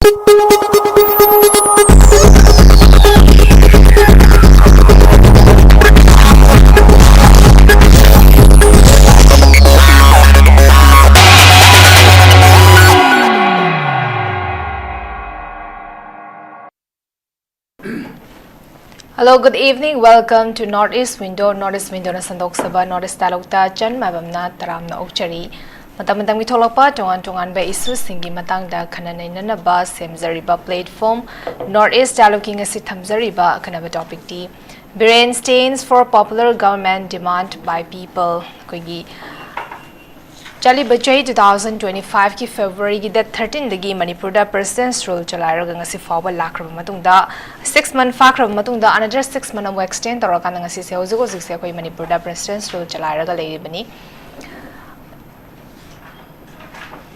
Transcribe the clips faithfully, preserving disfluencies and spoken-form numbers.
Hello, good evening. Welcome to North East Window. North East Window ꯅ ꯁꯟꯗꯣꯛꯆꯕ North East Dialogue ꯇ ꯆꯟ ꯃꯥꯏꯕꯝꯅ ꯇꯔꯥꯝꯅ ꯑꯣꯛꯆꯔꯤ꯫ ꯃꯇꯝ ꯃꯇꯝꯒꯤ ꯊꯣꯛꯂꯛꯄ ꯇꯣꯉꯥꯟ ꯇꯣꯉꯥꯟꯕ issue ꯁꯤꯡꯒꯤ ꯃꯇꯥꯡꯗ ꯈꯟꯅ ꯅꯩꯅꯅꯕ ꯁꯦꯝꯖꯔꯤꯕ platform North East Dialogue ꯀꯤ ꯉꯁꯤ ꯊꯝꯖꯔꯤꯕ ꯑꯈꯟꯅꯕ topic T Biren stands for popular government demand by people꯫ ꯑꯩꯈꯣꯏꯒꯤ ꯆꯠꯂꯤꯕ ꯆꯍꯤ two thousand twenty five ꯀꯤ February ꯒꯤ date thirteen ꯗꯒꯤ ꯃꯅꯤꯄꯨꯔꯗ President's Rule ꯆꯂꯥꯏꯔꯒ ꯉꯁꯤ ꯐꯥꯎꯕ ꯂꯥꯛꯈ꯭ꯔꯕ ꯃꯇꯨꯡꯗ, six month ꯐꯥꯈ꯭ꯔꯕ ꯃꯇꯨꯡꯗ another six month ꯑꯃꯨꯛ extend ꯇꯧꯔꯀꯥꯟꯗ ꯉꯁꯤꯁꯦ, ꯍꯧꯖꯤꯛ ꯍꯧꯖꯤꯛꯁꯦ ꯑꯩꯈꯣꯏ ꯃꯅꯤꯄꯨꯔꯗ President's Rule ꯆꯂꯥꯏꯔꯒ ꯂꯩꯔꯤꯕꯅꯤ꯫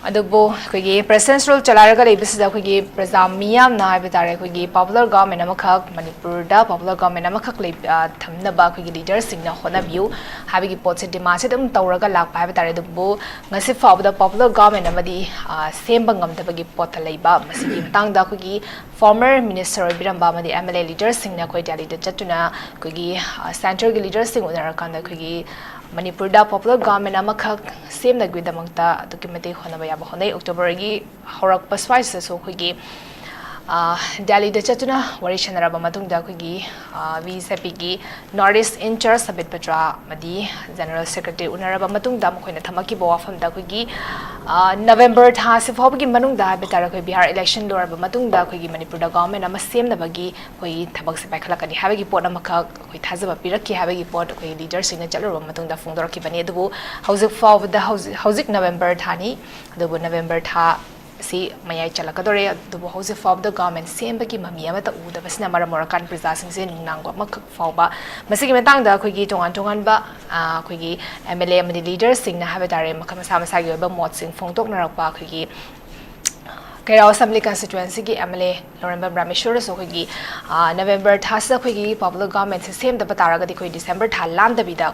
ꯑꯗꯨꯕꯨ ꯑꯩꯈꯣꯏꯒꯤ President's Rule ꯆꯂꯥꯏꯔꯒ ꯂꯩꯕꯁꯤꯗ ꯑꯩꯈꯣꯏꯒꯤ ꯄ꯭ꯔꯖꯥ ꯃꯤꯌꯥꯝꯅ ꯍꯥꯏꯕ ꯇꯥꯔꯦ, ꯑꯩꯈꯣꯏꯒꯤ popular government ꯑꯃꯈꯛ, ꯃꯅꯤꯄꯨꯔꯗ popular government ꯑꯃꯈꯛ ꯂꯩ-, ꯑ, ꯊꯝꯅꯕ ꯑꯩꯈꯣꯏꯒꯤ leader ꯁꯤꯡꯅ ꯍꯣꯠꯅꯕꯤꯌꯨ ꯍꯥꯏꯕꯒꯤ ꯄꯣꯠꯁꯦ demand ꯁꯦ ꯑꯗꯨꯝ ꯇꯧꯔꯒ ꯂꯥꯛꯄ ꯍꯥꯏꯕ ꯇꯥꯔꯦ꯫ ꯑꯗꯨꯕꯨ ꯉꯁꯤ ꯐꯥꯎꯕꯗ popular government ꯑꯃꯗꯤ, ꯑ, ꯁꯦꯝꯕ ꯉꯝꯗꯕꯒꯤ ꯄꯣꯠꯇ ꯂꯩꯕ, ꯃꯁꯤꯒꯤ ꯃꯇꯥꯡꯗ ꯑꯩꯈꯣꯏꯒꯤ former minister ꯑꯣꯏꯕꯤꯔꯝꯕ ꯑꯃꯗꯤ M L A leader ꯁꯤꯡꯅ ꯑꯩꯈꯣꯏ ꯗꯦꯜꯂꯤꯗ ꯆꯠꯇꯨꯅ ꯑꯩꯈꯣꯏꯒꯤ, ꯑ, centre ꯒꯤ leader ꯁꯤꯡ ꯎꯅꯔꯀꯥꯟꯗ ꯑꯩꯈꯣꯏꯒꯤ ꯃꯅꯤꯄꯨꯔꯗ popular government ꯑꯃꯈꯛ ꯁꯦꯝꯅꯕꯒꯤꯗꯃꯛꯇ ꯑꯗꯨꯛꯀꯤ ꯃꯇꯤꯛ ꯍꯣꯠꯅꯕ ꯌꯥꯕ ꯍꯣꯠꯅꯩ꯫ October ꯒꯤ ꯍꯧꯔꯛꯄ ꯁ꯭ꯋꯥꯏꯁꯤꯗꯁꯨ ꯑꯩꯈꯣꯏꯒꯤ, ꯑ, ꯗꯦꯜꯂꯤꯗ ꯆꯠꯇꯨꯅ ꯋꯥꯔꯤ ꯁꯥꯟꯅꯔꯕ ꯃꯇꯨꯡꯗ ꯑꯩꯈꯣꯏꯒꯤ, ꯑ, V C P ꯒꯤ North East in charge ꯁꯕꯤꯠ ꯄꯇ꯭ꯔꯥ ꯑꯃꯗꯤ General Secretary ꯎꯅꯔꯕ ꯃꯇꯨꯡꯗ ꯃꯈꯣꯏꯅ ꯊꯝꯃꯛꯈꯤꯕ ꯋꯥꯐꯝꯗ ꯑꯩꯈꯣꯏꯒꯤ, ꯑ, November ꯊꯥ ꯑꯁꯤ ꯐꯥꯎꯕꯒꯤ ꯃꯅꯨꯡꯗ ꯍꯥꯏꯕ ꯇꯥꯔꯦ, ꯑꯩꯈꯣꯏ ꯕꯤꯍꯥꯔ election ꯂꯣꯏꯔꯕ ꯃꯇꯨꯡꯗ ꯑꯩꯈꯣꯏꯒꯤ ꯃꯅꯤꯄꯨꯔꯗ government ꯑꯃ ꯁꯦꯝꯅꯕꯒꯤ ꯑꯩꯈꯣꯏ ꯊꯕꯛꯁꯦ ꯄꯥꯏꯈꯠꯂꯛꯀꯅꯤ ꯍꯥꯏꯕꯒꯤ ꯄꯣꯠ ꯑꯃꯈꯛ ꯑꯩꯈꯣꯏ ꯊꯥꯖꯕ ꯄꯤꯔꯛꯈꯤ ꯍꯥꯏꯕꯒꯤ ꯄꯣꯠ ꯑꯩꯈꯣꯏ leader ꯁꯤꯡꯅ ꯆꯠꯂꯨꯔꯕ ꯃꯇꯨꯡꯗ ꯐꯣꯡꯗꯣꯔꯛꯈꯤꯕꯅꯤ꯫ ꯑꯗꯨꯕꯨ ꯍꯧꯖꯤꯛ ꯐꯥꯎꯕꯗ, ꯍꯧꯖꯤꯛ, ꯍꯧꯖꯤꯛ November ꯊꯥꯅꯤ, ꯑꯗꯨꯕꯨ November ꯊꯥ ꯑꯁꯤ ꯃꯌꯥꯏ ꯆꯜꯂꯛꯀꯗꯧꯔꯦ, ꯑꯗꯨꯕꯨ ꯍꯧꯖꯤꯛ ꯐꯥꯎꯕꯗ government ꯁꯦꯝꯕꯒꯤ ꯃꯃꯤ ꯑꯃꯠꯇ ꯎꯗꯕꯁꯤꯅ ꯃꯔꯝ ꯑꯣꯏꯔꯀꯥꯟꯗ ꯄ꯭ꯔꯖꯥꯁꯤꯡꯁꯦ ꯅꯨꯡꯅꯥꯡꯕ ꯑꯃꯈꯛ ꯐꯥꯎꯕ꯫ ꯃꯁꯤꯒꯤ ꯃꯇꯥꯡꯗ ꯑꯩꯈꯣꯏꯒꯤ ꯇꯣꯉꯥꯟ ꯇꯣꯉꯥꯟꯕ, ꯑ, ꯑꯩꯈꯣꯏꯒꯤ M L A ꯑꯃꯗꯤ leader ꯁꯤꯡꯅ ꯍꯥꯏꯕ ꯇꯥꯔꯦ, ꯃꯈꯜ ꯃꯁꯥ ꯃꯁꯥꯒꯤ ꯑꯣꯏꯕ ꯃꯣꯠꯁꯤꯡ ꯐꯣꯡꯗꯣꯛꯅꯔꯛꯄ ꯑꯩꯈꯣꯏꯒꯤ ꯀꯩꯔꯥꯎ ꯑꯦꯁꯦꯝꯕ꯭ꯂꯤ ꯀꯟꯁꯇꯤꯇ꯭ꯋꯦꯟꯁꯤꯒꯤ ꯑꯦꯝ ꯑꯦꯜ ꯑꯦ ꯂꯧꯔꯦꯝꯕꯝ ꯔꯥꯃꯦꯁꯣꯔꯁꯨ ꯑꯩꯈꯣꯏꯒꯤ, ꯑ, ꯅꯕꯦꯝꯕꯔ ꯊꯥꯁꯤꯗ ꯑꯩꯈꯣꯏꯒꯤ ꯄꯕ꯭ꯂꯤꯛ ꯒꯚꯔꯟꯃꯦꯟꯠꯁꯦ ꯁꯦꯝꯗꯕ ꯇꯥꯔꯒꯗꯤ ꯑꯩꯈꯣꯏ ꯗꯤꯁꯦꯝꯕꯔ ꯊꯥ ꯂꯥꯟꯗꯕꯤꯗ,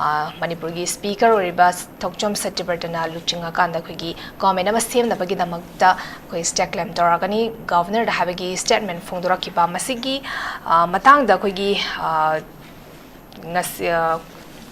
ꯑ, ꯃꯅꯤꯄꯨꯔꯒꯤ ꯁ꯭ꯄꯤꯀꯔ ꯑꯣꯏꯔꯤꯕ ꯊꯣꯛꯆꯣꯝ ꯁꯇ꯭ꯌꯕ꯭ꯔꯇꯅ ꯂꯨꯆꯤꯡꯉꯀꯥꯟꯗ ꯑꯩꯈꯣꯏꯒꯤ ꯒꯚꯔꯟꯃꯦꯟꯠ ꯑꯃ ꯁꯦꯝꯅꯕꯒꯤꯗꯃꯛꯇ ꯑꯩꯈꯣꯏ ꯁ꯭ꯇꯦꯠ ꯀ꯭ꯂꯦꯝ ꯇꯧꯔꯛꯀꯅꯤ꯫ ꯒꯚꯔꯅꯔꯗ ꯍꯥꯏꯕꯒꯤ ꯁ꯭ꯇꯦꯠꯃꯦꯟꯠ ꯐꯣꯡꯗꯣꯔꯛꯈꯤꯕ ꯃꯁꯤꯒꯤ, ꯑ, ꯃꯇꯥꯡꯗ ꯑꯩꯈꯣꯏꯒꯤ, ꯑ, ꯉꯁꯤ, ꯑ,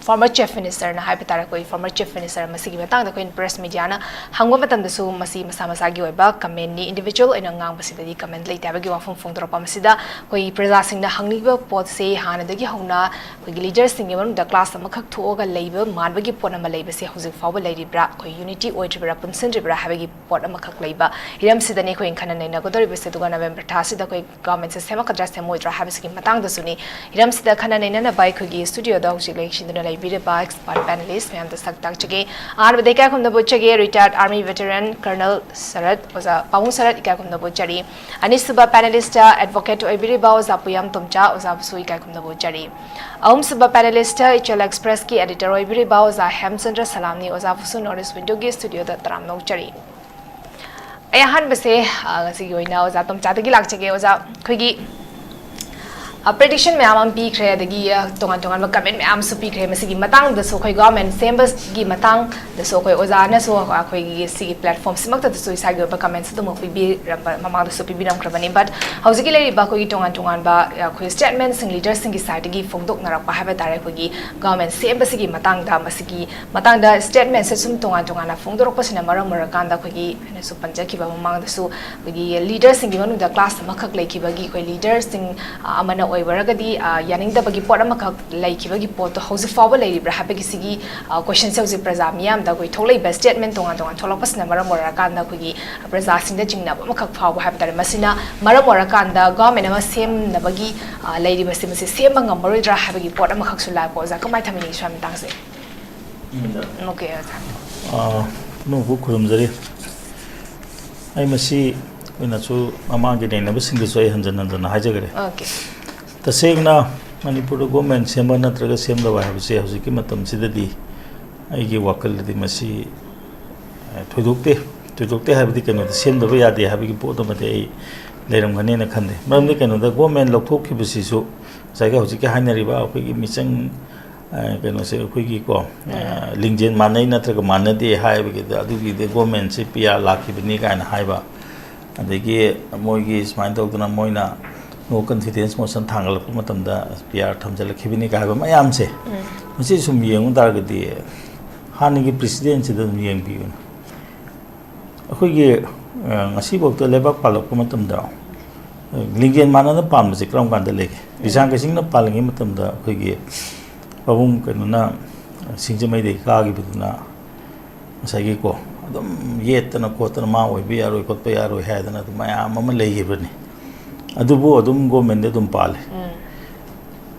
ꯐꯣꯔꯃꯔ ꯆꯤꯐ ꯃꯤꯅꯤꯁꯇꯔꯅ ꯍꯥꯏꯕ ꯇꯥꯔꯦ, ꯑꯩꯈꯣꯏ ꯐꯣꯔꯃꯔ ꯆꯤꯐ ꯃꯤꯅꯤꯁꯇꯔ ꯃꯁꯤꯒꯤ ꯃꯇꯥꯡꯗ ꯑꯩꯈꯣꯏ ꯄ꯭ꯔꯦꯁ ꯃꯤꯗꯤꯌꯥꯅ ꯍꯪꯕ ꯃꯇꯝꯗꯁꯨ ꯃꯁꯤ ꯃꯁꯥ ꯃꯁꯥꯒꯤ ꯑꯣꯏꯕ ꯀꯃꯦꯟꯅꯤ, ꯏꯟꯗꯤꯕꯤꯖꯨꯋꯦꯜ ꯑꯣꯏꯅ ꯉꯥꯡꯕꯁꯤꯗꯗꯤ ꯀꯃꯦꯟ ꯂꯩꯇꯦ ꯍꯥꯏꯕꯒꯤ ꯋꯥꯐꯝ ꯐꯣꯡꯗꯣꯔꯛꯄ꯫ ꯃꯁꯤꯗ ꯑꯩꯈꯣꯏ ꯄ꯭ꯔꯖꯥꯁꯤꯡꯅ ꯍꯪꯅꯤꯡꯕ ꯄꯣꯠꯁꯦ ꯍꯥꯟꯅꯗꯒꯤ ꯍꯧꯅ ꯑꯩꯈꯣꯏꯒꯤ ꯂꯤꯗꯔꯁꯤꯡꯒꯤ ꯃꯅꯨꯡꯗ ꯀ꯭ꯂꯥꯁ ꯑꯃꯈꯛ ꯊꯣꯛꯑꯒ ꯂꯩꯕ ꯃꯥꯟꯕꯒꯤ ꯄꯣꯠ ꯑꯃ ꯂꯩꯕꯁꯦ ꯍꯧꯖꯤꯛ ꯐꯥꯎꯕ ꯂꯩꯔꯤꯕ꯭ꯔꯥ, ꯑꯩꯈꯣꯏ ꯌꯨꯅꯤꯇꯤ ꯑꯣꯏꯗ꯭ꯔꯤꯕ꯭ꯔꯥ, ꯄꯨꯟꯁꯤꯟꯗ꯭ꯔꯤꯕ꯭ꯔꯥ ꯍꯥꯏꯕꯒꯤ ꯄꯣꯠ ꯑꯃꯈꯛ ꯂꯩꯕ ꯍꯤꯔꯝꯁꯤꯗꯅꯤ ꯑꯩꯈꯣꯏ ꯈꯟꯅ ꯅꯩꯅꯒꯗꯧꯔꯤꯕꯁꯦ꯫ ꯑꯗꯨꯒ ꯅꯕꯦꯝꯕꯔ ꯊꯥꯁꯤꯗ ꯑꯩꯈꯣꯏ ꯒꯚꯔꯟꯃꯦꯟꯠꯁꯦ ꯁꯦꯝꯃꯛꯀꯗ꯭ꯔꯥ ꯁꯦꯝꯃꯣꯏꯗ꯭ꯔꯥ ꯍꯥꯏꯕꯁꯤꯒꯤ ꯃꯇꯥꯡꯗꯁꯨꯅꯤ꯫ ꯍꯤꯔꯝꯁꯤꯗ ꯈꯟꯅ ꯅꯩꯅꯅꯕ ꯑꯩꯈꯣꯏꯒꯤ ꯁ꯭ꯇꯨꯗꯤꯑꯣꯗ ꯍꯧꯖꯤꯛ ꯂꯩꯁꯤꯟꯗꯨꯅ ꯂꯩꯕꯤꯔꯤꯕ ꯑꯦꯛꯁꯄꯔꯠ ꯄꯦꯅꯦꯂꯤꯁ꯭ꯠ ꯃꯌꯥꯝꯗ ꯁꯛ ꯇꯥꯛꯆꯒꯦ꯫ ꯑꯍꯥꯟꯕꯗ ꯏꯀꯥꯏ ꯈꯨꯝꯅꯕ ꯎꯠꯆꯒꯦ ꯔꯤꯇꯥꯌꯔꯗ ꯑꯥꯔꯃꯤ ꯚꯦꯇꯔꯟ ꯀꯔꯅꯦꯜ ꯁꯔꯠ, ꯑꯣꯖꯥ ꯄꯥꯕꯨꯡ ꯁꯔꯠ, ꯏꯀꯥꯏ ꯈꯨꯝꯅꯕ ꯎꯠꯆꯔꯤ꯫ ꯑꯅꯤꯁꯨꯕ ꯄꯦꯅꯦꯂꯤꯁ꯭ꯠꯇ ꯑꯦꯗꯚꯣꯀꯦꯠ ꯑꯣꯏꯕꯤꯔꯤꯕ ꯑꯣꯖꯥ ꯄꯨꯌꯥꯝ ꯇꯣꯝꯆꯥ, ꯑꯣꯖꯥꯕꯨꯁꯨ ꯏꯀꯥꯏ ꯈꯨꯝꯅꯕ ꯎꯠꯆꯔꯤ꯫ ꯑꯍꯨꯝꯁꯨꯕ ꯄꯦꯅꯦꯂꯤꯁ꯭ꯠꯇ ꯏꯆꯦꯜ ꯑꯦꯛꯁꯄ꯭ꯔꯦꯁꯀꯤ ꯑꯦꯗꯤꯇꯔ ꯑꯣꯏꯕꯤꯔꯤꯕ ꯑꯣꯖꯥ ꯍꯦꯝꯆꯟꯗ꯭ꯔ ꯁꯂꯥꯝꯅꯤ, ꯑꯣꯖꯥꯕꯨꯁꯨ ꯅꯣꯔꯠ ꯏꯁ꯭ꯠ ꯋꯤꯟꯗꯣꯒꯤ ꯁ꯭ꯇꯨꯗꯤꯑꯣꯗ ꯇꯔꯥꯝꯅ ꯑꯣꯛꯆꯔꯤ꯫ ꯑꯩ ꯑꯍꯥꯟꯕꯁꯦ, ꯑ, ꯉꯁꯤꯒꯤ ꯑꯣꯏꯅ ꯑꯣꯖꯥ ꯇꯣꯝꯆꯥꯗꯒꯤ ꯂꯥꯛꯆꯒꯦ꯫ ꯑꯣꯖꯥ, ꯑꯩꯈꯣꯏꯒꯤ, ꯑ, ꯄ꯭ꯔꯤꯗꯤꯛꯁꯟ ꯃꯌꯥꯝ ꯑꯃ ꯄꯤꯈ꯭ꯔꯦ, ꯑꯗꯒꯤ, ꯑ, ꯇꯣꯉꯥꯟ ꯇꯣꯉꯥꯟꯕ ꯀꯃꯦꯟ ꯃꯌꯥꯝ ꯑꯃꯁꯨ ꯄꯤꯈ꯭ꯔꯦ꯫ ꯃꯁꯤꯒꯤ ꯃꯇꯥꯡꯗꯁꯨ, ꯑꯩꯈꯣꯏ ꯒꯚꯔꯟꯃꯦꯟꯠ ꯁꯦꯝꯕꯒꯤ ꯃꯇꯥꯡꯗꯁꯨ ꯑꯩꯈꯣꯏ ꯑꯣꯖꯥꯅꯁꯨ ꯑꯩꯈꯣꯏꯒꯤ ꯁꯤꯒꯤ ꯄ꯭ꯂꯦꯠꯐꯣꯔꯝꯁꯤꯃꯛꯇꯗꯁꯨ ꯏꯁꯥꯒꯤ ꯑꯣꯏꯕ ꯀꯃꯦꯟꯠꯁ ꯑꯗꯨꯃꯛ ꯄꯤꯕꯤꯔꯝꯕ, ꯃꯃꯥꯡꯗꯁꯨ ꯄꯤꯕꯤꯔꯝꯈ꯭ꯔꯕꯅꯤ꯫ But ꯍꯧꯖꯤꯛꯀꯤ ꯂꯩꯔꯤꯕ ꯑꯩꯈꯣꯏꯒꯤ ꯇꯣꯉꯥꯟ ꯇꯣꯉꯥꯟꯕ, ꯑ, ꯑꯩꯈꯣꯏ ꯁ꯭ꯇꯦꯠꯃꯦꯟꯠꯁꯤꯡ ꯂꯤꯗꯔꯁꯤꯡꯒꯤ ꯁꯥꯏꯠꯇꯒꯤ ꯐꯣꯡꯗꯣꯛꯅꯔꯛꯄ ꯍꯥꯏꯕ ꯇꯥꯔꯦ, ꯑꯩꯈꯣꯏꯒꯤ ꯒꯚꯔꯟꯃꯦꯟꯠ ꯁꯦꯝꯕꯁꯤꯒꯤ ꯃꯇꯥꯡꯗ, ꯃꯁꯤꯒꯤ ꯃꯇꯥꯡꯗ ꯁ꯭ꯇꯦꯠꯃꯦꯟꯠꯁꯦ ꯁꯨꯝ ꯇꯣꯉꯥꯟ ꯇꯣꯉꯥꯟꯅ ꯐꯣꯡꯗꯣꯔꯛꯄꯁꯤꯅ ꯃꯔꯝ ꯑꯣꯏꯔꯀꯥꯟꯗ ꯑꯩꯈꯣꯏꯒꯤ, ꯑꯩꯅꯁꯨ ꯄꯟꯖꯈꯤꯕ ꯃꯃꯥꯡꯗꯁꯨ, ꯑꯩꯈꯣꯏꯒꯤ ꯂꯤꯗꯔꯁꯤꯡꯒꯤ ꯃꯅꯨꯡꯗ ꯀ꯭ꯂꯥꯁ ꯑꯃꯈꯛ ꯂꯩꯈꯤꯕꯒꯤ, ꯑꯩꯈꯣꯏ ꯂꯤꯗꯔꯁꯤꯡ, ꯑ, ꯑꯃꯅ ꯑꯣꯏꯕꯔꯒꯗꯤ, ꯑ, ꯌꯥꯅꯤꯡꯗꯕꯒꯤ ꯄꯣꯠ ꯑꯃꯈꯛ ꯂꯩꯈꯤꯕꯒꯤ ꯄꯣꯠꯇꯣ ꯍꯧꯖꯤꯛ ꯐꯥꯎꯕ ꯂꯩꯔꯤꯕ꯭ꯔꯥ ꯍꯥꯏꯕꯒꯤ ꯁꯤꯒꯤ, ꯑ, ꯀꯣꯏꯁꯟꯁꯦ ꯍꯧꯖꯤꯛ ꯄ꯭ꯔꯖꯥ ꯃꯤꯌꯥꯝꯗ ꯑꯩꯈꯣꯏ ꯊꯣꯛꯂꯛꯏꯕ ꯁ꯭ꯇꯦꯠꯃꯦꯟꯠ ꯇꯣꯉꯥꯟ ꯇꯣꯉꯥꯟ ꯊꯣꯛꯂꯛꯄꯁꯤꯅ ꯃꯔꯝ ꯑꯣꯏꯔꯀꯥꯟꯗ ꯑꯩꯈꯣꯏꯒꯤ ꯄ꯭ꯔꯖꯥꯁꯤꯡꯗ ꯆꯤꯡꯅꯕ ꯑꯃꯈꯛ ꯐꯥꯎꯕ ꯍꯥꯏꯕ ꯇꯥꯔꯦ꯫ ꯃꯁꯤꯅ ꯃꯔꯝ ꯑꯣꯏꯔꯀꯥꯟꯗ ꯒꯚꯔꯟꯃꯦꯟꯠ ꯑꯃ ꯁꯦꯝꯅꯕꯒꯤ, ꯑ, ꯂꯩꯔꯤꯕꯁꯦ ꯃꯁꯤ ꯁꯦꯝꯕ ꯉꯝꯃꯔꯣꯏꯗ꯭ꯔꯥ ꯍꯥꯏꯕꯒꯤ ꯄꯣꯠ ꯑꯃꯈꯛꯁꯨ ꯂꯥꯛꯄ꯫ ꯑꯣꯖꯥ, ꯀꯃꯥꯏꯅ ꯊꯝꯕꯤꯅꯤꯡꯉꯤ ꯁ꯭ꯋꯥꯏ ꯃꯇꯥꯡꯁꯦ? ꯎꯝ꯫ ꯑꯣꯀꯦ, ꯑꯣꯖꯥ꯫ ꯑ, ꯄꯨꯝꯅꯃꯛꯄꯨ ꯈꯨꯔꯨꯝꯖꯔꯤ꯫ ꯑꯩ ꯃꯁꯤ ꯑꯩꯈꯣꯏꯅꯁꯨ ꯃꯃꯥꯡꯒꯤ ꯅꯩꯅꯕꯁꯤꯡꯗꯁꯨ ꯑꯩ ꯍꯟꯖꯟ ꯍꯟꯖꯟꯅ ꯍꯥꯏꯖꯈ꯭ꯔꯦ꯫ ꯑꯣꯀꯦ꯫ ꯇꯁꯦꯡꯅ ꯃꯅꯤꯄꯨꯔꯗ ꯒꯣꯔꯃꯦꯟ ꯁꯦꯝꯕ ꯅꯠꯇ꯭ꯔꯒ ꯁꯦꯝꯗꯕ ꯍꯥꯏꯕꯁꯦ ꯍꯧꯖꯤꯛꯀꯤ ꯃꯇꯝꯁꯤꯗꯗꯤ ꯑꯩꯒꯤ ꯋꯥꯈꯜꯗꯗꯤ ꯃꯁꯤ, ꯑ, ꯊꯣꯏꯗꯣꯛꯇꯦ꯫ ꯊꯣꯏꯗꯣꯛꯇꯦ ꯍꯥꯏꯕꯗꯤ ꯀꯩꯅꯣꯗ ꯁꯦꯝꯗꯕ ꯌꯥꯗꯦ ꯍꯥꯏꯕꯒꯤ ꯄꯣꯠ ꯑꯃꯗꯤ ꯑꯩ ꯂꯩꯔꯝꯒꯅꯦꯅ ꯈꯟꯗꯦ꯫ ꯃꯔꯝꯗꯤ ꯀꯩꯅꯣꯗ ꯒꯣꯔꯃꯦꯟ ꯂꯧꯊꯣꯛꯈꯤꯕꯁꯤꯁꯨ ꯉꯁꯥꯏꯒꯤ ꯍꯧꯖꯤꯛꯀꯤ ꯍꯥꯏꯅꯔꯤꯕ ꯑꯩꯈꯣꯏꯒꯤ ꯃꯤꯆꯪ, ꯑ, ꯀꯩꯅꯣꯁꯦ ꯑꯩꯈꯣꯏꯒꯤꯀꯣ, ꯑ, ꯂꯤꯡꯖꯦꯜ ꯃꯥꯟꯅꯩ ꯅꯠꯇ꯭ꯔꯒ ꯃꯥꯟꯅꯗꯦ ꯍꯥꯏꯕꯒꯤꯗ ꯑꯗꯨꯒꯤꯗꯤ ꯒꯣꯔꯃꯦꯟꯁꯤ ꯄꯤ ꯑꯥꯔ ꯂꯥꯛꯈꯤꯕꯅꯤ ꯀꯥꯏꯅ ꯍꯥꯏꯕ, ꯑꯗꯒꯤ ꯃꯣꯏꯒꯤ ꯁꯨꯃꯥꯏꯅ ꯇꯧꯗꯅ ꯃꯣꯏꯅ no confidence motion ꯊꯥꯡꯒꯠꯂꯛꯄ ꯃꯇꯝꯗ ꯄꯤ ꯑꯥꯔ ꯊꯝꯖꯤꯜꯂꯛꯈꯤꯕꯅꯤ ꯀꯥꯏ ꯍꯥꯏꯕ ꯃꯌꯥꯝꯁꯦ, ꯃꯁꯤ ꯁꯨꯝ ꯌꯦꯡꯉꯨ ꯇꯥꯔꯒꯗꯤ ꯍꯥꯟꯅꯒꯤ ꯄ꯭ꯔꯦꯁꯤꯗꯦꯟꯁꯤꯗ ꯑꯗꯨꯝ ꯌꯦꯡꯕꯤꯌꯨꯅꯦ꯫ ꯑꯩꯈꯣꯏꯒꯤ, ꯑ, ꯉꯁꯤꯐꯥꯎꯗ ꯂꯩꯕꯥꯛ ꯄꯥꯜꯂꯛꯄ ꯃꯇꯝꯗ, ꯑ, ꯂꯤꯡꯖꯦꯜ ꯃꯥꯟꯅꯅ ꯄꯥꯟꯕꯁꯦ ꯀꯔꯝ ꯀꯥꯟꯗ ꯂꯩꯒꯦ? ꯔꯤꯁꯥꯡ ꯀꯩꯁꯤꯡꯅ ꯄꯥꯜꯂꯤꯉꯩ ꯃꯇꯝꯗ ꯑꯩꯈꯣꯏꯒꯤ ꯄꯥꯕꯨꯡ ꯀꯩꯅꯣꯅ ꯁꯤꯡꯖꯃꯩꯗꯒꯤ ꯀꯥꯈꯤꯕꯗꯨꯅ ꯉꯁꯥꯏꯒꯤꯀꯣ, ꯑꯗꯨꯝ ꯌꯦꯠꯇꯅ ꯈꯣꯠꯇꯅ ꯃꯥ ꯑꯣꯏꯕ ꯌꯥꯔꯣꯏ ꯈꯣꯠꯄ ꯌꯥꯔꯣꯏ ꯍꯥꯏꯗꯅ ꯑꯗꯨꯝ ꯃꯌꯥꯝ ꯑꯃ ꯂꯩꯈꯤꯕꯅꯤ꯫ ꯑꯗꯨꯕꯨ ꯑꯗꯨꯝ ꯒꯣꯔꯃꯦꯟꯗ ꯑꯗꯨꯝ ꯄꯥꯜꯂꯤ꯫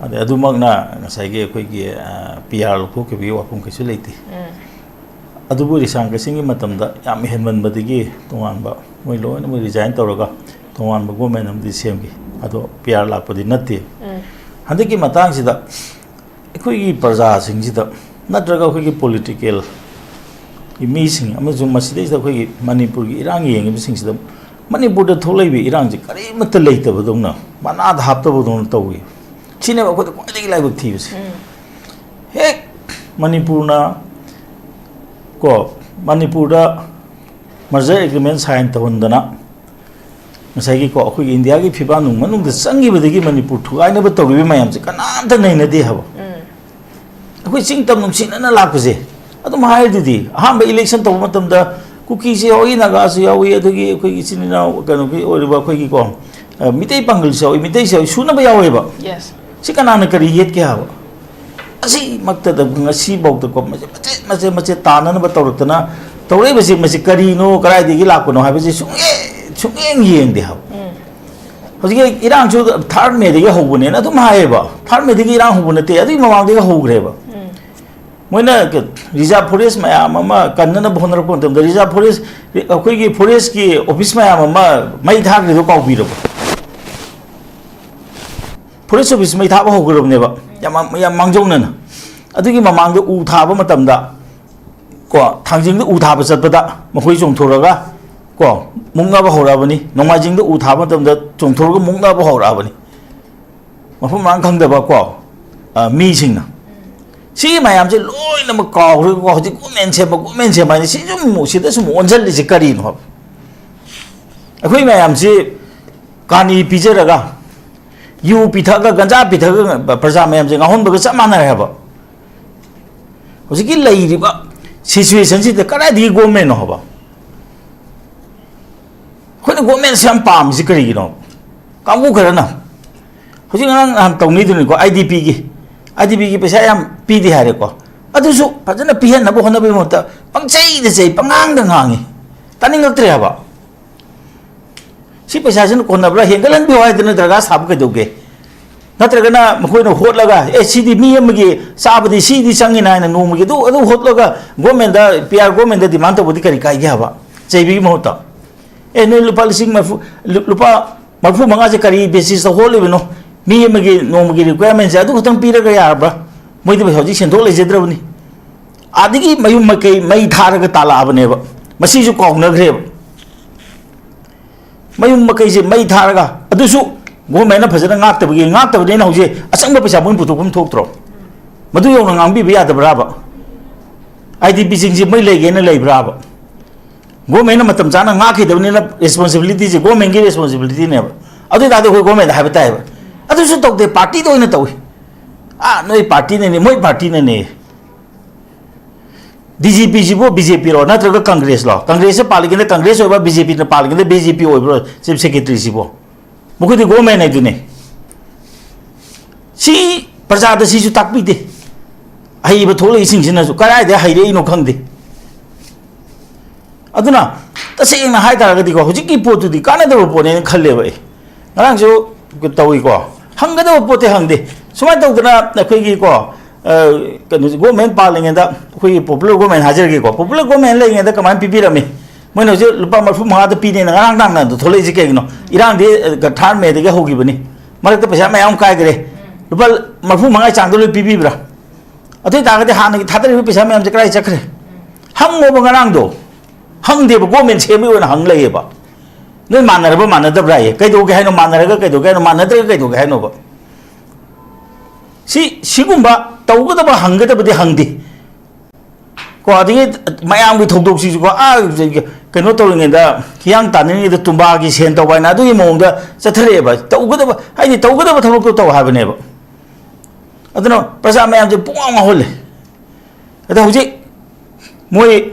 ꯑꯗꯩ ꯑꯗꯨꯃꯛꯅ ꯉꯁꯥꯏꯒꯤ ꯑꯩꯈꯣꯏꯒꯤ, ꯑ, ꯄꯤ ꯑꯥꯔ ꯂꯧꯊꯣꯛꯈꯤꯕꯒꯤ ꯋꯥꯐꯝ ꯀꯩꯁꯨ ꯂꯩꯇꯦ꯫ ꯑꯗꯨꯕꯨ ꯔꯤꯁꯥꯡ ꯀꯩꯁꯤꯡꯒꯤ ꯃꯇꯝꯗ ꯌꯥꯝ ꯍꯦꯟꯃꯟꯕꯗꯒꯤ ꯇꯣꯉꯥꯟꯕ ꯃꯣꯏ ꯂꯣꯏꯅꯃꯛ ꯔꯤꯖꯥꯏꯟ ꯇꯧꯔꯒ ꯇꯣꯉꯥꯟꯕ ꯒꯣꯔꯃꯦꯟ ꯑꯃꯗꯤ ꯁꯦꯝꯈꯤ꯫ ꯑꯗꯣ ꯄꯤ ꯑꯥꯔ ꯂꯥꯛꯄꯗꯤ ꯅꯠꯇꯦ꯫ ꯍꯟꯗꯛꯀꯤ ꯃꯇꯥꯡꯁꯤꯗ ꯑꯩꯈꯣꯏꯒꯤ ꯄ꯭ꯔꯖꯥꯁꯤꯡꯁꯤꯗ ꯅꯠꯇ꯭ꯔꯒ ꯑꯩꯈꯣꯏꯒꯤ ꯄꯣꯂꯤꯇꯤꯀꯦꯜꯒꯤ ꯃꯤꯁꯤꯡ ꯑꯃꯁꯨꯡ ꯃꯁꯤꯗꯩꯁꯤꯗ ꯑꯩꯈꯣꯏꯒꯤ ꯃꯅꯤꯄꯨꯔꯒꯤ ꯏꯔꯥꯡ ꯌꯦꯡꯉꯤꯕꯁꯤꯡꯁꯤꯗ ꯃꯅꯤꯄꯨꯔꯗ ꯊꯣꯛꯂꯛꯏꯕ ꯏꯔꯥꯡꯁꯤ ꯀꯔꯤꯃꯠꯇ ꯂꯩꯇꯕꯗꯧꯅ, ꯃꯅꯥꯗ ꯍꯥꯞꯇꯕꯗꯧꯅ ꯇꯧꯏ꯫ ꯁꯤꯅꯦꯕ ꯑꯩꯈꯣꯏꯗ ꯈ꯭ꯋꯥꯏꯗꯒꯤ ꯂꯥꯏꯕꯛ ꯊꯤꯕꯁꯦ꯫ ꯍꯦꯛ ꯃꯅꯤꯄꯨꯔꯅ ꯀꯣ, ꯃꯅꯤꯄꯨꯔꯗ ꯃꯔꯖꯔ ꯑꯦꯒ꯭ꯔꯤꯃꯦꯟ ꯁꯥꯏꯟ ꯇꯧꯍꯟꯗꯅ ꯉꯁꯥꯏꯒꯤꯀꯣ, ꯑꯩꯈꯣꯏꯒꯤ ꯏꯟꯗꯤꯌꯥꯒꯤ ꯐꯤꯕꯥꯛ ꯅꯨꯡ ꯃꯅꯨꯡꯗ ꯆꯪꯈꯤꯕꯗꯒꯤ ꯃꯅꯤꯄꯨꯔ ꯊꯨꯒꯥꯏꯅꯕ ꯇꯧꯔꯤꯕ ꯃꯌꯥꯝꯁꯦ ꯀꯅꯥꯝꯇ ꯅꯩꯅꯗꯦ ꯍꯥꯏꯕ꯫ ꯑꯩꯈꯣꯏ ꯆꯤꯡ ꯇꯝ ꯅꯨꯡꯁꯤꯅꯅ ꯂꯥꯛꯄꯁꯦ ꯑꯗꯨꯝ ꯍꯥꯏꯔꯤꯗꯨꯗꯤ, ꯑꯍꯥꯟꯕ ꯏꯂꯦꯛꯁꯟ ꯇꯧꯕ ꯃꯇꯝꯗ ꯀꯨꯀꯤꯁꯨ ꯌꯥꯎꯏ, ꯅꯥꯒꯥꯁꯨ ꯌꯥꯎꯏ, ꯑꯗꯒꯤ ꯑꯩꯈꯣꯏꯒꯤ ꯏꯆꯤꯟ ꯏꯅꯥꯎ ꯀꯩꯅꯣꯒꯤ ꯑꯣꯏꯔꯤꯕ ꯑꯩꯈꯣꯏꯒꯤꯀꯣ, ꯑ, ꯃꯤꯇꯩ ꯄꯥꯡꯒꯜꯁꯨ ꯌꯥꯎꯏ, ꯃꯤꯇꯩꯁꯨ ꯌꯥꯎꯏ, ꯁꯨꯅꯕ ꯌꯥꯎꯋꯦꯕ꯫ ꯌꯦꯁ꯫ ꯁꯤ ꯀꯅꯥꯅ ꯀꯔꯤ ꯌꯦꯠꯀꯦ ꯍꯥꯏꯕ? ꯑꯁꯤꯃꯛꯇꯗ ꯉꯁꯤꯐꯥꯎꯗꯀꯣ ꯃꯁꯤ ꯃꯆꯦꯠ ꯃꯆꯦꯠ ꯃꯆꯦꯠ ꯇꯥꯅꯅꯕ ꯇꯧꯔꯛꯇꯅ ꯇꯧꯔꯛꯏꯕꯁꯤ, ꯃꯁꯤ ꯀꯔꯤꯅꯣ, ꯀꯗꯥꯏꯗꯒꯤ ꯂꯥꯛꯄꯅꯣ ꯍꯥꯏꯕꯁꯤ ꯁꯨꯡꯌꯦꯡ, ꯁꯨꯡꯌꯦꯡ ꯌꯦꯡꯗꯦ ꯍꯥꯏꯕ꯫ ꯍꯧꯖꯤꯛꯀꯤ ꯏꯔꯥꯡꯁꯨ ꯊꯥꯔꯠ ꯃꯦꯗꯒꯤ ꯍꯧꯕꯅꯦꯅ ꯑꯗꯨꯝ ꯍꯥꯏꯌꯦꯕ꯫ ꯊꯥꯔꯠ ꯃꯦꯗꯒꯤ ꯏꯔꯥꯡ ꯍꯧꯕ ꯅꯠꯇꯦ, ꯑꯗꯨꯒꯤ ꯃꯃꯥꯡꯗꯒꯤ ꯍꯧꯈ꯭ꯔꯦꯕ꯫ ꯃꯣꯏꯅ ꯔꯤꯖꯥꯔꯚ ꯐꯣꯔꯦꯁ ꯃꯌꯥꯝ ꯑꯃ ꯀꯟꯅꯅꯕ ꯍꯣꯠꯅꯔꯛꯄ ꯃꯇꯝꯗ ꯔꯤꯖꯥꯔꯚ ꯐꯣꯔꯦꯁ, ꯑꯩꯈꯣꯏꯒꯤ ꯐꯣꯔꯦꯁꯀꯤ ꯑꯣꯐꯤꯁ ꯃꯌꯥꯝ ꯑꯃ ꯃꯩ ꯊꯥꯈ꯭ꯔꯤꯗꯣ ꯀꯥꯎꯕꯤꯔꯕ? ꯐꯣꯔꯦꯁ ꯑꯣꯐꯤꯁ ꯃꯩ ꯊꯥꯕ ꯍꯧꯈ꯭ꯔꯕꯅꯦꯕ, ꯌꯥꯝ, ꯌꯥꯝ ꯃꯥꯡꯖꯧꯅꯅ꯫ ꯑꯗꯨꯒꯤ ꯃꯃꯥꯡꯗ ꯎ ꯊꯥꯕ ꯃꯇꯝꯗ ꯀꯣ, ꯊꯥꯡꯖꯤꯡꯗ ꯎ ꯊꯥꯕ ꯆꯠꯄꯗ ꯃꯈꯣꯏ ꯆꯣꯡꯊꯣꯔꯒ, ꯀꯣ, ꯃꯨꯛꯅꯕ ꯍꯧꯔꯛꯑꯕꯅꯤ꯫ ꯅꯣꯡꯃꯥꯏꯖꯤꯡꯗ ꯎ ꯊꯥꯕ ꯃꯇꯝꯗ ꯆꯣꯡꯊꯣꯔꯒ ꯃꯨꯛꯅꯕ ꯍꯧꯔꯛꯑꯕꯅꯤ꯫ ꯃꯐꯝ ꯃꯔꯥꯡ ꯈꯪꯗꯕ, ꯀꯣ, ꯑ, ꯃꯤꯁꯤꯡꯅ꯫ ꯁꯤꯒꯤ ꯃꯌꯥꯝꯁꯦ ꯂꯣꯏꯅꯃꯛ ꯀꯥꯎꯈ꯭ꯔꯒꯀꯣ, ꯍꯧꯖꯤꯛ ꯒꯣꯔꯃꯦꯟ ꯁꯦꯝꯕ, ꯒꯣꯔꯃꯦꯟ ꯁꯦꯝꯕ ꯍꯥꯏꯅ ꯁꯤ ꯁꯨꯝ, ꯁꯤꯗ ꯁꯨꯝ ꯑꯣꯟꯁꯤꯜꯂꯤꯁꯦ ꯀꯔꯤꯅꯣ ꯍꯥꯏꯕ? ꯑꯩꯈꯣꯏ ꯃꯌꯥꯝꯁꯤ ꯀꯥꯅꯤ ꯄꯤꯖꯔꯒ, ꯌꯨ ꯄꯤꯊꯛꯑꯒ, ꯒꯟꯖꯥ ꯄꯤꯊꯛꯑꯒ ꯄ꯭ꯔꯖꯥ ꯃꯌꯥꯝꯁꯦ ꯉꯥꯎꯍꯟꯕꯒ ꯆꯞ ꯃꯥꯟꯅꯔꯦ ꯍꯥꯏꯕ꯫ ꯍꯧꯖꯤꯛꯀꯤ ꯂꯩꯔꯤꯕ ꯁꯤꯆꯨꯋꯦꯁꯟꯁꯤꯗ ꯀꯗꯥꯏꯗꯒꯤ ꯒꯣꯔꯃꯦꯟꯅꯣ ꯍꯥꯏꯕ? ꯑꯩꯈꯣꯏꯅ ꯒꯣꯔꯃꯦꯟꯁꯦ ꯌꯥꯝ ꯄꯥꯝꯃꯤꯁꯤ ꯀꯔꯤꯒꯤꯅꯣ? ꯀꯥꯡꯕꯨ ꯈꯔꯅ ꯍꯧꯖꯤꯛ ꯉꯔꯥꯡ ꯅꯍꯥꯟ ꯇꯧꯅꯤꯗꯨꯅꯤꯀꯣ, ꯑꯥꯏ ꯗꯤ ꯄꯤꯒꯤ, ꯑꯥꯏ ꯗꯤ ꯄꯤꯒꯤ ꯄꯩꯁꯥ ꯌꯥꯝ ꯄꯤꯗꯦ ꯍꯥꯏꯔꯦꯀꯣ, ꯑꯗꯨꯁꯨ ꯐꯖꯅ ꯄꯤꯍꯟꯅꯕ ꯍꯣꯠꯅꯕꯒꯤ ꯃꯍꯨꯠꯇ ꯄꯪꯆꯩꯗ ꯆꯩ, ꯄꯉꯥꯡꯗ ꯉꯥꯡꯉꯤ, ꯇꯥꯅꯤꯡꯉꯛꯇ꯭ꯔꯦ ꯍꯥꯏꯕ꯫ ꯁꯤ ꯄꯩꯁꯥꯁꯤꯅ ꯀꯣꯟꯅꯕ꯭ꯔꯥ? ꯍꯦꯟꯒꯠꯍꯟꯕꯤꯌꯨ ꯍꯥꯏꯗꯅ ꯗꯔꯀꯥꯔ ꯁꯥꯕ ꯀꯩꯗꯧꯒꯦ? ꯅꯠꯇ꯭ꯔꯒꯅ ꯃꯈꯣꯏꯅ ꯍꯣꯠꯂꯒ, "ꯑꯦ, ꯁꯤꯗꯤ ꯃꯤ ꯑꯃꯒꯤ ꯆꯥꯕꯗꯤ ꯁꯤꯗꯤ ꯆꯪꯉꯤꯅ" ꯍꯥꯏꯅ ꯅꯣꯡꯃꯒꯤ ꯑꯗꯨ, ꯑꯗꯨ ꯍꯣꯠꯂꯒ ꯒꯣꯔꯃꯦꯟꯗ, ꯄꯤ ꯑꯥꯔ ꯒꯣꯔꯃꯦꯟꯗ ꯗꯤꯃꯥꯟ ꯇꯧꯕꯗꯤ ꯀꯔꯤ ꯀꯥꯏꯒꯦ ꯍꯥꯏꯕ? ꯆꯩꯕꯒꯤ ꯃꯍꯨꯠꯇ, "ꯑꯦ, ꯅꯣꯏ ꯂꯨꯄꯥ ꯂꯤꯁꯤꯡ ꯃꯔꯤꯐꯨ, ꯂꯨ-, ꯂꯨꯄꯥ ꯃꯔꯤꯐꯨ ꯃꯉꯥꯁꯦ ꯀꯔꯤ ꯕꯦꯁꯤꯁꯇ ꯍꯣꯠꯂꯤꯕꯅꯣ? ꯃꯤ ꯑꯃꯒꯤ ꯅꯣꯡꯃꯒꯤ ꯔꯤꯀ꯭ꯋꯥꯌꯔꯃꯦꯟꯁꯦ ꯑꯗꯨ ꯈꯛꯇꯪ ꯄꯤꯔꯒ ꯌꯥꯔꯕ꯭ꯔꯥ?" ꯃꯣꯏꯗꯤ ꯍꯧꯖꯤꯛ ꯁꯦꯟꯊꯣꯛ ꯂꯩꯖꯗ꯭ꯔꯕꯅꯤ꯫ ꯑꯥꯗꯒꯤ ꯃꯌꯨꯝ ꯃꯀꯩ ꯃꯩ ꯊꯥꯔꯒ ꯇꯥꯜꯂꯛꯑꯕꯅꯦꯕ, ꯃꯁꯤꯁꯨ ꯀꯥꯎꯅꯈ꯭ꯔꯦꯕ꯫ ꯃꯌꯨꯝ ꯃꯀꯩꯁꯦ ꯃꯩ ꯊꯥꯔꯒ, ꯑꯗꯨꯁꯨ ꯒꯣꯔꯃꯦꯟꯅ ꯐꯖꯅ ꯉꯥꯛꯇꯕꯒꯤ, ꯉꯥꯛꯇꯕꯅꯤꯅ ꯍꯧꯖꯤꯛ ꯑꯆꯪꯕ ꯄꯩꯁꯥ ꯃꯣꯏꯅ ꯄꯨꯊꯣꯛꯐꯝ ꯊꯣꯛꯇ꯭ꯔꯣ? ꯃꯗꯨ ꯌꯧꯅ ꯉꯥꯡꯕꯤꯕ ꯌꯥꯗꯕ꯭ꯔꯥꯕ? ꯑꯥꯏ ꯗꯤ ꯄꯤꯁꯤꯡꯁꯦ ꯃꯩ ꯂꯩꯒꯦꯅ ꯂꯩꯕ꯭ꯔꯥꯕ? ꯒꯣꯔꯃꯦꯟꯅ ꯃꯇꯝ ꯆꯥꯅ ꯉꯥꯛꯈꯤꯗꯕꯅꯤꯅ ꯔꯦꯁꯄꯣꯟꯁꯤꯕꯤꯂꯤꯇꯤꯁꯦ ꯒꯣꯔꯃꯦꯟꯒꯤ ꯔꯦꯁꯄꯣꯟꯁꯤꯕꯤꯂꯤꯇꯤꯅꯦꯕ꯫ ꯑꯗꯨ ꯑꯣꯏ ꯇꯥꯔꯗꯤ ꯑꯩꯈꯣꯏ ꯒꯣꯔꯃꯦꯟꯗ ꯍꯥꯏꯕ ꯇꯥꯏꯌꯦꯕ꯫ ꯑꯗꯨꯁꯨ ꯇꯧꯗꯦ, ꯄꯥꯔꯇꯤꯗ ꯑꯣꯏꯅ ꯇꯧꯏ꯫ ꯑꯥ, ꯅꯣꯏ ꯄꯥꯔꯇꯤꯅꯅꯦ, ꯃꯣꯏ ꯄꯥꯔꯇꯤꯅꯅꯦ꯫ ꯗꯤ ꯖꯤ ꯄꯤꯁꯤꯕꯨ ꯕꯤ ꯖꯦ ꯄꯤꯔꯣ ꯅꯠꯇ꯭ꯔꯒ ꯀꯪꯒ꯭ꯔꯦꯁꯂꯣ? ꯀꯪꯒ꯭ꯔꯦꯁꯁꯦ ꯄꯥꯜꯂꯤꯉꯩꯗ ꯀꯪꯒ꯭ꯔꯦꯁ ꯑꯣꯏꯕ, ꯕꯤ ꯖꯦ ꯄꯤꯅ ꯄꯥꯜꯂꯤꯉꯩꯗ ꯕꯤ ꯖꯦ ꯄꯤ ꯑꯣꯏꯕ꯭ꯔꯣ ꯆꯤꯐ ꯁꯦꯀ꯭ꯔꯦꯇꯔꯤꯁꯤꯕꯣ? ꯃꯈꯣꯏꯗꯤ ꯒꯣꯔꯃꯦꯟ ꯍꯥꯏꯗꯨꯅꯤ꯫ ꯁꯤ ꯄ꯭ꯔꯖꯥꯗ ꯁꯤꯁꯨ ꯇꯥꯛꯄꯤꯗꯦ꯫ ꯑꯍꯩꯕ ꯊꯣꯛꯂꯛꯏꯁꯤꯡꯁꯤꯅꯁꯨ ꯀꯗꯥꯏꯗ ꯍꯩꯔꯛꯏꯅꯣ ꯈꯪꯗꯦ꯫ ꯑꯗꯨꯅ ꯇꯁꯦꯡꯅ ꯍꯥꯏ ꯇꯥꯔꯒꯗꯤꯀꯣ, ꯍꯧꯖꯤꯛꯀꯤ ꯄꯣꯠꯇꯨꯗꯤ ꯀꯥꯟꯅꯗꯕ ꯄꯣꯠꯅꯦꯅ ꯈꯜꯂꯦꯕ ꯑꯩ꯫ ꯉꯔꯥꯡꯁꯨ ꯇꯧꯏꯀꯣ, ꯍꯪꯒꯗꯕ ꯄꯣꯠꯇꯤ ꯍꯪꯗꯦ꯫ ꯁꯨꯃꯥꯏꯅ ꯇꯧꯗꯅ ꯑꯩꯈꯣꯏꯒꯤꯀꯣ, ꯑ, ꯀꯩꯅꯣꯁꯦ, ꯒꯣꯔꯃꯦꯟ ꯄꯥꯜꯂꯤꯉꯩꯗ, ꯑꯩꯈꯣꯏꯒꯤ ꯄꯣꯄꯨꯂꯔ ꯒꯣꯔꯃꯦꯟ ꯍꯥꯏꯖꯔꯒꯦꯀꯣ, ꯄꯣꯄꯨꯂꯔ ꯒꯣꯔꯃꯦꯟ ꯂꯩꯔꯤꯉꯩꯗ ꯀꯃꯥꯏꯅ ꯄꯤꯕꯤꯔꯝꯃꯤ? ꯃꯣꯏꯅ ꯍꯧꯖꯤꯛ ꯂꯨꯄꯥ ꯃꯔꯤꯐꯨ ꯃꯉꯥꯗ ꯄꯤꯅꯦꯅ ꯉꯔꯥꯡ ꯅꯍꯥꯟꯗ ꯊꯣꯛꯂꯛꯏꯁꯦ ꯀꯩꯒꯤꯅꯣ? ꯏꯔꯥꯡꯗꯤ, ꯑ, ꯊꯥꯔꯠ ꯃꯦꯗꯒꯤ ꯍꯧꯈꯤꯕꯅꯤ, ꯃꯔꯛꯇ ꯄꯩꯁꯥ ꯃꯌꯥꯝ ꯀꯥꯏꯈ꯭ꯔꯦ꯫ ꯂꯨꯄꯥ ꯃꯔꯤꯐꯨ ꯃꯉꯥꯒꯤ ꯆꯥꯡꯗ ꯂꯣꯏ ꯄꯤꯕꯤꯕ꯭ꯔꯥ? ꯑꯗꯨ ꯑꯣꯏ ꯇꯥꯔꯒꯗꯤ ꯍꯥꯟꯅꯒꯤ ꯊꯥꯗꯔꯤꯕ ꯄꯩꯁꯥ ꯃꯌꯥꯝꯁꯦ ꯀꯗꯥꯏ ꯆꯠꯈ꯭ꯔꯦ? ꯍꯪꯉꯣꯕ ꯉꯔꯥꯡꯗꯣ꯫ ꯍꯪꯗꯦꯕ, ꯒꯣꯔꯃꯦꯟ ꯁꯦꯝꯕꯒꯤ ꯑꯣꯏꯅ ꯍꯪ ꯂꯩꯌꯦꯕ꯫ ꯅꯣꯏ ꯃꯥꯟꯅꯔꯕ ꯃꯥꯟꯅꯗꯕ꯭ꯔꯥ ꯍꯥꯏꯌꯦ꯫ ꯀꯩꯗꯧꯒꯦ ꯍꯥꯏꯅꯣ? ꯃꯥꯟꯅꯔꯒ ꯀꯩꯗꯧꯒꯦ ꯍꯥꯏꯅꯣ? ꯃꯥꯟꯅꯗ꯭ꯔꯒ ꯀꯩꯗꯧꯒꯦ ꯍꯥꯏꯅꯣꯕ? ꯁꯤ, ꯁꯤꯒꯨꯝꯕ ꯇꯧꯒꯗꯕ ꯍꯪꯒꯗꯕꯗꯤ ꯍꯪꯗꯦ꯫ ꯀꯣ, ꯑꯗꯒꯤ ꯃꯌꯥꯝꯒꯤ ꯊꯧꯗꯣꯛꯁꯤꯁꯨꯀꯣ, ꯑꯥ, ꯀꯩꯅꯣ ꯇꯧꯔꯤꯉꯩꯗ, ꯍꯤꯌꯥꯡ ꯇꯥꯟꯅꯔꯤꯉꯩꯗ ꯇꯨꯝꯕꯥꯒꯤ ꯁꯦꯟ ꯇꯧꯕ ꯍꯥꯏꯅ ꯑꯗꯨꯒꯤ ꯃꯑꯣꯡꯗ ꯆꯠꯊꯔꯛꯑꯦꯕ꯫ ꯇꯧꯒꯗꯕ, ꯍꯥꯏꯗꯤ ꯇꯧꯒꯗꯕ ꯊꯕꯛꯇꯣ ꯇꯧ ꯍꯥꯏꯕꯅꯦꯕ꯫ ꯑꯗꯨꯅ ꯄ꯭ꯔꯖꯥ ꯃꯌꯥꯝꯁꯦ ꯄꯨꯡꯉꯥꯎ ꯉꯥꯎꯍꯜꯂꯦ꯫ ꯑꯗ ꯍꯧꯖꯤꯛ ꯃꯣꯏ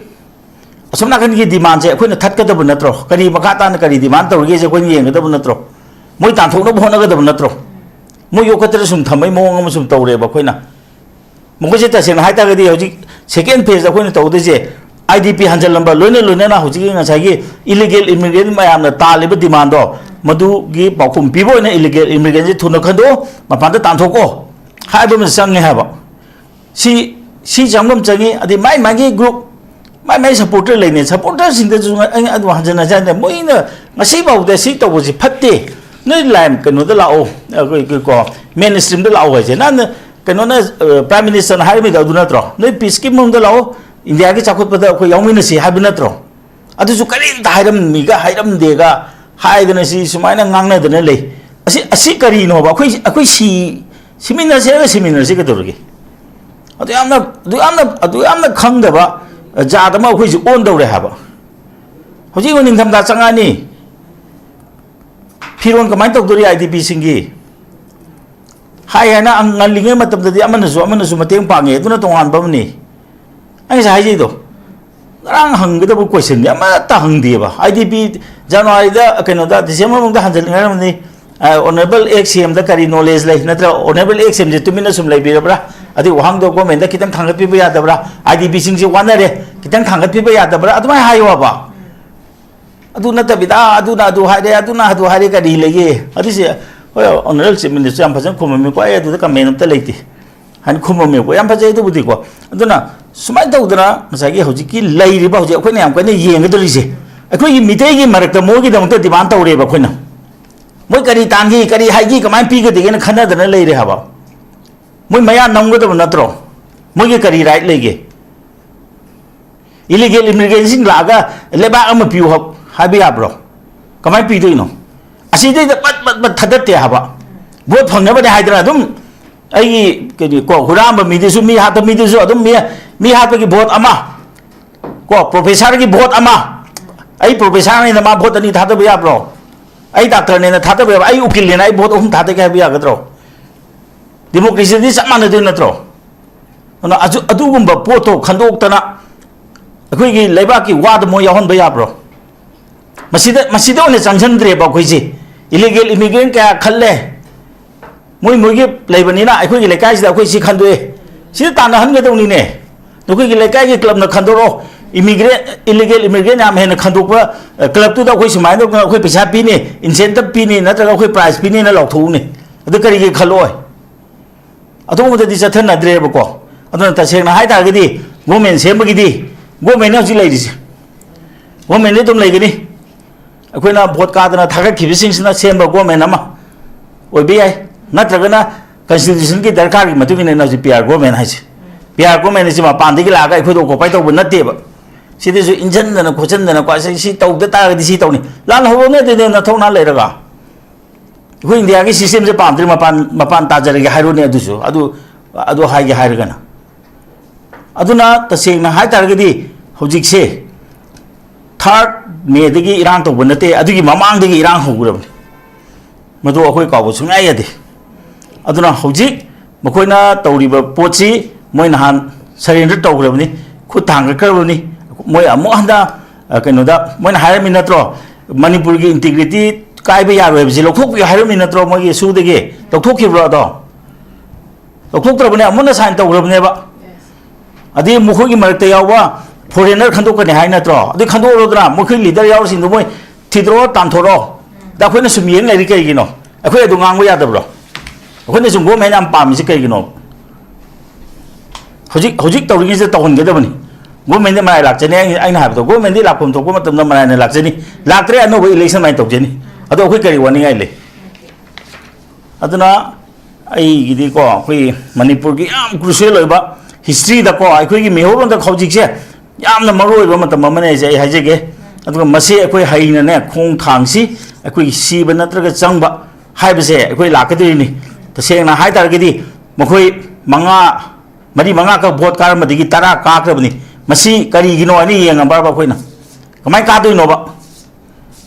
ꯑꯁꯣꯝ ꯅꯥꯀꯟꯒꯤ ꯗꯤꯃꯥꯟꯁꯦ ꯑꯩꯈꯣꯏꯅ ꯊꯠꯀꯗꯕ ꯅꯠꯇ꯭ꯔꯣ? ꯀꯔꯤ ꯃꯈꯥ ꯇꯥꯅ ꯀꯔꯤ ꯗꯤꯃꯥꯟ ꯇꯧꯔꯤꯒꯦꯁꯦ ꯑꯩꯈꯣꯏꯅ ꯌꯦꯡꯒꯗꯕ ꯅꯠꯇ꯭ꯔꯣ? ꯃꯣꯏ ꯇꯥꯟꯊꯣꯛꯅꯕ ꯍꯣꯠꯅꯒꯗꯕ ꯅꯠꯇ꯭ꯔꯣ? ꯃꯣꯏ ꯌꯣꯛꯈꯠꯇꯅ ꯁꯨꯝ ꯊꯝꯕꯩ ꯃꯑꯣꯡ ꯑꯃ ꯁꯨꯝ ꯇꯧꯔꯦꯕ ꯑꯩꯈꯣꯏꯅ꯫ ꯃꯈꯣꯏꯁꯦ ꯇꯁꯦꯡꯅ ꯍꯥꯏꯇꯥꯔꯒꯗꯤ ꯍꯧꯖꯤꯛ second phase ꯑꯩꯈꯣꯏꯅ ꯇꯧꯗꯣꯏꯁꯦ, ꯑꯥꯏ ꯗꯤ ꯄꯤ ꯍꯟꯖꯜꯂꯝꯕ ꯂꯣꯏꯅ ꯂꯣꯏꯅꯅ ꯍꯧꯖꯤꯛꯀꯤ ꯉꯁꯥꯏꯒꯤ illegal immigrant ꯃꯌꯥꯝꯅ ꯇꯥꯜꯂꯤꯕ ꯗꯤꯃꯥꯟꯗꯣ, ꯃꯗꯨꯒꯤ ꯄꯥꯎꯈꯨꯝ ꯄꯤꯕ ꯑꯣꯏꯅ illegal immigrantꯁꯦ ꯊꯨꯅ ꯈꯟꯗꯣꯛꯑꯣ, ꯃꯄꯥꯟꯗ ꯇꯥꯟꯊꯣꯛꯀꯣ ꯍꯥꯏꯕ ꯑꯃ ꯆꯪꯉꯦ ꯍꯥꯏꯕ꯫ ꯁꯤ, ꯁꯤ ꯆꯪꯐꯝ ꯆꯪꯉꯤ꯫ ꯑꯗꯩ ꯃꯥꯏ ꯃꯥꯒꯤ group, ꯃꯥꯏ ꯃꯥꯏ supporter ꯂꯩꯅꯩ꯫ Supporterꯁꯤꯡꯗꯁꯨ ꯑꯩ ꯑꯗꯨ ꯍꯟꯖꯟ ꯍꯟꯖꯟ ꯍꯥꯏꯅ, ꯃꯣꯏꯅ ꯉꯁꯤꯐꯥꯎꯗ ꯁꯤ ꯇꯧꯕꯁꯤ ꯐꯠꯇꯦ, ꯅꯣꯏ line ꯀꯩꯅꯣꯗ ꯂꯥꯛꯑꯣ, ꯑꯩꯈꯣꯏ, ꯑꯩꯈꯣꯏ ꯀꯣ, main streamꯗ ꯂꯥꯛꯑꯣ ꯍꯥꯏꯁꯦ꯫ ꯅꯪꯅ ꯀꯩꯅꯣꯅ, ꯑ, Prime Ministerꯅ ꯍꯥꯏꯔꯝꯃꯤꯗꯣ ꯑꯗꯨ ꯅꯠꯇ꯭ꯔꯣ? ꯅꯣꯏ peaceꯀꯤ ꯃꯑꯣꯡꯗ ꯂꯥꯛꯑꯣ, ꯏꯟꯗꯤꯌꯥꯒꯤ ꯆꯥꯎꯈꯠꯄꯗ ꯑꯩꯈꯣꯏ ꯌꯥꯎꯃꯤꯟꯅꯁꯤ ꯍꯥꯏꯕ ꯅꯠꯇ꯭ꯔꯣ? ꯑꯗꯨꯁꯨ ꯀꯔꯤꯝꯇ ꯍꯥꯏꯔꯝꯃꯤꯒ ꯍꯥꯏꯔꯝꯗꯦꯒ ꯍꯥꯏꯗꯅ ꯁꯤ ꯁꯨꯃꯥꯏꯅ ꯉꯥꯡꯅꯗꯅ ꯂꯩ꯫ ꯑꯁꯤ, ꯑꯁꯤ ꯀꯔꯤꯅꯣꯕ? ꯑꯩꯈꯣꯏ, ꯑꯩꯈꯣꯏ ꯁꯤ, ꯁꯤꯃꯤꯟꯅꯁꯦ ꯍꯥꯏꯔꯒ ꯁꯤꯃꯤꯟꯅꯔꯁꯤ ꯀꯩꯗꯧꯔꯒꯦ? ꯑꯗꯨ ꯌꯥꯝꯅ, ꯑꯗꯨ ꯌꯥꯝꯅ, ꯑꯗꯨ ꯌꯥꯝꯅ ꯈꯪꯗꯕ ꯖꯥꯠ ꯑꯃ ꯑꯩꯈꯣꯏꯁꯦ ꯑꯣꯟꯗꯧꯔꯦ ꯍꯥꯏꯕ꯫ ꯍꯧꯖꯤꯛ ꯅꯤꯡꯊꯝꯊꯥ ꯆꯪꯉꯛꯑꯅꯤ, ꯐꯤꯔꯣꯜ ꯀꯃꯥꯏꯅ ꯇꯧꯗꯣꯔꯤ ꯑꯥꯏ ꯗꯤ ꯄꯤꯁꯤꯡꯒꯤ? ꯍꯥꯏ ꯍꯥꯏꯅ ꯉꯜꯂꯤꯉꯩ ꯃꯇꯝꯗꯗꯤ ꯑꯃꯅꯁꯨ ꯑꯃꯅꯁꯨ ꯃꯇꯦꯡ ꯄꯥꯡꯉꯦ, ꯑꯗꯨꯅ ꯇꯣꯉꯥꯟꯕ ꯑꯃꯅꯤ꯫ ꯑꯩ ꯉꯁꯥꯏ ꯍꯥꯏꯖꯩꯗꯣ, ꯉꯔꯥꯡ ꯍꯪꯒꯗꯕ questionꯗꯤ ꯑꯃꯠꯇ ꯍꯪꯗꯦꯕ꯫ ꯑꯥꯏ ꯗꯤ ꯄꯤ Januaryꯗ, ꯀꯩꯅꯣꯗ, December ꯃꯅꯨꯡꯗ ꯍꯟꯖꯤꯟꯅꯤꯡꯉꯥꯏꯔꯝꯕꯅꯤ꯫ ꯑ, Honourable ex C Mꯗ ꯀꯔꯤ knowledge ꯂꯩ? ꯅꯠꯇ꯭ꯔꯒ Honourable ex C Mꯁꯦ ꯇꯨꯃꯤꯟꯅ ꯁꯨꯝ ꯂꯩꯕꯤꯔꯕ꯭ꯔꯥ? ꯑꯗꯩ ꯋꯥꯍꯪꯗꯣ governmentꯗ ꯈꯤꯇꯪ ꯊꯥꯡꯒꯠꯄꯤꯕ ꯌꯥꯗꯕ꯭ꯔꯥ? ꯑꯥꯏ ꯗꯤ ꯄꯤꯁꯤꯡꯁꯦ ꯋꯥꯅꯔꯦ, ꯈꯤꯇꯪ ꯊꯥꯡꯒꯠꯄꯤꯕ ꯌꯥꯗꯕ꯭ꯔꯥ? ꯑꯗꯨꯃꯥꯏꯅ ꯍꯥꯏꯌꯣꯕ꯫ ꯑꯗꯨ ꯅꯠꯇꯕꯤꯗ, "ꯑꯥ, ꯑꯗꯨꯅ ꯑꯗꯨ ꯍꯥꯏꯔꯦ, ꯑꯗꯨꯅ ꯑꯗꯨ ꯍꯥꯏꯔꯦ", ꯀꯔꯤ ꯂꯩꯒꯦ? ꯑꯗꯨꯁꯦ, ꯍꯣꯏ, Honourable Chief Minister ꯌꯥꯝ ꯐꯖꯅ ꯈꯨꯝꯃꯝꯃꯤꯀꯣ, ꯑꯩ ꯑꯗꯨꯗ comment ꯑꯝꯇ ꯂꯩꯇꯦ ꯍꯥꯏꯅ ꯈꯨꯝꯃꯝꯃꯦꯕꯀꯣ, ꯌꯥꯝ ꯐꯖꯩ ꯑꯗꯨꯕꯨꯗꯤꯀꯣ꯫ ꯑꯗꯨꯅ ꯁꯨꯃꯥꯏꯅ ꯇꯧꯗꯅ ꯉꯁꯥꯏꯒꯤ ꯍꯧꯖꯤꯛꯀꯤ ꯂꯩꯔꯤꯕ, ꯍꯧꯖꯤꯛ ꯑꯩꯈꯣꯏꯅ ꯌꯥꯝ ꯀꯟꯅ ꯌꯦꯡꯒꯗꯧꯔꯤꯁꯦ, ꯑꯩꯈꯣꯏꯒꯤ ꯃꯤꯇꯩꯒꯤ ꯃꯔꯛꯇ ꯃꯣꯏꯒꯤꯗꯃꯛꯇ demand ꯇꯧꯔꯦꯕ ꯑꯩꯈꯣꯏꯅ꯫ ꯃꯣꯏ ꯀꯔꯤ ꯇꯥꯟꯈꯤ, ꯀꯔꯤ ꯍꯥꯏꯈꯤ, ꯀꯃꯥꯏꯅ ꯄꯤꯒꯗꯒꯦꯅ ꯈꯟꯅꯗꯅ ꯂꯩꯔꯦ ꯍꯥꯏꯕ꯫ ꯃꯣꯏ ꯃꯌꯥ ꯅꯝꯒꯗꯕ ꯅꯠꯇ꯭ꯔꯣ? ꯃꯣꯏꯒꯤ ꯀꯔꯤ right ꯂꯩꯒꯦ? Illegal immigrantꯁꯤꯡ ꯂꯥꯛꯑꯒ ꯂꯩꯕꯥꯛ ꯑꯃ ꯄꯤꯌꯨ ꯍꯥꯏꯕ ꯌꯥꯕ꯭ꯔꯣ? ꯀꯃꯥꯏꯅ ꯄꯤꯗꯣꯏꯅꯣ? ꯑꯁꯤꯗꯩꯗ ꯄꯠ ꯄꯠ ꯄꯠ ꯊꯥꯗꯠꯇꯦ ꯍꯥꯏꯕ꯫ ꯚꯣꯠ ꯐꯪꯅꯕꯅꯦ ꯍꯥꯏꯗꯅ ꯑꯗꯨꯝ ꯑꯩꯒꯤ ꯀꯩꯅꯣ ꯀꯣ, ꯍꯨꯔꯥꯟꯕ ꯃꯤꯗꯨꯁꯨ, ꯃꯤ ꯍꯥꯠꯄ ꯃꯤꯗꯨꯁꯨ ꯑꯗꯨꯝ ꯃꯤ, ꯃꯤ ꯍꯥꯠꯄꯒꯤ ꯚꯣꯠ ꯑꯃ, ꯀꯣ, professorꯒꯤ ꯚꯣꯠ ꯑꯃ꯫ ꯑꯩ professorꯅꯤꯅ ꯃꯥ ꯚꯣꯠ ꯑꯅꯤ ꯊꯥꯗꯕ ꯌꯥꯕ꯭ꯔꯣ? ꯑꯩ doctorꯅꯦꯅ ꯊꯥꯗꯕ ꯌꯥꯕ꯭ꯔꯣ? ꯑꯩ ꯎꯀꯤꯜꯅꯦꯅ ꯑꯩ ꯚꯣꯠ ꯑꯍꯨꯝ ꯊꯥꯗꯒꯦ ꯍꯥꯏꯕ ꯌꯥꯒꯗ꯭ꯔꯣ? Democracyꯗꯤ ꯆꯞ ꯃꯥꯟꯅꯗꯣꯏ ꯅꯠꯇ꯭ꯔꯣ? ꯑꯗꯨꯅ ꯑꯗꯨ-, ꯑꯗꯨꯒꯨꯝꯕ ꯄꯣꯠꯇꯣ ꯈꯟꯗꯣꯛꯇꯅ ꯑꯩꯈꯣꯏꯒꯤ ꯂꯩꯕꯥꯛꯀꯤ ꯋꯥꯗ ꯃꯣꯏ ꯌꯥꯎꯍꯟꯕ ꯌꯥꯕ꯭ꯔꯣ? ꯃꯁꯤꯗ, ꯃꯁꯤꯗ ꯑꯣꯏꯅ ꯆꯪꯁꯤꯟꯗ꯭ꯔꯦꯕ ꯑꯩꯈꯣꯏꯁꯦ꯫ Illegal immigrant ꯀꯌꯥ ꯈꯜꯂꯦ, ꯃꯣꯏ ꯃꯣꯏꯒꯤ ꯂꯩꯕꯅꯤꯅ ꯑꯩꯈꯣꯏꯒꯤ ꯂꯩꯀꯥꯏꯁꯤꯗ ꯑꯩꯈꯣꯏ ꯁꯤ ꯈꯟꯗꯣꯛꯑꯦ, ꯁꯤꯗ ꯇꯥꯟꯅꯍꯟꯒꯗꯧꯅꯤꯅꯦ꯫ ꯅꯈꯣꯏꯒꯤ ꯂꯩꯀꯥꯏꯒꯤ clubꯅ ꯈꯟꯗꯣꯔꯛꯑꯣ, immigrant, illegal immigrant ꯌꯥꯝ ꯍꯦꯟꯅ ꯈꯟꯗꯣꯛꯄ clubꯇꯨꯗ ꯑꯩꯈꯣꯏ ꯁꯨꯃꯥꯏꯅ ꯇꯧꯗꯅ ꯑꯩꯈꯣꯏ ꯄꯩꯁꯥ ꯄꯤꯅꯤ, incentive ꯄꯤꯅꯤ, ꯅꯠꯇ꯭ꯔꯒ ꯑꯩꯈꯣꯏ prize ꯄꯤꯅꯤꯅ ꯂꯥꯎꯊꯣꯛꯎꯅꯦ꯫ ꯑꯗꯨ ꯀꯔꯤꯒꯤ ꯈꯜꯂꯛꯑꯣꯏ? ꯑꯗꯨꯒꯨꯝꯕꯗꯗꯤ ꯆꯠꯊꯅꯗ꯭ꯔꯦꯕꯀꯣ꯫ ꯑꯗꯨꯅ ꯇꯁꯦꯡꯅ ꯍꯥꯏ ꯇꯥꯔꯒꯗꯤ government ꯁꯦꯝꯕꯒꯤꯗꯤ governmentꯅ ꯍꯧꯖꯤꯛ ꯂꯩꯔꯤꯁꯦ, governmentꯗꯤ ꯑꯗꯨꯝ ꯂꯩꯒꯅꯤ꯫ ꯑꯩꯈꯣꯏꯅ ꯚꯣꯠ ꯀꯥꯗꯅ ꯊꯥꯒꯠꯈꯤꯕꯁꯤꯡꯁꯤꯅ ꯁꯦꯝꯕ government ꯑꯃ ꯑꯣꯏꯕ ꯌꯥꯏ, ꯅꯠꯇ꯭ꯔꯒꯅ constitutionꯒꯤ ꯗꯔꯀꯥꯔꯒꯤ ꯃꯇꯨꯡ ꯏꯟꯅ ꯍꯧꯖꯤꯛ P R government ꯍꯥꯏꯁꯦ꯫ P R governmentꯅ ꯁꯤ ꯃꯄꯥꯟꯗꯒꯤ ꯂꯥꯛꯑꯒ ꯑꯩꯈꯣꯏꯗ occupy ꯇꯧꯕ ꯅꯠꯇꯦꯕ꯫ ꯁꯤꯗꯁꯨ ꯏꯟꯖꯟꯗꯅ ꯈꯣꯠꯆꯟꯗꯅꯀꯣ, "ꯑꯁꯤ ꯁꯤ ꯇꯧꯗ ꯇꯥꯔꯒꯗꯤ ꯁꯤ ꯇꯧꯅꯤ"꯫ ꯂꯥꯟ ꯍꯧꯔꯣꯅꯦ ꯑꯗꯨꯗꯤ ꯅꯊꯧꯅꯥ ꯂꯩꯔꯒ꯫ ꯑꯩꯈꯣꯏ ꯏꯟꯗꯤꯌꯥꯒꯤ systemꯁꯦ ꯄꯥꯝꯗ꯭ꯔꯦ, ꯃꯄꯥꯟ, ꯃꯄꯥꯟ ꯇꯥꯖꯔꯒꯦ ꯍꯥꯏꯔꯣꯅꯦ ꯑꯗꯨꯁꯨ꯫ ꯑꯗꯨ, ꯑꯗꯨ ꯍꯥꯏꯒꯦ ꯍꯥꯏꯔꯒꯅ꯫ ꯑꯗꯨꯅ ꯇꯁꯦꯡꯅ ꯍꯥꯏ ꯇꯥꯔꯒꯗꯤ ꯍꯧꯖꯤꯛꯁꯦ third Mayꯗꯒꯤ ꯏꯔꯥꯡ ꯇꯧꯕ ꯅꯠꯇꯦ, ꯑꯗꯨꯒꯤ ꯃꯃꯥꯡꯗꯒꯤ ꯏꯔꯥꯡ ꯍꯧꯈ꯭ꯔꯕꯅꯤ꯫ ꯃꯗꯨ ꯑꯩꯈꯣꯏ ꯀꯥꯎꯕ ꯁꯨꯡꯌꯥ ꯌꯥꯗꯦ꯫ ꯑꯗꯨꯅ ꯍꯧꯖꯤꯛ ꯃꯈꯣꯏꯅ ꯇꯧꯔꯤꯕ ꯄꯣꯠꯁꯤ ꯃꯣꯏ ꯅꯍꯥꯟ surrender ꯇꯧꯈ꯭ꯔꯕꯅꯤ, ꯈꯨꯠ ꯊꯥꯡꯒꯠꯈ꯭ꯔꯕꯅꯤ꯫ ꯃꯣꯏ ꯑꯃꯨꯛ ꯍꯟꯗ, ꯑ, ꯀꯩꯅꯣꯗ ꯃꯣꯏꯅ ꯍꯥꯏꯔꯝꯃꯤ ꯅꯠꯇ꯭ꯔꯣ, ꯃꯅꯤꯄꯨꯔꯒꯤ integrity ꯀꯥꯏꯕ ꯌꯥꯔꯣꯏ ꯍꯥꯏꯕꯁꯤ ꯂꯧꯊꯣꯛꯄꯤꯌꯨ ꯍꯥꯏꯔꯝꯃꯤ ꯅꯠꯇ꯭ꯔꯣ? ꯃꯣꯏꯒꯤ ꯁꯨꯗꯒꯤ ꯂꯧꯊꯣꯛꯈꯤꯕ꯭ꯔꯣ? ꯑꯗꯣ ꯂꯧꯊꯣꯛꯇ꯭ꯔꯕꯅꯦ, ꯑꯃꯨꯟꯅ sign ꯇꯧꯈ꯭ꯔꯕꯅꯦꯕ꯫ ꯑꯗꯩ ꯃꯈꯣꯏꯒꯤ ꯃꯔꯛꯇ ꯌꯥꯎꯕ foreigner ꯈꯟꯗꯣꯛꯀꯅꯤ ꯍꯥꯏ ꯅꯠꯇ꯭ꯔꯣ? ꯑꯗꯨ ꯈꯟꯗꯣꯛꯑꯔꯣꯏꯗꯅ, ꯃꯈꯣꯏ leader ꯌꯥꯎꯔꯤꯁꯤꯡꯗꯣ ꯃꯣꯏ ꯊꯤꯗꯣꯔꯛꯑꯣ, ꯇꯥꯟꯊꯣꯔꯛꯑꯣ꯫ ꯑꯗ ꯑꯩꯈꯣꯏꯅ ꯁꯨꯝ ꯌꯦꯡ ꯂꯩꯔꯤ ꯀꯩꯒꯤꯅꯣ? ꯑꯩꯈꯣꯏ ꯑꯗꯨ ꯉꯥꯡꯕ ꯌꯥꯗꯕ꯭ꯔꯣ? ꯑꯩꯈꯣꯏꯅ ꯁꯨꯝ government ꯌꯥꯝ ꯄꯥꯝꯃꯤꯁꯦ ꯀꯩꯒꯤꯅꯣ? ꯍꯧꯖꯤꯛ, ꯍꯧꯖꯤꯛ ꯇꯧꯔꯤꯉꯩꯁꯤꯗ ꯇꯧꯍꯟꯒꯗꯕꯅꯤ꯫ Governmentꯗꯤ ꯃꯔꯥꯏ ꯂꯥꯛꯆꯅꯤ, ꯑꯩ, ꯑꯩꯅ ꯍꯥꯏꯕꯗꯣ, governmentꯗꯤ ꯂꯥꯛꯐꯝ ꯊꯣꯛꯄ ꯃꯇꯝꯗ ꯃꯔꯥꯏꯅ ꯂꯥꯛꯆꯅꯤ꯫ ꯂꯥꯛꯇ꯭ꯔꯦ, ꯑꯅꯧꯕ election ꯑꯗꯨꯃꯥꯏꯅ ꯇꯧꯖꯅꯤ꯫ ꯑꯗꯣ ꯑꯩꯈꯣꯏ ꯀꯔꯤ ꯋꯥꯅꯤꯡꯉꯥꯏ ꯂꯩ? ꯑꯗꯨꯅ ꯑꯩꯒꯤꯗꯤꯀꯣ, ꯑꯩꯈꯣꯏ ꯃꯅꯤꯄꯨꯔꯒꯤ ꯌꯥꯝ crucial ꯑꯣꯏꯕ historyꯗꯀꯣ, ꯑꯩꯈꯣꯏꯒꯤ ꯃꯤꯍꯧꯔꯣꯟꯗ ꯍꯧꯖꯤꯛꯁꯦ ꯌꯥꯝꯅ ꯃꯔꯨ ꯑꯣꯏꯕ ꯃꯇꯝ ꯑꯃꯅꯦ ꯍꯥꯏꯁꯦ ꯑꯩ ꯍꯥꯏꯖꯒꯦ꯫ ꯑꯗꯨꯒ ꯃꯁꯤ ꯑꯩꯈꯣꯏ ꯍꯩꯅꯅꯦ ꯈꯣꯡ ꯊꯥꯡꯁꯤ, ꯑꯩꯈꯣꯏꯒꯤ ꯁꯤꯕ ꯅꯠꯇ꯭ꯔꯒ ꯆꯪꯕ ꯍꯥꯏꯕꯁꯦ ꯑꯩꯈꯣꯏ ꯂꯥꯛꯀꯗꯣꯔꯤꯅꯤ꯫ ꯇꯁꯦꯡꯅ ꯍꯥꯏ ꯇꯥꯔꯒꯗꯤ ꯃꯈꯣꯏ ꯃꯉꯥ, ꯃꯔꯤ ꯃꯉꯥꯈꯛ ꯚꯣꯠ ꯀꯥꯔꯝꯕꯗꯒꯤ ꯇꯔꯥ ꯀꯥꯈ꯭ꯔꯕꯅꯤ꯫ ꯃꯁꯤ ꯀꯔꯤꯒꯤꯅꯣ ꯍꯥꯏꯅ ꯌꯦꯡꯉꯕ꯭ꯔꯕ ꯑꯩꯈꯣꯏꯅ? ꯀꯃꯥꯏꯅ ꯀꯥꯗꯣꯏꯅꯣꯕ?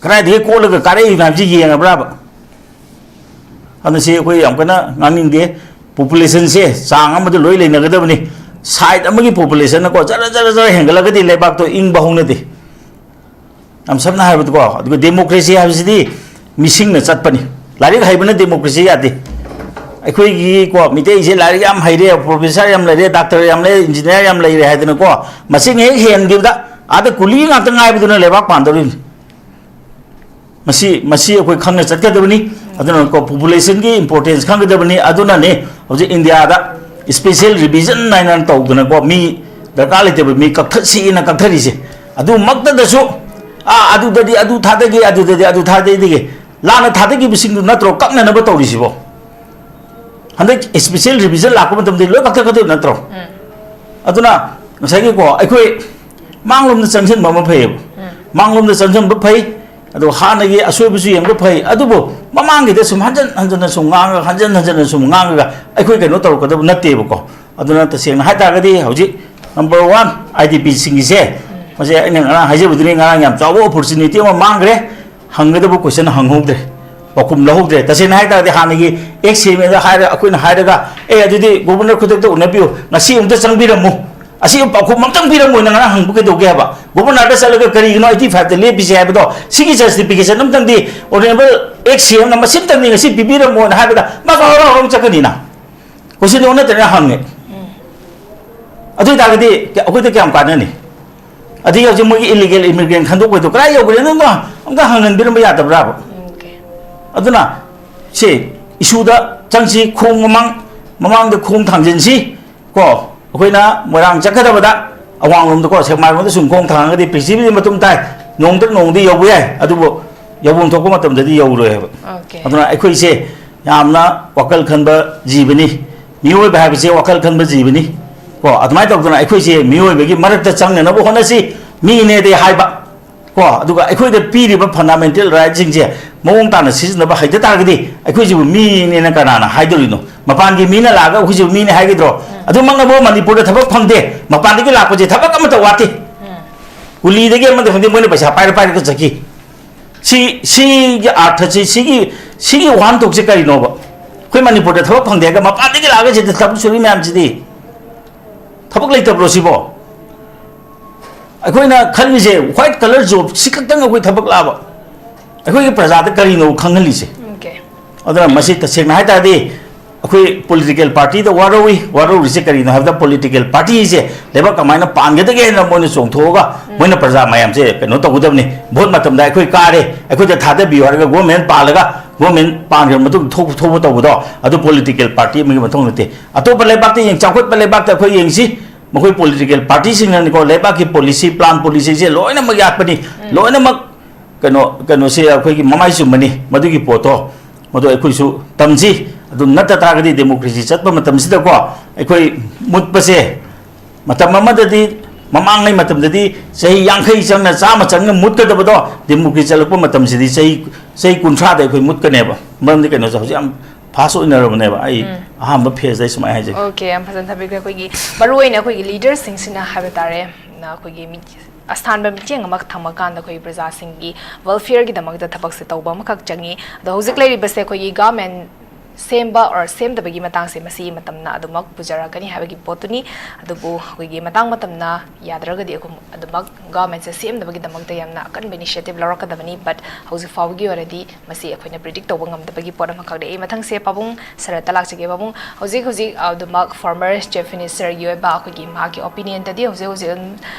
ꯀꯗꯥꯏꯗꯒꯤ ꯀꯣꯠꯂꯒ ꯀꯥꯔꯛꯏꯅꯣ ꯍꯥꯏꯕꯁꯤ ꯌꯦꯡꯉꯕ꯭ꯔꯕ? ꯑꯗꯨꯅ ꯁꯤ ꯑꯩꯈꯣꯏ ꯌꯥꯝ ꯀꯟꯅ ꯉꯥꯡꯅꯤꯡꯗꯦ꯫ ꯄꯣꯄꯨꯂꯦꯁꯟꯁꯦ ꯆꯥꯡ ꯑꯃꯗ ꯂꯣꯏ ꯂꯩꯅꯒꯗꯕꯅꯤ꯫ ꯁꯥꯏꯠ ꯑꯃꯒꯤ ꯄꯣꯄꯨꯂꯦꯁꯟꯅꯀꯣ ꯖꯔ ꯖꯔ ꯖꯔ ꯍꯦꯟꯒꯠꯂꯒꯗꯤ ꯂꯩꯕꯥꯛꯇꯣ ꯏꯪꯕ ꯍꯧꯅꯗꯦ꯫ ꯌꯥꯝ ꯁꯝꯅ ꯍꯥꯏꯔꯕꯗꯀꯣ, ꯑꯗꯨꯒ ꯗꯦꯃꯣꯀ꯭ꯔꯦꯁꯤ ꯍꯥꯏꯕꯁꯤꯗꯤ ꯃꯤꯁꯤꯡꯅ ꯆꯠꯄꯅꯤ꯫ ꯂꯥꯏꯔꯤꯛ ꯍꯩꯕꯅ ꯗꯦꯃꯣꯀ꯭ꯔꯦꯁꯤ ꯌꯥꯗꯦ꯫ ꯑꯩꯈꯣꯏꯒꯤꯀꯣ ꯃꯤꯇꯩꯁꯦ ꯂꯥꯏꯔꯤꯛ ꯌꯥꯝ ꯍꯩꯔꯦ, ꯄ꯭ꯔꯣꯐꯦꯁꯔ ꯌꯥꯝ ꯂꯩꯔꯦ, ꯗꯥꯛꯇꯔ ꯌꯥꯝ ꯂꯩꯔꯦ, ꯏꯟꯖꯤꯅꯤꯌꯥꯔ ꯌꯥꯝ ꯂꯩꯔꯦ ꯍꯥꯏꯗꯅꯀꯣ, ꯃꯁꯤꯡ ꯍꯦꯛ ꯍꯦꯟꯈꯤꯕꯗ ꯑꯥꯗ ꯀꯨꯂꯤ ꯉꯥꯛꯇ ꯉꯥꯏꯕꯗꯨꯅ ꯂꯩꯕꯥꯛ ꯄꯥꯟꯗꯧꯔꯤꯕꯅꯤ꯫ ꯃꯁꯤ, ꯃꯁꯤ ꯑꯩꯈꯣꯏ ꯈꯪꯅ ꯆꯠꯀꯗꯕꯅꯤ꯫ ꯑꯗꯨꯅꯀꯣ ꯄꯣꯄꯨꯂꯦꯁꯟꯒꯤ ꯏꯝꯄꯣꯔꯇꯦꯟꯁ ꯈꯪꯒꯗꯕꯅꯤ꯫ ꯑꯗꯨꯅꯅꯦ ꯍꯧꯖꯤꯛ ꯏꯟꯗꯤꯌꯥꯗ ꯁ꯭ꯄꯦꯁꯦꯜ ꯔꯤꯚꯤꯖꯟ ꯍꯥꯏꯅ ꯇꯧꯗꯅꯀꯣ ꯃꯤ ꯗꯔꯀꯥꯔ ꯂꯩꯇꯕ ꯃꯤ ꯀꯛꯊꯠꯁꯤꯅ ꯀꯛꯊꯔꯤꯁꯦ꯫ ꯑꯗꯨꯃꯛꯇꯗꯁꯨ ꯑꯥ ꯑꯗꯨꯗꯗꯤ ꯑꯗꯨ ꯊꯥꯗꯒꯦ, ꯑꯗꯨꯗꯗꯤ ꯑꯗꯨ ꯊꯥꯗꯒꯦ, ꯂꯥꯟꯅ ꯊꯥꯗꯈꯤꯕꯁꯤꯡꯗꯨ ꯅꯠꯇ꯭ꯔꯣ ꯀꯛꯅꯅꯕ ꯇꯧꯔꯤꯁꯤꯕꯣ? ꯍꯟꯗꯛ ꯁ꯭ꯄꯦꯁꯦꯜ ꯔꯤꯚꯤꯖꯟ ꯂꯥꯛꯄ ꯃꯇꯝꯗ ꯂꯣꯏ ꯀꯛꯊꯠꯀꯗꯣꯏ ꯅꯠꯇ꯭ꯔꯣ? ꯑꯗꯨꯅ ꯉꯁꯥꯏꯒꯤꯀꯣ ꯑꯩꯈꯣꯏ ꯃꯥꯡꯂꯣꯝꯗ ꯆꯪꯁꯤꯟꯕ ꯑꯃ ꯐꯩꯌꯦꯕ꯫ ꯃꯥꯡꯂꯣꯝꯗ ꯆꯪꯁꯤꯟꯕ ꯐꯩ꯫ ꯑꯗꯣ ꯍꯥꯟꯅꯒꯤ ꯑꯁꯣꯏꯕꯁꯨ ꯌꯦꯡꯕ ꯐꯩ, ꯑꯗꯨꯕꯨ ꯃꯃꯥꯡꯒꯤꯗ ꯁꯨꯝ ꯍꯟꯖꯟ ꯍꯟꯖꯟꯅ ꯁꯨꯝ ꯉꯥꯡꯉꯒ, ꯍꯟꯖꯟ ꯍꯟꯖꯟꯅ ꯁꯨꯝ ꯉꯥꯡꯉꯒ ꯑꯩꯈꯣꯏ ꯀꯩꯅꯣ ꯇꯧꯔꯛꯀꯗꯕ ꯅꯠꯇꯦꯕꯀꯣ꯫ ꯑꯗꯨꯅ ꯇꯁꯦꯡꯅ ꯍꯥꯏ ꯇꯥꯔꯒꯗꯤ ꯍꯧꯖꯤꯛ ꯅꯝꯕꯔ ꯋꯥꯟ ꯑꯥꯏ ꯗꯤ ꯄꯤꯁꯤꯡꯒꯤꯁꯦ, ꯃꯁꯦ ꯑꯩꯅ ꯉꯔꯥꯡ ꯍꯥꯏꯖꯕꯗꯨꯅꯤ, ꯉꯔꯥꯡ ꯌꯥꯝ ꯆꯥꯎꯕ ꯑꯣꯄꯣꯔꯆꯨꯅꯤꯇꯤ ꯑꯃ ꯃꯥꯡꯈ꯭ꯔꯦ꯫ ꯍꯪꯒꯗꯕ ꯀꯣꯏꯁꯟ ꯍꯪꯍꯧꯗ꯭ꯔꯦ, ꯄꯥꯎꯈꯨꯝ ꯂꯧꯍꯧꯗ꯭ꯔꯦ꯫ ꯇꯁꯦꯡꯅ ꯍꯥꯏ ꯇꯥꯔꯒꯗꯤ ꯍꯥꯟꯅꯒꯤ ꯑꯦꯛꯁ ꯁꯤ ꯑꯦꯝ ꯑꯦꯗ ꯍꯥꯏꯔ, ꯑꯩꯈꯣꯏꯅ ꯍꯥꯏꯔꯒ, "ꯑꯦ, ꯑꯗꯨꯗꯤ ꯒꯣꯕꯔꯅꯔ ꯈꯨꯗꯛꯇ ꯎꯅꯕꯤꯌꯨ, ꯉꯁꯤ ꯑꯝꯇ ꯆꯪꯕꯤꯔꯝꯃꯨ, ꯑꯁꯤ ꯄꯥꯎꯈꯨꯝ ꯑꯝꯇꯪ ꯄꯤꯔꯝꯃꯣꯅ" ꯉꯔꯥꯡ ꯍꯪꯕ ꯀꯩꯗꯧꯒꯦ ꯍꯥꯏꯕ? ꯒꯣꯕꯔꯅꯔꯗ ꯆꯠꯂꯒ ꯀꯔꯤꯒꯤꯅꯣ ꯑꯩꯠꯇꯤ ꯐꯥꯏꯚꯇ ꯂꯦꯞꯄꯤꯁꯦ ꯍꯥꯏꯕꯗꯣ, ꯁꯤꯒꯤ ꯖꯁꯇꯤꯐꯤꯀꯦꯁꯟ ꯑꯝꯇꯪꯗꯤ ꯑꯣꯅꯔꯦꯕꯜ ꯑꯦꯛꯁ ꯁꯤ ꯑꯦꯝꯅ ꯃꯁꯤꯝꯇꯪꯗꯤ ꯉꯁꯤ ꯄꯤꯕꯤꯔꯝꯃꯣꯅ ꯍꯥꯏꯕꯗ ꯃꯥ ꯍꯔꯥꯎ ꯍꯔꯥꯎ ꯆꯠꯀꯅꯤꯅ꯫ ꯀꯣꯏꯁꯟꯗꯣ ꯅꯠꯇ꯭ꯔꯒ ꯍꯪꯉꯦ꯫ ꯑꯗꯨ ꯑꯣꯏꯇꯥꯔꯒꯗꯤ ꯑꯩꯈꯣꯏꯗ ꯀꯌꯥꯝ ꯀꯥꯟꯅꯅꯤ? ꯑꯗꯒꯤ ꯍꯧꯖꯤꯛ ꯃꯣꯏꯒꯤ ꯏꯂꯤꯒꯦꯜ ꯏꯃꯤꯒ꯭ꯔꯦꯟ ꯈꯟꯗꯣꯛꯄꯩꯗꯣ ꯀꯗꯥꯏ ꯌꯧꯈ꯭ꯔꯦ? ꯑꯗꯨꯝ ꯑꯝꯇ ꯍꯪꯍꯟꯕꯤꯔꯝꯕ ꯌꯥꯗꯕ꯭ꯔꯥꯕ? ꯑꯗꯨꯅ ꯁꯤ ꯏꯁꯨꯗ ꯆꯪꯁꯤ, ꯈꯣꯡ ꯃꯃꯥꯡ, ꯃꯃꯥꯡꯗ ꯈꯣꯡ ꯊꯥꯡꯖꯤꯟꯁꯤ꯫ ꯀꯣ, ꯑꯩꯈꯣꯏꯅ ꯃꯣꯏꯔꯥꯡ ꯆꯠꯀꯗꯕꯗ ꯑꯋꯥꯡꯂꯣꯝꯗꯀꯣ, ꯁꯦꯛꯃꯥꯏꯔꯣꯝꯗ ꯁꯨꯝ ꯈꯣꯡ ꯊꯥꯡꯉꯒꯗꯤ ꯄ꯭ꯔꯤꯊꯤꯕꯤꯗꯤ ꯃꯇꯨꯝ ꯇꯥꯏ, ꯅꯣꯡꯃꯗ ꯅꯣꯡꯃꯗꯤ ꯌꯧꯕ ꯌꯥꯏ, ꯑꯗꯨꯕꯨ ꯌꯧꯐꯝ ꯊꯣꯛꯄ ꯃꯇꯝꯗꯗꯤ ꯌꯧꯔꯣꯏ ꯍꯥꯏꯕ꯫ ꯑꯗꯨꯅ ꯑꯩꯈꯣꯏꯁꯦ ꯌꯥꯝꯅ ꯋꯥꯈꯜ ꯈꯟꯕ ꯖꯤꯕꯅꯤ꯫ ꯃꯤꯑꯣꯏꯕ ꯍꯥꯏꯕꯁꯦ ꯋꯥꯈꯜ ꯈꯟꯕ ꯖꯤꯕꯅꯤ꯫ ꯀꯣ, ꯑꯗꯨꯃꯥꯏꯅ ꯇꯧꯗꯅ ꯑꯩꯈꯣꯏꯁꯦ ꯃꯤꯑꯣꯏꯕꯒꯤ ꯃꯔꯛꯇ ꯆꯪꯅꯅꯕ ꯍꯣꯠꯅꯁꯤ, ꯃꯤꯅꯦꯗꯤ ꯍꯥꯏꯕ, ꯀꯣ, ꯑꯗꯨꯒ ꯑꯩꯈꯣꯏꯗ ꯄꯤꯔꯤꯕ ꯐꯟꯗꯥꯃꯦꯟꯇꯦꯜ ꯔꯥꯏꯠꯁꯤꯡꯁꯦ ꯃꯑꯣꯡ ꯇꯥꯅ ꯁꯤꯖꯤꯟꯅꯕ ꯍꯩꯇ ꯇꯥꯔꯒꯗꯤ ꯑꯩꯈꯣꯏꯁꯤꯕꯨ ꯃꯤꯅꯦꯅ ꯀꯅꯥꯅ ꯍꯥꯏꯗꯣꯔꯤꯅꯣ? ꯃꯄꯥꯟꯒꯤ ꯃꯤꯅ ꯂꯥꯛꯑꯒ ꯑꯩꯈꯣꯏꯁꯤꯕꯨ ꯃꯤꯅꯦ ꯍꯥꯏꯒꯗ꯭ꯔꯣ? ꯑꯗꯨꯃꯛꯅꯕꯨ ꯃꯅꯤꯄꯨꯔꯗ ꯊꯕꯛ ꯐꯪꯗꯦ, ꯃꯄꯥꯟꯗꯒꯤ ꯂꯥꯛꯄꯁꯦ ꯊꯕꯛ ꯑꯃꯠꯇ ꯋꯥꯠꯇꯦ꯫ ꯀꯨꯂꯤꯗꯒꯤ ꯑꯃꯗ ꯈꯪꯗꯦ, ꯃꯣꯏꯅ ꯄꯩꯁꯥ ꯄꯥꯏꯔ ꯄꯥꯏꯔꯒ ꯆꯠꯈꯤ꯫ ꯁꯤ, ꯁꯤꯒꯤ ꯑꯥꯔꯊꯁꯤ, ꯁꯤꯒꯤ, ꯁꯤꯒꯤ ꯋꯥꯍꯟꯊꯣꯛꯁꯤ ꯀꯔꯤꯅꯣꯕ? ꯑꯩꯈꯣꯏ ꯃꯅꯤꯄꯨꯔꯗ ꯊꯕꯛ ꯐꯪꯗꯦ ꯍꯥꯏꯔꯒ ꯃꯄꯥꯟꯗꯒꯤ ꯂꯥꯛꯑꯒ ꯁꯤꯗ ꯊꯕꯛ ꯁꯨꯔꯤ ꯃꯌꯥꯝꯁꯤꯗꯤ ꯊꯕꯛ ꯂꯩꯇꯕ꯭ꯔꯣ ꯁꯤꯕꯣ? ꯑꯩꯈꯣꯏꯅ ꯈꯜꯂꯤꯁꯦ white collar job ꯁꯤ ꯈꯛꯇꯪ ꯑꯩꯈꯣꯏ ꯊꯕꯛ ꯂꯥꯛꯑꯕ? ꯑꯩꯈꯣꯏꯒꯤ ꯄ꯭ꯔꯖꯥꯗ ꯀꯔꯤꯅꯣ ꯈꯪꯍꯜꯂꯤꯁꯦ? Okay. ꯑꯗꯨꯅ ꯃꯁꯤ ꯇꯁꯦꯡꯅ ꯍꯥꯏ ꯇꯥꯔꯗꯤ ꯑꯩꯈꯣꯏ ꯄꯣꯂꯤꯇꯤꯀꯦꯜ ꯄꯥꯔꯇꯤꯗ ꯋꯥꯔꯧꯏ꯫ ꯋꯥꯔꯧꯔꯤꯁꯦ ꯀꯔꯤꯅꯣ ꯍꯥꯏꯕꯗ, ꯄꯣꯂꯤꯇꯤꯀꯦꯜ ꯄꯥꯔꯇꯤꯁꯦ ꯂꯩꯕꯥꯛ ꯀꯃꯥꯏꯅ ꯄꯥꯟꯒꯗꯒꯦ ꯍꯥꯏꯅ ꯃꯣꯏꯅ ꯆꯣꯡꯊꯣꯛꯑꯒ ꯃꯣꯏꯅ ꯄ꯭ꯔꯖꯥ ꯃꯌꯥꯝꯁꯦ ꯀꯩꯅꯣ ꯇꯧꯒꯗꯕꯅꯤ꯫ ꯚꯣꯠ ꯃꯇꯝꯗ ꯑꯩꯈꯣꯏ ꯀꯥꯔꯦ, ꯑꯩꯈꯣꯏꯗ ꯊꯥꯗꯕꯤꯌꯨ ꯍꯥꯏꯔꯒ ꯒꯣꯔꯃꯦꯟ ꯄꯥꯜꯂꯒ, ꯒꯣꯔꯃꯦꯟ ꯄꯥꯟꯈ꯭ꯔ ꯃꯇꯨꯡ ꯊꯣꯛ-, ꯊꯣꯛꯄ ꯇꯧꯕꯗꯣ, ꯑꯗꯨ ꯄꯣꯂꯤꯇꯤꯀꯦꯜ ꯄꯥꯔꯇꯤ ꯑꯃꯒꯤ ꯃꯊꯧ ꯅꯠꯇꯦ꯫ ꯑꯇꯣꯞꯄ ꯂꯩꯕꯥꯛꯇ ꯌꯦꯡ, ꯆꯥꯎꯈꯠꯄ ꯂꯩꯕꯥꯛꯇ ꯑꯩꯈꯣꯏ ꯌꯦꯡꯁꯤ, ꯃꯈꯣꯏ ꯄꯣꯂꯤꯇꯤꯀꯦꯜ ꯄꯥꯔꯇꯤꯁꯤꯡꯅꯅꯤꯀꯣ, ꯂꯩꯕꯥꯛꯀꯤ ꯄꯣꯂꯤꯁꯤ, ꯄ꯭ꯂꯥꯟ, ꯄꯣꯂꯤꯁꯤꯁꯦ ꯂꯣꯏꯅꯃꯛ ꯌꯥꯠꯄꯅꯤ, ꯂꯣꯏꯅꯃꯛ ꯀꯩꯅꯣ, ꯀꯩꯅꯣꯁꯦ ꯑꯩꯈꯣꯏꯒꯤ ꯃꯃꯥꯏ ꯆꯨꯝꯕꯅꯤ꯫ ꯃꯗꯨꯒꯤ ꯄꯣꯠꯇꯣ, ꯃꯗꯨ ꯑꯩꯈꯣꯏꯁꯨ ꯇꯝꯁꯤ꯫ ꯑꯗꯨ ꯅꯠꯇ ꯇꯥꯔꯒꯗꯤ ꯗꯦꯃꯣꯀ꯭ꯔꯦꯁꯤ ꯆꯠꯄ ꯃꯇꯝꯁꯤꯗꯀꯣ, ꯑꯩꯈꯣꯏ ꯃꯨꯠꯄꯁꯦ, ꯃꯇꯝ ꯑꯃꯗꯗꯤ, ꯃꯃꯥꯡꯉꯩ ꯃꯇꯝꯗꯗꯤ ꯆꯍꯤ ꯌꯥꯡꯈꯩ ꯆꯪꯅ, ꯆꯥꯝꯃ ꯆꯪꯅ ꯃꯨꯠꯀꯗꯕꯗꯣ, ꯗꯦꯃꯣꯀ꯭ꯔꯦꯁꯤ ꯆꯠꯂꯛꯄ ꯃꯇꯝꯁꯤꯗꯤ ꯆꯍꯤ, ꯆꯍꯤ ꯀꯨꯟꯊ꯭ꯔꯥꯗ ꯑꯩꯈꯣꯏ ꯃꯨꯠꯀꯅꯦꯕ꯫ ꯃꯔꯝꯗꯤ ꯀꯩꯅꯣꯁꯦ ꯍꯧꯖꯤꯛ ꯌꯥꯝ ꯐꯥꯁ ꯑꯣꯏꯅꯔꯕꯅꯦꯕ꯫ ꯑꯩ ꯑꯍꯥꯟꯕ ꯐꯦꯁꯇ ꯑꯩ ꯁꯨꯃꯥꯏꯅ ꯍꯥꯏꯖꯒꯦ꯫ Okay, ꯌꯥꯝ ꯐꯖꯅ ꯊꯝꯕꯤꯈ꯭ꯔꯦ꯫ ꯑꯩꯈꯣꯏꯒꯤ ꯃꯔꯨꯑꯣꯏꯅ ꯑꯩꯈꯣꯏꯒꯤ ꯂꯤꯗꯔꯁꯤꯡꯁꯤꯅ ꯍꯥꯏꯕ ꯇꯥꯔꯦ, ꯅ ꯑꯩꯈꯣꯏꯒꯤ ꯃꯤ-, ꯑꯁꯥꯟꯕ ꯃꯤꯠꯌꯦꯡ ꯑꯃ ꯊꯝꯃꯀꯥꯟꯗ ꯑꯩꯈꯣꯏꯒꯤ ꯄ꯭ꯔꯖꯥꯁꯤꯡꯒꯤ ꯋꯦꯜꯐꯤꯌꯔꯒꯤꯗꯃꯛꯇ ꯊꯕꯛꯁꯦ ꯇꯧꯕ ꯑꯃꯈꯛ ꯆꯪꯉꯤ꯫ ꯑꯗꯣ ꯍꯧꯖꯤꯛ ꯂꯩꯔꯤꯕꯁꯦ ꯑꯩꯈꯣꯏꯒꯤ ꯒꯚꯔꯟꯃꯦꯟ ꯁꯦꯝꯕ or ꯁꯦꯝꯗꯕꯒꯤ ꯃꯇꯥꯡꯁꯦ ꯃꯁꯤꯒꯤ ꯃꯇꯝꯅ ꯑꯗꯨꯃꯛ ꯄꯨꯖꯔꯛꯀꯅꯤ ꯍꯥꯏꯕꯒꯤ ꯄꯣꯠꯇꯨꯅꯤ꯫ ꯑꯗꯨꯕꯨ ꯑꯩꯈꯣꯏꯒꯤ ꯃꯇꯥꯡ ꯃꯇꯝꯅ ꯌꯥꯗ꯭ꯔꯒꯗꯤ ꯑꯩꯈꯣꯏ ꯑꯗꯨꯃꯛ ꯒꯚꯔꯟꯃꯦꯟꯁꯦ ꯁꯦꯝꯅꯕꯒꯤꯗꯃꯛꯇ ꯌꯥꯝꯅ ꯑꯀꯟꯕ initiative ꯂꯧꯔꯛꯀꯗꯕꯅꯤ꯫ But ꯍꯧꯖꯤꯛ ꯐꯥꯎꯕꯒꯤ ꯑꯣꯏꯔꯗꯤ ꯃꯁꯤ ꯑꯩꯈꯣꯏꯅ predict ꯇꯧꯕ ꯉꯝꯗꯕꯒꯤ ꯄꯣꯠ ꯑꯃꯈꯛꯅꯤ꯫ ꯑꯩ ꯃꯊꯪꯁꯦ ꯄꯥꯕꯨꯡ ꯁꯔꯠꯇ ꯂꯥꯛꯆꯒꯦ꯫ ꯄꯥꯕꯨꯡ, ꯍꯧꯖꯤꯛ ꯍꯧꯖꯤꯛ ꯑꯗꯨꯃꯛ former chief ministerꯒꯤ ꯑꯣꯏꯕ ꯑꯩꯈꯣꯏꯒꯤ ꯃꯍꯥꯛꯀꯤ opinionꯗꯗꯤ ꯍꯧꯖꯤꯛ ꯍꯧꯖꯤꯛ ꯑꯗꯨꯝ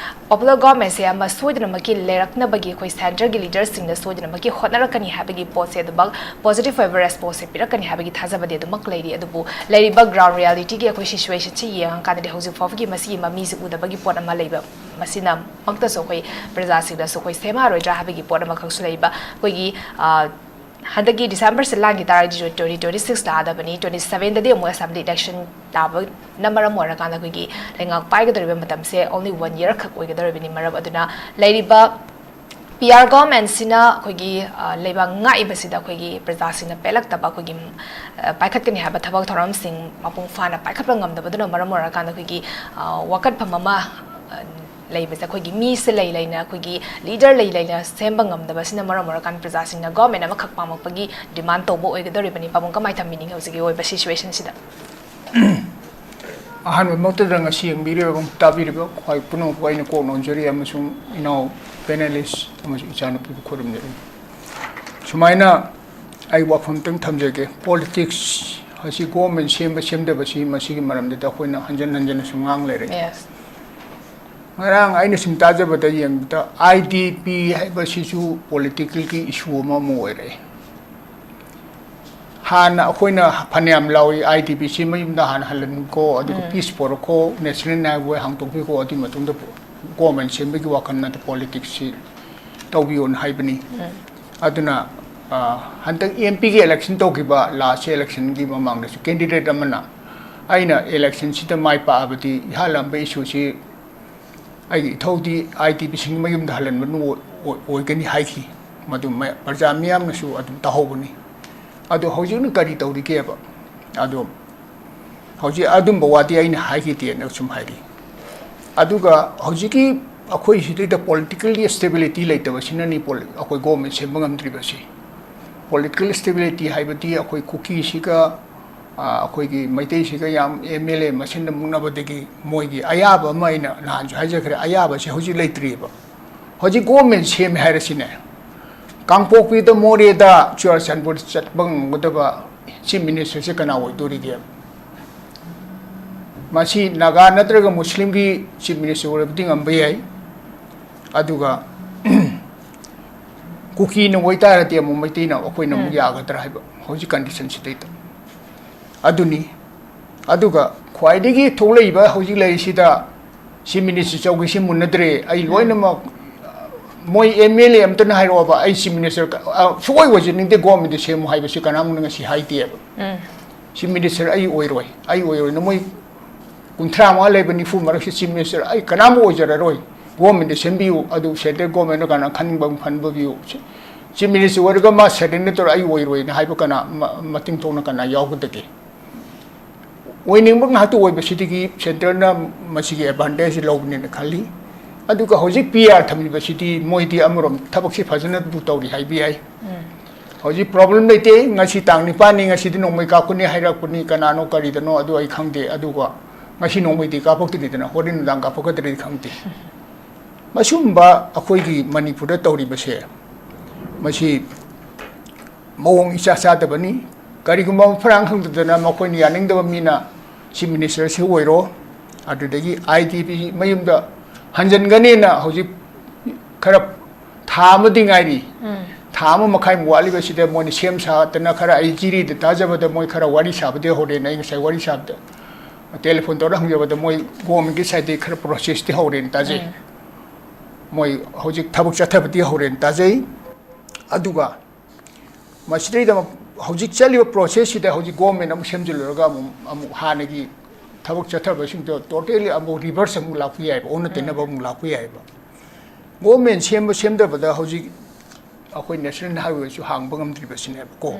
popular governmentꯁꯦ ꯑꯃ ꯁꯣꯏꯗꯅꯃꯛꯀꯤ ꯂꯩꯔꯛꯅꯕꯒꯤ ꯑꯩꯈꯣꯏ centreꯒꯤ leaderꯁꯤꯡꯅ ꯁꯣꯏꯗꯅꯃꯛꯀꯤ ꯍꯣꯠꯅꯔꯛꯀꯅꯤ ꯍꯥꯏꯕꯒꯤ ꯄꯣꯠꯁꯦ ꯑꯗꯨꯃꯛ positive ꯑꯣꯏꯕ responseꯁꯦ ꯄꯤꯔꯛꯀꯅꯤ ꯍꯥꯏꯕꯒꯤ ꯊꯥꯖꯕꯗꯤ ꯑꯗꯨꯃꯛ ꯂꯩꯔꯤ꯫ ꯑꯗꯨꯕꯨ ꯂꯩꯔꯤꯕ ground realityꯒꯤ ꯑꯩꯈꯣꯏ situationꯁꯤ ꯌꯦꯡꯉꯀꯥꯟꯗꯗꯤ ꯍꯧꯖꯤꯛ ꯐꯥꯎꯕꯒꯤ ꯃꯁꯤꯒꯤ ꯃꯃꯤꯁꯦ ꯎꯗꯕꯒꯤ ꯄꯣꯠ ꯑꯃ ꯂꯩꯕ, ꯃꯁꯤꯅꯃꯛꯇꯁꯨ ꯑꯩꯈꯣꯏ ꯄ꯭ꯔꯖꯥꯁꯤꯡꯗꯁꯨ ꯑꯩꯈꯣꯏ ꯁꯦꯝꯃꯔꯣꯏꯗ꯭ꯔꯥ ꯍꯥꯏꯕꯒꯤ ꯄꯣꯠ ꯑꯃꯈꯛꯁꯨ ꯂꯩꯕ꯫ ꯑꯩꯈꯣꯏꯒꯤ, ꯑ, ꯍꯟꯗꯛꯀꯤ ꯗꯤꯁꯦꯝꯕꯔꯁꯦ ꯂꯥꯟꯈꯤ ꯇꯥꯔꯗꯤ twenty twenty six ꯂꯥꯛꯑꯗꯕꯅꯤ, twenty sevenꯗꯗꯤ ꯑꯃꯨꯛ assembly election ꯇꯥꯕꯅ ꯃꯔꯝ ꯑꯣꯏꯔꯀꯥꯟꯗ ꯑꯩꯈꯣꯏꯒꯤ ꯂꯩꯉꯥꯛ ꯄꯥꯏꯒꯗꯧꯔꯤꯕ ꯃꯇꯝꯁꯦ only one year ꯈꯛ ꯑꯣꯏꯒꯗꯧꯔꯤꯕꯅꯤ꯫ ꯃꯔꯝ ꯑꯗꯨꯅ ꯂꯩꯔꯤꯕ ꯄꯤ ꯑꯥꯔ ꯒꯣꯚꯔꯟꯃꯦꯟꯠꯁꯤꯅ ꯑꯩꯈꯣꯏꯒꯤ, ꯑ, ꯂꯩꯕꯥꯛ ꯉꯥꯛꯏꯕꯁꯤꯗ ꯑꯩꯈꯣꯏꯒꯤ ꯄ꯭ꯔꯖꯥꯁꯤꯡꯅ ꯄꯦꯜꯂꯛꯇꯕ, ꯑꯩꯈꯣꯏꯒꯤ, ꯑ, ꯄꯥꯏꯈꯠꯀꯅꯤ ꯍꯥꯏꯕ ꯊꯕꯛ ꯊꯧꯔꯝꯁꯤꯡ ꯃꯄꯨꯡ ꯐꯥꯅ ꯄꯥꯏꯈꯠꯄ ꯉꯝꯗꯕꯗꯨꯅ ꯃꯔꯝ ꯑꯣꯏꯔꯀꯥꯟꯗ ꯑꯩꯈꯣꯏꯒꯤ, ꯑ, ꯋꯥꯀꯠꯐꯝ ꯑꯃ, ꯑ, ꯂꯩꯕꯁꯦ, ꯑꯩꯈꯣꯏꯒꯤ ꯃꯤꯁꯦ ꯂꯩ ꯂꯩꯅ, ꯑꯩꯈꯣꯏꯒꯤ leader ꯂꯩ ꯂꯩꯅ ꯁꯦꯝꯕ ꯉꯝꯗꯕꯁꯤꯅ ꯃꯔꯝ ꯑꯣꯏꯔꯀꯥꯟꯗ ꯄ꯭ꯔꯖꯥꯁꯤꯡꯅ ꯒꯣꯚꯔꯟꯃꯦꯟꯠ ꯑꯃꯈꯛ ꯄꯥꯝꯃꯛꯄꯒꯤ demand ꯇꯧꯕ ꯑꯣꯏꯒꯗꯧꯔꯤꯕꯅꯤ꯫ ꯄꯥꯕꯨꯡ, ꯀꯃꯥꯏꯅ ꯊꯝꯕꯤꯅꯤꯡꯉꯤ ꯍꯧꯖꯤꯛꯀꯤ ꯑꯣꯏꯕ situationꯁꯤꯗ? ꯑꯍꯥꯟꯕꯃꯛꯇꯗ ꯉꯁꯤ ꯌꯦꯡꯕꯤꯔꯤꯕ, ꯇꯥꯕꯤꯔꯤꯕ ꯈ꯭ꯋꯥꯏ ꯄꯨꯝꯅꯃꯛꯄꯨ ꯑꯩꯅ ꯀꯣꯛ ꯅꯣꯟꯖꯔꯤ ꯑꯃꯁꯨꯡ ꯏꯅꯥꯎ panelist ꯑꯃꯁꯨꯡ ꯏꯆꯥꯅꯨꯄꯤꯕꯨ ꯈꯨꯔꯨꯝꯖꯔꯤ꯫ ꯁꯨꯃꯥꯏꯅ ꯑꯩ ꯋꯥꯐꯝꯇꯪ ꯊꯝꯖꯒꯦ꯫ Politics ꯑꯁꯤ ꯒꯣꯚꯔꯟꯃꯦꯟꯠ ꯁꯦꯝꯕ ꯁꯦꯝꯗꯕꯁꯤ ꯃꯁꯤꯒꯤ ꯃꯔꯝꯗꯗꯤ ꯑꯩꯈꯣꯏꯅ ꯍꯟꯖꯟ ꯍꯟꯖꯟꯅꯁꯨ ꯉꯥꯡ ꯂꯩꯔꯦ꯫ Yes. ꯉꯔꯥꯡ ꯑꯩꯅ ꯁꯨꯝ ꯇꯥꯖꯕꯗ ꯌꯦꯡꯕꯗ, ꯑꯥꯏ ꯗꯤ ꯄꯤ ꯍꯥꯏꯕꯁꯤꯁꯨ politicalꯒꯤ issue ꯑꯃ ꯑꯃ ꯑꯣꯏꯔꯛꯑꯦ꯫ ꯍꯥꯟꯅ ꯑꯩꯈꯣꯏꯅ ꯐꯅꯌꯥꯝ ꯂꯥꯎꯏ, ꯑꯥꯏ ꯗꯤ ꯄꯤꯁꯤ ꯃꯌꯨꯝꯗ ꯍꯥꯟꯅ ꯍꯜꯍꯟꯈꯣ, ꯑꯗꯨꯒ peace ꯄꯣꯔꯛꯈꯣ, national highway ꯍꯥꯡꯗꯣꯛꯄꯤꯈꯣ, ꯑꯗꯨꯒꯤ ꯃꯇꯨꯡꯗ ꯒꯣꯚꯔꯟꯃꯦꯟꯠ ꯁꯦꯝꯕꯒꯤ ꯋꯥꯈꯜ ꯅꯠꯇꯦ, politicsꯁꯤ ꯇꯧꯕꯤꯌꯣꯅ ꯍꯥꯏꯕꯅꯤ꯫ ꯑꯗꯨꯅ, ꯑ, ꯍꯟꯗꯛ ꯑꯦꯝ ꯄꯤꯒꯤ election ꯇꯧꯈꯤꯕ, last electionꯒꯤ ꯃꯃꯥꯡꯗꯁꯨ candidate ꯑꯃꯅ ꯑꯩꯅ electionꯁꯤꯗ ꯃꯥꯏ ꯄꯥꯛꯑꯕꯗꯤ ꯏꯍꯥꯟ ꯍꯥꯟꯕ issueꯁꯤ ꯑꯩꯒꯤ ꯏꯊꯧꯗꯤ ꯑꯥꯏ ꯗꯤ ꯄꯤꯁꯤꯡ ꯃꯌꯨꯝꯗ ꯍꯜꯍꯟꯕꯅ ꯑꯣꯏ-, ꯑꯣꯏ-, ꯑꯣꯏꯒꯅꯤ ꯍꯥꯏꯈꯤ꯫ ꯃꯗꯨ ꯃ-, ꯄ꯭ꯔꯖꯥ ꯃꯤꯌꯥꯝꯅꯁꯨ ꯑꯗꯨꯝ ꯇꯥꯍꯧꯕꯅꯤ꯫ ꯑꯗꯣ ꯍꯧꯖꯤꯛꯅ ꯀꯔꯤ ꯇꯧꯔꯤꯒꯦꯕ? ꯑꯗꯣ ꯍꯧꯖꯤꯛ ꯑꯗꯨꯝꯕ ꯋꯥꯗꯤ ꯑꯩꯅ ꯍꯥꯏꯈꯤꯗꯦꯅ ꯁꯨꯝ ꯍꯥꯏꯔꯤ꯫ ꯑꯗꯨꯒ ꯍꯧꯖꯤꯛꯀꯤ ꯑꯩꯈꯣꯏ ꯁꯤꯗꯩꯗ politically stability ꯂꯩꯇꯕꯁꯤꯅꯅꯤ ꯄꯣꯂꯤ-, ꯑꯩꯈꯣꯏ ꯒꯣꯚꯔꯟꯃꯦꯟꯠ ꯁꯦꯝꯕ ꯉꯝꯗ꯭ꯔꯤꯕꯁꯤ꯫ Political stability ꯍꯥꯏꯕꯗꯤ ꯑꯩꯈꯣꯏ ꯀꯨꯀꯤꯁꯤꯒ, ꯑ, ꯑꯩꯈꯣꯏꯒꯤ ꯃꯩꯇꯩꯁꯤꯒ ꯌꯥꯝ ꯑꯦꯝ ꯑꯦꯜ ꯑꯦ ꯃꯁꯦꯟꯗ ꯃꯨꯛꯅꯕꯗꯒꯤ ꯃꯣꯏꯒꯤ ꯑꯌꯥꯕ ꯑꯃ, ꯑꯩꯅ ꯅꯍꯥꯟꯁꯨ ꯍꯥꯏꯖꯈ꯭ꯔꯦ, ꯑꯌꯥꯕꯁꯦ ꯍꯧꯖꯤꯛ ꯂꯩꯇ꯭ꯔꯤꯑꯕ꯫ ꯍꯧꯖꯤꯛ ꯒꯣꯚꯔꯟꯃꯦꯟꯠ ꯁꯦꯝꯃꯦ ꯍꯥꯏꯔꯁꯤꯅꯦ, ꯀꯥꯡꯄꯣꯛꯄꯤꯗ, ꯃꯣꯔꯦꯗ, ꯆꯨꯔꯥꯆꯥꯟꯄꯨꯔꯗ ꯆꯠꯄ ꯉꯝꯒꯗꯕ chief ministerꯁꯦ ꯀꯅꯥ ꯑꯣꯏꯗꯣꯔꯤꯒꯦ? ꯃꯁꯤ ꯅꯥꯒꯥ ꯅꯠꯇ꯭ꯔꯒ ꯃꯨꯁꯂꯤꯝꯒꯤ chief minister ꯑꯣꯏꯔꯕꯗꯤ ꯉꯝꯕ ꯌꯥꯏ, ꯑꯗꯨꯒ ꯀꯨꯀꯤꯅ ꯑꯣꯏꯇꯥꯔꯗꯤ ꯑꯃꯨꯛ ꯃꯩꯇꯩꯅ, ꯑꯩꯈꯣꯏꯅ ꯑꯃꯨꯛ ꯌꯥꯒꯗ꯭ꯔꯥ ꯍꯥꯏꯕ ꯍꯧꯖꯤꯛ conditionꯁꯤꯗꯩꯗ꯫ ꯑꯗꯨꯅꯤ꯫ ꯑꯗꯨꯒ ꯈ꯭ꯋꯥꯏꯗꯒꯤ ꯊꯣꯛꯂꯛꯏꯕ ꯍꯧꯖꯤꯛ ꯂꯩꯔꯤꯁꯤꯗ chief minister ꯆꯧꯀꯤꯁꯤ ꯃꯨꯟꯅꯗ꯭ꯔꯦ, ꯑꯩ ꯂꯣꯏꯅꯃꯛ, ꯑ, ꯃꯣꯏ ꯑꯦꯝ ꯑꯦꯜ ꯑꯦ ꯑꯝꯇꯅ ꯍꯥꯏꯔꯛꯑꯣꯕ, "ꯑꯩ ꯆꯤꯐ ꯃꯤꯅꯤꯁꯇꯔ ꯁꯨꯡꯑꯣꯏ ꯑꯣꯏꯖꯅꯤꯡꯗꯦ, ꯒꯣꯔꯃꯦꯟꯗ ꯁꯦꯝꯃꯨ" ꯍꯥꯏꯕꯁꯤ ꯀꯅꯥꯝꯅ ꯉꯁꯤ ꯍꯥꯏꯗꯦꯕ꯫ ꯆꯤꯐ ꯃꯤꯅꯤꯁꯇꯔ ꯑꯩ ꯑꯣꯏꯔꯣꯏ, ꯑꯩ ꯑꯣꯏꯔꯣꯏꯅ ꯃꯣꯏ ꯀꯨꯟꯊ꯭ꯔꯥ ꯃꯉꯥ ꯂꯩꯕ, ꯅꯤꯐꯨ ꯃꯔꯛꯁꯤ ꯆꯤꯐ ꯃꯤꯅꯤꯁꯇꯔ ꯑꯩ ꯀꯅꯥꯝ ꯑꯣꯏꯖꯔꯔꯣꯏ, ꯒꯣꯔꯃꯦꯟꯗ ꯁꯦꯝꯕꯤꯌꯨ, ꯑꯗꯨ ꯁꯦꯟꯇ꯭ꯔꯦꯜ ꯒꯣꯔꯃꯦꯟꯅ ꯀꯅꯥ ꯈꯟꯅꯤꯡꯕ ꯑꯃ ꯈꯟꯕꯤꯌꯨ, ꯆꯤꯐ ꯃꯤꯅꯤꯁꯇꯔ ꯑꯣꯏꯔꯒ ꯃꯥ ꯁꯔꯦꯟꯗꯔ ꯇꯧꯔ "ꯑꯩ ꯑꯣꯏꯔꯣꯏꯅ" ꯍꯥꯏꯕ ꯀꯅꯥ, ꯃ-, ꯃꯇꯤꯡ ꯊꯣꯛꯅ ꯀꯅꯥ ꯌꯥꯎꯒꯗꯒꯦ? ꯑꯣꯏꯅꯤꯡꯕ ꯉꯥꯛꯇ ꯑꯣꯏꯕꯁꯤꯗꯒꯤ ꯁꯦꯟꯇ꯭ꯔꯦꯜꯅ ꯃꯁꯤꯒꯤ ꯑꯦꯗꯚꯥꯟꯇꯦꯖ ꯂꯧꯕꯅꯦꯅ ꯈꯜꯂꯤ꯫ ꯑꯗꯨꯒ ꯍꯧꯖꯤꯛ ꯄꯤ ꯑꯥꯔ ꯊꯝꯃꯤꯕꯁꯤꯗꯤ ꯃꯣꯏꯗꯤ ꯑꯃꯔꯣꯝ ꯊꯕꯛꯁꯤ ꯐꯖꯅꯕꯨ ꯇꯧꯔꯤ ꯍꯥꯏꯕ ꯌꯥꯏ꯫ ꯍꯧꯖꯤꯛ ꯄ꯭ꯔꯣꯕ꯭ꯂꯦꯝ ꯂꯩꯇꯦ, ꯉꯁꯤ ꯇꯥꯡ ꯅꯤꯄꯥꯟꯅꯤ, ꯉꯁꯤꯗꯤ ꯅꯣꯡꯃꯩ ꯀꯥꯞꯀꯅꯤ ꯍꯥꯏꯔꯛꯄꯅꯤ, ꯀꯅꯥꯅꯣ ꯀꯔꯤꯗꯅꯣ ꯑꯗꯨ ꯑꯩ ꯈꯪꯗꯦ꯫ ꯑꯗꯨꯒ ꯉꯁꯤ ꯅꯣꯡꯃꯩꯗꯤ ꯀꯥꯞꯄꯛꯇ꯭ꯔꯤꯗꯅ, ꯍꯣꯔꯦꯟ ꯅꯨꯡꯗꯥꯡ ꯀꯥꯞꯄꯛꯀꯗ꯭ꯔꯗꯤ ꯈꯪꯗꯦ꯫ ꯃꯁꯤꯒꯨꯝꯕ ꯑꯩꯈꯣꯏꯒꯤ ꯃꯅꯤꯄꯨꯔꯗ ꯇꯧꯔꯤꯕꯁꯦ, ꯃꯁꯤ ꯃꯑꯣꯡ ꯏꯆꯥ ꯆꯥꯗꯕꯅꯤ꯫ ꯀꯔꯤꯒꯨꯝꯕ ꯃꯐꯝ ꯃꯔꯥꯡ ꯈꯪꯗꯗꯅ ꯃꯈꯣꯏꯅ ꯌꯥꯅꯤꯡꯗꯕ ꯃꯤꯅ ꯆꯤꯐ ꯃꯤꯅꯤꯁꯇꯔꯁꯤ ꯑꯣꯏꯔꯣ, ꯑꯗꯨꯗꯒꯤ ꯑꯥꯏ ꯗꯤ ꯄꯤ ꯃꯌꯨꯝꯗ ꯍꯟꯖꯤꯟꯒꯅꯦꯅ ꯍꯧꯖꯤꯛ ꯈꯔ ꯊꯥ ꯑꯃꯗꯤ ꯉꯥꯏꯔꯤ꯫ ꯊꯥ ꯑꯃ ꯃꯈꯥꯏꯃꯨꯛ ꯋꯥꯠꯂꯤꯕꯁꯤꯗ ꯃꯣꯏꯅ ꯁꯦꯝ ꯁꯥꯗꯅ ꯈꯔ, ꯑꯩ ꯖꯤꯔꯤꯗ ꯇꯥꯖꯕꯗ ꯃꯣꯏ ꯈꯔ ꯋꯥꯔꯤ ꯁꯥꯕꯗꯤ ꯍꯧꯔꯦꯅ, ꯑꯩ ꯉꯁꯥꯏ ꯋꯥꯔꯤ ꯁꯥꯕꯗ, ꯇꯦꯂꯤꯐꯣꯟ ꯇꯧꯔ ꯍꯪꯖꯕꯗ ꯃꯣꯏ ꯒꯣꯔꯃꯦꯟꯒꯤ ꯁꯥꯏꯠꯇꯒꯤ ꯈꯔ ꯄ꯭ꯔꯣꯁꯦꯁꯇꯤ ꯍꯧꯔꯦꯅ ꯇꯥꯖꯩ꯫ ꯃꯣꯏ ꯍꯧꯖꯤꯛ ꯊꯕꯛ ꯆꯠꯊꯕꯗꯤ ꯍꯧꯔꯦꯅ ꯇꯥꯖꯩ꯫ ꯑꯗꯨꯒ ꯃꯁꯤꯗꯩꯗ ꯍꯧꯖꯤꯛ ꯆꯠꯂꯤꯕ ꯄ꯭ꯔꯣꯁꯦꯁꯁꯤꯗ ꯍꯧꯖꯤꯛ ꯒꯣꯔꯃꯦꯟ ꯑꯃꯨꯛ ꯁꯦꯝꯖꯤꯜꯂꯨꯔꯒ ꯑꯃꯨꯛ, ꯑꯃꯨꯛ ꯍꯥꯟꯅꯒꯤ ꯊꯕꯛ ꯆꯠꯊꯕꯁꯤꯡꯗꯣ ꯇꯣꯇꯦꯜꯂꯤ ꯑꯃꯨꯛ ꯔꯤꯚꯔꯁ ꯑꯃꯨꯛ ꯂꯥꯛꯄ ꯌꯥꯏꯕ, ꯑꯣꯟꯅ ꯇꯩꯅꯕ ꯑꯃꯨꯛ ꯂꯥꯛꯄ ꯌꯥꯏꯕ꯫ ꯒꯣꯔꯃꯦꯟ ꯁꯦꯝꯕ ꯁꯦꯝꯗꯕꯗ ꯍꯧꯖꯤꯛ ꯑꯩꯈꯣꯏ ꯅꯦꯁꯅꯦꯜ ꯍꯥꯏꯋꯦꯁꯨ ꯍꯥꯡꯕ ꯉꯝꯗ꯭ꯔꯤꯕꯁꯤꯅꯦꯕꯀꯣ꯫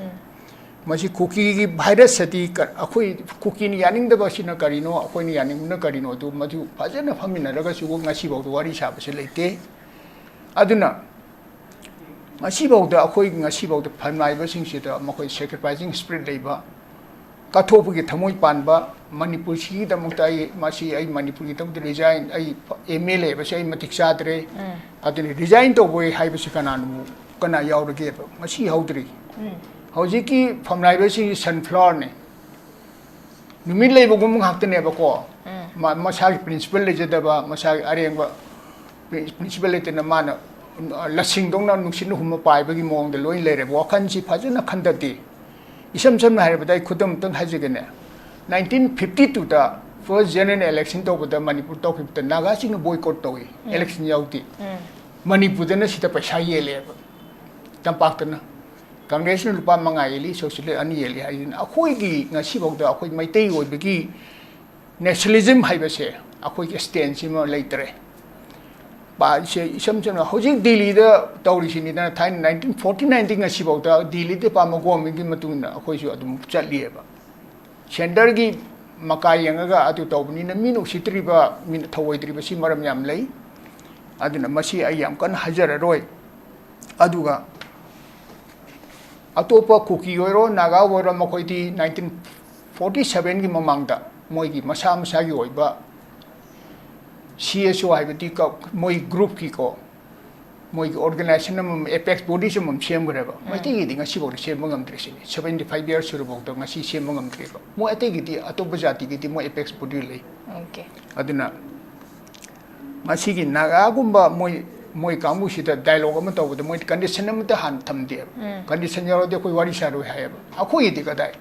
ꯃꯁꯤ ꯀꯨꯀꯤꯒꯤ ꯚꯥꯏꯔꯁ ꯑꯁꯤꯗꯤ ꯀ-, ꯑꯩꯈꯣꯏ ꯀꯨꯀꯤꯅ ꯌꯥꯅꯤꯡꯗꯕ ꯑꯁꯤꯅ ꯀꯔꯤꯅꯣ, ꯑꯩꯈꯣꯏꯅ ꯌꯥꯅꯤꯡꯕꯅ ꯀꯔꯤꯅꯣ, ꯑꯗꯨ ꯃꯗꯨ ꯐꯖꯅ ꯐꯝꯃꯤꯟꯅꯔꯒꯁꯨ ꯉꯁꯤꯐꯥꯎꯗ ꯋꯥꯔꯤ ꯁꯥꯕꯁꯦ ꯂꯩꯇꯦ꯫ ꯑꯗꯨꯅ ꯉꯁꯤꯐꯥꯎꯗ ꯑꯩꯈꯣꯏ ꯉꯁꯤꯐꯥꯎꯗ ꯐꯝꯅꯥꯏꯕꯁꯤꯡꯁꯤꯗ ꯃꯈꯣꯏ ꯁꯦꯀ꯭ꯔꯤꯐꯥꯏꯁꯤꯡ ꯁ꯭ꯄꯤꯔꯤꯠ ꯂꯩꯕ, ꯀꯠꯊꯣꯛꯄꯒꯤ ꯊꯃꯣꯏ ꯄꯥꯟꯕ, ꯃꯅꯤꯄꯨꯔꯁꯤꯒꯤꯗꯃꯛꯇ ꯑꯩ, ꯃꯁꯤ ꯑꯩ ꯃꯅꯤꯄꯨꯔꯒꯤꯗꯃꯛꯇ ꯔꯤꯖꯥꯏꯟ, ꯑꯩ ꯑꯦꯝ ꯑꯦꯜ ꯑꯦ ꯍꯥꯏꯕꯁꯤ ꯑꯩ ꯃꯇꯤꯛ ꯆꯥꯗ꯭ꯔꯦ, ꯑꯗꯨꯅ ꯔꯤꯖꯥꯏꯟ ꯇꯧꯕ ꯍꯥꯏꯕꯁꯤ ꯀꯅꯥꯅꯣ, ꯀꯅꯥ ꯌꯥꯎꯔꯒꯦꯕ? ꯃꯁꯤ ꯍꯧꯗ꯭ꯔꯤ꯫ ꯍꯧꯖꯤꯛꯀꯤ ꯐꯝꯅꯥꯏꯕꯁꯤꯡꯁꯤ ꯁꯟꯐ꯭ꯂꯥꯋꯔꯅꯦ, ꯅꯨꯃꯤꯠ ꯂꯩꯕꯒꯨꯝꯕ ꯉꯥꯛꯇꯅꯦꯕꯀꯣ꯫ ꯃꯥ-, ꯃꯁꯥꯒꯤ ꯄ꯭ꯔꯤꯟꯁꯤꯄꯜ ꯂꯩꯖꯗꯕ, ꯃꯁꯥꯒꯤ ꯑꯔꯦꯡꯕ ꯄ꯭ꯔꯤ-, ꯄ꯭ꯔꯤꯟꯁꯤꯄꯜ ꯂꯩꯇꯅ ꯃꯥꯅ, ꯑ, ꯂꯁꯤꯡꯗꯧꯅ ꯅꯨꯡꯁꯤꯠꯅ ꯍꯨꯝꯃ ꯄꯥꯏꯕꯒꯤ ꯃꯑꯣꯡꯗ ꯂꯣꯏ ꯂꯩꯔꯦꯕ꯫ ꯋꯥꯈꯜꯁꯤ ꯐꯖꯅ ꯈꯟꯗꯗꯦ꯫ ꯏꯁꯝ ꯁꯝꯅ ꯍꯥꯏꯔꯕꯗ ꯑꯩ ꯈꯨꯗꯝ ꯑꯝꯇꯪ ꯍꯥꯏꯖꯒꯦꯅꯦ꯫ ꯅꯥꯏꯟꯇꯤꯟ ꯐꯤꯐꯇꯤ ꯇꯨꯗ ꯐꯥꯔꯁ ꯖꯦꯅꯔꯦꯜ ꯏꯂꯦꯛꯁꯟ ꯇꯧꯕꯗ ꯃꯅꯤꯄꯨꯔ ꯇꯧꯈꯤꯕꯗ ꯅꯥꯒꯥꯁꯤꯡꯅ ꯕꯣꯏꯀꯣꯠ ꯇꯧꯏ, ꯏꯂꯦꯛꯁꯟ ꯌꯥꯎꯗꯦ꯫ ꯃꯅꯤꯄꯨꯔꯗꯅ ꯁꯤꯗ ꯄꯩꯁꯥ ꯌꯦꯜꯂꯦꯕ, ꯇꯝꯄꯥꯛꯇꯅ꯫ ꯀꯪꯒ꯭ꯔꯦꯁꯅ ꯂꯨꯄꯥ ꯃꯉꯥ ꯌꯦꯜꯂꯤ, ꯁꯣꯁꯤꯌꯦꯂꯤꯁ ꯑꯅꯤ ꯌꯦꯜꯂꯤ ꯍꯥꯏꯗꯨꯅ ꯑꯩꯈꯣꯏꯒꯤ ꯉꯁꯤꯐꯥꯎꯗ ꯑꯩꯈꯣꯏ ꯃꯩꯇꯩ ꯑꯣꯏꯕꯒꯤ ꯅꯦꯁꯅꯦꯂꯤꯖꯝ ꯍꯥꯏꯕꯁꯦ ꯑꯩꯈꯣꯏꯒꯤ ꯁ꯭ꯇꯦꯟꯁꯤꯃ ꯂꯩꯇ꯭ꯔꯦ꯫ ꯄꯥ-, ꯁꯦ ꯏꯁꯝ ꯁꯝꯅ ꯍꯧꯖꯤꯛ ꯗꯤꯜꯂꯤꯗ ꯇꯧꯔꯤꯁꯤꯅꯤꯗꯅ, ꯊꯥꯏꯅ ꯅꯥꯏꯟꯇꯤꯟ ꯐꯣꯔꯇꯤ ꯅꯥꯏꯟꯗꯒꯤ ꯉꯁꯤꯐꯥꯎꯗ ꯗꯤꯜꯂꯤꯗ ꯄꯥꯝꯕ ꯒꯣꯔꯃꯦꯟꯒꯤ ꯃꯇꯨꯡ ꯏꯟꯅ ꯑꯩꯈꯣꯏꯁꯨ ꯑꯗꯨꯝ ꯆꯠꯂꯤꯑꯕ꯫ ꯁꯦꯟꯇꯔꯒꯤ ꯃꯀꯥ ꯌꯦꯡꯉꯒ ꯑꯗꯨ ꯇꯧꯕꯅꯤꯅ ꯃꯤꯅ ꯎꯁꯤꯠꯇ꯭ꯔꯤꯕ, ꯃꯤꯅ ꯊꯧꯑꯣꯏꯗ꯭ꯔꯤꯕꯁꯤ ꯃꯔꯝ ꯌꯥꯝ ꯂꯩ꯫ ꯑꯗꯨꯅ ꯃꯁꯤ ꯑꯩ ꯌꯥꯝ ꯀꯟꯅ ꯍꯥꯏꯖꯔꯔꯣꯏ꯫ ꯑꯗꯨꯒ ꯑꯇꯣꯞꯄ ꯀꯨꯀꯤ ꯑꯣꯏꯔꯣ, ꯅꯥꯒꯥ ꯑꯣꯏꯔꯣ, ꯃꯈꯣꯏꯗꯤ ꯅꯥꯏꯟꯇꯤꯟ ꯐꯣꯔꯇꯤ ꯁꯚꯦꯟꯒꯤ ꯃꯃꯥꯡꯗ ꯃꯣꯏꯒꯤ ꯃꯁꯥ ꯃꯁꯥꯒꯤ ꯑꯣꯏꯕ ꯁꯤ ꯑꯦꯁ ꯑꯣ ꯍꯥꯏꯕꯗꯤ ꯀ-, ꯃꯣꯏ ꯒ꯭ꯔꯨꯞꯀꯤꯀꯣ, ꯃꯣꯏꯒꯤ ꯑꯣꯔꯒꯅꯥꯏꯖꯦꯁꯟ ꯑꯃꯃꯝ, ꯑꯦꯄꯦꯛꯁ ꯕꯣꯗꯤꯁ ꯑꯃꯃꯝ ꯁꯦꯝꯈ꯭ꯔꯦꯕ꯫ ꯎꯝ꯫ ꯃꯩꯇꯩꯒꯤꯗꯤ ꯉꯁꯤꯐꯥꯎꯗ ꯁꯦꯝꯕ ꯉꯝꯗ꯭ꯔꯤ ꯁꯤꯅꯤ꯫ ꯁꯚꯦꯟꯇꯤ ꯐꯥꯏꯚ ꯌꯔꯁ ꯁꯨꯔꯐꯥꯎꯗ ꯉꯁꯤ ꯁꯦꯝꯕ ꯉꯝꯗ꯭ꯔꯤꯕ꯫ ꯃꯣꯏ ꯑꯇꯩꯒꯤꯗꯤ, ꯑꯇꯣꯞꯄ ꯖꯥꯇꯤꯒꯤꯗꯤ ꯃꯣꯏ ꯑꯦꯄꯦꯛꯁ ꯕꯣꯗꯤ ꯂꯩ꯫ ꯑꯣꯀꯦ꯫ ꯑꯗꯨꯅ ꯉꯁꯤꯒꯤ ꯅꯥꯒꯥꯒꯨꯝꯕ ꯃꯣꯏ, ꯃꯣꯏ ꯀꯥꯡꯕꯨꯁꯤꯗ ꯗꯥꯏꯂꯣꯒ ꯑꯃ ꯇꯧꯕꯗ ꯃꯣꯏ ꯀꯟꯗꯤꯁꯟ ꯑꯃꯠꯇ ꯍꯥꯟꯅ ꯊꯝꯗꯦꯕ꯫ ꯎꯝ꯫ ꯀꯟꯗꯤꯁꯟ ꯌꯥꯎꯔꯗꯤ ꯑꯩꯈꯣꯏ ꯋꯥꯔꯤ ꯁꯥꯔꯣꯏ ꯍꯥꯏꯌꯦꯕ꯫ ꯑꯩꯈꯣꯏꯒꯤꯗꯤ ꯀꯗꯥꯏ?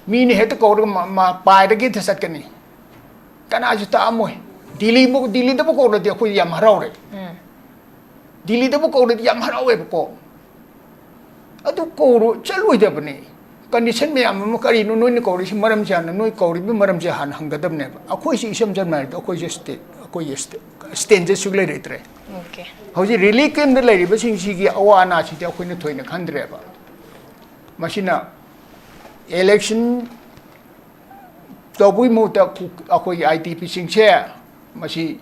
ꯃꯤꯅ ꯍꯦꯛꯇ ꯀꯧꯔꯒ ꯃ-, ꯃ-, ꯄꯥꯏꯔꯒ ꯍꯦꯛꯇ ꯆꯠꯀꯅꯤ꯫ ꯀꯅꯥꯁꯨ ꯇꯥꯛꯑꯝꯃꯣꯏ꯫ ꯗꯤꯜꯂꯤꯕꯨ, ꯗꯤꯜꯂꯤꯗꯕꯨ ꯀꯧꯔꯗꯤ ꯑꯩꯈꯣꯏ ꯌꯥꯝ ꯍꯔꯥꯎꯔꯦ꯫ ꯎꯝ꯫ ꯗꯤꯜꯂꯤꯗꯕꯨ ꯀꯧꯔꯗꯤ ꯌꯥꯝ ꯍꯔꯥꯎꯋꯦꯕꯀꯣ꯫ ꯑꯗꯨ ꯀꯧꯔꯣ-, ꯆꯠꯂꯣꯏꯗꯕꯅꯦ꯫ ꯀꯟꯗꯤꯁꯟ ꯃꯌꯥꯝ ꯑꯃ, ꯀꯔꯤꯅꯣ ꯅꯣꯏꯅ ꯀꯧꯔꯤꯁꯤ? ꯃꯔꯝꯁꯦ ꯍꯥꯟꯅ, ꯅꯣꯏ ꯀꯧꯔꯤꯕ ꯃꯔꯝꯁꯦ ꯍꯥꯟꯅ ꯍꯪꯒꯗꯕꯅꯦꯕ꯫ ꯑꯩꯈꯣꯏꯁꯤ ꯏꯁꯝ ꯁꯝꯅ ꯍꯥꯏꯔꯕꯗ ꯑꯩꯈꯣꯏꯁꯦ ꯁ꯭ꯇꯦ-, ꯑꯩꯈꯣꯏꯒꯤ ꯁ꯭ꯇꯦ-, ꯁ꯭ꯇꯦꯟꯁꯦ ꯁꯨꯛꯂꯩ ꯂꯩꯇ꯭ꯔꯦ꯫ ꯑꯣꯀꯦ꯫ ꯍꯧꯖꯤꯛ ꯔꯤꯂꯤꯐ ꯀꯦꯝꯞꯇ ꯂꯩꯔꯤꯕꯁꯤꯡꯁꯤꯒꯤ ꯑꯋꯥ ꯑꯅꯥꯁꯤꯗꯤ ꯑꯩꯈꯣꯏꯅ ꯊꯣꯏꯅ ꯈꯟꯗ꯭ꯔꯦꯕ꯫ ꯃꯁꯤꯅ ꯏꯂꯦꯛꯁꯟ ꯇꯧꯕꯒꯤ ꯃꯍꯨꯠꯇ ꯀꯨ-, ꯑꯩꯈꯣꯏꯒꯤ ꯑꯥꯏ ꯗꯤ ꯄꯤꯁꯤꯡꯁꯦ, ꯃꯁꯤ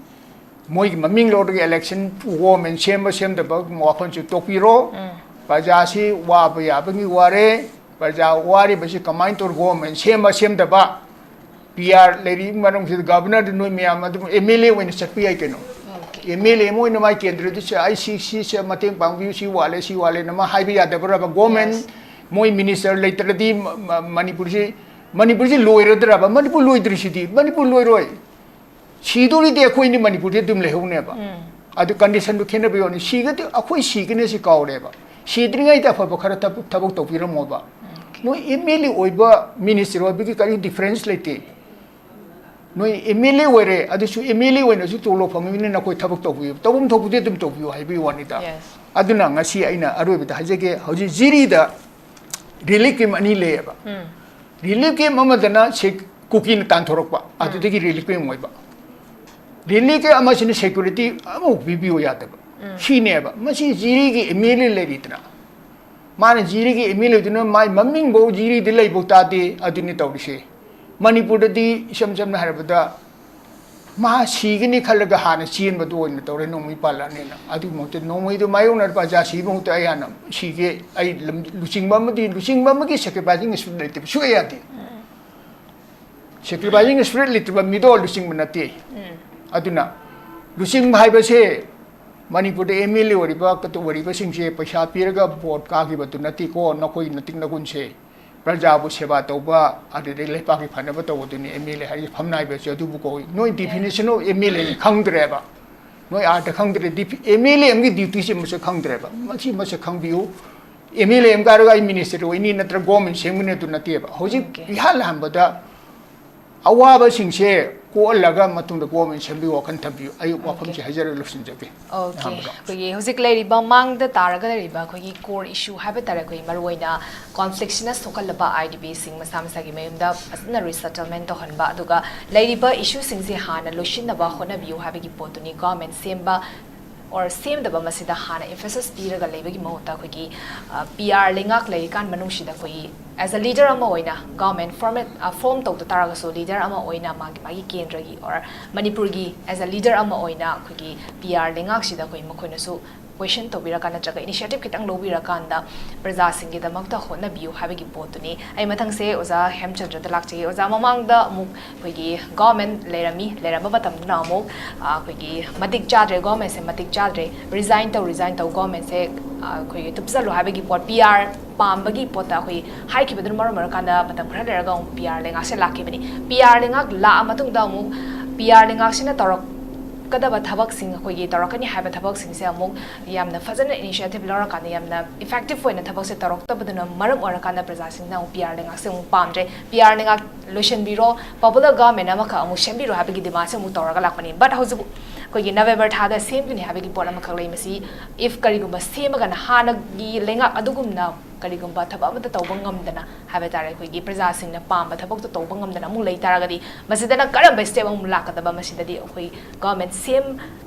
ꯃꯣꯏꯒꯤ ꯃꯃꯤꯡ ꯂꯧꯔꯒ ꯏꯂꯦꯛꯁꯟ ꯒꯣꯚꯔꯟꯃꯦꯟꯠ ꯁꯦꯝꯕ ꯁꯦꯝꯗꯕ ꯋꯥꯈꯜꯁꯨ ꯇꯣꯛꯄꯤꯔꯣ꯫ ꯎꯝ꯫ ꯄ꯭ꯔꯖꯥꯁꯤ ꯋꯥꯕ ꯌꯥꯕꯒꯤ ꯋꯥꯔꯦ꯫ ꯄ꯭ꯔꯖꯥ ꯋꯥꯔꯤꯕꯁꯤ ꯀꯃꯥꯏꯅ ꯇꯧꯔꯒ ꯒꯣꯚꯔꯟꯃꯦꯟꯠ ꯁꯦꯝꯕ ꯁꯦꯝꯗꯕ, ꯄꯤ ꯑꯥꯔ ꯂꯩꯔꯤꯕ ꯃꯅꯨꯡꯁꯤꯗ ꯒꯚꯔꯅꯔꯗ ꯅꯣꯏ ꯃꯌꯥꯝ ꯑꯗꯨꯝ ꯑꯦꯝ ꯑꯦꯜ ꯑꯦ ꯑꯣꯏꯅ ꯆꯠꯄ ꯌꯥꯏ ꯀꯩꯅꯣ꯫ ꯑꯣꯀꯦ꯫ ꯑꯦꯝ ꯑꯦꯜ ꯑꯦ ꯑꯃ ꯑꯣꯏꯅ ꯃꯥꯏ ꯀꯦꯟꯗ꯭ꯔꯗ ꯁꯦ ꯑꯩ ꯁꯤ, ꯁꯤ, ꯁꯦ ꯃꯇꯦꯡ ꯄꯥꯡꯕꯤꯌꯨ, ꯁꯤ ꯋꯥꯠꯂꯦ, ꯁꯤ ꯋꯥꯠꯂꯦꯅ ꯑꯃ ꯍꯥꯏꯕ ꯌꯥꯗꯕ꯭ꯔꯕ? Government, yes. ꯃꯣꯏ ꯃꯤꯅꯤꯁꯇꯔ ꯂꯩꯇ꯭ꯔꯗꯤ ꯃ-, ꯃ-, ꯃꯅꯤꯄꯨꯔꯁꯤ, ꯃꯅꯤꯄꯨꯔꯁꯤ ꯂꯣꯏꯔꯗ꯭ꯔꯕ? ꯃꯅꯤꯄꯨꯔ ꯂꯣꯏꯗ꯭ꯔꯤꯁꯤꯗꯤ, ꯃꯅꯤꯄꯨꯔ ꯂꯣꯏꯔꯣꯏ꯫ ꯁꯤꯗꯣꯔꯤꯗꯤ ꯑꯩꯈꯣꯏꯅꯤ ꯃꯅꯤꯄꯨꯔꯗꯤ ꯑꯗꯨꯝ ꯂꯩꯍꯧꯅꯦꯕ꯫ ꯎꯝ꯫ ꯑꯗꯨ ꯀꯟꯗꯤꯁꯟꯗꯨ ꯈꯦꯠꯅꯕ ꯌꯥꯎꯅꯤ꯫ ꯁꯤꯒꯗꯤ ꯑꯩꯈꯣꯏ ꯁꯤꯒꯅꯤ ꯁꯤ ꯀꯥꯎꯔꯦꯕ꯫ ꯁꯤꯗ꯭ꯔꯤꯉꯩꯗ ꯑꯐꯕ ꯈꯔ ꯊꯕꯛ, ꯊꯕꯛ ꯇꯧꯕꯤꯔꯝꯃꯣꯕ꯫ ꯎꯝ꯫ ꯃꯣꯏ ꯑꯦꯝ ꯑꯦꯜ ꯑꯦ ꯑꯣꯏꯕ, ꯃꯤꯅꯤꯁꯇꯔ ꯑꯣꯏꯕꯒꯤ ꯀꯔꯤ ꯗꯤꯐꯔꯦꯟꯁ ꯂꯩꯇꯦ꯫ ꯅꯣꯏ ꯑꯦꯝ ꯑꯦꯜ ꯑꯦ ꯑꯣꯏꯔꯦ, ꯑꯗꯨꯁꯨ ꯑꯦꯝ ꯑꯦꯜ ꯑꯦ ꯑꯣꯏꯅꯁꯨ ꯇꯣꯂꯣꯞ ꯐꯪꯉꯤꯕꯅꯤꯅ ꯅꯈꯣꯏ ꯊꯕꯛ ꯇꯧꯕꯤꯌꯨ, ꯇꯧꯐꯝ ꯊꯣꯛꯄꯗꯤ ꯑꯗꯨꯝ ꯇꯧꯕꯤꯌꯨ ꯍꯥꯏꯕꯒꯤ ꯋꯥꯅꯤꯗ꯫ Yes. ꯑꯗꯨꯅ ꯉꯁꯤ ꯑꯩꯅ ꯑꯔꯣꯏꯕꯗ ꯍꯥꯏꯖꯒꯦ, ꯍꯧꯖꯤꯛ ꯖꯤꯔꯤꯗ ꯔꯤꯂꯤꯐ ꯀꯦꯝ ꯑꯅꯤ ꯂꯩꯌꯦꯕ꯫ ꯔꯤꯂꯤꯐ ꯀꯦꯝ ꯑꯃꯗꯅ ꯁꯦ-, ꯀꯨꯀꯤꯅ ꯇꯥꯟꯊꯣꯔꯛꯄ, ꯑꯗꯨꯗꯒꯤ ꯔꯤꯂꯤꯐ ꯀꯦꯝ ꯑꯣꯏꯕ꯫ ꯔꯤꯂꯤꯐ ꯀꯦꯝ ꯑꯃꯁꯤꯅ ꯁꯦꯀ꯭ꯌꯨꯔꯤꯇꯤ ꯑꯃꯐꯥꯎ ꯄꯤꯕꯤꯌꯨ ꯌꯥꯗꯕ꯫ ꯁꯤꯅꯦꯕ ꯃꯁꯤ ꯖꯤꯔꯤꯒꯤ ꯑꯦꯝ ꯑꯦꯜ ꯑꯦ ꯂꯩꯔꯤꯗꯅ, ꯃꯥꯅ ꯖꯤꯔꯤꯒꯤ ꯑꯦꯝ ꯑꯦꯜ ꯑꯦꯗꯨꯅ ꯃꯥꯏ ꯃꯃꯤꯡꯐꯧ ꯖꯤꯔꯤꯗ ꯂꯩꯐꯧ ꯇꯥꯗꯦ꯫ ꯑꯗꯨꯅꯤ ꯇꯧꯔꯤꯁꯦ꯫ ꯃꯅꯤꯄꯨꯔꯗꯗꯤ ꯏꯁꯝ ꯁꯝꯅ ꯍꯥꯏꯔꯕꯗ ꯃꯥ ꯁꯤꯒꯅꯤ ꯈꯜꯂꯒ ꯍꯥꯟꯅ ꯆꯦꯟꯕꯗꯨ ꯑꯣꯏꯅ ꯇꯧꯔꯦ, ꯅꯣꯡꯃꯩ ꯄꯥꯜꯂꯛꯑꯅꯦꯅ꯫ ꯑꯗꯨꯒꯤ ꯃꯍꯨꯠꯇ ꯅꯣꯡꯃꯩꯗꯨ ꯃꯥꯌꯣꯛꯅꯔ ꯄ꯭ꯔꯖꯥ ꯁꯤꯕ ꯃꯍꯨꯠꯇ ꯑꯩ ꯍꯥꯟꯅ ꯁꯤꯒꯦ, ꯑꯩ ꯂꯝ-, ꯂꯨꯆꯤꯡꯕ ꯑꯃꯗꯤ, ꯂꯨꯆꯤꯡꯕ ꯑꯃꯒꯤ ꯁꯦꯀ꯭ꯔꯤꯐꯥꯏꯁꯤꯡ ꯁꯨ ꯂꯩꯇꯕ ꯁꯨꯡꯌꯥ ꯌꯥꯗꯦ꯫ ꯁꯦꯀ꯭ꯔꯤꯐꯥꯏꯁꯤꯡ ꯁ꯭ꯄꯤꯔꯤꯠ ꯂꯩꯇꯕ ꯃꯤꯗꯣ ꯂꯨꯆꯤꯡꯕ ꯅꯠꯇꯦ꯫ ꯑꯗꯨꯅ ꯂꯨꯆꯤꯡꯕ ꯍꯥꯏꯕꯁꯦ ꯃꯅꯤꯄꯨꯔꯗ ꯑꯦꯝ ꯑꯦꯜ ꯑꯦ ꯑꯣꯏꯔꯤꯕ, ꯀꯇ-, ꯑꯣꯏꯔꯤꯕꯁꯤꯡꯁꯦ ꯄꯩꯁꯥ ꯄꯤꯔꯒ ꯚꯣꯠ ꯀꯥꯈꯤꯕꯗꯨ ꯅꯠꯇꯦꯀꯣ꯫ ꯅꯈꯣꯏ ꯅꯇꯤꯛ ꯅꯒꯨꯟꯁꯦ ꯄ꯭ꯔꯖꯥꯕꯨ ꯁꯦꯕꯥ ꯇꯧꯕ, ꯑꯗꯨꯗꯒꯤ ꯂꯩꯄꯥꯛꯀꯤ ꯐꯅꯕ ꯇꯧꯕꯗꯨꯅꯤ ꯑꯦꯝ ꯑꯦꯜ ꯑꯦ ꯍꯥꯏꯔꯤꯁꯦ꯫ ꯐꯝꯅꯥꯏꯕꯁꯦ ꯑꯗꯨꯕꯨ ꯀꯧꯏ꯫ ꯅꯣꯏ definition of M L A ꯈꯪꯗ꯭ꯔꯦꯕ꯫ ꯅꯣꯏ ꯑꯥꯔꯊ ꯈꯪꯗ꯭ꯔꯦ꯫ ꯗꯤꯐꯤ-, ꯑꯦꯝ ꯑꯦꯜ ꯑꯦ ꯑꯃꯒꯤ ꯗ꯭ꯌꯨꯇꯤꯁꯦ ꯃꯁꯛ ꯈꯪꯗ꯭ꯔꯦꯕ꯫ ꯃꯁꯤ ꯃꯁꯛ ꯈꯪꯕꯤꯌꯨ꯫ ꯑꯦꯝ ꯑꯦꯜ ꯑꯦ ꯑꯃ ꯀꯥꯔꯒ ꯑꯩ ꯃꯤꯅꯤꯁꯇꯔ ꯑꯣꯏꯅꯤ ꯅꯠꯇ꯭ꯔꯒ ꯒꯣꯔꯃꯦꯟ ꯁꯦꯝꯒꯅꯤ ꯑꯗꯨ ꯅꯠꯇꯦꯕ꯫ ꯍꯧꯖꯤꯛ Okay. ꯏꯍꯥꯟ ꯍꯥꯟꯕꯗ ꯑꯋꯥꯕꯁꯤꯡꯁꯦ ꯀꯣꯛꯍꯜꯂꯒ ꯃꯇꯨꯡꯗ ꯒꯣꯔꯃꯦꯟ ꯁꯦꯝꯕꯒꯤ ꯋꯥꯈꯜ ꯊꯝꯕꯤꯌꯨ꯫ ꯑꯩ ꯋꯥꯐꯝꯁꯦ ꯍꯥꯏꯖꯔꯒ ꯂꯣꯏꯁꯤꯟꯖꯒꯦ꯫ Okay. ꯑꯍꯥꯟꯕꯗ꯫ ꯑꯩꯈꯣꯏꯒꯤ ꯍꯧꯖꯤꯛ ꯂꯩꯔꯤꯕ, ꯃꯥꯡꯗ ꯇꯥꯔꯒ ꯂꯩꯔꯤꯕ ꯑꯩꯈꯣꯏꯒꯤ core issue ꯍꯥꯏꯕ ꯇꯥꯔꯦ, ꯑꯩꯈꯣꯏ ꯃꯔꯨꯑꯣꯏꯅ conflict ꯁꯤꯅ ꯁꯣꯛꯍꯜꯂꯕ ꯑꯥꯏ ꯗꯤ ꯄꯤꯁꯤꯡ ꯃꯁꯥ ꯃꯁꯥꯒꯤ ꯃꯌꯨꯝꯗ ꯐꯖꯅ resettlement ꯇꯧꯍꯟꯕ, ꯑꯗꯨꯒ ꯂꯩꯔꯤꯕ issue ꯁꯤꯡꯁꯦ ꯍꯥꯟꯅ ꯂꯣꯏꯁꯤꯟꯅꯕ ꯍꯣꯠꯅꯕꯤꯌꯨ ꯍꯥꯏꯕꯒꯤ ꯄꯣꯠꯇꯨꯅꯤ꯫ ꯒꯣꯔꯃꯦꯟ ꯁꯦꯝꯕ or ꯁꯦꯝꯗꯕ ꯃꯁꯤꯗ ꯍꯥꯟꯅ emphasis ꯄꯤꯔꯒ ꯂꯩꯕꯒꯤ ꯃꯍꯨꯠꯇ ꯑꯩꯈꯣꯏꯒꯤ, ꯑ, ꯄꯤ ꯑꯥꯔ ꯂꯩꯉꯥꯛ ꯂꯩꯔꯤꯀꯥꯟ ꯃꯅꯨꯡꯁꯤꯗ ꯑꯩꯈꯣꯏꯒꯤ as a leader ꯑꯃ ꯑꯣꯏꯅ, ꯒꯣꯔꯃꯦꯟ ꯐꯣꯔꯃꯦꯠ, ꯑ, ꯐꯣꯔꯝ ꯇꯧꯗ ꯇꯥꯔꯒꯁꯨ, leader ꯑꯃ ꯑꯣꯏꯅ ꯃꯥꯒꯤ, ꯃꯥꯒꯤ ꯀꯦꯟꯗ꯭ꯔꯒꯤ or ꯃꯅꯤꯄꯨꯔꯒꯤ as a leader ꯑꯃ ꯑꯣꯏꯅ ꯑꯩꯈꯣꯏꯒꯤ ꯄꯤ ꯑꯥꯔ ꯂꯩꯉꯥꯛꯁꯤꯗ ꯑꯩꯈꯣꯏ ꯃꯈꯣꯏꯅꯁꯨ question ꯇꯧꯕꯤꯔꯀꯥꯟꯗ ꯅꯠꯇ꯭ꯔꯒ initiative ꯈꯤꯇꯪ ꯂꯧꯕꯤꯔꯀꯥꯟꯗ ꯄ꯭ꯔꯖꯥꯁꯤꯡꯒꯤꯗꯃꯛꯇ ꯍꯣꯠꯅꯕꯤꯌꯨ ꯍꯥꯏꯕꯒꯤ ꯄꯣꯠꯇꯨꯅꯤ꯫ ꯑꯩ ꯃꯊꯪꯁꯦ ꯑꯣꯖꯥ ꯍꯦꯝꯆꯟꯗ꯭ꯔꯗ ꯂꯥꯛꯆꯒꯦ꯫ ꯑꯣꯖꯥ, ꯃꯃꯥꯡꯗ ꯑꯃꯨꯛ ꯑꯩꯈꯣꯏꯒꯤ ꯒꯣꯔꯃꯦꯟ ꯂꯩꯔꯝꯃꯤ, ꯂꯩꯔꯝꯕ ꯃꯇꯝꯗꯨꯅ ꯑꯃꯨꯛ, ꯑ, ꯑꯩꯈꯣꯏꯒꯤ ꯃꯇꯤꯛ ꯆꯥꯗ꯭ꯔꯦ, ꯒꯣꯔꯃꯦꯟꯁꯦ ꯃꯇꯤꯛ ꯆꯥꯗ꯭ꯔꯦ, resign ꯇꯧ, resign ꯇꯧ, ꯒꯣꯔꯃꯦꯟꯁꯦ, ꯑ, ꯑꯩꯈꯣꯏꯒꯤ ꯇꯨꯞꯆꯜꯂꯨ ꯍꯥꯏꯕꯒꯤ ꯄꯣꯠ, ꯄꯤ ꯑꯥꯔ ꯄꯥꯝꯕꯒꯤ ꯄꯣꯠꯇ ꯑꯩꯈꯣꯏ ꯍꯥꯏꯈꯤꯕꯗꯨꯅ ꯃꯔꯝ ꯑꯣꯏꯔꯀꯥꯟꯗ ꯃꯇꯝ ꯈꯔ ꯂꯩꯔꯒ ꯑꯃꯨꯛ ꯄꯤ ꯑꯥꯔ ꯂꯩꯉꯥꯛꯁꯦ ꯂꯥꯛꯈꯤꯕꯅꯤ꯫ ꯄꯤ ꯑꯥꯔ ꯂꯩꯉꯥꯛ ꯂꯥꯛꯑ ꯃꯇꯨꯡꯗ ꯑꯃꯨꯛ ꯄꯤ ꯑꯥꯔ ꯂꯩꯉꯥꯛꯁꯤꯅ ꯇꯧꯔꯛ-, ꯀꯗꯕ ꯊꯕꯛꯁꯤꯡ, ꯑꯩꯈꯣꯏꯒꯤ ꯇꯧꯔꯛꯀꯅꯤ ꯍꯥꯏꯕ ꯊꯕꯛꯁꯤꯡꯁꯦ ꯑꯃꯨꯛ ꯌꯥꯝꯅ ꯐꯖꯅ initiative ꯂꯧꯔꯀꯥꯟꯗ, ꯌꯥꯝꯅ effective ꯑꯣꯏꯅ ꯊꯕꯛꯁꯦ ꯇꯧꯔꯛꯇꯕꯗꯨꯅ ꯃꯔꯝ ꯑꯣꯏꯔꯀꯥꯟꯗ ꯄ꯭ꯔꯖꯥꯁꯤꯡꯅ ꯑꯃꯨꯛ ꯄꯤ ꯑꯥꯔ ꯂꯩꯉꯥꯛꯁꯦ ꯑꯃꯨꯛ ꯄꯥꯝꯗ꯭ꯔꯦ꯫ ꯄꯤ ꯑꯥꯔ ꯂꯩꯉꯥꯛ ꯂꯣꯏꯁꯤꯟꯕꯤꯔꯣ, popular government ꯑꯃꯈꯛ ꯑꯃꯨꯛ ꯁꯦꯝꯕꯤꯔꯣ ꯍꯥꯏꯕꯒꯤ demandꯁꯦ ꯑꯃꯨꯛ ꯇꯧꯔꯒ ꯂꯥꯛꯄꯅꯤ꯫ But ꯍꯧꯖꯤꯛ ꯑꯩꯈꯣꯏꯒꯤ November ꯊꯥꯗ ꯁꯦꯝꯒꯅꯤ ꯍꯥꯏꯕꯒꯤ ꯄꯣꯠ ꯑꯃꯈꯛ ꯂꯩ꯫ ꯃꯁꯤ if ꯀꯔꯤꯒꯨꯝꯕ ꯁꯦꯝꯃꯒꯅ ꯍꯥꯟꯅꯒꯤ ꯂꯩꯉꯥꯛ ꯑꯗꯨꯒꯨꯝꯅ ꯀꯔꯤꯒꯨꯝꯕ ꯊꯕꯛ ꯑꯃꯠꯇ ꯇꯧꯕ ꯉꯝꯗꯅ ꯍꯥꯏꯕ ꯇꯥꯔꯦ, ꯑꯩꯈꯣꯏꯒꯤ ꯄ꯭ꯔꯖꯥꯁꯤꯡꯅ ꯄꯥꯝꯕ ꯊꯕꯛꯇꯣ ꯇꯧꯕ ꯉꯝꯗꯅ ꯑꯃꯨꯛ ꯂꯩ ꯇꯥꯔꯒꯗꯤ, ꯃꯁꯤꯗꯅ ꯀꯔꯝꯕ step ꯑꯃꯨꯛ ꯂꯥꯛꯀꯗꯕ? ꯃꯁꯤꯗꯗꯤ ꯑꯩꯈꯣꯏ government ꯁꯦꯝ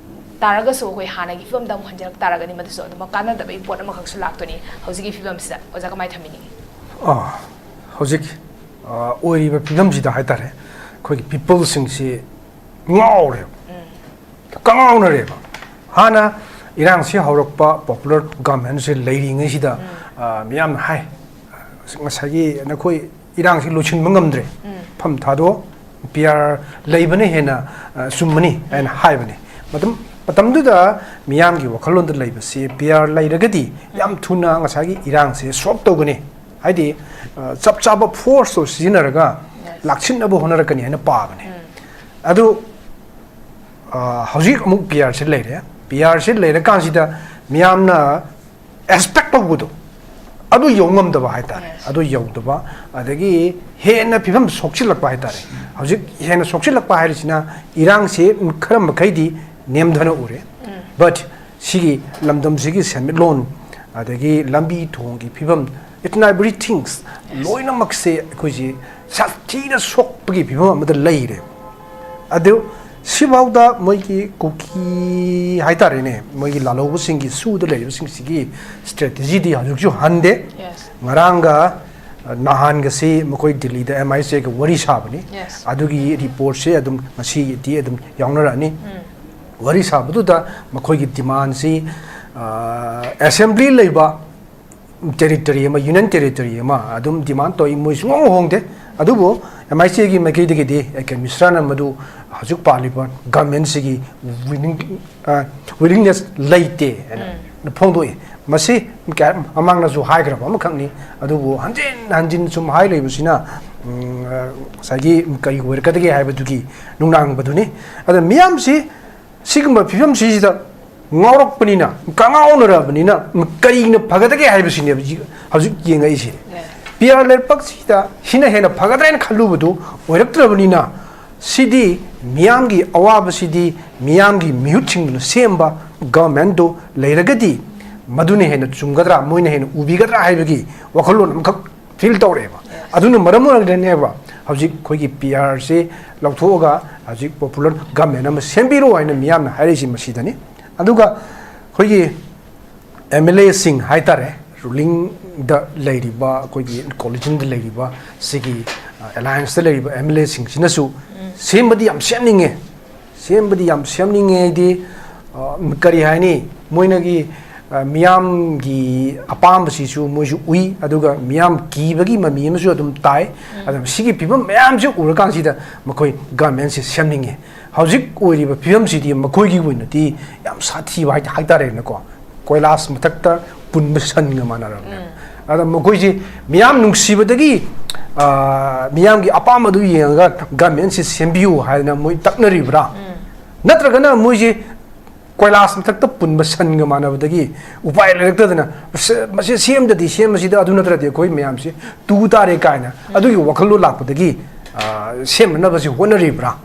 ꯇꯥꯔꯒꯁꯨ, ꯑꯩꯈꯣꯏ ꯍꯥꯟꯅꯒꯤ ꯐꯤꯕꯝꯗ ꯑꯃꯨꯛ ꯍꯟꯖꯤꯜꯂꯛ ꯇꯥꯔꯒꯗꯤ, ꯃꯗꯨꯁꯨ ꯑꯗꯨꯃꯛ ꯀꯥꯟꯅꯗꯕꯒꯤ ꯄꯣꯠ ꯑꯃꯈꯛꯁꯨ ꯂꯥꯛꯇꯣꯏꯅꯤ꯫ ꯍꯧꯖꯤꯛꯀꯤ ꯐꯤꯕꯝꯁꯤꯗ ꯑꯣꯖꯥ ꯀꯃꯥꯏꯅ ꯊꯝꯕꯤꯅꯤꯡꯉꯤ? ꯑꯥ, ꯍꯧꯖꯤꯛ, ꯑꯥ, ꯑꯣꯏꯔꯤꯕ ꯐꯤꯕꯝꯁꯤꯗ ꯍꯥꯏꯇꯥꯔꯦ, ꯑꯩꯈꯣꯏꯒꯤ peopleꯁꯤꯡꯁꯤ ꯉꯥꯎꯔꯦꯕ, ꯀꯉꯥꯎꯅꯔꯦꯕ꯫ ꯍꯥꯟꯅ ꯏꯔꯥꯡꯁꯤ ꯍꯧꯔꯛꯄ, popular governmentꯁꯤ ꯂꯩꯔꯤꯉꯩꯁꯤꯗ, ꯑꯥ, ꯃꯤꯌꯥꯝꯅ ꯍꯥꯏ, "ꯉꯁꯥꯏꯒꯤ ꯅꯈꯣꯏ ꯏꯔꯥꯡꯁꯤ ꯂꯣꯏꯁꯤꯟꯕ ꯉꯝꯗ꯭ꯔꯦ, ꯐꯝ ꯊꯥꯗꯣꯛꯑꯣ, ꯄꯤ ꯑꯥꯔ ꯂꯩꯕꯅ ꯍꯦꯟꯅ, ꯑꯥ, ꯆꯨꯝꯃꯅꯤ" ꯍꯥꯏꯅ ꯍꯥꯏꯕꯅꯤ꯫ ꯃꯇꯝ, ꯃꯇꯝꯗꯨꯗ ꯃꯤꯌꯥꯝꯒꯤ ꯋꯥꯈꯜꯂꯣꯟꯗ ꯂꯩꯕꯁꯤ, ꯄꯤ ꯑꯥꯔ ꯂꯩꯔꯒꯗꯤ ꯌꯥꯝ ꯊꯨꯅ ꯉꯁꯥꯏꯒꯤ ꯏꯔꯥꯡꯁꯦ solve ꯇꯧꯒꯅꯤ, ꯍꯥꯏꯗꯤ, ꯑꯥ, ꯆꯞ ꯆꯥꯕ forceꯇꯣ ꯁꯤꯖꯤꯟꯅꯔꯒ ꯂꯥꯛꯁꯤꯟꯅꯕ ꯍꯣꯠꯅꯔꯛꯀꯅꯤ ꯍꯥꯏꯅ ꯄꯥꯕꯅꯦ꯫ ꯑꯗꯨ, ꯑꯥ, ꯍꯧꯖꯤꯛ ꯑꯃꯨꯛ ꯄꯤ ꯑꯥꯔꯁꯤ ꯂꯩꯔꯦ꯫ ꯄꯤ ꯑꯥꯔꯁꯤ ꯂꯩꯔꯀꯥꯟꯁꯤꯗ ꯃꯤꯌꯥꯝꯅ expect ꯇꯧꯕꯗꯣ, ꯑꯗꯨ ꯌꯧ ꯉꯝꯗꯕ ꯍꯥꯏꯇꯥꯔꯦ꯫ ꯑꯗꯨ ꯌꯧꯗꯕ, ꯑꯗꯒꯤ ꯍꯦꯟꯅ ꯐꯤꯕꯝ ꯁꯣꯛꯆꯤꯜꯂꯛꯄ ꯍꯥꯏꯇꯥꯔꯦ꯫ ꯍꯧꯖꯤꯛ ꯍꯦꯟꯅ ꯁꯣꯛꯆꯤꯜꯂꯛꯄ ꯍꯥꯏꯔꯤꯁꯤꯅ ꯏꯔꯥꯡꯁꯤ ꯈꯔ ꯃꯈꯩꯗꯤ ꯅꯦꯝꯊꯅ ꯎꯔꯦ꯫ But ꯁꯤꯒꯤ ꯂꯝꯗꯝꯁꯤꯒꯤ ꯁꯦꯟꯃꯤꯠꯂꯣꯟ, ꯑꯗꯒꯤ ꯂꯝꯕꯤ ꯊꯣꯡꯒꯤ ꯐꯤꯕꯝ, each and everything, ꯂꯣꯏꯅꯃꯛꯁꯦ ꯑꯩꯈꯣꯏꯁꯤ ꯁꯥꯊꯤꯅ ꯁꯣꯛꯄꯒꯤ ꯐꯤꯕꯝ ꯑꯃꯗ ꯂꯩꯔꯦ꯫ ꯑꯗꯨ ꯁꯤꯐꯥꯎꯗ ꯃꯣꯏꯒꯤ ꯀꯨꯀꯤ ꯍꯥꯏꯇꯥꯔꯦꯅꯦ, ꯃꯣꯏꯒꯤ ꯂꯥꯜꯍꯧꯕꯁꯤꯡꯒꯤ ꯁꯨꯗ ꯂꯩꯔꯤꯕꯁꯤꯡꯁꯤꯒꯤ strategyꯗꯤ ꯍꯧꯖꯤꯛꯁꯨ ꯍꯟꯗꯦ꯫ ꯉꯔꯥꯡꯒ, ꯑ, ꯅꯍꯥꯟꯒꯁꯤ ꯃꯈꯣꯏ ꯗꯤꯜꯂꯤꯗ ꯑꯦꯝ ꯑꯥꯏ ꯑꯦꯁ ꯑꯦꯒ ꯋꯥꯔꯤ ꯁꯥꯕꯅꯤ꯫ ꯑꯗꯨꯒꯤ reportꯁꯦ ꯑꯗꯨꯝ ꯉꯁꯤꯗꯤ ꯑꯗꯨꯝ ꯌꯥꯎꯅꯔꯛꯑꯅꯤ꯫ ꯋꯥꯔꯤ ꯁꯥꯕꯗꯨꯗ ꯃꯈꯣꯏꯒꯤ demandꯁꯤ, ꯑ, assembly ꯂꯩꯕ territory ꯑꯃ, union territory ꯑꯃ ꯑꯗꯨꯝ demand ꯇꯧꯏ, ꯃꯣꯏ ꯁꯨꯡꯍꯣꯡ ꯍꯣꯡꯗꯦ꯫ ꯑꯗꯨꯕꯨ ꯑꯦꯝ ꯑꯥꯏ ꯑꯦꯁ ꯑꯦꯒꯤ ꯃꯥꯏꯀꯩꯗꯒꯤꯗꯤ ꯑꯦ ꯀꯦ ꯃꯤꯁ꯭ꯔꯥꯅ ꯃꯗꯨ ꯍꯧꯖꯤꯛ ꯄꯥꯜꯂꯤꯕ governmentꯁꯤꯒꯤ willing-, ꯑ, willingness ꯂꯩꯇꯦ ꯍꯥꯏꯅ ꯐꯣꯡꯗꯣꯛꯏ꯫ ꯃꯁꯤ ꯀꯌꯥ ꯃꯃꯥꯡꯗꯁꯨ ꯍꯥꯏꯈ꯭ꯔꯕ ꯑꯃꯈꯛꯅꯤ, ꯑꯗꯨꯕꯨ ꯍꯟꯖꯤꯟ ꯍꯟꯖꯤꯟ ꯁꯨꯝ ꯍꯥꯏ ꯂꯩꯕꯁꯤꯅ, ꯎꯝ, ꯑ, ꯉꯁꯥꯏꯒꯤ ꯀꯔꯤ ꯑꯣꯏꯔꯛꯀꯗꯒꯦ ꯍꯥꯏꯕꯗꯨꯒꯤ ꯅꯨꯡꯅꯥꯡꯕꯗꯨꯅꯤ꯫ ꯑꯗ ꯃꯤꯌꯥꯝꯁꯤ ꯁꯤꯒꯨꯝꯕ ꯐꯤꯕꯝꯁꯤꯗ ꯉꯥꯎꯔꯛꯄꯅꯤꯅ, ꯀꯉꯥꯎꯅꯔꯕꯅꯤꯅ ꯀꯔꯤꯅ ꯐꯒꯗꯒꯦ ꯍꯥꯏꯕꯁꯤꯅꯦꯕ ꯍꯧꯖꯤꯛ ꯌꯦꯡꯉꯛꯏꯁꯦ꯫ ꯄꯤ ꯑꯥꯔ ꯂꯩꯔꯛꯄꯁꯤꯗ ꯁꯤꯅ ꯍꯦꯟꯅ ꯐꯒꯗ꯭ꯔꯥ ꯍꯥꯏꯅ ꯈꯜꯂꯨꯕꯗꯨ ꯑꯣꯏꯔꯛꯇ꯭ꯔꯕꯅꯤꯅ, ꯁꯤꯗꯤ ꯃꯤꯌꯥꯝꯒꯤ ꯑꯋꯥꯕꯁꯤꯗꯤ ꯃꯤꯌꯥꯝꯒꯤ ꯃꯤꯍꯨꯠꯁꯤꯡꯗꯨꯅ ꯁꯦꯝꯕ ꯒꯚꯔꯟꯃꯦꯟꯠꯇꯨ ꯂꯩꯔꯒꯗꯤ ꯃꯗꯨꯅ ꯍꯦꯟꯅ ꯆꯨꯝꯒꯗ꯭ꯔꯥ, ꯃꯣꯏꯅ ꯍꯦꯟꯅ ꯎꯕꯤꯒꯗ꯭ꯔꯥ ꯍꯥꯏꯕꯒꯤ ꯋꯥꯈꯜꯂꯣꯟ ꯑꯃꯈꯛ ꯐꯤꯜ ꯇꯧꯔꯛꯑꯦꯕ꯫ ꯑꯗꯨꯅ ꯃꯔꯝ ꯑꯣꯏꯔꯒꯅꯦꯕ ꯍꯧꯖꯤꯛ ꯑꯩꯈꯣꯏꯒꯤ ꯄꯤ ꯑꯥꯔꯁꯦ ꯂꯧꯊꯣꯛꯑꯒ ꯍꯧꯖꯤꯛ ꯄꯣꯄꯨꯂꯔ ꯒꯚꯔꯟꯃꯦꯟꯠ ꯑꯃ ꯁꯦꯝꯕꯤꯔꯣ ꯍꯥꯏꯅ ꯃꯤꯌꯥꯝꯅ ꯍꯥꯏꯔꯛꯏꯁꯤ ꯃꯁꯤꯗꯅꯤ꯫ ꯑꯗꯨꯒ ꯑꯩꯈꯣꯏꯒꯤ ꯑꯦꯝ ꯑꯦꯜ ꯑꯦꯁꯤꯡ ꯍꯥꯏꯇꯥꯔꯦ, ꯔꯨꯂꯤꯡꯗ ꯂꯩꯔꯤꯕ, ꯑꯩꯈꯣꯏꯒꯤ ꯀꯣꯂꯤꯁꯟꯗ ꯂꯩꯔꯤꯕ ꯁꯤꯒꯤ ꯑꯦꯂꯥꯌꯟꯁꯇ ꯂꯩꯔꯤꯕ ꯑꯦꯝ ꯑꯦꯜ ꯑꯦꯁꯤꯡꯁꯤꯅꯁꯨ ꯁꯦꯝꯕꯗꯤ ꯌꯥꯝ ꯁꯦꯝꯅꯤꯡꯉꯦ, ꯁꯦꯝꯕꯗꯤ ꯌꯥꯝ ꯁꯦꯝꯅꯤꯡꯉꯦ ꯍꯥꯏꯗꯤ, ꯑ, ꯀꯔꯤ ꯍꯥꯏꯅꯤ, ꯃꯣꯏꯅꯒꯤ ꯑ, ꯃꯤꯌꯥꯝꯒꯤ ꯑꯄꯥꯝꯕꯁꯤꯁꯨ ꯃꯣꯏꯁꯨ ꯎꯏ, ꯑꯗꯨꯒ ꯃꯤꯌꯥꯝ ꯀꯤꯕꯒꯤ ꯃꯃꯤ ꯑꯃꯁꯨ ꯑꯗꯨꯝ ꯇꯥꯏ꯫ ꯑꯗꯨꯅ ꯁꯤꯒꯤ ꯐꯤꯕꯝ ꯃꯌꯥꯝꯁꯦ ꯎꯔꯀꯥꯟꯁꯤꯗ ꯃꯈꯣꯏ ꯒꯚꯔꯟꯃꯦꯟꯠꯁꯦ ꯁꯦꯝꯅꯤꯡꯉꯦ꯫ ꯍꯧꯖꯤꯛ ꯑꯣꯏꯔꯤꯕ ꯐꯤꯕꯝꯁꯤꯗꯤ ꯃꯈꯣꯏꯒꯤ ꯑꯣꯏꯅꯗꯤ ꯌꯥꯝ ꯁꯥꯊꯤꯕ ꯍꯥꯏ-, ꯍꯥꯏꯇꯥꯔꯦꯅꯦꯀꯣ, ꯀꯣꯏꯂꯥꯁ ꯃꯊꯛꯇ ꯄꯨꯟꯕ ꯁꯟꯒ ꯃꯥꯟꯅꯔꯕꯅꯦꯕ꯫ ꯑꯗ ꯃꯈꯣꯏꯁꯦ ꯃꯤꯌꯥꯝ ꯅꯨꯡꯁꯤꯕꯗꯒꯤ, ꯑ, ꯃꯤꯌꯥꯝꯒꯤ ꯑꯄꯥꯝꯕꯗꯨ ꯌꯦꯡꯉꯒ ꯒꯚꯔꯟꯃꯦꯟꯠꯁꯦ ꯁꯦꯝꯕꯤꯌꯨ ꯍꯥꯏꯗꯅ ꯃꯣꯏ ꯇꯛꯅꯔꯤꯕ꯭ꯔꯥ? ꯅꯠꯇ꯭ꯔꯒꯅ ꯃꯣꯏꯁꯦ ꯀꯣꯏꯂꯥꯁ ꯃꯊꯛꯇ ꯄꯨꯟꯕ ꯁꯟꯒ ꯃꯥꯟꯅꯕꯗꯒꯤ ꯎꯄꯥꯏ ꯂꯩꯔꯛꯇꯗꯅ, "ꯃꯁꯤ, ꯃꯁꯤ ꯁꯦꯝꯗꯗꯤ ꯁꯦꯝꯕꯁꯤꯗ, ꯑꯗꯨ ꯅꯠꯇ꯭ꯔꯗꯤ ꯑꯩꯈꯣꯏ ꯃꯌꯥꯝꯁꯤ ꯇꯨ ꯇꯥꯔꯦ" ꯀꯥꯏꯅ ꯑꯗꯨꯒꯤ ꯋꯥꯈꯜꯂꯣꯟ ꯂꯥꯛꯄꯗꯒꯤ, ꯑ, ꯁꯦꯝꯅꯅꯕꯁꯤ ꯍꯣꯠꯅꯔꯤꯕ꯭ꯔꯥ?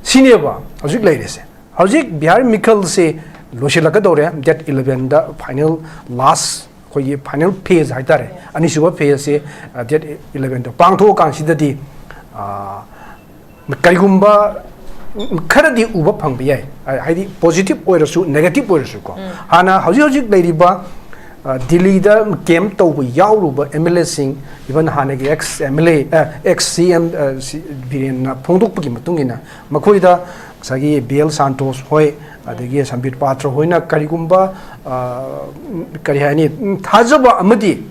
ꯁꯤꯅꯦꯕ ꯍꯧꯖꯤꯛ ꯂꯩꯔꯤꯁꯦ꯫ ꯍꯧꯖꯤꯛ ꯕꯤꯍꯥꯔ ꯃꯤꯈꯜꯁꯦ ꯂꯣꯏꯁꯤꯜꯂꯛꯀꯗꯧꯔꯦ, ꯗꯦꯠ ꯏꯂꯚꯦꯟꯗ ꯐꯥꯏꯅꯦꯜ, ꯂꯥꯁ, ꯑꯩꯈꯣꯏꯒꯤ ꯐꯥꯏꯅꯦꯜ ꯐꯦꯖ ꯍꯥꯏꯇꯥꯔꯦ, ꯑꯅꯤꯁꯨꯕ ꯐꯦꯖꯁꯦ, ꯑ, ꯗꯦꯠ ꯏꯂꯚꯦꯟꯗ ꯄꯥꯡꯊꯣꯛꯑꯀꯥꯟꯁꯤꯗꯗꯤ, ꯑ, ꯀꯔꯤꯒꯨꯝꯕ ꯈꯔꯗꯤ ꯎꯕ ꯐꯪꯕ ꯌꯥꯏ, ꯍꯥꯏꯗꯤ ꯄꯣꯖꯤꯇꯤꯚ ꯑꯣꯏꯔꯁꯨ, ꯅꯦꯒꯦꯇꯤꯚ ꯑꯣꯏꯔꯁꯨꯀꯣ꯫ ꯍꯥꯟꯅ ꯍꯧꯖꯤꯛ ꯍꯧꯖꯤꯛ ꯂꯩꯔꯤꯕ, ꯑ, ꯗꯤꯜꯂꯤꯗ ꯀꯦꯝꯞ ꯇꯧꯕ ꯌꯥꯎꯔꯨꯕ ꯑꯦꯝ ꯑꯦꯜ ꯑꯦꯁꯤꯡ, ꯏꯚꯟ ꯍꯥꯟꯅꯒꯤ ꯑꯦꯛꯁ ꯑꯦꯝ ꯑꯦꯜ ꯑꯦ, ꯑ, ꯑꯦꯛꯁ ꯁꯤ ꯑꯦꯝ, ꯑ, ꯁꯤ ꯕꯤꯔꯦꯟꯅ ꯐꯣꯡꯗꯣꯛꯄꯒꯤ ꯃꯇꯨꯡ ꯏꯟꯅ, ꯃꯈꯣꯏꯗ ꯉꯁꯥꯏꯒꯤ ꯕꯤ ꯑꯦꯜ ꯁꯥꯟꯇꯣꯁ ꯍꯣꯏ, ꯑꯗꯒꯤ ꯁꯝꯕꯤꯠ ꯄꯥꯇ꯭ꯔ ꯍꯣꯏꯅ ꯀꯔꯤꯒꯨꯝꯕ, ꯑ, ꯀꯔꯤ ꯍꯥꯏꯅꯤ, ꯊꯥꯖꯕ ꯑꯃꯗꯤ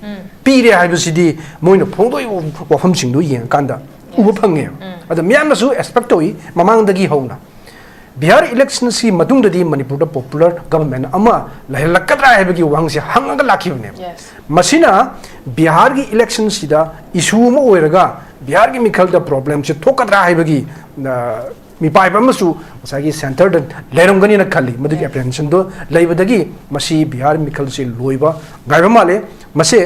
ꯄꯤꯔꯦ ꯍꯥꯏꯕꯁꯤꯗꯤ ꯃꯣꯏꯅ ꯐꯣꯡꯗꯣꯛꯏꯕ ꯋꯥꯐꯝꯁꯤꯡꯗꯨ ꯌꯦꯡꯉꯀꯥꯟꯗ ꯎꯕ ꯐꯪꯉꯦ꯫ ꯑꯗ ꯃꯤꯌꯥꯝꯅꯁꯨ ꯑꯦꯛꯁꯄꯦꯛ ꯇꯧꯏ, ꯃꯃꯥꯡꯗꯒꯤ ꯍꯧꯅ ꯕꯤꯍꯥꯔ ꯏꯂꯦꯛꯁꯟꯁꯤ ꯃꯇꯨꯡꯗꯗꯤ ꯃꯅꯤꯄꯨꯔꯗ ꯄꯣꯄꯨꯂꯔ ꯒꯚꯔꯟꯃꯦꯟꯠ ꯑꯃ ꯂꯩꯍꯜꯂꯛꯀꯗ꯭ꯔꯥ ꯍꯥꯏꯕꯒꯤ ꯋꯥꯍꯪꯁꯦ ꯍꯪꯉꯒ ꯂꯥꯛꯈꯤꯕꯅꯦꯕ꯫ ꯃꯁꯤꯅ ꯕꯤꯍꯥꯔꯒꯤ ꯏꯂꯦꯛꯁꯟꯁꯤꯗ ꯏꯁꯨ ꯑꯃ ꯑꯣꯏꯔꯒ ꯕꯤꯍꯥꯔꯒꯤ ꯃꯤꯈꯜꯗ ꯄ꯭ꯔꯣꯕ꯭ꯂꯦꯝꯁꯦ ꯊꯣꯛꯀꯗ꯭ꯔꯥ ꯍꯥꯏꯕꯒꯤ, ꯑ, ꯃꯤꯄꯥꯏꯕ ꯑꯃꯁꯨ ꯉꯁꯥꯏꯒꯤ centreꯗ ꯂꯩꯔꯝꯒꯅꯤꯅ ꯈꯜꯂꯤ꯫ ꯃꯗꯨꯒꯤ apprehensionꯗꯣ ꯂꯩꯕꯗꯒꯤ ꯃꯁꯤ ꯕꯤꯍꯥꯔ ꯃꯤꯈꯜꯁꯦ ꯂꯣꯏꯕ ꯉꯥꯏꯕ ꯃꯥꯜꯂꯦ꯫ ꯃꯁꯤ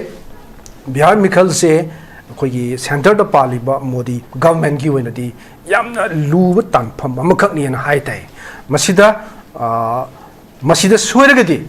ꯕꯤꯍꯥꯔ ꯃꯤꯈꯜꯁꯦ ꯑꯩꯈꯣꯏꯒꯤ centreꯗ ꯄꯥꯜꯂꯤꯕ ꯃꯣꯗꯤ governmentꯀꯤ ꯑꯣꯏꯅꯗꯤ ꯌꯥꯝꯅ ꯂꯨꯕ ꯇꯥꯟꯐꯝ ꯑꯃꯈꯛꯅꯦꯅ ꯍꯥꯏ ꯇꯥꯏ꯫ ꯃꯁꯤꯗ, ꯑ, ꯃꯁꯤꯗ ꯁꯣꯏꯔꯒꯗꯤ,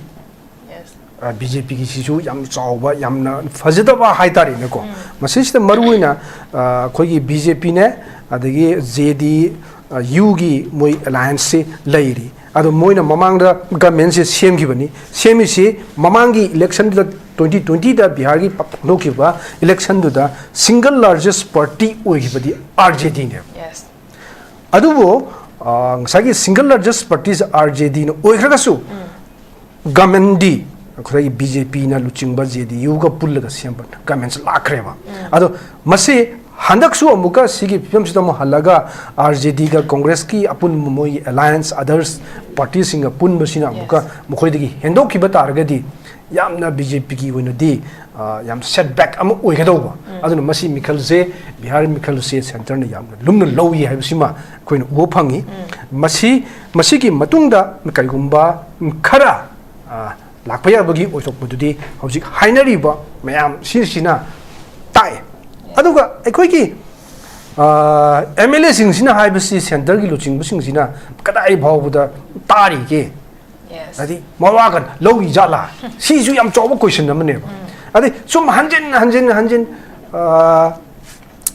ꯑ, BJPꯒꯤꯁꯤꯁꯨ ꯌꯥꯝ ꯆꯥꯎꯕ, ꯌꯥꯝꯅ ꯐꯖꯗꯕ ꯍꯥꯏꯇꯥꯔꯦꯅꯦꯀꯣ꯫ ꯃꯁꯤꯁꯤꯗ ꯃꯔꯨꯑꯣꯏꯅ, ꯑ, ꯑꯩꯈꯣꯏꯒꯤ BJPꯅꯦ, ꯑꯗꯒꯤ JDUꯒꯤ ꯃꯣꯏ allianceꯁꯤ ꯂꯩꯔꯤ꯫ ꯑꯗꯣ ꯃꯣꯏꯅ ꯃꯃꯥꯡꯗ governmentꯁꯦ ꯁꯦꯝꯈꯤꯕꯅꯤ꯫ ꯁꯦꯝꯃꯤꯁꯤ ꯃꯃꯥꯡꯒꯤ electionꯗꯨꯗ, twenty twentyꯗ ꯕꯤꯍꯥꯔꯒꯤ ꯄꯥꯡꯊꯣꯛꯈꯤꯕ electionꯗꯨꯗ single largest party ꯑꯣꯏꯈꯤꯕꯗꯤ RJDꯅꯦꯕ꯫ ꯑꯗꯨꯕꯨ, ꯑ, ꯉꯁꯥꯏꯒꯤ single largest partyꯁꯦ RJDꯅ ꯑꯣꯏꯈ꯭ꯔꯒꯁꯨ, governmentꯗꯤ ꯑꯩꯈꯣꯏꯒꯤ BJPꯅ ꯂꯨꯆꯤꯡꯕ JDUꯒ ꯄꯨꯜꯂꯒ ꯁꯦꯝꯕ governmentꯁꯦ ꯂꯥꯛꯈ꯭ꯔꯦꯕ꯫ ꯑꯗꯣ ꯃꯁꯤ ꯍꯟꯗꯛꯁꯨ ꯑꯃꯨꯛꯀ ꯁꯤꯒꯤ ꯐꯤꯕꯝꯁꯤꯗ ꯑꯃꯨꯛ ꯍꯜꯂꯒ RJDꯒ Congressꯀꯤ ꯑꯄꯨꯟꯕ ꯃꯣꯏꯒꯤ alliance, others partyꯁꯤꯡꯒ ꯄꯨꯟꯕꯁꯤꯅ ꯑꯃꯨꯛꯀ ꯃꯈꯣꯏꯗꯒꯤ ꯍꯦꯟꯗꯣꯛꯈꯤꯕ ꯇꯥꯔꯒꯗꯤ ꯌꯥꯝꯅ BJPꯒꯤ ꯑꯣꯏꯅꯗꯤ, ꯑ, ꯌꯥꯝ setback ꯑꯃ ꯑꯣꯏꯒꯗꯧꯕ꯫ ꯑꯗꯨꯅ ꯃꯁꯤ ꯃꯤꯈꯜꯁꯦ, ꯕꯤꯍꯥꯔ ꯃꯤꯈꯜꯁꯦ centreꯅ ꯌꯥꯝꯅ ꯂꯨꯝꯅ ꯂꯧꯏ ꯍꯥꯏꯕꯁꯤꯃ ꯑꯩꯈꯣꯏꯅ ꯎꯕ ꯐꯪꯉꯤ꯫ ꯃꯁꯤ, ꯃꯁꯤꯒꯤ ꯃꯇꯨꯡꯗ ꯀꯔꯤꯒꯨꯝꯕ ꯈꯔ, ꯑ, ꯂꯥꯛꯄ ꯌꯥꯕꯒꯤ ꯑꯣꯏꯊꯣꯛꯄꯗꯨꯗꯤ ꯍꯧꯖꯤꯛ ꯍꯥꯏꯅꯔꯤꯕ ꯃꯌꯥꯝ ꯁꯤꯁꯤꯅ ꯇꯥꯛꯑꯦ꯫ ꯑꯗꯨꯒ ꯑꯩꯈꯣꯏꯒꯤ, ꯑ, MLAꯁꯤꯡꯁꯤꯅ ꯍꯥꯏꯕꯁꯤ centreꯒꯤ ꯂꯨꯆꯤꯡꯕꯁꯤꯡꯁꯤꯅ ꯀꯗꯥꯏ ꯐꯥꯎꯕꯗ ꯇꯥꯔꯤꯒꯦ? ꯍꯥꯏꯗꯤ ꯃꯋꯥꯒ ꯂꯧꯔꯤ ꯖꯥꯠꯂꯥ? ꯁꯤꯁꯨ ꯌꯥꯝ ꯆꯥꯎꯕ question ꯑꯃꯅꯦꯕ꯫ ꯑꯗꯩ ꯁꯨꯝ ꯍꯟꯖꯤꯟ ꯍꯟꯖꯤꯟ ꯍꯟꯖꯤꯟ, ꯑ,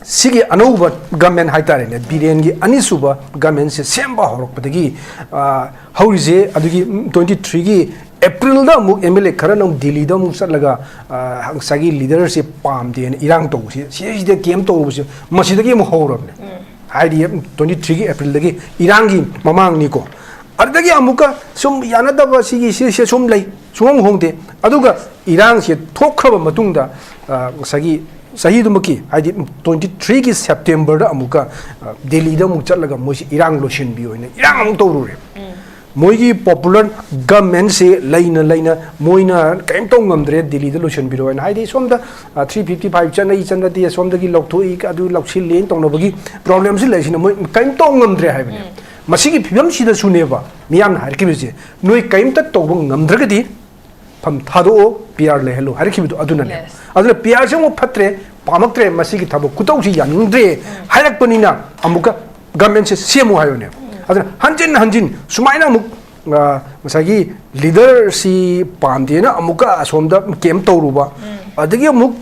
ꯁꯤꯒꯤ ꯑꯅꯧꯕ government ꯍꯥꯏꯇꯥꯔꯦꯅꯦ, ꯕꯤꯔꯦꯟꯒꯤ ꯑꯅꯤꯁꯨꯕ governmentꯁꯦ ꯁꯦꯝꯕ ꯍꯧꯔꯛꯄꯗꯒꯤ, ꯑ, ꯍꯧꯔꯤꯁꯦ, ꯑꯗꯨꯒꯤ twenty threeꯒꯤ Aprilꯗ ꯑꯃꯨꯛ MLA ꯈꯔꯅ ꯑꯃꯨꯛ ꯗꯤꯜꯂꯤꯗ ꯑꯃꯨꯛ ꯆꯠꯂꯒ, ꯑ, ꯉꯁꯥꯏꯒꯤ leaderꯁꯦ ꯄꯥꯝꯗꯦꯅ ꯏꯔꯥꯡ ꯇꯧꯕꯁꯤ, ꯁꯤꯗꯩꯁꯤꯗ ꯀꯦꯝ ꯇꯧꯔꯨꯕꯁꯦ ꯃꯁꯤꯗꯒꯤ ꯑꯃꯨꯛ ꯍꯧꯔꯕꯅꯦ꯫ ꯍꯥꯏꯗꯤ twenty threeꯒꯤ Aprilꯗꯒꯤ ꯏꯔꯥꯡꯒꯤ ꯃꯃꯥꯡꯅꯤꯀꯣ꯫ ꯑꯗꯨꯗꯒꯤ ꯑꯃꯨꯛꯀ ꯁꯨꯝ ꯌꯥꯅꯗꯕ ꯁꯤꯒꯤ, ꯁꯤꯁꯦ ꯁꯨꯝ ꯂꯩ, ꯁꯨꯡꯍꯣꯡ ꯍꯣꯡꯗꯦ꯫ ꯑꯗꯨꯒ ꯏꯔꯥꯡꯁꯦ ꯊꯣꯛꯈ꯭ꯔꯕ ꯃꯇꯨꯡꯗ, ꯑ, ꯉꯁꯥꯏꯒꯤ ꯆꯍꯤꯗꯨꯃꯛꯀꯤ, ꯍꯥꯏꯗꯤ twenty threeꯒꯤ Septemberꯗ ꯑꯃꯨꯛꯀ, ꯑ, ꯗꯦꯜꯂꯤꯗ ꯑꯃꯨꯛ ꯆꯠꯂꯒ ꯃꯣꯏꯁꯤ ꯏꯔꯥꯡ ꯂꯣꯏꯁꯤꯟꯕꯤ ꯑꯣꯏꯅ ꯏꯔꯥꯡ ꯑꯃꯨꯛ ꯇꯧꯔꯨꯔꯦ꯫ ꯃꯣꯏꯒꯤ ꯄꯣꯄꯨꯂꯔ ꯒꯃꯦꯟꯁꯦ ꯂꯩꯅ ꯂꯩꯅ ꯃꯣꯏꯅ ꯀꯔꯤꯝ ꯇꯧ ꯉꯝꯗ꯭ꯔꯦ, ꯗꯤꯜꯂꯤꯗ ꯂꯣꯏꯁꯤꯟꯕꯤꯔꯣ ꯍꯥꯏꯅ꯫ ꯍꯥꯏꯗꯤ ꯁꯣꯝꯗ ꯊ꯭ꯔꯤ ꯐꯤꯐꯇꯤ ꯐꯥꯏꯚ ꯆꯠꯅꯩ ꯆꯠꯅꯗꯦ, ꯁꯣꯝꯗꯒꯤ ꯂꯧꯊꯣꯛꯏ ꯑꯗꯨ ꯂꯧꯁꯤꯜꯂꯦꯅ ꯇꯧꯅꯕꯒꯤ ꯄ꯭ꯔꯣꯕ꯭ꯂꯦꯝꯁꯤ ꯂꯩꯁꯤꯅ ꯃꯣꯏ ꯀꯔꯤꯝ ꯇꯧ ꯉꯝꯗ꯭ꯔꯦ ꯍꯥꯏꯕꯅꯦ꯫ ꯃꯁꯤꯒꯤ ꯐꯤꯕꯝꯁꯤꯗꯁꯨꯅꯦꯕ ꯃꯤꯌꯥꯝꯅ ꯍꯥꯏꯔꯛꯈꯤꯕꯁꯦ, ꯅꯣꯏ ꯀꯔꯤꯝꯇ ꯇꯧꯕ ꯉꯝꯗ꯭ꯔꯒꯗꯤ ꯐꯝ ꯊꯥꯗꯣꯛꯑꯣ, ꯄꯤ ꯑꯥꯔ ꯂꯩꯍꯜꯂꯨ ꯍꯥꯏꯔꯛꯈꯤꯕꯗꯣ ꯑꯗꯨꯅꯅꯦ꯫ ꯑꯗꯨꯅ ꯄꯤ ꯑꯥꯔꯁꯦ ꯑꯃꯨꯛ ꯐꯠꯇ꯭ꯔꯦ, ꯄꯥꯝꯃꯛꯇ꯭ꯔꯦ, ꯃꯁꯤꯒꯤ ꯊꯕꯛ ꯈꯨꯇꯧꯁꯤ ꯌꯥꯅꯤꯡꯗ꯭ꯔꯦ ꯍꯥꯏꯔꯛꯄꯅꯤꯅ ꯑꯃꯨꯛꯀ ꯒꯃꯦꯟꯁꯦ ꯁꯦꯝꯃꯨ ꯍꯥꯏꯕꯅꯦ꯫ ꯑꯗꯨꯅ ꯍꯟꯖꯤꯟ ꯍꯟꯖꯤꯟ ꯁꯨꯃꯥꯏꯅ ꯑꯃꯨꯛ, ꯑ, ꯉꯁꯥꯏꯒꯤ ꯂꯤꯗꯔꯁꯤ ꯄꯥꯝꯗꯦꯅ ꯑꯃꯨꯛꯀ ꯑꯁꯣꯝꯗ ꯀꯦꯝ ꯇꯧꯔꯨꯕ, ꯑꯗꯒꯤ ꯑꯃꯨꯛ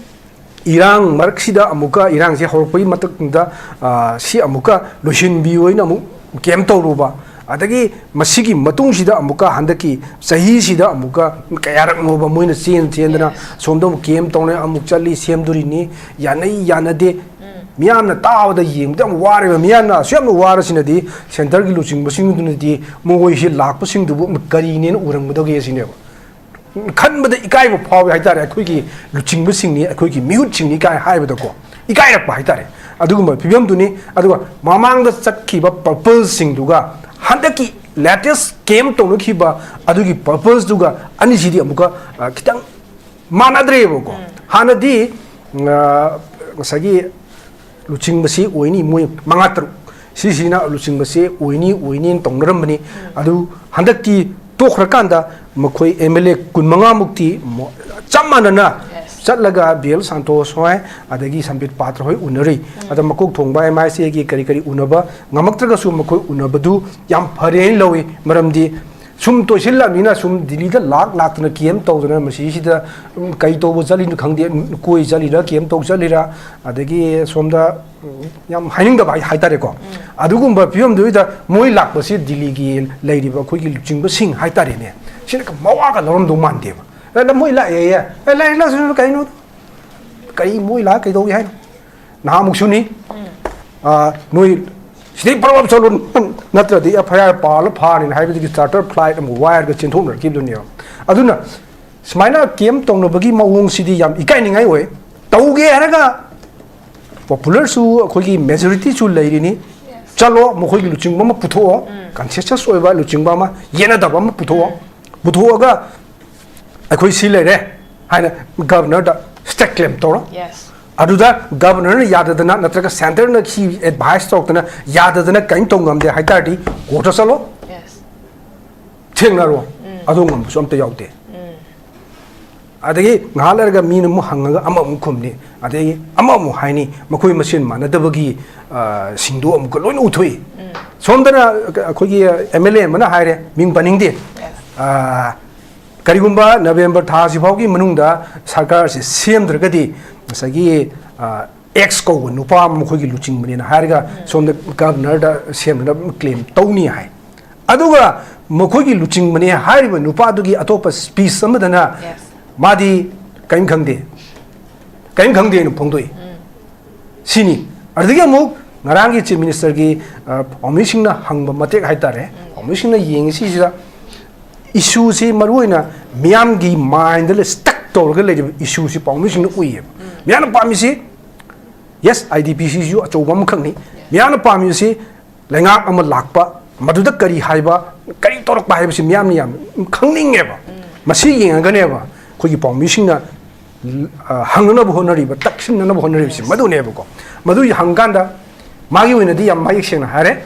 ꯏꯔꯥꯡ ꯃꯔꯛꯁꯤꯗ ꯑꯃꯨꯛꯀ, ꯏꯔꯥꯡꯁꯦ ꯍꯧꯔꯛꯄꯒꯤ ꯃꯇꯝꯗ, ꯑ, ꯁꯤ ꯑꯃꯨꯛꯀ ꯂꯣꯏꯁꯤꯟꯕꯤꯌꯣꯅ ꯑꯃꯨꯛ ꯀꯦꯝ ꯇꯧꯔꯨꯕ, ꯑꯗꯒꯤ ꯃꯁꯤꯒꯤ ꯃꯇꯨꯡꯁꯤꯗ ꯑꯃꯨꯛꯀ ꯍꯟꯗꯛꯀꯤ ꯆꯍꯤꯁꯤꯗ ꯑꯃꯨꯛꯀ ꯀꯌꯥꯔꯛꯅꯣꯕ ꯃꯣꯏꯅ ꯆꯦꯟ ꯆꯦꯟꯗꯅ ꯁꯣꯝꯗ ꯑꯃꯨꯛ ꯀꯦꯝ ꯇꯧꯅ ꯑꯃꯨꯛ ꯆꯠꯂꯤ, ꯁꯦꯝꯗꯣꯔꯤꯅꯤ, ꯌꯥꯅꯩ ꯌꯥꯅꯗꯦ꯫ ꯃꯤꯌꯥꯝꯅ ꯇꯥꯕꯗ ꯌꯦꯡꯕꯗ ꯌꯥꯝ ꯋꯥꯔꯦꯕ꯫ ꯃꯤꯌꯥꯝꯅ ꯑꯁꯨꯛ ꯌꯥꯝꯅ ꯋꯥꯔꯁꯤꯅꯗꯤ ꯁꯦꯟꯇꯔꯒꯤ ꯂꯨꯆꯤꯡꯕꯁꯤꯡꯗꯨꯅꯗꯤ ꯃꯈꯣꯏꯁꯤ ꯂꯥꯛꯄꯁꯤꯡꯗꯨꯕꯨ ꯀꯔꯤꯅꯦꯅ ꯎꯔꯝꯒꯗꯒꯦ ꯁꯤꯅꯦꯕ꯫ ꯈꯟꯕꯗ ꯏꯀꯥꯏꯕ ꯐꯥꯎꯋꯦ ꯍꯥꯏꯇꯥꯔꯦ, ꯑꯩꯈꯣꯏꯒꯤ ꯂꯨꯆꯤꯡꯕꯁꯤꯡꯅꯤ, ꯑꯩꯈꯣꯏꯒꯤ ꯃꯤꯍꯨꯠꯁꯤꯡꯅꯤ ꯀꯥꯏꯅ ꯍꯥꯏꯕꯗꯀꯣ ꯏꯀꯥꯏꯔꯛꯄ ꯍꯥꯏꯇꯥꯔꯦ꯫ ꯑꯗꯨꯒꯨꯝꯕ ꯐꯤꯕꯝꯗꯨꯅꯤ꯫ ꯑꯗꯨꯒ ꯃꯃꯥꯡꯗ ꯆꯠꯈꯤꯕ ꯄꯔꯄꯜꯁꯁꯤꯡꯗꯨꯒ ꯍꯟꯗꯛꯀꯤ ꯂꯦꯇꯦꯁ ꯀꯦꯝ ꯇꯧꯅꯈꯤꯕ ꯑꯗꯨꯒꯤ ꯄꯔꯄꯜꯁꯇꯨꯒ ꯑꯅꯤꯁꯤꯗꯤ ꯑꯃꯨꯛꯀ, ꯑ, ꯈꯤꯇꯪ ꯃꯥꯟꯅꯗ꯭ꯔꯦꯕꯀꯣ꯫ ꯍꯥꯟꯅꯗꯤ, ꯑ, ꯉꯁꯥꯏꯒꯤ ꯂꯨꯆꯤꯡꯕꯁꯤ ꯑꯣꯏꯅꯤ, ꯃꯣꯏ ꯃꯉꯥ ꯇꯔꯨꯛ ꯁꯤꯁꯤꯅ ꯂꯨꯆꯤꯡꯕꯁꯤ ꯑꯣꯏꯅꯤ ꯑꯣꯏꯅꯤꯅ ꯇꯧꯅꯔꯝꯕꯅꯤ꯫ ꯑꯗꯨ ꯍꯟꯗꯛꯇꯤ ꯇꯣꯛꯈ꯭ꯔꯀꯥꯟꯗ ꯃꯈꯣꯏ ꯑꯦꯝ ꯑꯦꯜ ꯑꯦ ꯀꯨꯟꯃꯉꯥꯃꯨꯛꯇꯤ ꯃꯣ-, ꯆꯞ ꯃꯥꯟꯅꯅ ꯆꯠꯂꯒ ꯕꯤ ꯑꯦꯜ ꯁꯥꯟꯇꯣꯁ ꯍꯣꯏ ꯑꯗꯒꯤ ꯁꯝꯕꯤꯠ ꯄꯥꯇ꯭ꯔ ꯍꯣꯏ ꯎꯅꯔꯤ꯫ ꯑꯗ ꯃꯀꯣꯛ ꯊꯣꯡꯕ ꯑꯦꯝ ꯑꯥꯏ ꯁꯤ ꯑꯦꯒꯤ ꯀꯔꯤ ꯀꯔꯤ ꯎꯅꯕ ꯉꯝꯃꯛꯇ꯭ꯔꯒꯁꯨ ꯃꯈꯣꯏ ꯎꯅꯕꯗꯨ ꯌꯥꯝ ꯐꯔꯦꯅ ꯂꯧꯏ꯫ ꯃꯔꯝꯗꯤ ꯁꯨꯝ ꯇꯣꯏꯁꯤꯜꯂꯛꯑꯕꯅꯤꯅ ꯁꯨꯝ ꯗꯤꯜꯂꯤꯗ ꯂꯥꯛ ꯂꯥꯛꯇꯅ ꯀꯦꯝ ꯇꯧꯗꯅ ꯃꯁꯤꯁꯤꯗ, ꯎꯝ, ꯀꯩ ꯇꯧꯕ ꯆꯠꯂꯤꯅꯣ ꯈꯪꯗꯦ, ꯀꯣꯏ ꯆꯠꯂꯤꯔ ꯀꯦꯝ ꯇꯧ ꯆꯠꯂꯤꯔ, ꯑꯗꯒꯤ ꯁꯣꯝꯗ, ꯎꯝ, ꯌꯥꯝ ꯍꯥꯏꯅꯤꯡꯗꯕ ꯍꯥꯏ-, ꯍꯥꯏꯇꯥꯔꯦꯀꯣ꯫ ꯑꯗꯨꯒꯨꯝꯕ ꯐꯤꯕꯝꯗꯨꯗ ꯃꯣꯏ ꯂꯥꯛꯄꯁꯤ ꯗꯤꯜꯂꯤꯒꯤ ꯂꯩꯔꯤꯕ ꯑꯩꯈꯣꯏꯒꯤ ꯂꯨꯆꯤꯡꯕꯁꯤꯡ ꯍꯥꯏꯇꯥꯔꯦꯅꯦ, ꯁꯤꯅ ꯃꯋꯥꯒ ꯂꯧꯔꯝꯗꯧ ꯃꯥꯟꯗꯦꯕ꯫ ꯑꯗ ꯃꯣꯏ ꯂꯥꯛꯑꯦ, ꯑꯦ, ꯂꯥꯛꯑꯦ, ꯂꯥꯛꯁꯅꯨ, ꯀꯩꯅꯣ? ꯀꯔꯤ ꯃꯣꯏ ꯂꯥꯛ ꯀꯩꯗꯧꯒꯦ ꯍꯥꯏꯅꯣ? ꯅꯍꯥꯟꯃꯨꯛꯁꯨꯅꯤ, ꯑꯥ, ꯅꯣꯏ ꯁꯤꯗꯩ ꯄꯔꯞ ꯄꯔꯞ ꯆꯠꯂꯨ, ꯅꯠꯇ꯭ꯔꯗꯤ ꯑꯦꯐ ꯑꯥꯏ ꯑꯥꯔ ꯄꯥꯜꯂ ꯐꯥꯔꯅꯤꯅ ꯍꯥꯏꯕꯗꯒꯤ ꯆꯥꯔꯇꯔ ꯐ꯭ꯂꯥꯏꯠ ꯑꯃ ꯋꯥꯏꯔꯒ ꯆꯦꯟꯊꯣꯛꯅꯔꯛꯈꯤꯕꯗꯨꯅꯦꯕ꯫ ꯑꯗꯨꯅ ꯁꯨꯃꯥꯏꯅ ꯀꯦꯝ ꯇꯧꯅꯕꯒꯤ ꯃꯑꯣꯡꯁꯤꯗꯤ ꯌꯥꯝ ꯏꯀꯥꯏꯅꯤꯡꯉꯥꯏ ꯑꯣꯏ꯫ ꯇꯧꯒꯦ ꯍꯥꯏꯔꯒ ꯄꯣꯄꯨꯂꯔꯁꯨ ꯑꯩꯈꯣꯏꯒꯤ ꯃꯦꯖꯣꯔꯤꯇꯤꯁꯨ ꯂꯩꯔꯤꯅꯤ꯫ ꯆꯠꯂꯣ, ꯃꯈꯣꯏꯒꯤ ꯂꯨꯆꯤꯡꯕ ꯑꯃ ꯄꯨꯊꯣꯛꯑꯣ, consensus ꯑꯣꯏꯕ ꯂꯨꯆꯤꯡꯕ ꯑꯃ, ꯌꯦꯠꯅꯗꯕ ꯑꯃ ꯄꯨꯊꯣꯛꯑꯣ꯫ ꯄꯨꯊꯣꯛꯑꯒ ꯑꯩꯈꯣꯏ ꯁꯤ ꯂꯩꯔꯦ ꯍꯥꯏꯅ ꯒꯕꯔꯅꯔꯗ ꯁ꯭ꯇꯦꯠ ꯀ꯭ꯂꯦꯝ ꯇꯧꯔꯣ꯫ Yes. ꯑꯗꯨꯗ ꯒꯕꯔꯅꯔꯅ ꯌꯥꯗꯗꯅ ꯅꯠꯇ꯭ꯔꯒ ꯁꯦꯟꯇꯔꯅ ꯁꯤ ꯑꯦꯗꯚꯥꯏꯁ ꯇꯧꯔꯛꯇꯅ ꯌꯥꯗꯗꯅ ꯀꯔꯤꯝ ꯇꯧ ꯉꯝꯗꯦ ꯍꯥꯏ ꯇꯥꯔꯗꯤ ꯀꯣꯔꯠꯇ ꯆꯠꯂꯣ, Yes. ꯊꯦꯡꯅꯔꯣ, ꯑꯗꯨ ꯉꯝꯕꯁꯨ ꯑꯝꯇ ꯌꯥꯎꯗꯦ꯫ ꯑꯗꯒꯤ ꯉꯥꯏꯍꯥꯛ ꯂꯩꯔꯒ ꯃꯤꯅ ꯑꯃꯨꯛ ꯍꯪꯉꯒ ꯑꯃꯃꯨꯛ ꯈꯨꯝꯅꯤ, ꯑꯗꯒꯤ ꯑꯃꯃꯨꯛ ꯍꯥꯏꯅꯤ, ꯃꯈꯣꯏ ꯃꯁꯦꯟ ꯃꯥꯟꯅꯗꯕꯒꯤ ꯁꯤꯡꯗꯣ ꯑꯃꯨꯛꯀ ꯂꯣꯏꯅ ꯎꯊꯣꯛꯏ꯫ ꯁꯣꯝꯗꯅ ꯑꯩꯈꯣꯏꯒꯤ ꯑꯦꯝ ꯑꯦꯜ ꯑꯦ ꯑꯃꯅ ꯍꯥꯏꯔꯦ, ꯃꯤꯡ ꯄꯟꯅꯤꯡꯗꯦ, ꯀꯔꯤꯒꯨꯝꯕ ꯅꯕꯦꯝꯕꯔ ꯊꯥꯁꯤ ꯐꯥꯎꯒꯤ ꯃꯅꯨꯡꯗ ꯁꯔꯀꯥꯔꯁꯦ ꯁꯦꯝꯗ꯭ꯔꯒꯗꯤ ꯉꯁꯥꯏꯒꯤ ꯑꯦꯛꯁ ꯀꯧꯕ ꯅꯨꯄꯥ ꯑꯃ ꯃꯈꯣꯏꯒꯤ ꯂꯨꯆꯤꯡꯕꯅꯦꯅ ꯍꯥꯏꯔꯒ ꯁꯣꯝꯗ ꯒꯕꯔꯅꯔꯗ ꯁꯦꯝꯅꯅꯕ ꯀ꯭ꯂꯦꯝ ꯇꯧꯅꯤ ꯍꯥꯏ꯫ ꯑꯗꯨꯒ ꯃꯈꯣꯏꯒꯤ ꯂꯨꯆꯤꯡꯕꯅꯦ ꯍꯥꯏꯔꯤꯕ ꯅꯨꯄꯥꯗꯨꯒꯤ ꯑꯇꯣꯞꯄ ꯁ꯭ꯄꯤꯁ ꯑꯃꯗꯅ Yes. ꯃꯥꯗꯤ ꯀꯔꯤꯝ ꯈꯪꯗꯦ, ꯀꯔꯤꯝ ꯈꯪꯗꯦꯅ ꯐꯣꯡꯗꯣꯛꯏ꯫ ꯁꯤꯅꯤ꯫ ꯑꯗꯨꯗꯒꯤ ꯑꯃꯨꯛ ꯉꯔꯥꯡꯒꯤ ꯆꯤꯐ ꯃꯤꯅꯤꯁꯇꯔꯒꯤ ꯄꯥꯎꯃꯤꯁꯤꯡꯅ ꯍꯪꯕ ꯃꯇꯦꯛ ꯍꯥꯏꯇꯥꯔꯦ, ꯄꯥꯎꯃꯤꯁꯤꯡꯅ ꯌꯦꯡꯉꯤ ꯁꯤꯁꯤꯗ ꯏꯁꯨꯁꯤ ꯃꯔꯨꯑꯣꯏꯅ ꯃꯤꯌꯥꯝꯒꯤ ꯃꯥꯏꯟꯗ ꯁ꯭ꯇꯛ ꯇꯧꯔꯒ ꯂꯩꯔꯤꯕ ꯏꯁꯨꯁꯤ ꯄꯥꯎꯃꯤꯁꯤꯡꯅ ꯎꯏꯌꯦꯕ꯫ ꯃꯤꯌꯥꯝꯅ ꯄꯥꯝꯃꯤꯁꯤ, ꯌꯦꯁ, ꯑꯥꯏ ꯗꯤ ꯄꯤ ꯁꯤꯁꯨ ꯑꯆꯧꯕ ꯑꯃꯈꯛꯅꯤ꯫ ꯃꯤꯌꯥꯝꯅ ꯄꯥꯝꯃꯤꯁꯤ ꯂꯩꯉꯥꯛ ꯑꯃ ꯂꯥꯛꯄ, ꯃꯗꯨꯗ ꯀꯔꯤ ꯍꯥꯏꯕ, ꯀꯔꯤ ꯇꯧꯔꯛꯄ ꯍꯥꯏꯕꯁꯤ ꯃꯤꯌꯥꯝꯅ ꯌꯥꯝ ꯈꯪꯅꯤꯡꯉꯦꯕ꯫ ꯃꯁꯤ ꯌꯦꯡꯉꯒꯅꯦꯕ ꯑꯩꯈꯣꯏꯒꯤ ꯄꯥꯎꯃꯤꯁꯤꯡꯅ ꯍꯪꯅꯅꯕ ꯍꯣꯠꯅꯔꯤꯕ, ꯇꯛꯁꯤꯟꯅꯅꯕ ꯍꯣꯠꯅꯔꯤꯕꯁꯤ ꯃꯗꯨꯅꯦꯕꯀꯣ꯫ ꯃꯗꯨ ꯍꯪꯀꯥꯟꯗ ꯃꯥꯒꯤ ꯑꯣꯏꯅꯗꯤ ꯌꯥꯝ ꯃꯌꯦꯛ ꯁꯦꯡꯅ ꯍꯥꯏꯔꯦ,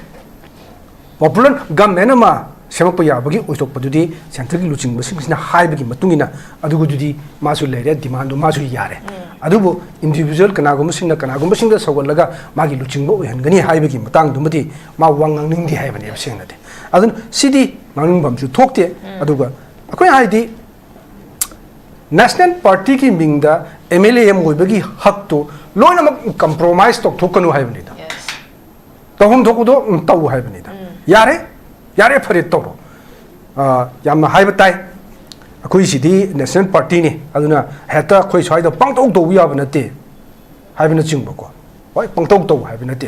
ꯄꯣꯄꯨꯂꯔ ꯒꯃꯦꯟ ꯑꯃ ꯁꯦꯝꯃꯛꯄ ꯌꯥꯕꯒꯤ ꯑꯣꯏꯊꯣꯛꯄꯗꯨꯗꯤ ꯁꯦꯟꯇꯔꯒꯤ ꯂꯨꯆꯤꯡꯕꯁꯤꯡꯁꯤꯅ ꯍꯥꯏꯕꯒꯤ ꯃꯇꯨꯡ ꯏꯟꯅ ꯑꯗꯨꯒꯗꯨꯗꯤ ꯃꯥꯁꯨ ꯂꯩꯔꯦ, ꯗꯤꯃꯥꯟꯗꯨ ꯃꯥꯁꯨ ꯌꯥꯔꯦ꯫ ꯑꯗꯨꯕꯨ ꯏꯟꯗꯤꯕꯤꯖꯨꯋꯦꯜ ꯀꯅꯥꯒꯨꯝꯕꯁꯤꯡꯅ ꯀꯅꯥꯒꯨꯝꯕꯁꯤꯡꯗ ꯁꯧꯒꯠꯂꯒ ꯃꯥꯒꯤ ꯂꯨꯆꯤꯡꯕ ꯑꯣꯏꯍꯟꯒꯅꯤ ꯍꯥꯏꯕꯒꯤ ꯃꯇꯥꯡꯗꯨꯃꯗꯤ ꯃꯥ ꯋꯥ ꯉꯥꯡꯅꯤꯡꯗꯦ ꯍꯥꯏꯕꯅꯦꯕ ꯁꯦꯡꯅꯗꯤ꯫ ꯑꯗꯨꯅ ꯁꯤꯗꯤ ꯉꯥꯡꯅꯤꯡꯐꯝꯁꯨ ꯊꯣꯛꯇꯦ꯫ ꯑꯗꯨꯒ ꯑꯩꯈꯣꯏ ꯍꯥꯏꯗꯤ ꯅꯦꯁꯅꯦꯜ ꯄꯥꯔꯇꯤꯒꯤ ꯃꯤꯡꯗ ꯑꯦꯝ ꯑꯦꯜ ꯑꯦ ꯑꯃ ꯑꯣꯏꯕꯒꯤ ꯍꯛꯇꯨ ꯂꯣꯏꯅꯃꯛ ꯀꯝꯄ꯭ꯔꯣꯃꯥꯏꯁ ꯇꯧꯊꯣꯛꯀꯅꯨ ꯍꯥꯏꯕꯅꯤꯗ꯫ ꯇꯧꯐꯝ ꯊꯣꯛꯄꯗꯣ ꯇꯧ ꯍꯥꯏꯕꯅꯤꯗ꯫ ꯌꯥꯔꯦ, ꯌꯥꯔꯦ, ꯐꯔꯦ, ꯇꯧꯔꯣ꯫ ꯌꯥꯝꯅ ꯍꯥꯏꯕ ꯇꯥꯏ, ꯑꯩꯈꯣꯏꯁꯤꯗꯤ ꯅꯦꯁꯅꯦꯜ ꯄꯥꯔꯇꯤꯅꯤ, ꯑꯗꯨꯅ ꯍꯦꯛꯇ ꯑꯩꯈꯣꯏ ꯁ꯭ꯋꯥꯏꯗ ꯄꯪꯇꯧ ꯇꯧꯕ ꯌꯥꯕ ꯅꯠꯇꯦ ꯍꯥꯏꯕꯅꯆꯤꯡꯕꯀꯣ꯫ ꯍꯣꯏ, ꯄꯪꯇꯧ ꯇꯧ ꯍꯥꯏꯕ ꯅꯠꯇꯦ,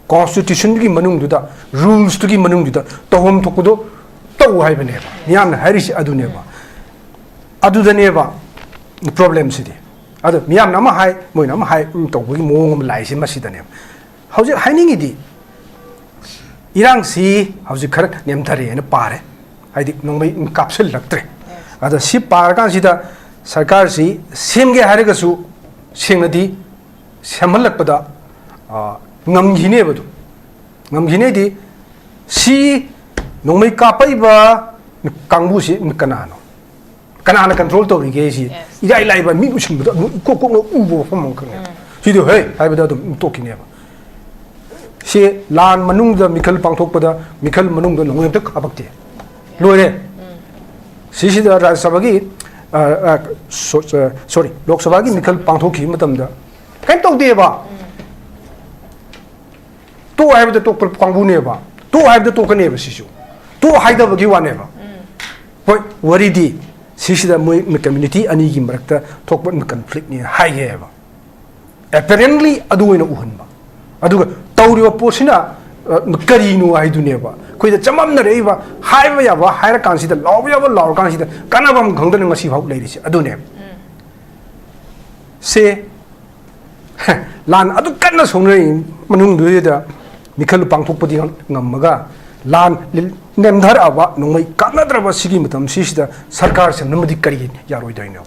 ꯀꯣꯟꯁꯇꯤꯇ꯭ꯌꯨꯁꯟꯒꯤ ꯃꯅꯨꯡꯗꯨꯗ, ꯔꯨꯜꯁꯇꯨꯒꯤ ꯃꯅꯨꯡꯗꯨꯗ ꯇꯧꯐꯝ ꯊꯣꯛꯄꯗꯣ ꯇꯧ ꯍꯥꯏꯕꯅꯦꯕ꯫ ꯃꯤꯌꯥꯝꯅ ꯍꯥꯏꯔꯤꯁꯤ ꯑꯗꯨꯅꯦꯕ꯫ ꯑꯗꯨꯗꯅꯦꯕ ꯄ꯭ꯔꯣꯕ꯭ꯂꯦꯝꯁꯤꯗꯤ꯫ ꯑꯗꯣ ꯃꯤꯌꯥꯝꯅ ꯑꯃ ꯍꯥꯏ, ꯃꯣꯏꯅ ꯑꯃ ꯍꯥꯏ, ꯎꯝ, ꯇꯧꯕꯒꯤ ꯃꯑꯣꯡ ꯑꯃ ꯂꯥꯛꯏꯁꯦ ꯃꯁꯤꯗꯅꯦꯕ꯫ ꯍꯧꯖꯤꯛ ꯍꯥꯏꯅꯤꯡꯉꯤꯗꯤ, ꯏꯔꯥꯡꯁꯤ ꯍꯧꯖꯤꯛ ꯈꯔ ꯅꯦꯝꯊꯔꯦꯅ ꯄꯥꯔꯦ, ꯍꯥꯏꯗꯤ ꯅꯣꯡꯃꯩ ꯀꯥꯞꯁꯤꯜꯂꯛꯇ꯭ꯔꯦ꯫ ꯑꯗ ꯁꯤ ꯄꯥꯔꯀꯥꯟꯁꯤꯗ ꯁꯔꯀꯥꯔꯁꯤ ꯁꯦꯝꯒꯦ ꯍꯥꯏꯔꯒꯁꯨ ꯁꯦꯡꯅꯗꯤ ꯁꯦꯝꯍꯜꯂꯛꯄꯗ, ꯑ, ꯉꯝꯈꯤꯅꯦꯕ꯫ ꯑꯗꯨ ꯉꯝꯈꯤꯅꯦꯗꯤ, ꯁꯤ ꯅꯣꯡꯃꯩ ꯀꯥꯞꯄꯛꯏꯕ ꯀꯥꯡꯕꯨꯁꯤ ꯀꯅꯥꯅꯣ? ꯀꯅꯥꯅ ꯀꯟꯇ꯭ꯔꯣꯜ ꯇꯧꯔꯤꯒꯦ? ꯁꯤ ꯏꯔꯥꯏ ꯂꯥꯏꯕ ꯃꯤ ꯎꯁꯤꯟꯕꯗ ꯑꯗꯨꯝ ꯏꯀꯣꯛ ꯀꯣꯛꯅ ꯎꯕ ꯋꯥꯐꯝ ꯑꯃꯈꯛꯅꯦꯕ꯫ ꯁꯤꯗꯤ ꯍꯦ ꯍꯥꯏꯕꯗ ꯑꯗꯨꯝ ꯇꯣꯛꯈꯤꯅꯦꯕ꯫ ꯁꯤ ꯂꯥꯟ ꯃꯅꯨꯡꯗ ꯃꯤꯈꯜ ꯄꯥꯡꯊꯣꯛꯄꯗ ꯃꯤꯈꯜ ꯃꯅꯨꯡꯗ ꯅꯣꯡꯃꯩ ꯑꯝꯇ ꯀꯥꯞꯄꯛꯇꯦ꯫ ꯂꯣꯏꯔꯦ꯫ ꯁꯤꯁꯤꯗ ꯔꯥꯖ꯭ꯌ ꯁꯚꯥꯒꯤ, ꯑ, ꯑ, ꯁꯣ-, ꯑ, ꯁꯣꯔꯤ, ꯂꯣꯛ ꯁꯚꯥꯒꯤ ꯃꯤꯈꯜ ꯄꯥꯡꯊꯣꯛꯈꯤꯕ ꯃꯇꯝꯗ ꯀꯩꯝ ꯇꯧꯗꯦꯕ꯫ ꯇꯣꯛ ꯍꯥꯏꯕꯗ ꯇꯣꯛꯄ ꯀꯥꯡꯕꯨꯅꯦꯕ꯫ ꯇꯣꯛ ꯍꯥꯏꯕꯗ ꯇꯣꯛꯀꯅꯦꯕ ꯁꯤꯁꯨ꯫ ꯇꯣꯛ ꯍꯥꯏꯗꯕꯒꯤ ꯋꯥꯅꯦꯕ꯫ ꯍꯣꯏ, ꯋꯥꯔꯤꯗꯤ ꯁꯤꯁꯤꯗ ꯃꯣꯏ ꯀꯝꯃ꯭ꯌꯨꯅꯤꯇꯤ ꯑꯅꯤꯒꯤ ꯃꯔꯛꯇ ꯊꯣꯛꯄ ꯀꯟꯐ꯭ꯂꯤꯛꯅꯤ ꯍꯥꯏꯒꯦꯕ꯫ ꯑꯦꯄꯦꯔꯦꯟꯂꯤ ꯑꯗꯨ ꯑꯣꯏꯅ ꯎꯍꯟꯕ꯫ ꯑꯗꯨꯒ ꯇꯧꯔꯤꯕ ꯄꯣꯠꯁꯤꯅ, ꯑ, ꯀꯔꯤꯅꯣ ꯍꯥꯏꯗꯨꯅꯦꯕ꯫ ꯑꯩꯈꯣꯏꯗ ꯆꯃꯝꯅꯔꯛꯏꯕ, ꯍꯥꯏꯕ ꯌꯥꯕ ꯍꯥꯏꯔꯀꯥꯟꯁꯤꯗ, ꯂꯥꯎꯕ ꯌꯥꯕ ꯂꯥꯎꯔꯀꯥꯟꯁꯤꯗ, ꯀꯥꯟꯅꯕ ꯑꯃ ꯈꯪꯗꯅ ꯉꯁꯤꯐꯥꯎ ꯂꯩꯔꯤꯁꯦ ꯑꯗꯨꯅꯦꯕ꯫ ꯁꯦ, ꯂꯥꯟ ꯑꯗꯨ ꯀꯟꯅ ꯁꯣꯛꯅꯔꯤ ꯃꯅꯨꯡꯗꯨꯗ ꯃꯤꯈꯜ ꯄꯥꯡꯊꯣꯛꯄꯗꯤ ꯉꯝꯃꯒ, ꯂꯥꯟ ꯂꯤ-, ꯅꯦꯝꯊꯔꯛꯑꯕ, ꯅꯣꯡꯃꯩ ꯀꯥꯞꯅꯗ꯭ꯔꯕ ꯁꯤꯒꯤ ꯃꯇꯝꯁꯤꯁꯤꯗ ꯁꯔꯀꯥꯔ ꯁꯦꯝꯅꯕꯗꯤ ꯀꯔꯤꯒꯤ ꯌꯥꯔꯣꯏꯗꯣꯏꯅꯣ?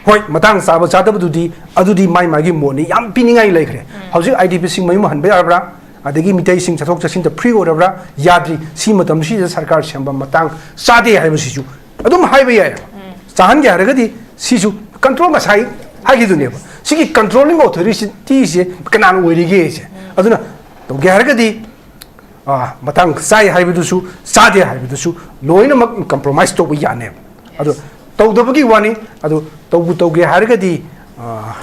ꯍꯣꯏ, ꯃꯇꯥꯡ ꯆꯥꯕ ꯆꯥꯗꯕꯗꯨꯗꯤ, ꯑꯗꯨꯗꯤ ꯃꯥꯏ ꯃꯥꯒꯤ ꯃꯣꯠꯅꯤ, ꯌꯥꯝ ꯄꯤꯅꯤꯡꯉꯥꯏ ꯂꯩꯈ꯭ꯔꯦ꯫ ꯍꯧꯖꯤꯛ ꯑꯥꯏ ꯗꯤ ꯄꯤꯁꯤꯡ ꯃꯌꯨꯝ ꯍꯟꯕ ꯌꯥꯔꯕ꯭ꯔꯥ? ꯑꯗꯒꯤ ꯃꯤꯇꯩꯁꯤꯡ ꯆꯠꯊꯣꯛ ꯆꯠꯁꯤꯟꯗ ꯐ꯭ꯔꯤ ꯑꯣꯏꯔꯕ꯭ꯔꯥ? ꯌꯥꯗ꯭ꯔꯤ꯫ ꯁꯤ ꯃꯇꯝꯁꯤꯗ ꯁꯔꯀꯥꯔ ꯁꯦꯝꯕ ꯃꯇꯥꯡ ꯆꯥꯗꯦ ꯍꯥꯏꯕꯁꯤꯁꯨ ꯑꯗꯨꯝ ꯍꯥꯏꯕ ꯌꯥꯏ꯫ ꯆꯥꯍꯟꯒꯦ ꯍꯥꯏꯔꯒꯗꯤ ꯁꯤꯁꯨ ꯀꯟꯇ꯭ꯔꯣꯜ, ꯉꯁꯥꯏ ꯍꯥꯏꯈꯤꯗꯨꯅꯦꯕ, ꯁꯤꯒꯤ ꯀꯟꯇ꯭ꯔꯣꯂꯤꯡ ꯑꯣꯊꯣꯔꯤꯇꯤꯁꯦ ꯀꯅꯥꯅ ꯑꯣꯏꯔꯤꯒꯦꯁꯦ꯫ ꯑꯗꯨꯅ ꯇꯧꯒꯦ ꯍꯥꯏꯔꯒꯗꯤ, ꯑ, ꯃꯇꯥꯡ ꯆꯥꯏ ꯍꯥꯏꯕꯗꯨꯁꯨ, ꯆꯥꯗꯦ ꯍꯥꯏꯕꯗꯨꯁꯨ ꯂꯣꯏꯅꯃꯛ ꯀꯝꯄ꯭ꯔꯣꯃꯥꯏꯁ ꯇꯧꯕ ꯌꯥꯅꯦꯕ꯫ ꯑꯗꯣ ꯇꯧꯗꯕꯒꯤ ꯋꯥꯅꯤ꯫ ꯑꯗꯣ ꯇꯧꯕꯨ ꯇꯧꯒꯦ ꯍꯥꯏꯔꯒꯗꯤ, ꯑ,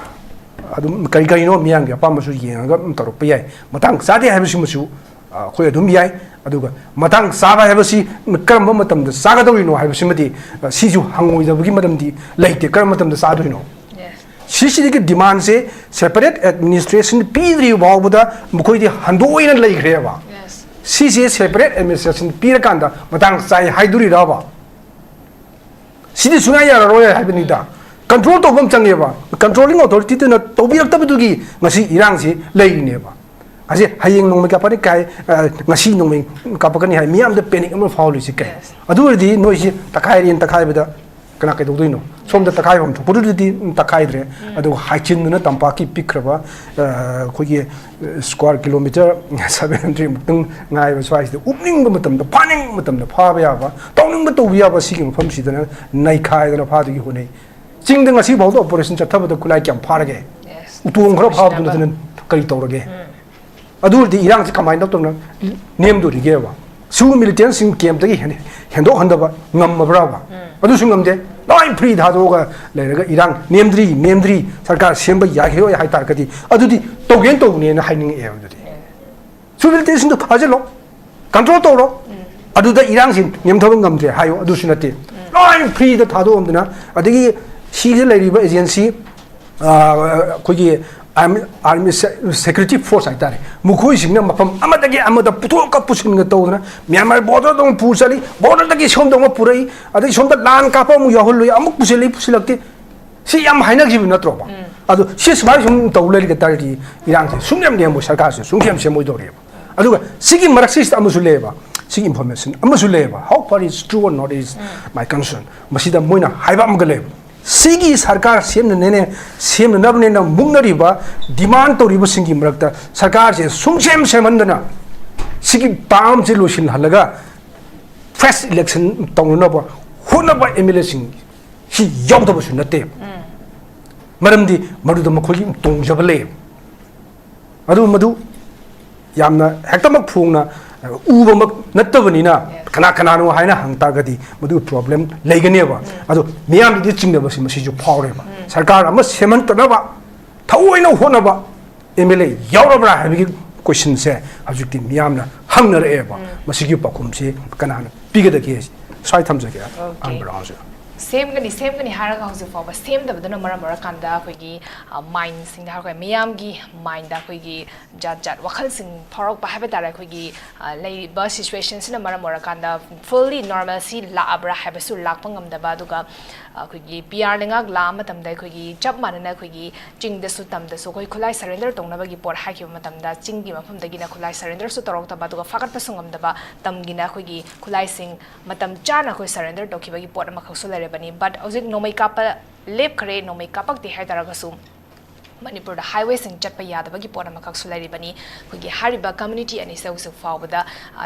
ꯑꯗꯨꯝ ꯀꯔꯤ ꯀꯔꯤꯅꯣ ꯃꯤꯌꯥꯝꯒꯤ ꯑꯄꯥꯝꯕꯁꯨ ꯌꯦꯡꯉꯒ ꯑꯗꯨꯝ ꯇꯧꯔꯛꯄ ꯌꯥꯏ꯫ ꯃꯇꯥꯡ ꯆꯥꯗꯦ ꯍꯥꯏꯕꯁꯤꯃꯁꯨ, ꯑ, ꯑꯩꯈꯣꯏ ꯑꯗꯨꯝ ꯌꯥꯏ꯫ ꯑꯗꯨꯒ ꯃꯇꯥꯡ ꯆꯥꯕ ꯍꯥꯏꯕꯁꯤ ꯀꯔꯝꯕ ꯃꯇꯝꯗ ꯆꯥꯒꯗꯧꯔꯤꯅꯣ ꯍꯥꯏꯕꯁꯤꯃꯗꯤ, ꯑ, ꯁꯤꯁꯨ ꯍꯪꯉꯣꯏꯗꯕꯒꯤ ꯃꯔꯝꯗꯤ ꯂꯩꯇꯦ꯫ ꯀꯔꯝꯕ ꯃꯇꯝꯗ ꯆꯥꯗꯣꯏꯅꯣ? ꯁꯤꯁꯤꯗꯒꯤ ꯗꯤꯃꯥꯟꯁꯦ ꯁꯦꯄꯔꯦꯠ ꯑꯦꯗꯃꯤꯅꯤꯁꯇ꯭ꯔꯦꯁꯟ ꯄꯤꯗ꯭ꯔꯤꯕ ꯐꯥꯎꯕꯗ ꯃꯈꯣꯏꯗꯤ ꯍꯟꯗꯣꯛꯑꯣꯏꯅ ꯂꯩꯈ꯭ꯔꯦꯕ꯫ ꯁꯤꯁꯦ ꯁꯦꯄꯔꯦꯠ ꯑꯦꯗꯃꯤꯅꯤꯁꯇ꯭ꯔꯦꯁꯟ ꯄꯤꯔꯀꯥꯟꯗ ꯃꯇꯥꯡ ꯆꯥꯏ ꯍꯥꯏꯗꯣꯔꯤꯔꯕ? ꯁꯤꯗꯤ ꯁꯨꯡꯌꯥ ꯌꯥꯔꯔꯣꯏ ꯍꯥꯏꯕꯅꯤꯗ꯫ ꯀꯟꯇ꯭ꯔꯣꯜ ꯇꯧꯕ ꯑꯃ ꯆꯪꯉꯦꯕ꯫ ꯀꯟꯇ꯭ꯔꯣꯂꯤꯡ ꯑꯣꯊꯣꯔꯤꯇꯤꯗꯨꯅ ꯇꯧꯕꯤꯔꯛꯇꯕꯗꯨꯒꯤ ꯉꯁꯤ ꯏꯔꯥꯡꯁꯤ ꯂꯩꯔꯤꯅꯦꯕ꯫ ꯑꯁꯤ ꯍꯌꯦꯡ ꯅꯣꯡꯃꯩ ꯀꯥꯞꯄꯛꯀꯅꯤ ꯀꯥꯏ, ꯑ, ꯉꯁꯤ ꯅꯣꯡꯃꯩ ꯀꯥꯞꯄꯛꯀꯅꯤ ꯍꯥꯏ ꯃꯤꯌꯥꯝꯗ panic ꯑꯃ ꯐꯥꯎꯍꯜꯂꯤꯁꯤ ꯀꯩ? Yes. ꯑꯗꯨ ꯑꯣꯏꯔꯗꯤ ꯅꯣꯏꯁꯤ ꯇꯛꯈꯥꯏꯔꯦꯅ ꯇꯛꯈꯥꯏꯕꯗ ꯀꯅꯥ ꯀꯩꯗꯧꯗꯣꯏꯅꯣ? ꯁꯣꯝꯗ ꯇꯛꯈꯥꯏꯕ ꯑꯃ ꯊꯣꯛꯄꯗꯨꯗꯗꯤ ꯇꯛꯈꯥꯏꯗ꯭ꯔꯦ꯫ ꯑꯗꯨꯒ ꯍꯥꯏꯆꯤꯟꯗꯨꯅ ꯇꯝꯄꯥꯛꯀꯤ ꯄꯤꯛꯈ꯭ꯔꯕ, ꯑ, ꯑꯩꯈꯣꯏꯒꯤ, ꯑ, square kilometre seven hundred ꯃꯨꯛꯇꯪ ꯉꯥꯏꯕ ꯁ꯭ꯋꯥꯏꯁꯤꯗ ꯎꯞꯅꯤꯡꯕ ꯃꯇꯝꯗ, ꯐꯥꯅꯤꯡꯕ ꯃꯇꯝꯗ ꯐꯥꯕ ꯌꯥꯕ, ꯇꯧꯅꯤꯡꯕ ꯇꯧꯕ ꯌꯥꯕ ꯁꯤꯒꯤ ꯃꯐꯝꯁꯤꯗꯅ ꯅꯩꯈꯥꯏꯗꯅ ꯐꯥꯗꯨꯒꯤ ꯍꯣꯠꯅꯩ꯫ ꯆꯤꯡꯗ ꯉꯁꯤ ꯐꯥꯎꯗ operation ꯆꯠꯊꯕꯗ ꯈꯨꯠꯂꯥꯏ ꯀꯌꯥꯝ ꯐꯥꯔꯒꯦ? Yes. ꯎꯇꯣꯡ ꯈꯔ ꯐꯥꯕꯗꯨ Questionable. ꯅꯠꯇꯅ ꯀꯔꯤ ꯇꯧꯔꯒꯦ? ꯑꯗꯨ ꯑꯣꯏꯔꯗꯤ ꯏꯔꯥꯡꯁꯤ ꯀꯃꯥꯏꯅ ꯇꯧꯗꯅ ꯅꯦꯝꯗꯣꯔꯤꯒꯦꯕ? ꯁꯤꯒꯨꯝꯕ militantꯁꯤꯡ campꯇꯒꯤ ꯍꯦꯟ-, ꯍꯦꯟꯗꯣꯛꯍꯟꯗꯕ ꯉꯝꯃꯕ꯭ꯔꯥꯕ? ꯑꯗꯨꯁꯨ ꯉꯝꯗꯦ꯫ ꯂꯣꯏ free ꯊꯥꯗꯣꯛꯑꯒ ꯂꯩꯔꯒ ꯏꯔꯥꯡ ꯅꯦꯝꯗ꯭ꯔꯤ, ꯅꯦꯝꯗ꯭ꯔꯤ, ꯁꯔꯀꯥꯔ ꯁꯦꯝꯕ ꯌꯥꯈꯤꯔꯣꯏ ꯍꯥꯏ ꯇꯥꯔꯒꯗꯤ ꯑꯗꯨꯗꯤ ꯇꯧꯒꯦꯅ ꯇꯧꯕꯅꯦꯅ ꯍꯥꯏꯅꯤꯡꯉꯛꯑꯦꯕ ꯑꯗꯨꯗꯤ꯫ ꯁꯤꯒꯨꯝꯕ militantꯁꯤꯡꯗꯣ ꯐꯥꯖꯤꯜꯂꯣ, control ꯇꯧꯔꯣ, ꯑꯗꯨꯗ ꯏꯔꯥꯡꯁꯤ ꯅꯦꯝꯊꯕ ꯉꯝꯗ꯭ꯔꯦ ꯍꯥꯏꯌꯣ, ꯑꯗꯨꯁꯨ ꯅꯠꯇꯦ꯫ ꯂꯣꯏ freeꯗ ꯊꯥꯗꯣꯛꯑꯝꯗꯅ, ꯑꯗꯒꯤ ꯁꯤꯗ ꯂꯩꯔꯤꯕ agency, ꯑ, ꯑꯩꯈꯣꯏꯒꯤ army, army se-, security force ꯍꯥꯏꯇꯥꯔꯦ, ꯃꯈꯣꯏꯁꯤꯡꯅ ꯃꯐꯝ ꯑꯃꯗꯒꯤ ꯑꯃꯗ ꯄꯨꯊꯣꯛꯀ ꯄꯨꯁꯤꯟꯒ ꯇꯧꯗꯅ ꯃ꯭ꯌꯥꯟꯃꯥꯔ borderꯗ ꯑꯃꯨꯛ ꯄꯨ ꯆꯠꯂꯤ, borderꯗꯒꯤ ꯁꯣꯝꯗ ꯑꯃꯨꯛ ꯄꯨꯔꯛꯏ, ꯑꯗꯒꯤ ꯁꯣꯝꯗ ꯂꯥꯟ ꯀꯥꯞꯄ ꯑꯃꯨꯛ ꯌꯥꯎꯍꯜꯂꯨꯏ, ꯑꯃꯨꯛ ꯄꯨꯁꯤꯜꯂꯤ, ꯄꯨꯁꯤꯜꯂꯛꯇꯦ꯫ ꯁꯤ ꯌꯥꯝ ꯍꯥꯏꯅꯈꯤꯕ ꯅꯠꯇ꯭ꯔꯣꯕ? ꯑꯗꯣ ꯁꯤ ꯁꯨꯃꯥꯏꯅ ꯁꯨꯝ ꯇꯧ ꯂꯩꯔꯒ ꯇꯥꯔꯗꯤ ꯏꯔꯥꯡꯁꯦ ꯁꯨꯡꯁꯦꯝ ꯅꯦꯝꯃꯣꯏ, ꯁꯔꯀꯥꯔꯁꯦ ꯁꯨꯡꯁꯦꯝ ꯁꯦꯝꯃꯣꯏꯗꯧꯔꯦꯕ꯫ ꯑꯗꯨꯒ ꯁꯤꯒꯤ ꯃꯔꯛꯁꯤꯗ ꯑꯃꯁꯨ ꯂꯩꯌꯦꯕ, ꯁꯤꯒꯤ information ꯑꯃꯁꯨ ꯂꯩꯌꯦꯕ, how far is true or not is my concern꯫ ꯃꯁꯤꯗ ꯃꯣꯏꯅ ꯍꯥꯏꯕ ꯑꯃꯒ ꯂꯩꯌꯦꯕ, ꯁꯤꯒꯤ ꯁꯔꯀꯥꯔ ꯁꯦꯝꯅꯅꯦꯅꯦ, ꯁꯦꯝꯅꯅꯕꯅꯦꯅ ꯃꯨꯛꯅꯔꯤꯕ, demand ꯇꯧꯔꯤꯕꯁꯤꯡꯒꯤ ꯃꯔꯛꯇ ꯁꯔꯀꯥꯔꯁꯦ ꯁꯨꯡꯁꯦꯝ ꯁꯦꯝꯍꯟꯗꯅ ꯁꯤꯒꯤ termꯁꯦ ꯂꯣꯏꯁꯤꯜꯍꯜꯂꯒ fresh election ꯇꯧꯅꯅꯕ ꯍꯣꯠꯅꯕ MLAꯁꯤꯡ ꯁꯤ ꯌꯥꯎꯗꯕꯁꯨ ꯅꯠꯇꯦ꯫ ꯃꯔꯝꯗꯤ ꯃꯗꯨꯗ ꯃꯈꯣꯏꯒꯤ ꯇꯣꯡꯖꯕ ꯂꯩ꯫ ꯑꯗꯨ ꯃꯗꯨ ꯌꯥꯝꯅ ꯍꯦꯛꯇꯃꯛ ꯐꯣꯡꯅ ꯎꯕꯃꯛ ꯅꯠꯇꯕꯅꯤꯅ, ꯀꯅꯥ ꯀꯅꯥꯅꯣ ꯍꯥꯏꯅ ꯍꯪ ꯇꯥꯔꯒꯗꯤ ꯃꯗꯨ problem ꯂꯩꯒꯅꯦꯕ꯫ ꯑꯗꯣ ꯃꯤꯌꯥꯝꯗꯗꯤ ꯆꯤꯡꯅꯕꯁꯤ ꯃꯁꯤꯁꯨ ꯐꯥꯎꯔꯦꯕ꯫ ꯁꯔꯀꯥꯔ ꯑꯃ ꯁꯦꯝꯍꯟꯇꯅꯕ ꯊꯑꯣꯏꯅ ꯍꯣꯠꯅꯕ MLA ꯌꯥꯎꯔꯕ꯭ꯔꯥ ꯍꯥꯏꯕꯒꯤ questionꯁꯦ ꯍꯧꯖꯤꯛꯇꯤ ꯃꯤꯌꯥꯝꯅ ꯍꯪꯅꯔꯛꯑꯦꯕ꯫ ꯃꯁꯤꯒꯤ ꯄꯥꯎꯈꯨꯝꯁꯤ ꯀꯅꯥꯅ ꯄꯤꯒꯗꯒꯦ? ꯁ꯭ꯋꯥꯏ ꯊꯝꯖꯒꯦ꯫ Okay. ꯑꯪꯕ꯭ꯔꯥꯎꯟꯁꯦ꯫ ꯁꯦꯝꯒꯅꯤ, ꯁꯦꯝꯒꯅꯤ ꯍꯥꯏꯔꯒ ꯍꯧꯖꯤꯛ ꯐꯥꯎꯕ ꯁꯦꯝꯗꯕꯗꯨꯅ ꯃꯔꯝ ꯑꯣꯏꯔꯀꯥꯟꯗ ꯑꯩꯈꯣꯏꯒꯤ, ꯑ, mindꯁꯤꯡꯗ ꯍꯥꯏꯔꯒ ꯃꯤꯌꯥꯝꯒꯤ mindꯇ ꯑꯩꯈꯣꯏꯒꯤ ꯖꯥꯠ ꯖꯥꯠ ꯋꯥꯈꯜꯁꯤꯡ ꯐꯥꯎꯔꯛꯄ ꯍꯥꯏꯕ ꯇꯥꯔꯦ꯫ ꯑꯩꯈꯣꯏꯒꯤ, ꯑ, ꯂꯩꯔꯤꯕ situationꯁꯤꯅ ꯃꯔꯝ ꯑꯣꯏꯔꯀꯥꯟꯗ fully normalcy ꯂꯥꯛꯑꯕ꯭ꯔꯥ ꯍꯥꯏꯕꯁꯨ ꯂꯥꯛꯄ ꯉꯝꯗꯕ, ꯑꯗꯨꯒ, ꯑꯩꯈꯣꯏꯒꯤ ꯄꯤ ꯑꯥꯔ ꯂꯩꯉꯥꯛ ꯂꯥꯛꯑ ꯃꯇꯝꯗ ꯑꯩꯈꯣꯏꯒꯤ ꯆꯞ ꯃꯥꯟꯅꯅ ꯑꯩꯈꯣꯏꯒꯤ ꯆꯤꯡꯗꯁꯨ ꯇꯝꯗꯁꯨ ꯑꯩꯈꯣꯏ ꯈꯨꯠꯂꯥꯏ ꯁꯔꯦꯟꯗꯔ ꯇꯧꯅꯕꯒꯤ ꯄꯣꯠ ꯍꯥꯏꯈꯤꯕ ꯃꯇꯝꯗ ꯆꯤꯡꯒꯤ ꯃꯐꯝꯗꯒꯤꯅ ꯈꯨꯠꯂꯥꯏ ꯁꯔꯦꯟꯗꯔꯁꯨ ꯇꯧꯔꯛꯇꯕ, ꯑꯗꯨꯒ ꯐꯥꯒꯠꯄꯁꯨ ꯉꯝꯗꯕ ꯇꯝꯒꯤꯅ ꯑꯩꯈꯣꯏꯒꯤ ꯈꯨꯠꯂꯥꯏꯁꯤꯡ ꯃꯇꯝ ꯆꯥꯅ ꯑꯩꯈꯣꯏ ꯁꯔꯦꯟꯗꯔ ꯇꯧꯈꯤꯕꯒꯤ ꯄꯣꯠ ꯑꯃꯈꯛꯁꯨ ꯂꯩꯔꯕꯅꯤ꯫ But ꯍꯧꯖꯤꯛ ꯅꯣꯡꯃꯩ ꯀꯥꯞꯄ ꯂꯦꯞꯈ꯭ꯔꯦ, ꯅꯣꯡꯃꯩ ꯀꯥꯞꯄꯛꯇꯦ ꯍꯥꯏ ꯇꯥꯔꯒꯁꯨ ꯃꯅꯤꯄꯨꯔꯗ ꯍꯥꯏꯋꯦꯁꯤꯡ ꯆꯠꯄ ꯌꯥꯗꯕꯒꯤ ꯄꯣꯠ ꯑꯃꯈꯛꯁꯨ ꯂꯩꯔꯤꯕꯅꯤ꯫ ꯑꯩꯈꯣꯏꯒꯤ ꯍꯥꯏꯔꯤꯕ ꯀꯝꯃ꯭ꯌꯨꯅꯤꯇꯤ ꯑꯅꯤꯁꯦ ꯍꯧꯖꯤꯛ ꯐꯥꯎꯕꯗ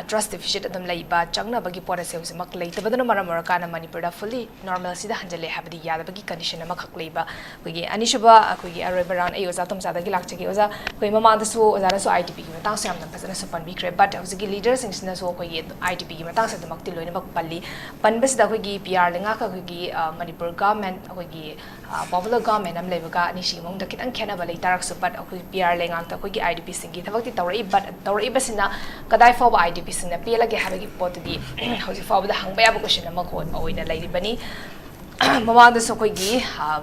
ꯇ꯭ꯔꯁ ꯗꯤꯐꯤꯁꯤꯠ ꯑꯗꯨꯝ ꯂꯩꯕ, ꯆꯪꯅꯕꯒꯤ ꯄꯣꯠ ꯑꯁꯦ ꯍꯧꯖꯤꯛꯃꯛ ꯂꯩꯇꯕꯗꯨꯅ ꯃꯔꯝ ꯑꯣꯏꯔꯀꯥꯟꯗ ꯃꯅꯤꯄꯨꯔꯗ ꯐꯨꯜꯂꯤ ꯅꯣꯔꯃꯦꯜꯁꯤꯗ ꯍꯟꯖꯤꯜꯂꯦ ꯍꯥꯏꯕꯗꯤ ꯌꯥꯗꯕꯒꯤ ꯀꯟꯗꯤꯁꯟ ꯑꯃꯈꯛ ꯂꯩꯕ꯫ ꯑꯩꯈꯣꯏꯒꯤ ꯑꯅꯤꯁꯨꯕ, ꯑꯩꯈꯣꯏꯒꯤ ꯑꯔꯣꯏꯕ ꯔꯥꯎꯟ ꯑꯩ ꯑꯣꯖꯥ ꯇꯣꯝꯆꯥꯗꯒꯤ ꯂꯥꯛꯆꯒꯦ꯫ ꯑꯣꯖꯥ, ꯑꯩꯈꯣꯏ ꯃꯃꯥꯡꯗꯁꯨ ꯑꯣꯖꯥꯅꯁꯨ ꯑꯥꯏ ꯗꯤ ꯄꯤꯒꯤ ꯃꯇꯥꯡꯁꯨ ꯌꯥꯝꯅ ꯐꯖꯅꯁꯨ ꯄꯟꯕꯤꯈ꯭ꯔꯦ, but ꯍꯧꯖꯤꯛꯀꯤ ꯂꯤꯗꯔꯁꯤꯡꯁꯤꯅꯁꯨ ꯑꯩꯈꯣꯏꯒꯤ ꯑꯥꯏ ꯗꯤ ꯄꯤꯒꯤ ꯃꯇꯥꯡꯁꯦ ꯑꯗꯨꯃꯛꯇꯤ ꯂꯣꯏꯅꯃꯛ ꯄꯜꯂꯤ꯫ ꯄꯟꯕꯁꯤꯗ ꯑꯩꯈꯣꯏꯒꯤ ꯄꯤ ꯑꯥꯔ ꯂꯩꯉꯥꯛꯀ ꯑꯩꯈꯣꯏꯒꯤ ꯃꯅꯤꯄꯨꯔ ꯒꯚꯔꯟꯃꯦꯟꯠ, ꯑꯩꯈꯣꯏꯒꯤ ꯄꯣꯄꯨꯂꯔ ꯒꯚꯔꯟꯃꯦꯟꯠ ꯑꯃ ꯂꯩꯕꯒ ꯑꯅꯤꯁꯤꯒꯤ ꯃꯅꯨꯡꯗ ꯈꯤꯇꯪ ꯈꯦꯠꯅꯕ ꯂꯩ ꯇꯥꯔꯒꯁꯨ, but ꯑꯩꯈꯣꯏ ꯄꯤ ꯑꯥꯔ ꯂꯩꯉꯥꯛꯇ ꯑꯩꯈꯣꯏꯒꯤ ꯑꯥꯏ ꯗꯤ ꯄꯤꯁꯤꯡꯒꯤ ꯊꯕꯛꯇꯤ ꯇꯧꯔꯛꯏ꯫ But ꯇꯧꯔꯛꯏꯕꯁꯤꯅ ꯀꯗꯥꯏ ꯐꯥꯎꯕ ꯑꯥꯏ ꯗꯤ ꯄꯤꯁꯤꯡꯅ ꯄꯦꯜꯂꯒꯦ ꯍꯥꯏꯕꯒꯤ ꯄꯣꯠꯇꯨꯗꯤ ꯍꯧꯖꯤꯛ ꯐꯥꯎꯕꯗ ꯍꯪꯕ ꯌꯥꯕ ꯀꯣꯏꯁꯟ ꯑꯃ ꯑꯣꯏꯅ ꯂꯩꯔꯤꯕꯅꯤ꯫ ꯃꯃꯥꯡꯗꯁꯨ ꯑꯩꯈꯣꯏꯒꯤ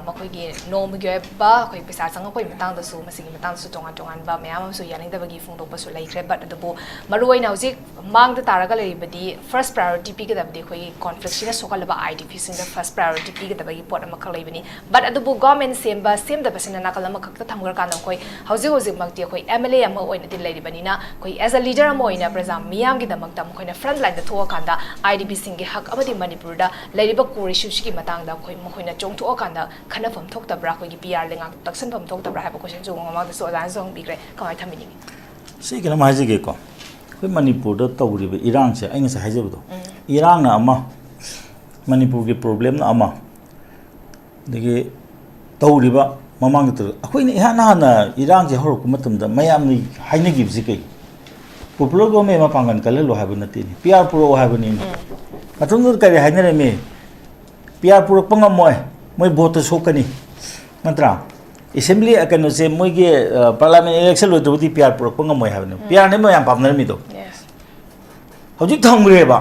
ꯃꯈꯣꯏꯒꯤ ꯅꯣꯡꯃꯒꯤ ꯑꯣꯏꯕ ꯑꯩꯈꯣꯏ ꯄꯩꯁꯥ ꯆꯪꯉꯛꯄꯒꯤ ꯃꯇꯥꯡꯗꯁꯨ, ꯃꯁꯤꯒꯤ ꯃꯇꯥꯡꯗꯁꯨ ꯇꯣꯉꯥꯟ ꯇꯣꯉꯥꯟꯕ ꯃꯌꯥꯝ ꯑꯃꯁꯨ ꯌꯥꯅꯤꯡꯗꯕꯒꯤ ꯐꯣꯡꯗꯣꯛꯄꯁꯨ ꯂꯩꯈ꯭ꯔꯦ꯫ But ꯑꯗꯨꯕꯨ ꯃꯔꯨꯑꯣꯏꯅ ꯍꯧꯖꯤꯛ ꯃꯥꯡꯗ ꯇꯥꯔꯒ ꯂꯩꯔꯤꯕꯗꯤ, ꯐꯥꯔꯁ ꯄ꯭ꯔꯥꯏꯌꯣꯔꯤꯇꯤ ꯄꯤꯒꯗꯕꯗꯤ ꯑꯩꯈꯣꯏꯒꯤ ꯀꯣꯟꯐ꯭ꯂꯤꯛꯁꯤꯅ ꯁꯣꯛꯍꯜꯂꯕ ꯑꯥꯏ ꯗꯤ ꯄꯤꯁꯤꯡꯗ ꯐꯥꯔꯁ ꯄ꯭ꯔꯥꯏꯌꯣꯔꯤꯇꯤ ꯄꯤꯒꯗꯕꯒꯤ ꯄꯣꯠ ꯑꯃꯈꯛ ꯂꯩꯕꯅꯤ꯫ But ꯑꯗꯨꯕꯨ ꯒꯣꯔꯃꯦꯟ ꯁꯦꯝꯕ ꯁꯦꯝꯗꯕꯁꯤꯅ ꯅꯥꯀꯜ ꯑꯃꯈꯛꯇ ꯊꯝꯈ꯭ꯔꯀꯥꯟꯗ ꯑꯩꯈꯣꯏ ꯍꯧꯖꯤꯛ ꯍꯧꯖꯤꯛꯃꯛꯇꯤ ꯑꯩꯈꯣꯏ ꯑꯦꯝ ꯑꯦꯜ ꯑꯦ ꯑꯃ ꯑꯣꯏꯅꯗꯤ ꯂꯩꯔꯤꯕꯅꯤꯅ, ꯑꯩꯈꯣꯏ as a leader ꯑꯃ ꯑꯣꯏꯅ ꯄ꯭ꯔꯖꯥ ꯃꯤꯌꯥꯝꯒꯤꯗꯃꯛꯇ ꯃꯈꯣꯏꯅ ꯐ꯭ꯔꯟꯠ ꯂꯥꯏꯟꯗ ꯊꯣꯛꯑꯀꯥꯟꯗ ꯑꯥꯏ ꯗꯤ ꯄꯤꯁꯤꯡꯒꯤ ꯍꯛ ꯑꯃꯗꯤ ꯃꯅꯤꯄꯨꯔꯗ ꯂꯩꯔꯤꯕ ꯀꯣꯔ ꯏꯁꯨꯁꯤꯒꯤ ꯃꯇꯥꯡꯗ ꯑꯩꯈꯣꯏ ꯃꯈꯣꯏꯅ ꯆꯣꯡꯊꯣꯛꯑꯀꯥꯟꯗ ꯈꯟꯅꯐꯝ ꯊꯣꯛꯇꯕ꯭ꯔꯥ, ꯑꯩꯈꯣꯏꯒꯤ ꯄꯤ ꯑꯥꯔ ꯂꯩꯉꯥꯛꯇ ꯇꯛꯁꯟꯐꯝ ꯊꯣꯛꯇꯕ꯭ꯔꯥ ꯍꯥꯏꯕ ꯀꯣꯏꯁꯟꯁꯨ ꯃꯃꯥꯡꯗꯁꯨ ꯑꯣꯖꯥꯅꯁꯨ ꯍꯪꯕꯤꯈ꯭ꯔꯦ꯫ ꯀꯃꯥꯏꯅ ꯊꯝꯕꯤꯅꯤꯡꯉꯤ? ꯁꯤ ꯀꯩꯅꯣꯝ ꯍꯥꯏꯖꯒꯦꯀꯣ, ꯑꯩꯈꯣꯏ ꯃꯅꯤꯄꯨꯔꯗ ꯇꯧꯔꯤꯕ ꯏꯔꯥꯡꯁꯦ, ꯑꯩ ꯉꯁꯥꯏ ꯍꯥꯏꯖꯕꯗꯣ, ꯏꯔꯥꯡꯅ ꯑꯃ, ꯃꯅꯤꯄꯨꯔꯒꯤ ꯄ꯭ꯔꯣꯕ꯭ꯂꯦꯝꯅ ꯑꯃ, ꯑꯗꯒꯤ ꯇꯧꯔꯤꯕ ꯃꯃꯥꯡꯗ ꯇꯧꯔꯤꯕ, ꯑꯩꯈꯣꯏꯅ ꯏꯍꯥꯟ ꯍꯥꯟꯅ ꯏꯔꯥꯡꯁꯦ ꯍꯧꯔꯛꯄ ꯃꯇꯝꯗ ꯃꯌꯥꯝꯅ ꯍꯥꯏꯅꯈꯤꯕꯁꯤ ꯀꯩ? ꯄꯣꯄꯨꯂꯔ ꯒꯣꯔꯃꯦꯟ ꯃꯄꯥꯡꯒꯜ ꯀꯜꯍꯜꯂꯣ ꯍꯥꯏꯕ ꯅꯠꯇꯦꯅꯦ, ꯄꯤ ꯑꯥꯔ ꯄꯨꯔꯛꯑꯣ ꯍꯥꯏꯕꯅꯤꯅꯦ꯫ ꯃꯇꯝꯗꯨꯗ ꯀꯔꯤ ꯍꯥꯏꯅꯔꯝꯃꯤ? ꯄꯤ ꯑꯥꯔ ꯄꯨꯔꯛꯄ ꯉꯝꯃꯣꯏ, ꯃꯣꯏ ꯚꯣꯠꯇ ꯁꯣꯛꯀꯅꯤ, ꯅꯠꯇ꯭ꯔꯥ? ꯑꯦꯁꯦꯝꯕ꯭ꯂꯤ, ꯀꯩꯅꯣꯁꯦ, ꯃꯣꯏꯒꯤ ꯄꯥꯔꯂꯥꯃꯦꯟ ꯏꯂꯦꯛꯁꯟ ꯂꯣꯏꯗ꯭ꯔꯕꯗꯤ ꯄꯤ ꯑꯥꯔ ꯄꯨꯔꯛꯄ ꯉꯝꯃꯣꯏ ꯍꯥꯏꯕꯅꯦ꯫ ꯄꯤ ꯑꯥꯔꯅꯦ ꯃꯌꯥꯝ ꯄꯥꯝꯅꯔꯝꯃꯤꯗꯣ꯫ Yes. ꯍꯧꯖꯤꯛ ꯊꯝꯈ꯭ꯔꯦꯕ꯫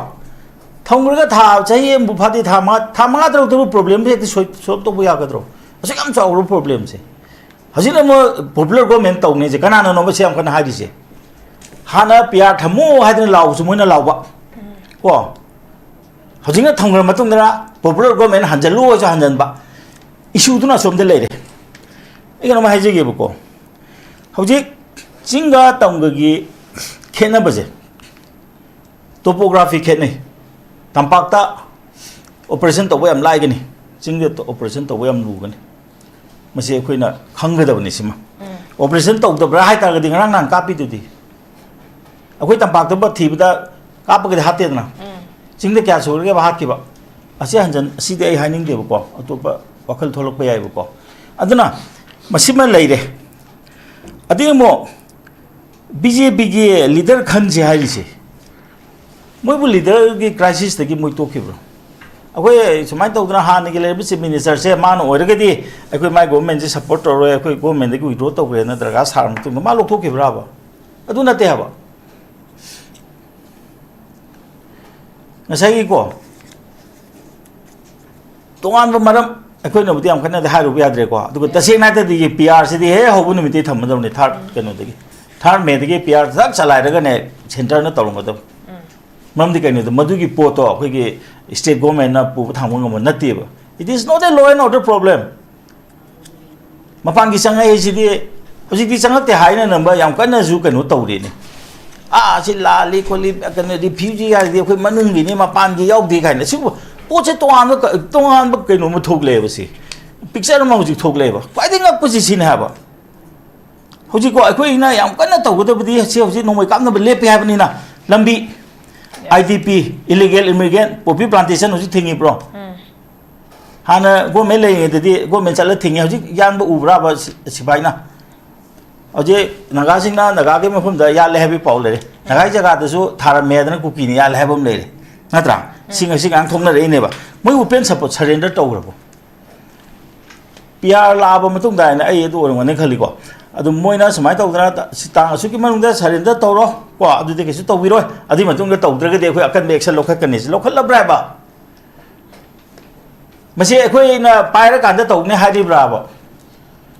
ꯊꯝꯈ꯭ꯔꯒ ꯊꯥ, ꯆꯍꯤ ꯑꯃꯕꯨ ꯐꯥꯗꯦ, ꯊꯥ ꯃꯉꯥ, ꯊꯥ ꯃꯉꯥ ꯇꯔꯨꯛꯇꯕꯨ ꯄ꯭ꯔꯣꯕ꯭ꯂꯦꯝꯁꯦ ꯍꯦꯛꯇ ꯁꯣꯏ-, ꯁꯣꯜꯕ ꯇꯧꯕ ꯌꯥꯒꯗ꯭ꯔꯣ? ꯑꯁꯨꯛ ꯌꯥꯝ ꯆꯥꯎꯈ꯭ꯔꯕ ꯄ꯭ꯔꯣꯕ꯭ꯂꯦꯝꯁꯦ꯫ ꯍꯧꯖꯤꯛꯅ ꯑꯃꯨꯛ ꯄꯣꯄꯨꯂꯔ ꯒꯣꯔꯃꯦꯟ ꯇꯧꯅꯤꯁꯦ ꯀꯅꯥꯅꯅꯣꯕ ꯁꯤ ꯌꯥꯝ ꯀꯟꯅ ꯍꯥꯏꯔꯤꯁꯦ? ꯍꯥꯟꯅ ꯄꯤ ꯑꯥꯔ ꯊꯝꯃꯣ ꯍꯥꯏꯗꯅ ꯂꯥꯎꯕꯁꯨ ꯃꯣꯏꯅ ꯂꯥꯎꯕ꯫ ꯀꯣ? ꯍꯧꯖꯤꯛꯅ ꯊꯝꯈ꯭ꯔ ꯃꯇꯨꯡꯗ ꯄꯣꯄꯨꯂꯔ ꯒꯣꯔꯃꯦꯟ ꯍꯟꯖꯜꯂꯨ ꯍꯥꯏꯁꯨ ꯍꯟꯖꯟꯕ, ꯏꯁꯨꯗꯨꯅ ꯑꯁꯣꯝꯗ ꯂꯩꯔꯦ꯫ ꯑꯩ ꯀꯩꯅꯣꯝ ꯍꯥꯏꯖꯒꯦꯕꯀꯣ, ꯍꯧꯖꯤꯛ ꯆꯤꯡꯒ ꯇꯝꯒꯒꯤ ꯈꯦꯠꯅꯕꯁꯦ, ꯇꯣꯄꯣꯒ꯭ꯔꯥꯐꯤ ꯈꯦꯠꯅꯩ꯫ ꯇꯝꯄꯥꯛꯇ ꯑꯣꯄꯔꯦꯁꯟ ꯇꯧꯕ ꯌꯥꯝ ꯂꯥꯏꯒꯅꯤ, ꯆꯤꯡꯗ ꯑꯣꯄꯔꯦꯁꯟ ꯇꯧꯕ ꯌꯥꯝ ꯂꯨꯒꯅꯤ꯫ ꯃꯁꯤ ꯑꯩꯈꯣꯏꯅ ꯈꯪꯒꯗꯕꯅꯤ꯫ ꯁꯤꯃ ꯑꯣꯄꯔꯦꯁꯟ ꯇꯧꯗꯕ꯭ꯔꯥ ꯍꯥꯏ ꯇꯥꯔꯒꯗꯤ, ꯉꯔꯥꯡ ꯅꯍꯥꯟ ꯀꯥꯞꯄꯤꯗꯨꯗꯤ, ꯑꯩꯈꯣꯏ ꯇꯝꯄꯥꯛꯇ ꯊꯤꯕꯗ ꯀꯥꯞꯄꯒꯗꯤ ꯍꯥꯠꯇꯦꯗꯅ꯫ ꯆꯤꯡꯗ ꯀꯌꯥ ꯁꯨꯔꯒꯦꯕ ꯍꯥꯠꯈꯤꯕ? ꯑꯁꯤ ꯍꯟꯖꯟ ꯑꯁꯤꯗꯤ ꯑꯩ ꯍꯥꯏꯅꯤꯡꯗꯦꯕꯀꯣ, ꯑꯇꯣꯞꯄ ꯋꯥꯈꯜ ꯊꯣꯛꯂꯛꯄ ꯌꯥꯏꯕꯀꯣ꯫ ꯑꯗꯨꯅ ꯃꯁꯤꯃ ꯂꯩꯔꯦ꯫ ꯑꯗꯩ ꯑꯃꯨꯛ ꯕꯤ ꯖꯦ ꯄꯤꯒꯤ ꯂꯤꯗꯔ ꯈꯟꯁꯦ ꯍꯥꯏꯔꯤꯁꯦ, ꯃꯣꯏꯕꯨ ꯂꯤꯗꯔꯒꯤ ꯀ꯭ꯔꯥꯏꯁꯤꯁꯇꯒꯤ ꯃꯣꯏ ꯇꯣꯛꯈꯤꯕ꯭ꯔꯣ? ꯑꯩꯈꯣꯏ ꯁꯨꯃꯥꯏꯅ ꯇꯧꯗꯅ ꯍꯥꯟꯅꯒꯤ ꯂꯩꯔꯤꯕ ꯆꯤꯐ ꯃꯤꯅꯤꯁꯇꯔꯁꯦ ꯃꯥꯅ ꯑꯣꯏꯔꯒꯗꯤ ꯑꯩꯈꯣꯏ ꯃꯥꯏ ꯒꯣꯚꯔꯟꯃꯦꯟꯁꯦ ꯁꯞꯄꯣꯔꯠ ꯇꯧꯔꯣꯏ, ꯑꯩꯈꯣꯏ ꯒꯣꯚꯔꯟꯃꯦꯟꯗꯒꯤ ꯋꯤꯗ꯭ꯔꯣ ꯇꯧꯈ꯭ꯔꯦꯅ ꯗꯔꯀꯥꯔ ꯁꯥꯔ ꯃꯇꯨꯡꯗ ꯃꯥ ꯂꯧꯊꯣꯛꯈꯤꯕ꯭ꯔꯥꯕ? ꯑꯗꯨ ꯅꯠꯇꯦ ꯍꯥꯏꯕ꯫ ꯉꯁꯥꯏꯒꯤꯀꯣ, ꯇꯣꯉꯥꯟꯕ ꯃꯔꯝ ꯑꯩꯈꯣꯏꯅꯕꯨꯗꯤ ꯌꯥꯝ ꯀꯟꯅꯗꯤ ꯍꯥꯏꯔꯨꯕ ꯌꯥꯗ꯭ꯔꯦꯀꯣ꯫ ꯑꯗꯨꯒ ꯇꯁꯦꯡꯅ ꯍꯥꯏꯔꯗꯤ ꯄꯤ ꯑꯥꯔꯁꯤꯗꯤ ꯍꯦꯛ ꯍꯧꯕ ꯅꯨꯃꯤꯠꯇꯩ ꯊꯝꯃꯗꯧꯅꯦ, ꯊꯥꯔꯠ ꯀꯩꯅꯣꯗꯒꯤ, ꯊꯥꯔꯠ ꯃꯦꯗꯒꯤ ꯄꯤ ꯑꯥꯔ ꯊꯛ ꯆꯂꯥꯏꯔꯒꯅꯦ, ꯁꯦꯟꯇꯔꯅ ꯇꯧꯔꯝꯒꯗꯕ꯫ ꯃꯔꯝꯗꯤ ꯀꯩꯅꯣꯗ, ꯃꯗꯨꯒꯤ ꯄꯣꯠꯇꯣ ꯑꯩꯈꯣꯏꯒꯤ ꯁ꯭ꯇꯦꯠ ꯒꯣꯔꯃꯦꯟꯅ ꯄꯨꯕ ꯊꯥꯡꯕ ꯉꯝꯕ ꯅꯠꯇꯦꯕ꯫ It is not a law and order problem. ꯃꯄꯥꯟꯒꯤ ꯆꯪꯉꯛꯏꯁꯤꯗꯤ ꯍꯧꯖꯤꯛꯇꯤ ꯆꯪꯉꯛꯇꯦ ꯍꯥꯏꯅꯅꯕ ꯌꯥꯝ ꯀꯟꯅꯁꯨ ꯀꯩꯅꯣ ꯇꯧꯔꯤꯅꯦ꯫ ꯑꯥ, ꯁꯤ ꯂꯥꯜꯂꯤ ꯈꯣꯠꯂꯤ, ꯀꯩꯅꯣ, ꯔꯤꯐ꯭ꯌꯨꯖꯤ ꯍꯥꯏꯔꯗꯤ ꯑꯩꯈꯣꯏ ꯃꯅꯨꯡꯒꯤꯅꯤ, ꯃꯄꯥꯟꯒꯤ ꯌꯥꯎꯗꯦ ꯀꯥꯏꯅ꯫ ꯁꯤꯕꯨ ꯄꯣꯠꯁꯦ ꯇꯣꯉꯥꯟꯕ ꯀ-, ꯇꯣꯉꯥꯟꯕ ꯀꯩꯅꯣꯝꯃ ꯊꯣꯛꯂꯛꯑꯦꯕ꯫ ꯁꯤ ꯄꯤꯛꯆꯔ ꯑꯃ ꯍꯧꯖꯤꯛ ꯊꯣꯛꯂꯛꯑꯦꯕ꯫ ꯈ꯭ꯋꯥꯏꯗꯒꯤ ꯉꯛꯄꯁꯤ ꯁꯤꯅꯦ ꯍꯥꯏꯕ꯫ ꯍꯧꯖꯤꯛꯀꯣ ꯑꯩꯈꯣꯏꯅ ꯌꯥꯝ ꯀꯟꯅ ꯇꯧꯒꯗꯕꯗꯤ ꯁꯤ ꯍꯧꯖꯤꯛ ꯅꯣꯡꯃꯩ ꯀꯥꯞꯅꯕ ꯂꯦꯞꯄꯦ ꯍꯥꯏꯕꯅꯤꯅ꯫ ꯂꯝꯕꯤ, I D P, illegal immigrant, poppy plantation ꯍꯧꯖꯤꯛ ꯊꯤꯡꯉꯤꯕ꯭ꯔꯣ? ꯍꯥꯟꯅ ꯒꯣꯔꯃꯦꯟ ꯂꯩꯔꯤꯉꯩꯗꯗꯤ ꯒꯣꯔꯃꯦꯟ ꯆꯠꯂ ꯊꯤꯡꯉꯤ, ꯍꯧꯖꯤꯛ ꯌꯥꯟꯕ ꯎꯕ꯭ꯔꯥꯕ ꯁꯤ-, ꯁꯤꯐꯥꯏꯅ? ꯍꯧꯖꯤꯛ ꯅꯥꯒꯥꯁꯤꯡꯅ ꯅꯥꯒꯥꯒꯤ ꯃꯐꯝꯗ ꯌꯥꯜꯂꯦ ꯍꯥꯏꯕꯒꯤ ꯄꯥꯎ ꯂꯩꯔꯦ, ꯅꯥꯒꯥꯒꯤ ꯖꯒꯥꯗꯁꯨ ꯊꯥꯔꯝꯃꯦ ꯍꯥꯏꯗꯅ ꯀꯨꯀꯤꯅ ꯌꯥꯜꯂꯦ ꯍꯥꯏꯕ ꯑꯃ ꯂꯩꯔꯦ, ꯅꯠꯇ꯭ꯔꯥ? ꯁꯤ ꯉꯁꯤ ꯉꯔꯥꯡ ꯊꯣꯛꯅꯔꯛꯏꯅꯦꯕ꯫ ꯃꯣꯏ ꯑꯣꯄꯦꯟ ꯁꯞꯄꯣꯔꯠ ꯁꯔꯦꯟꯗꯔ ꯇꯧꯈ꯭ꯔꯕꯣ? ꯄꯤ ꯑꯥꯔ ꯂꯥꯛꯑꯕ ꯃꯇꯨꯡꯗ ꯍꯥꯏꯅ ꯑꯩ ꯑꯗꯨ ꯑꯣꯏꯔꯝꯒꯅꯤ ꯈꯜꯂꯤꯀꯣ꯫ ꯑꯗꯨ ꯃꯣꯏꯅ ꯁꯨꯃꯥꯏꯅ ꯇꯧꯗꯅ ꯁꯤ ꯇꯥꯡ ꯑꯁꯨꯛꯀꯤ ꯃꯅꯨꯡꯗ ꯁꯔꯦꯟꯗꯔ ꯇꯧꯔꯣ ꯀꯣ, ꯑꯗꯨꯗꯤ ꯀꯩꯁꯨ ꯇꯧꯕꯤꯔꯣꯏ, ꯑꯗꯨꯒꯤ ꯃꯇꯨꯡꯗ ꯇꯧꯗ꯭ꯔꯒꯗꯤ ꯑꯩꯈꯣꯏ ꯑꯀꯟꯕ ꯑꯦꯛꯁꯟ ꯂꯧꯈꯠꯀꯅꯤ꯫ ꯁꯤ ꯂꯧꯈꯠꯂꯕ꯭ꯔꯥ ꯍꯥꯏꯕ? ꯃꯁꯤ ꯑꯩꯈꯣꯏꯅ ꯄꯥꯏꯔꯀꯥꯟꯗ ꯇꯧꯅꯤ ꯍꯥꯏꯔꯤꯕ꯭ꯔꯥꯕ?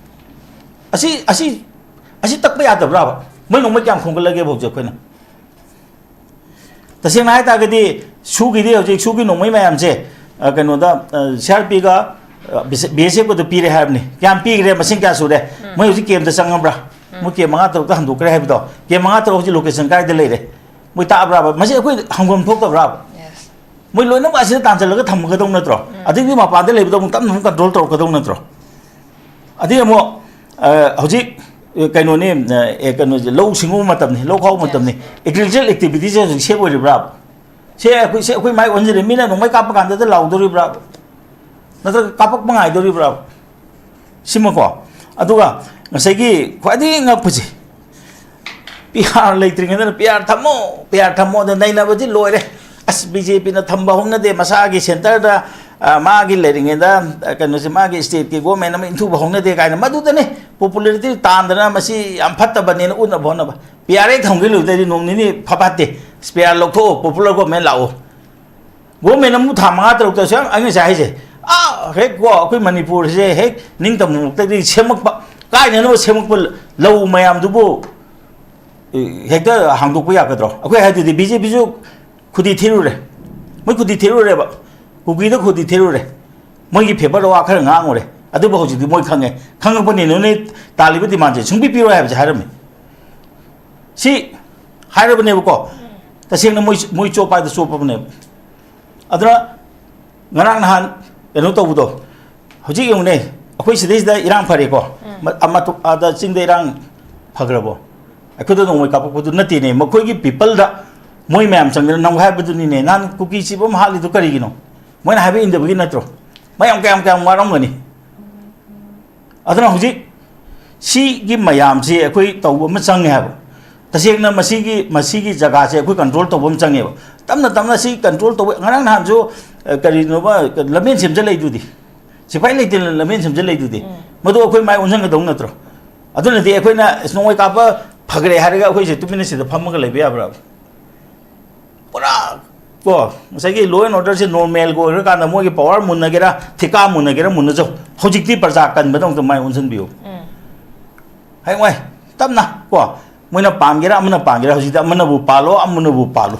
ꯑꯁꯤ, ꯑꯁꯤ, ꯑꯁꯤ ꯇꯛꯄ ꯌꯥꯗꯕ꯭ꯔꯥꯕ? ꯃꯣꯏ ꯅꯣꯡꯃꯩ ꯀꯌꯥꯝ ꯈꯣꯝꯒꯠꯂꯒꯦꯕ ꯍꯧꯖꯤꯛ ꯑꯩꯈꯣꯏꯅ? ꯇꯁꯦꯡꯅ ꯍꯥꯏ ꯇꯥꯔꯒꯗꯤ ꯁꯨꯒꯤꯗꯤ ꯍꯧꯖꯤꯛ ꯁꯨꯒꯤ ꯅꯣꯡꯃꯩ ꯃꯌꯥꯝꯁꯦ, ꯑ, ꯀꯩꯅꯣꯗ, ꯑ, ꯁꯤ ꯑꯥꯔ ꯄꯤꯒ, ꯑ, ꯕꯤ ꯑꯦꯁ ꯑꯦꯐꯀꯗꯣ ꯄꯤꯔꯦ ꯍꯥꯏꯕꯅꯤ꯫ ꯀꯌꯥꯝ ꯄꯤꯈ꯭ꯔꯦ, ꯃꯁꯤꯡ ꯀꯌꯥ ꯁꯨꯔꯦ? ꯃꯣꯏ ꯍꯧꯖꯤꯛ ꯀꯦꯝꯗ ꯆꯪꯉꯕ꯭ꯔꯥ? ꯃꯣꯏ ꯀꯦꯝ ꯃꯉꯥ ꯇꯔꯨꯛꯇ ꯍꯟꯗꯣꯛꯈ꯭ꯔꯦ ꯍꯥꯏꯕꯗꯣ, ꯀꯦꯝ ꯃꯉꯥ ꯇꯔꯨꯛ ꯍꯧꯖꯤꯛ ꯂꯣꯀꯦꯁꯟ ꯀꯥꯏꯗ ꯂꯩꯔꯦ? ꯃꯣꯏ ꯇꯥꯛꯑꯕ꯭ꯔꯥꯕ? ꯃꯁꯤ ꯑꯩꯈꯣꯏ ꯍꯪꯐꯝ ꯊꯣꯛꯇꯕ꯭ꯔꯥꯕ? ꯃꯣꯏ ꯂꯣꯏꯅꯃꯛ ꯑꯁꯤꯗ ꯇꯥꯟꯁꯤꯜꯂꯒ ꯊꯝꯒꯗꯧ ꯅꯠꯇ꯭ꯔꯣ? ꯑꯗꯒꯤ ꯃꯄꯥꯟꯗ ꯂꯩꯕꯗꯣ ꯑꯃꯨꯛ ꯇꯞꯅ ꯑꯃꯨꯛ ꯀꯟꯇ꯭ꯔꯣꯜ ꯇꯧꯔꯛꯀꯗꯧ ꯅꯠꯇ꯭ꯔꯣ? ꯑꯗꯩ ꯑꯃꯨꯛ, ꯑ, ꯍꯧꯖꯤꯛ, ꯑ, ꯀꯩꯅꯣꯅꯤ, ꯑ, ꯑꯦ, ꯀꯩꯅꯣꯁꯦ, ꯂꯧ ꯁꯤꯡꯎꯕ ꯃꯇꯝꯅꯤ, ꯂꯧ ꯈꯥꯎꯕ ꯃꯇꯝꯅꯤ꯫ ꯑꯦꯒ꯭ꯔꯤꯀꯜꯆꯔ ꯑꯦꯛꯇꯤꯚꯤꯇꯤꯁꯦ ꯍꯧꯖꯤꯛ ꯁꯦꯞ ꯑꯣꯏꯔꯤꯕ꯭ꯔꯥꯕ? ꯁꯦ ꯑꯩꯈꯣꯏ, ꯁꯦ ꯑꯩꯈꯣꯏ ꯃꯥꯏ ꯑꯣꯟꯁꯤꯜꯂꯦ, ꯃꯤꯅ ꯅꯣꯡꯃꯩ ꯀꯥꯞꯄ ꯀꯥꯟꯗꯗ ꯂꯥꯎꯗꯣꯔꯤꯕ꯭ꯔꯥꯕ? ꯅꯠꯇ꯭ꯔꯒ ꯀꯥꯞꯄꯛꯄ ꯉꯥꯏꯗꯣꯔꯤꯕ꯭ꯔꯥꯕ? ꯁꯤꯃꯀꯣ꯫ ꯑꯗꯨꯒ ꯉꯁꯥꯏꯒꯤ ꯈ꯭ꯋꯥꯏꯗꯒꯤ ꯉꯛꯄꯁꯦ, ꯄꯤ ꯑꯥꯔ ꯂꯩꯇ꯭ꯔꯤꯉꯩꯗꯅ ꯄꯤ ꯑꯥꯔ ꯊꯝꯃꯣ, ꯄꯤ ꯑꯥꯔ ꯊꯝꯃꯣ, ꯑꯗ ꯅꯩꯅꯕꯗꯤ ꯂꯣꯏꯔꯦ꯫ ꯑꯁ, ꯕꯤ ꯖꯦ ꯄꯤꯅ ꯊꯝꯕ ꯍꯧꯅꯗꯦ, ꯃꯁꯥꯒꯤ ꯁꯦꯟꯇꯔꯗ, ꯑ, ꯃꯥꯒꯤ ꯂꯩꯔꯤꯉꯩꯗ, ꯑ, ꯀꯩꯅꯣꯁꯦ, ꯃꯥꯒꯤ ꯁ꯭ꯇꯦꯠꯀꯤ ꯒꯣꯔꯃꯦꯟ ꯑꯃ ꯏꯟꯊꯨꯕ ꯍꯧꯅꯗꯦ ꯀꯥꯏꯅ, ꯃꯗꯨꯗꯅꯦ ꯄꯣꯄꯨꯂꯔꯤꯇꯤ ꯇꯥꯟꯗꯅ ꯃꯁꯤ ꯌꯥꯝ ꯐꯠꯇꯕꯅꯦꯅ ꯎꯠꯅꯕ ꯍꯣꯠꯅꯕ꯫ ꯄꯤ ꯑꯥꯔ ꯍꯦꯛ ꯊꯝꯈꯤ ꯂꯣꯏꯕꯗꯩꯗꯤ ꯅꯣꯡ ꯅꯤꯅꯤ ꯐꯠꯇꯦ, ꯄꯤ ꯑꯥꯔ ꯂꯧꯊꯣꯛꯑꯣ, ꯄꯣꯄꯨꯂꯔ ꯒꯣꯔꯃꯦꯟ ꯂꯥꯛꯑꯣ꯫ ꯒꯣꯔꯃꯦꯟ ꯑꯃꯨꯛ ꯊꯥ ꯃꯉꯥ ꯇꯔꯨꯛꯇꯁꯨ ꯌꯥꯝ, ꯑꯩ ꯉꯁꯥꯏ ꯍꯥꯏꯁꯦ, ꯑꯥ, ꯍꯦꯛ ꯀꯣ, ꯑꯩꯈꯣꯏ ꯃꯅꯤꯄꯨꯔꯁꯦ ꯍꯦꯛ ꯅꯤꯡꯇꯝꯕꯃꯛꯇꯗꯤ ꯁꯦꯝꯃꯛꯄ, ꯀꯥꯏꯅꯅꯕ ꯁꯦꯝꯃꯛꯄ ꯂꯧ ꯃꯌꯥꯝꯗꯨꯕꯨ, ꯑꯦ, ꯍꯦꯛꯇ ꯍꯥꯡꯗꯣꯛꯄ ꯌꯥꯒꯗ꯭ꯔꯣ? ꯑꯩꯈꯣꯏ ꯍꯥꯏꯗꯨꯗꯤ ꯕꯤ ꯖꯦ ꯄꯤꯁꯨ ꯈꯨꯗꯤ ꯊꯤꯔꯨꯔꯦ, ꯃꯣꯏ ꯈꯨꯗꯤ ꯊꯤꯔꯨꯔꯦꯕ, ꯀꯨꯀꯤꯗ ꯈꯨꯗꯤ ꯊꯤꯔꯨꯔꯦ, ꯃꯣꯏꯒꯤ ꯐꯦꯚꯔꯗ ꯋꯥ ꯈꯔ ꯉꯥꯡꯉꯨꯔꯦ, ꯑꯗꯨꯕꯨ ꯍꯧꯖꯤꯛꯇꯤ ꯃꯣꯏ ꯈꯪꯉꯦ, ꯈꯪꯉꯛꯄꯅꯤꯅ ꯅꯣꯏ ꯇꯥꯜꯂꯤꯕ ꯗꯤꯃꯥꯟꯁꯦ ꯁꯨꯡꯄꯤ ꯄꯤꯔꯣꯏ ꯍꯥꯏꯕꯁꯦ ꯍꯥꯏꯔꯝꯃꯤ꯫ ꯁꯤ ꯍꯥꯏꯔꯕꯅꯦꯕꯀꯣ, ꯇꯁꯦꯡꯅ ꯃꯣꯏ, ꯃꯣꯏ ꯆꯣꯞꯄ ꯍꯥꯏꯗꯣ ꯆꯣꯞꯄꯕꯅꯦꯕ꯫ ꯑꯗꯨꯅ ꯉꯔꯥꯡ ꯅꯍꯥꯟ ꯀꯩꯅꯣ ꯇꯧꯕꯗꯣ, ꯍꯧꯖꯤꯛ ꯌꯦꯡꯉꯨꯅꯦ, ꯑꯩꯈꯣꯏ ꯁꯤꯗꯩꯁꯤꯗ ꯏꯔꯥꯡ ꯐꯔꯦꯀꯣ, ꯃ-, ꯑꯃ ꯇꯣ-, ꯑꯥꯗ ꯆꯤꯡꯗ ꯏꯔꯥꯡ ꯐꯈ꯭ꯔꯕꯣ? ꯑꯩꯈꯣꯏꯗ ꯅꯣꯡꯃꯩ ꯀꯥꯞꯄꯛꯄꯗꯨ ꯅꯠꯇꯦꯅꯦ, ꯃꯈꯣꯏꯒꯤ ꯄꯤꯄꯜꯗ ꯃꯣꯏ ꯃꯌꯥꯝ ꯆꯪꯗꯅ ꯅꯝꯒꯥꯏꯕꯗꯨꯅꯤꯅꯦ꯫ ꯅꯍꯥꯟ ꯀꯨꯀꯤ ꯆꯤꯞ ꯑꯃ ꯍꯥꯠꯂꯤꯗꯨ ꯀꯔꯤꯒꯤꯅꯣ? ꯃꯣꯏꯅ ꯍꯥꯏꯕ ꯏꯟꯗꯕꯒꯤ ꯅꯠꯇ꯭ꯔꯣ? ꯃꯌꯥꯝ ꯀꯌꯥꯝ ꯀꯌꯥꯝ ꯋꯥꯔꯝꯒꯅꯤ꯫ ꯑꯗꯨꯅ ꯍꯧꯖꯤꯛ ꯁꯤꯒꯤ ꯃꯌꯥꯝꯁꯤ ꯑꯩꯈꯣꯏ ꯇꯧꯕ ꯑꯃ ꯆꯪꯉꯦ ꯍꯥꯏꯕ꯫ ꯇꯁꯦꯡꯅ ꯃꯁꯤꯒꯤ, ꯃꯁꯤꯒꯤ ꯖꯒꯥꯁꯦ ꯑꯩꯈꯣꯏ ꯀꯟꯇ꯭ꯔꯣꯜ ꯇꯧꯕ ꯑꯃ ꯆꯪꯉꯦꯕ꯫ ꯇꯞꯅ ꯇꯞꯅ ꯁꯤ ꯀꯟꯇ꯭ꯔꯣꯜ ꯇꯧꯕ, ꯉꯔꯥꯡ ꯅꯍꯥꯟꯁꯨ, ꯑ, ꯀꯔꯤꯅꯣꯕ, ꯂꯝꯕꯦꯟ ꯁꯦꯝꯖꯜꯂꯛꯏꯗꯨꯗꯤ꯫ ꯁꯤꯐꯥꯏ ꯂꯩꯇꯅ ꯂꯝꯕꯦꯟ ꯁꯦꯝꯖꯜꯂꯛꯏꯗꯨꯗꯤ꯫ ꯃꯗꯨ ꯑꯩꯈꯣꯏ ꯃꯥꯏ ꯑꯣꯟꯁꯤꯟꯒꯗꯧ ꯅꯠꯇ꯭ꯔꯣ? ꯑꯗꯨꯅꯗꯤ ꯑꯩꯈꯣꯏꯅ, "ꯑꯁ, ꯅꯣꯡꯃꯩ ꯀꯥꯞꯄ ꯐꯈ꯭ꯔꯦ" ꯍꯥꯏꯔꯒ ꯑꯩꯈꯣꯏꯁꯦ ꯇꯨꯃꯤꯟꯅ ꯁꯤꯗ ꯐꯝꯃꯒ ꯂꯩꯕ ꯌꯥꯕ꯭ꯔꯥ? ꯄꯨꯔꯥ ꯀꯣ, ꯉꯁꯥꯏꯒꯤ law and order ꯁꯦ ꯅꯣꯔꯃꯦꯜꯒ ꯑꯣꯏꯔꯀꯥꯟꯗ ꯃꯣꯏꯒꯤ ꯄꯋꯥꯔ ꯃꯨꯟꯅꯒꯦꯔꯥ, ꯊꯤꯀꯥ ꯃꯨꯟꯅꯒꯦꯔꯥ ꯃꯨꯟꯅꯖꯧ, ꯍꯧꯖꯤꯛꯇꯤ ꯄ꯭ꯔꯖꯥ ꯀꯟꯕꯗꯃꯛꯇ ꯃꯥꯏ ꯑꯣꯟꯁꯤꯟꯕꯤꯌꯨ꯫ ꯍꯌꯦꯡꯋꯥꯏ ꯇꯞꯅ ꯀꯣ, ꯃꯣꯏꯅ ꯄꯥꯟꯒꯦꯔꯥ ꯑꯃꯅ ꯄꯥꯟꯒꯦꯔꯥ, ꯍꯧꯖꯤꯛꯇꯤ ꯑꯃꯅꯕꯨ ꯄꯥꯜꯂꯣ ꯑꯃꯅꯕꯨ ꯄꯥꯜꯂꯣ,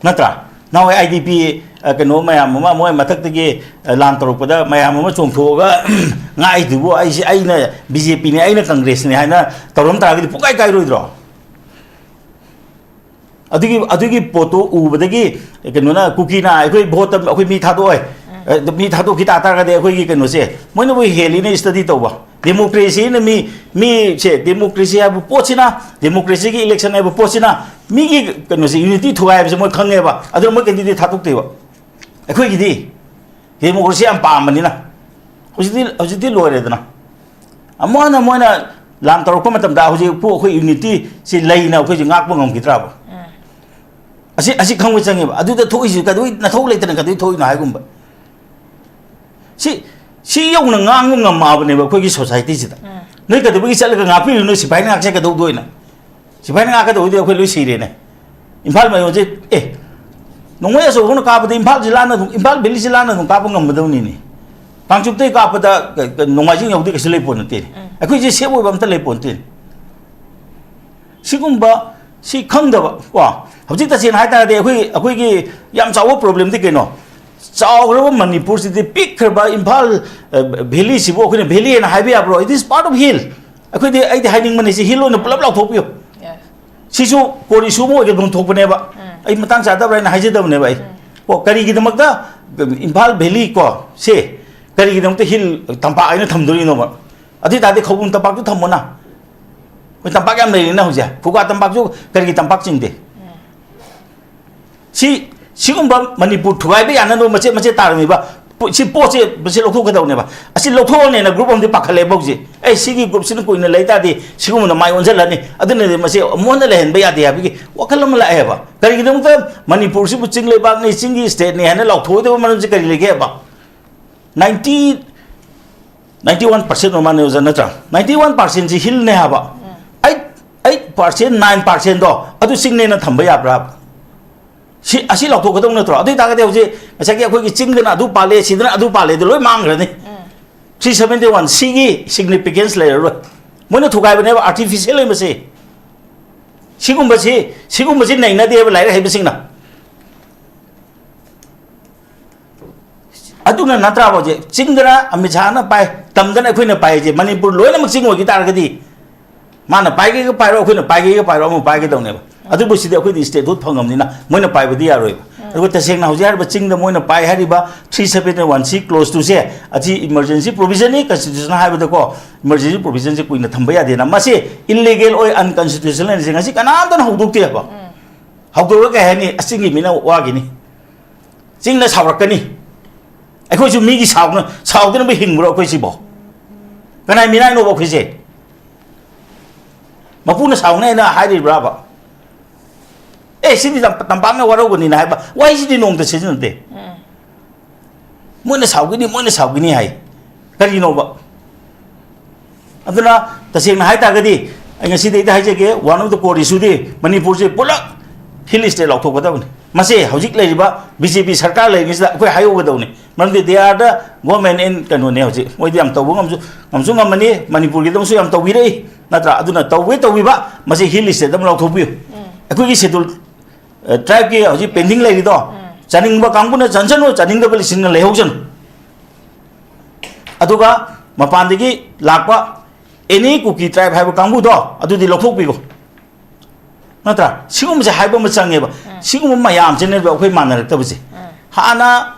ꯅꯠꯇ꯭ꯔꯥ? ꯅꯍꯥꯟꯋꯥꯏ ꯑꯥꯏ ꯗꯤ ꯄꯤ ꯀꯩꯅꯣ ꯃꯌꯥꯝ ꯑꯃ ꯃꯣꯏ ꯃꯊꯛꯇꯒꯤ ꯂꯥꯟ ꯇꯧꯔꯛꯄꯗ ꯃꯌꯥꯝ ꯑꯃ ꯆꯣꯡꯊꯣꯛꯑꯒ ꯉꯥꯛꯏꯗꯨꯕꯨ ꯑꯩꯁꯦ, ꯑꯩꯅ ꯕꯤ ꯖꯦ ꯄꯤꯅꯤ, ꯑꯩꯅ ꯀꯪꯒ꯭ꯔꯦꯁꯅꯤ ꯍꯥꯏꯅ ꯇꯧꯔꯝ ꯇꯥꯔꯒꯗꯤ ꯄꯨꯡꯀꯥꯏ ꯀꯥꯏꯔꯣꯏꯗ꯭ꯔꯣ? ꯑꯗꯨꯒꯤ ꯑꯗꯨꯒꯤ ꯄꯣꯠꯇꯨ ꯎꯕꯗꯒꯤ ꯀꯩꯅꯣꯅ, ꯀꯨꯀꯤꯅ ꯑꯩꯈꯣꯏ ꯚꯣꯠꯇ ꯑꯩꯈꯣꯏ ꯃꯤ ꯊꯥꯗꯣꯛꯑꯣꯏ, ꯑ, ꯃꯤ ꯊꯥꯗꯣꯛꯈꯤ ꯇꯥ ꯇꯥꯔꯒꯗꯤ ꯑꯩꯈꯣꯏꯒꯤ ꯀꯩꯅꯣꯁꯦ ꯃꯣꯏꯅꯕꯨ ꯍꯦꯜꯂꯤꯅꯦ ꯁ꯭ꯇꯗꯤ ꯇꯧꯕ꯫ ꯗꯦꯃꯣꯀ꯭ꯔꯦꯁꯤꯅ ꯃꯤ, ꯃꯤꯁꯦ, ꯗꯦꯃꯣꯀ꯭ꯔꯦꯁꯤ ꯍꯥꯏꯕ ꯄꯣꯠꯁꯤꯅ, ꯗꯦꯃꯣꯀ꯭ꯔꯦꯁꯤꯒꯤ ꯏꯂꯦꯛꯁꯟ ꯍꯥꯏꯕ ꯄꯣꯠꯁꯤꯅ ꯃꯤꯒꯤ ꯀꯩꯅꯣꯁꯦ, ꯌꯨꯅꯤꯇꯤ ꯊꯨꯒꯥꯏꯕꯁꯦ ꯃꯣꯏ ꯈꯪꯉꯦꯕ, ꯑꯗꯨꯅ ꯃꯣꯏ ꯀꯦꯟꯗꯤꯗꯦꯠ ꯊꯥꯗꯣꯛꯇꯦꯕ꯫ ꯑꯩꯈꯣꯏꯒꯤꯗꯤ ꯗꯦꯃꯣꯀ꯭ꯔꯦꯁꯤ ꯌꯥꯝ ꯄꯥꯝꯕꯅꯤꯅ꯫ ꯍꯧꯖꯤꯛꯇꯤ, ꯍꯧꯖꯤꯛꯇꯤ ꯂꯣꯏꯔꯦꯗꯅ꯫ ꯑꯃꯨꯛ ꯍꯟꯅ ꯃꯣꯏꯅ ꯂꯥꯟ ꯇꯧꯔꯛꯄ ꯃꯇꯝꯗ ꯍꯧꯖꯤꯛꯄꯨ ꯑꯩꯈꯣꯏ ꯌꯨꯅꯤꯇꯤꯁꯤ ꯂꯩꯅ ꯑꯩꯈꯣꯏꯁꯤ ꯉꯥꯛꯄ ꯉꯝꯈꯤꯗ꯭ꯔꯕ? ꯑꯁꯤ, ꯑꯁꯤ ꯈꯪꯕ ꯆꯪꯉꯦꯕ꯫ ꯑꯗꯨꯗ ꯊꯣꯛꯏꯁꯤ ꯀꯗꯧ-, ꯅꯊꯧ ꯂꯩꯇꯅ ꯀꯗꯧ ꯊꯣꯛꯏꯅꯣ ꯍꯥꯏꯒꯨꯝꯕ꯫ ꯁꯤ, ꯁꯤ ꯌꯧꯅ ꯉꯥꯡꯕ ꯉꯝꯃꯛꯑꯕꯅꯦꯕ ꯑꯩꯈꯣꯏꯒꯤ ꯁꯣꯁꯥꯏꯇꯤꯁꯤꯗ꯫ ꯅꯣꯏ ꯀꯩꯗꯧꯕꯒꯤ ꯆꯠꯂꯒ ꯉꯥꯛꯄꯤꯔꯤꯅꯣ? ꯅꯣꯏ ꯁꯤꯐꯥꯏꯅ ꯉꯥꯛꯆ ꯀꯩꯗꯧꯗꯣꯏꯅꯣ? ꯁꯤꯐꯥꯏꯅ ꯉꯥꯛꯀꯗꯧꯕꯗꯤ ꯑꯩꯈꯣꯏ ꯂꯣꯏ ꯁꯤꯔꯦꯅꯦ꯫ ꯏꯝꯐꯥꯜ ꯃꯌꯣꯟꯁꯦ, ꯑꯦ, ꯅꯣꯡꯃꯩ ꯑꯆꯧꯕꯅ ꯀꯥꯞꯄꯗ ꯏꯝꯐꯥꯜꯁꯤ ꯂꯥꯟꯅ ꯑꯗꯨꯝ, ꯏꯝꯐꯥꯜ ꯚꯦꯂꯤꯁꯤ ꯂꯥꯟꯅ ꯑꯗꯨꯝ ꯀꯥꯞꯄ ꯉꯝꯒꯗꯧꯅꯤꯅꯦ꯫ ꯀꯥꯡꯆꯨꯞꯇꯩ ꯀꯥꯞꯄꯗ ꯀ-, ꯀ-, ꯅꯣꯡꯃꯥꯏꯖꯤꯡ ꯌꯧꯗꯤ ꯀꯩꯁꯨ ꯂꯩꯄꯣꯠ ꯅꯠꯇꯦ꯫ ꯑꯩꯈꯣꯏꯁꯦ ꯁꯦꯞ ꯑꯣꯏꯕ ꯑꯝꯇ ꯂꯩꯄꯣꯠ ꯅꯠꯇꯦ꯫ ꯁꯤꯒꯨꯝꯕ, ꯁꯤ ꯈꯪꯗꯕ ꯀꯣ꯫ ꯍꯧꯖꯤꯛ ꯇꯁꯦꯡꯅ ꯍꯥꯏ ꯇꯥꯔꯗꯤ ꯑꯩꯈꯣꯏ, ꯑꯩꯈꯣꯏꯒꯤ ꯌꯥꯝ ꯆꯥꯎꯕ ꯄ꯭ꯔꯣꯕ꯭ꯂꯦꯝꯗꯤ ꯀꯩꯅꯣ? ꯆꯥꯎꯈ꯭ꯔꯕ ꯃꯅꯤꯄꯨꯔꯁꯤꯗꯤ ꯄꯤꯛꯈ꯭ꯔꯕ ꯏꯝꯐꯥꯜ, ꯑ, ꯚꯦꯂꯤꯁꯤꯕꯨ ꯑꯩꯈꯣꯏꯅ ꯚꯦꯂꯤ ꯍꯥꯏꯅ ꯍꯥꯏꯕ ꯌꯥꯕ꯭ꯔꯣ? It is part of hill. ꯑꯩꯈꯣꯏꯗꯤ, ꯑꯩꯗꯤ ꯍꯥꯏꯅꯤꯡꯕꯅꯤ, ꯁꯤ ꯍꯤꯜ ꯑꯣꯏꯅ ꯄꯨꯂꯞ ꯂꯥꯎꯊꯣꯛꯄꯤꯌꯨ꯫ ꯁꯤꯁꯨ ꯀꯣꯔꯤꯁꯨ ꯑꯃ ꯑꯣꯏꯒꯗꯧ ꯊꯣꯛꯄꯅꯦꯕ꯫ ꯑꯩ ꯃꯇꯥꯡ ꯆꯥꯗꯕ꯭ꯔꯥ ꯍꯥꯏꯅ ꯍꯥꯏꯖꯗꯕꯅꯦꯕ ꯑꯩ꯫ ꯀꯣ, ꯀꯔꯤꯒꯤꯗꯃꯛꯇ ꯏꯝꯐꯥꯜ ꯚꯦꯂꯤ ꯀꯣ, ꯁꯦ ꯀꯔꯤꯒꯤꯗꯃꯛꯇ ꯍꯤꯜ ꯇꯝꯄꯥꯛ ꯍꯥꯏꯅ ꯊꯝꯗꯣꯔꯤꯅꯣꯕ? ꯑꯗꯨ ꯑꯣꯏ ꯇꯥꯔꯗꯤ ꯈꯧꯄꯨꯝ ꯇꯝꯄꯥꯛꯇꯨ ꯊꯝꯃꯣꯅ꯫ ꯑꯩꯈꯣꯏ ꯇꯝꯄꯥꯛ ꯌꯥꯝ ꯂꯩꯔꯤꯅ ꯍꯧꯖꯤꯛ꯫ ꯈꯨꯒꯥ ꯇꯝꯄꯥꯛꯁꯨ ꯀꯔꯤꯒꯤ ꯇꯝꯄꯥꯛ ꯆꯤꯡꯗꯦ? ꯁꯤ, ꯁꯤꯒꯨꯝꯕ ꯃꯅꯤꯄꯨꯔ ꯊꯨꯒꯥꯏꯕ ꯌꯥꯅꯅꯕ ꯃꯆꯦꯠ ꯃꯆꯦꯠ ꯇꯥꯔꯝꯃꯤꯕ ꯄꯣ-, ꯁꯤ ꯄꯣꯠꯁꯦ, ꯃꯁꯤ ꯂꯧꯊꯣꯛꯀꯗꯧꯅꯦꯕ꯫ ꯑꯁꯤ ꯂꯧꯊꯣꯛꯑꯅꯦꯅ ꯒ꯭ꯔꯨꯞ ꯑꯃꯗꯤ ꯄꯥꯈꯠꯂꯦꯕ ꯍꯧꯖꯤꯛ꯫ ꯑꯦ, ꯁꯤꯒꯤ ꯒ꯭ꯔꯨꯞꯁꯤꯅ ꯀꯨꯏꯅ ꯂꯩ ꯇꯥꯔꯗꯤ ꯁꯤꯒꯨꯝꯕꯅ ꯃꯥꯏ ꯑꯣꯟꯁꯤꯜꯂꯅꯤ, ꯑꯗꯨꯅꯗꯤ ꯃꯁꯤ ꯃꯨꯟꯅ ꯂꯩꯍꯟꯕ ꯌꯥꯗꯦ ꯍꯥꯏꯕꯒꯤ ꯋꯥꯈꯜ ꯑꯃ ꯂꯥꯛꯑꯦꯕ꯫ ꯀꯔꯤꯒꯤꯗꯃꯛꯇ ꯃꯅꯤꯄꯨꯔꯁꯤꯕꯨ ꯆꯤꯡ ꯂꯩꯕꯥꯛꯅꯤ, ꯆꯤꯡꯒꯤ ꯁ꯭ꯇꯦꯠꯅꯤ ꯍꯥꯏꯅ ꯂꯥꯎꯊꯣꯛꯑꯣꯏꯗꯕ ꯃꯔꯝꯁꯤ ꯀꯔꯤ ꯂꯩꯒꯦꯕ? ꯅꯥꯏꯟꯇꯤ, ꯅꯥꯏꯟꯇꯤ ꯋꯥꯟ ꯄꯥꯔꯁꯦꯟ ꯑꯣꯏ ꯃꯥꯜꯂꯦ ꯑꯣꯖꯥ, ꯅꯠꯇ꯭ꯔꯥ? ꯅꯥꯏꯟꯇꯤ ꯋꯥꯟ ꯄꯥꯔꯁꯦꯟꯁꯤ ꯍꯤꯜꯅꯦ ꯍꯥꯏꯕ꯫ ꯑꯩꯠ, ꯑꯩꯠ ꯄꯥꯔꯁꯦꯟ, ꯅꯥꯏꯟ ꯄꯥꯔꯁꯦꯟꯗꯣ ꯑꯗꯨ ꯆꯤꯡꯅꯦꯅ ꯊꯝꯕ ꯌꯥꯕ꯭ꯔꯥ? ꯁꯤ, ꯑꯁꯤ ꯂꯧꯊꯣꯛꯀꯗꯧ ꯅꯠꯇ꯭ꯔꯣ? ꯑꯗꯨ ꯑꯣꯏ ꯇꯥꯔꯒꯗꯤ ꯍꯧꯖꯤꯛ ꯉꯁꯥꯏꯒꯤ ꯑꯩꯈꯣꯏꯒꯤ ꯆꯤꯡꯗꯅ ꯑꯗꯨ ꯄꯥꯜꯂꯦ, ꯁꯤꯗꯅ ꯑꯗꯨ ꯄꯥꯜꯂꯦ, ꯑꯗꯨ ꯂꯣꯏ ꯃꯥꯡꯈ꯭ꯔꯅꯤ꯫ ꯊ꯭ꯔꯤ ꯁꯕꯦꯟꯇꯤ ꯋꯥꯟ ꯁꯤꯒꯤ ꯁꯤꯒꯅꯤꯐꯤꯀꯦꯟꯁ ꯂꯩꯔꯔꯣꯏ꯫ ꯃꯣꯏꯅ ꯊꯨꯒꯥꯏꯕꯅꯦꯕ, ꯑꯥꯔꯇꯤꯐꯤꯁꯦꯜ ꯂꯩ ꯃꯁꯤ꯫ ꯁꯤꯒꯨꯝꯕꯁꯤ, ꯁꯤꯒꯨꯝꯕꯁꯤ ꯅꯩꯅꯗꯦꯕ ꯂꯥꯏꯔꯤꯛ ꯍꯩꯕꯁꯤꯡꯅ꯫ ꯑꯗꯨꯅ ꯅꯠꯇ꯭ꯔꯥꯕ ꯍꯧꯖꯤꯛ ꯆꯤꯡꯗꯅ ꯑꯃꯤꯠ ꯁꯥꯍꯅ ꯄꯥꯏ, ꯇꯝꯗꯅ ꯑꯩꯈꯣꯏꯅ ꯄꯥꯏꯁꯦ? ꯃꯅꯤꯄꯨꯔ ꯂꯣꯏꯅꯃꯛ ꯆꯤꯡ ꯑꯣꯏꯈꯤ ꯇꯥꯔꯒꯗꯤ, ꯃꯥꯅ ꯄꯥꯏꯒꯦꯒ ꯄꯥꯏꯔꯣ, ꯑꯩꯈꯣꯏꯅ ꯄꯥꯏꯒꯦꯒ ꯄꯥꯏꯔꯣ, ꯑꯃ ꯄꯥꯏꯒꯗꯧꯅꯦꯕ꯫ ꯑꯗꯨꯕꯨ ꯁꯤꯗꯤ ꯑꯩꯈꯣꯏꯗꯤ statehood ꯐꯪꯉꯕꯅꯤꯅ ꯃꯣꯏꯅ ꯄꯥꯏꯕꯗꯤ ꯌꯥꯔꯣꯏꯕ꯫ ꯑꯗꯨꯒ ꯇꯁꯦꯡꯅ ꯍꯧꯖꯤꯛ ꯍꯥꯏꯔꯤꯕ ꯆꯤꯡꯗ ꯃꯣꯏꯅ ꯄꯥꯏ ꯍꯥꯏꯔꯤꯕ three seven one C clause two ꯁꯦ, ꯑꯁꯤ emergency provision ꯅꯤ, constitution ꯍꯥꯏꯕꯗꯀꯣ, emergency provision ꯁꯦ ꯀꯨꯏꯅ ꯊꯝꯕ ꯌꯥꯗꯦꯅ꯫ ꯃꯁꯤ illegal ꯑꯣꯏ, unconstitutional ꯅꯤ꯫ ꯉꯁꯤ ꯀꯅꯥꯝꯇꯅ ꯍꯧꯗꯣꯛꯇꯦꯕ꯫ ꯍꯧꯗꯣꯛꯑꯒ ꯀꯩ ꯍꯥꯏꯅꯤ? ꯑꯁ, ꯆꯤꯡꯒꯤ ꯃꯤꯅ ꯋꯥꯈꯤꯅꯤ, ꯆꯤꯡꯅ ꯁꯥꯎꯔꯛꯀꯅꯤ, ꯑꯩꯈꯣꯏꯁꯨ ꯃꯤꯒꯤ ꯁꯥꯎꯅ-, ꯁꯥꯎꯗꯅꯕ ꯍꯤꯡꯕ꯭ꯔꯣ ꯑꯩꯈꯣꯏ ꯁꯤꯕꯣ? ꯀꯅꯥꯏ ꯃꯤꯅꯥꯏꯅꯣꯕ ꯑꯩꯈꯣꯏꯁꯦ? ꯃꯄꯨꯅ ꯁꯥꯎꯅꯤ ꯍꯥꯏꯅ ꯍꯥꯏꯔꯤꯕ꯭ꯔꯥꯕ? ꯑꯦ, ꯁꯤꯗꯤ ꯇꯝ-, ꯇꯝꯄꯥꯛꯅ ꯋꯥꯔꯧꯕꯅꯤꯅ ꯍꯥꯏꯕ ꯋꯥꯍꯩꯁꯤꯗꯤ ꯅꯣꯡꯃꯇ ꯁꯤꯖꯤꯟꯅꯗꯦ꯫ ꯃꯣꯏꯅ ꯁꯥꯎꯒꯅꯤ, ꯃꯣꯏꯅ ꯁꯥꯎꯒꯅꯤ ꯍꯥꯏ꯫ ꯀꯔꯤꯅꯣꯕ? ꯑꯗꯨꯅ ꯇꯁꯦꯡꯅ ꯍꯥꯏ ꯇꯥꯔꯒꯗꯤ, ꯑꯩ ꯉꯁꯤꯗꯩꯗ ꯍꯥꯏꯖꯒꯦ, one of the core issue ꯗꯤ ꯃꯅꯤꯄꯨꯔꯁꯦ ꯄꯨꯂꯞ hill state ꯂꯥꯎꯊꯣꯛꯀꯗꯕꯅꯤ꯫ ꯃꯁꯤ ꯍꯧꯖꯤꯛ ꯂꯩꯔꯤꯕ B J P ꯁꯔꯀꯥꯔ ꯂꯩꯔꯤꯉꯩꯁꯤꯗ ꯑꯩꯈꯣꯏ ꯍꯥꯏꯍꯧꯒꯗꯧꯅꯤ꯫ ꯃꯔꯝꯗꯤ they are the government in ꯀꯩꯅꯣꯅꯦ ꯍꯧꯖꯤꯛ꯫ ꯃꯣꯏꯗꯤ ꯌꯥꯝ ꯇꯧꯕ ꯉꯝꯁꯨ, ꯉꯝꯁꯨ ꯉꯝꯃꯅꯤ, ꯃꯅꯤꯄꯨꯔꯒꯤꯗꯃꯛꯁꯨ ꯌꯥꯝ ꯇꯧꯕꯤꯔꯛꯏ, ꯅꯠꯇ꯭ꯔꯥ? ꯑꯗꯨꯅ ꯇꯧꯒꯦ ꯇꯧꯕꯤꯕ, ꯃꯁꯤ hill state ꯑꯃ ꯂꯥꯎꯊꯣꯛꯄꯤꯌꯨ꯫ ꯑꯩꯈꯣꯏꯒꯤ schedule, ꯑ, tribe ꯀꯤ ꯍꯧꯖꯤꯛ pending ꯂꯩꯔꯤꯗꯣ, ꯆꯥꯅꯤꯡꯕ ꯀꯥꯡꯕꯨꯅ ꯆꯟꯁꯅꯨ, ꯆꯥꯅꯤꯡꯗꯕ ꯂꯤꯁꯤꯡꯅ ꯂꯩꯍꯧꯁꯅꯨ꯫ ꯑꯗꯨꯒ ꯃꯄꯥꯟꯗꯒꯤ ꯂꯥꯛꯄ any ꯀꯨꯀꯤ tribe ꯍꯥꯏꯕ ꯀꯥꯡꯕꯨꯗꯣ, ꯑꯗꯨꯗꯤ ꯂꯧꯊꯣꯛꯄꯤꯈꯣ꯫ ꯅꯠꯇ꯭ꯔꯥ? ꯁꯤꯒꯨꯝꯕꯁꯦ ꯍꯥꯏꯕ ꯑꯃ ꯆꯪꯉꯦꯕ꯫ ꯁꯤꯒꯨꯝꯕ ꯃꯌꯥꯝꯁꯤꯅꯦꯕ ꯑꯩꯈꯣꯏ ꯃꯥꯟꯅꯔꯛꯇꯕꯁꯦ꯫ ꯍꯥꯟꯅ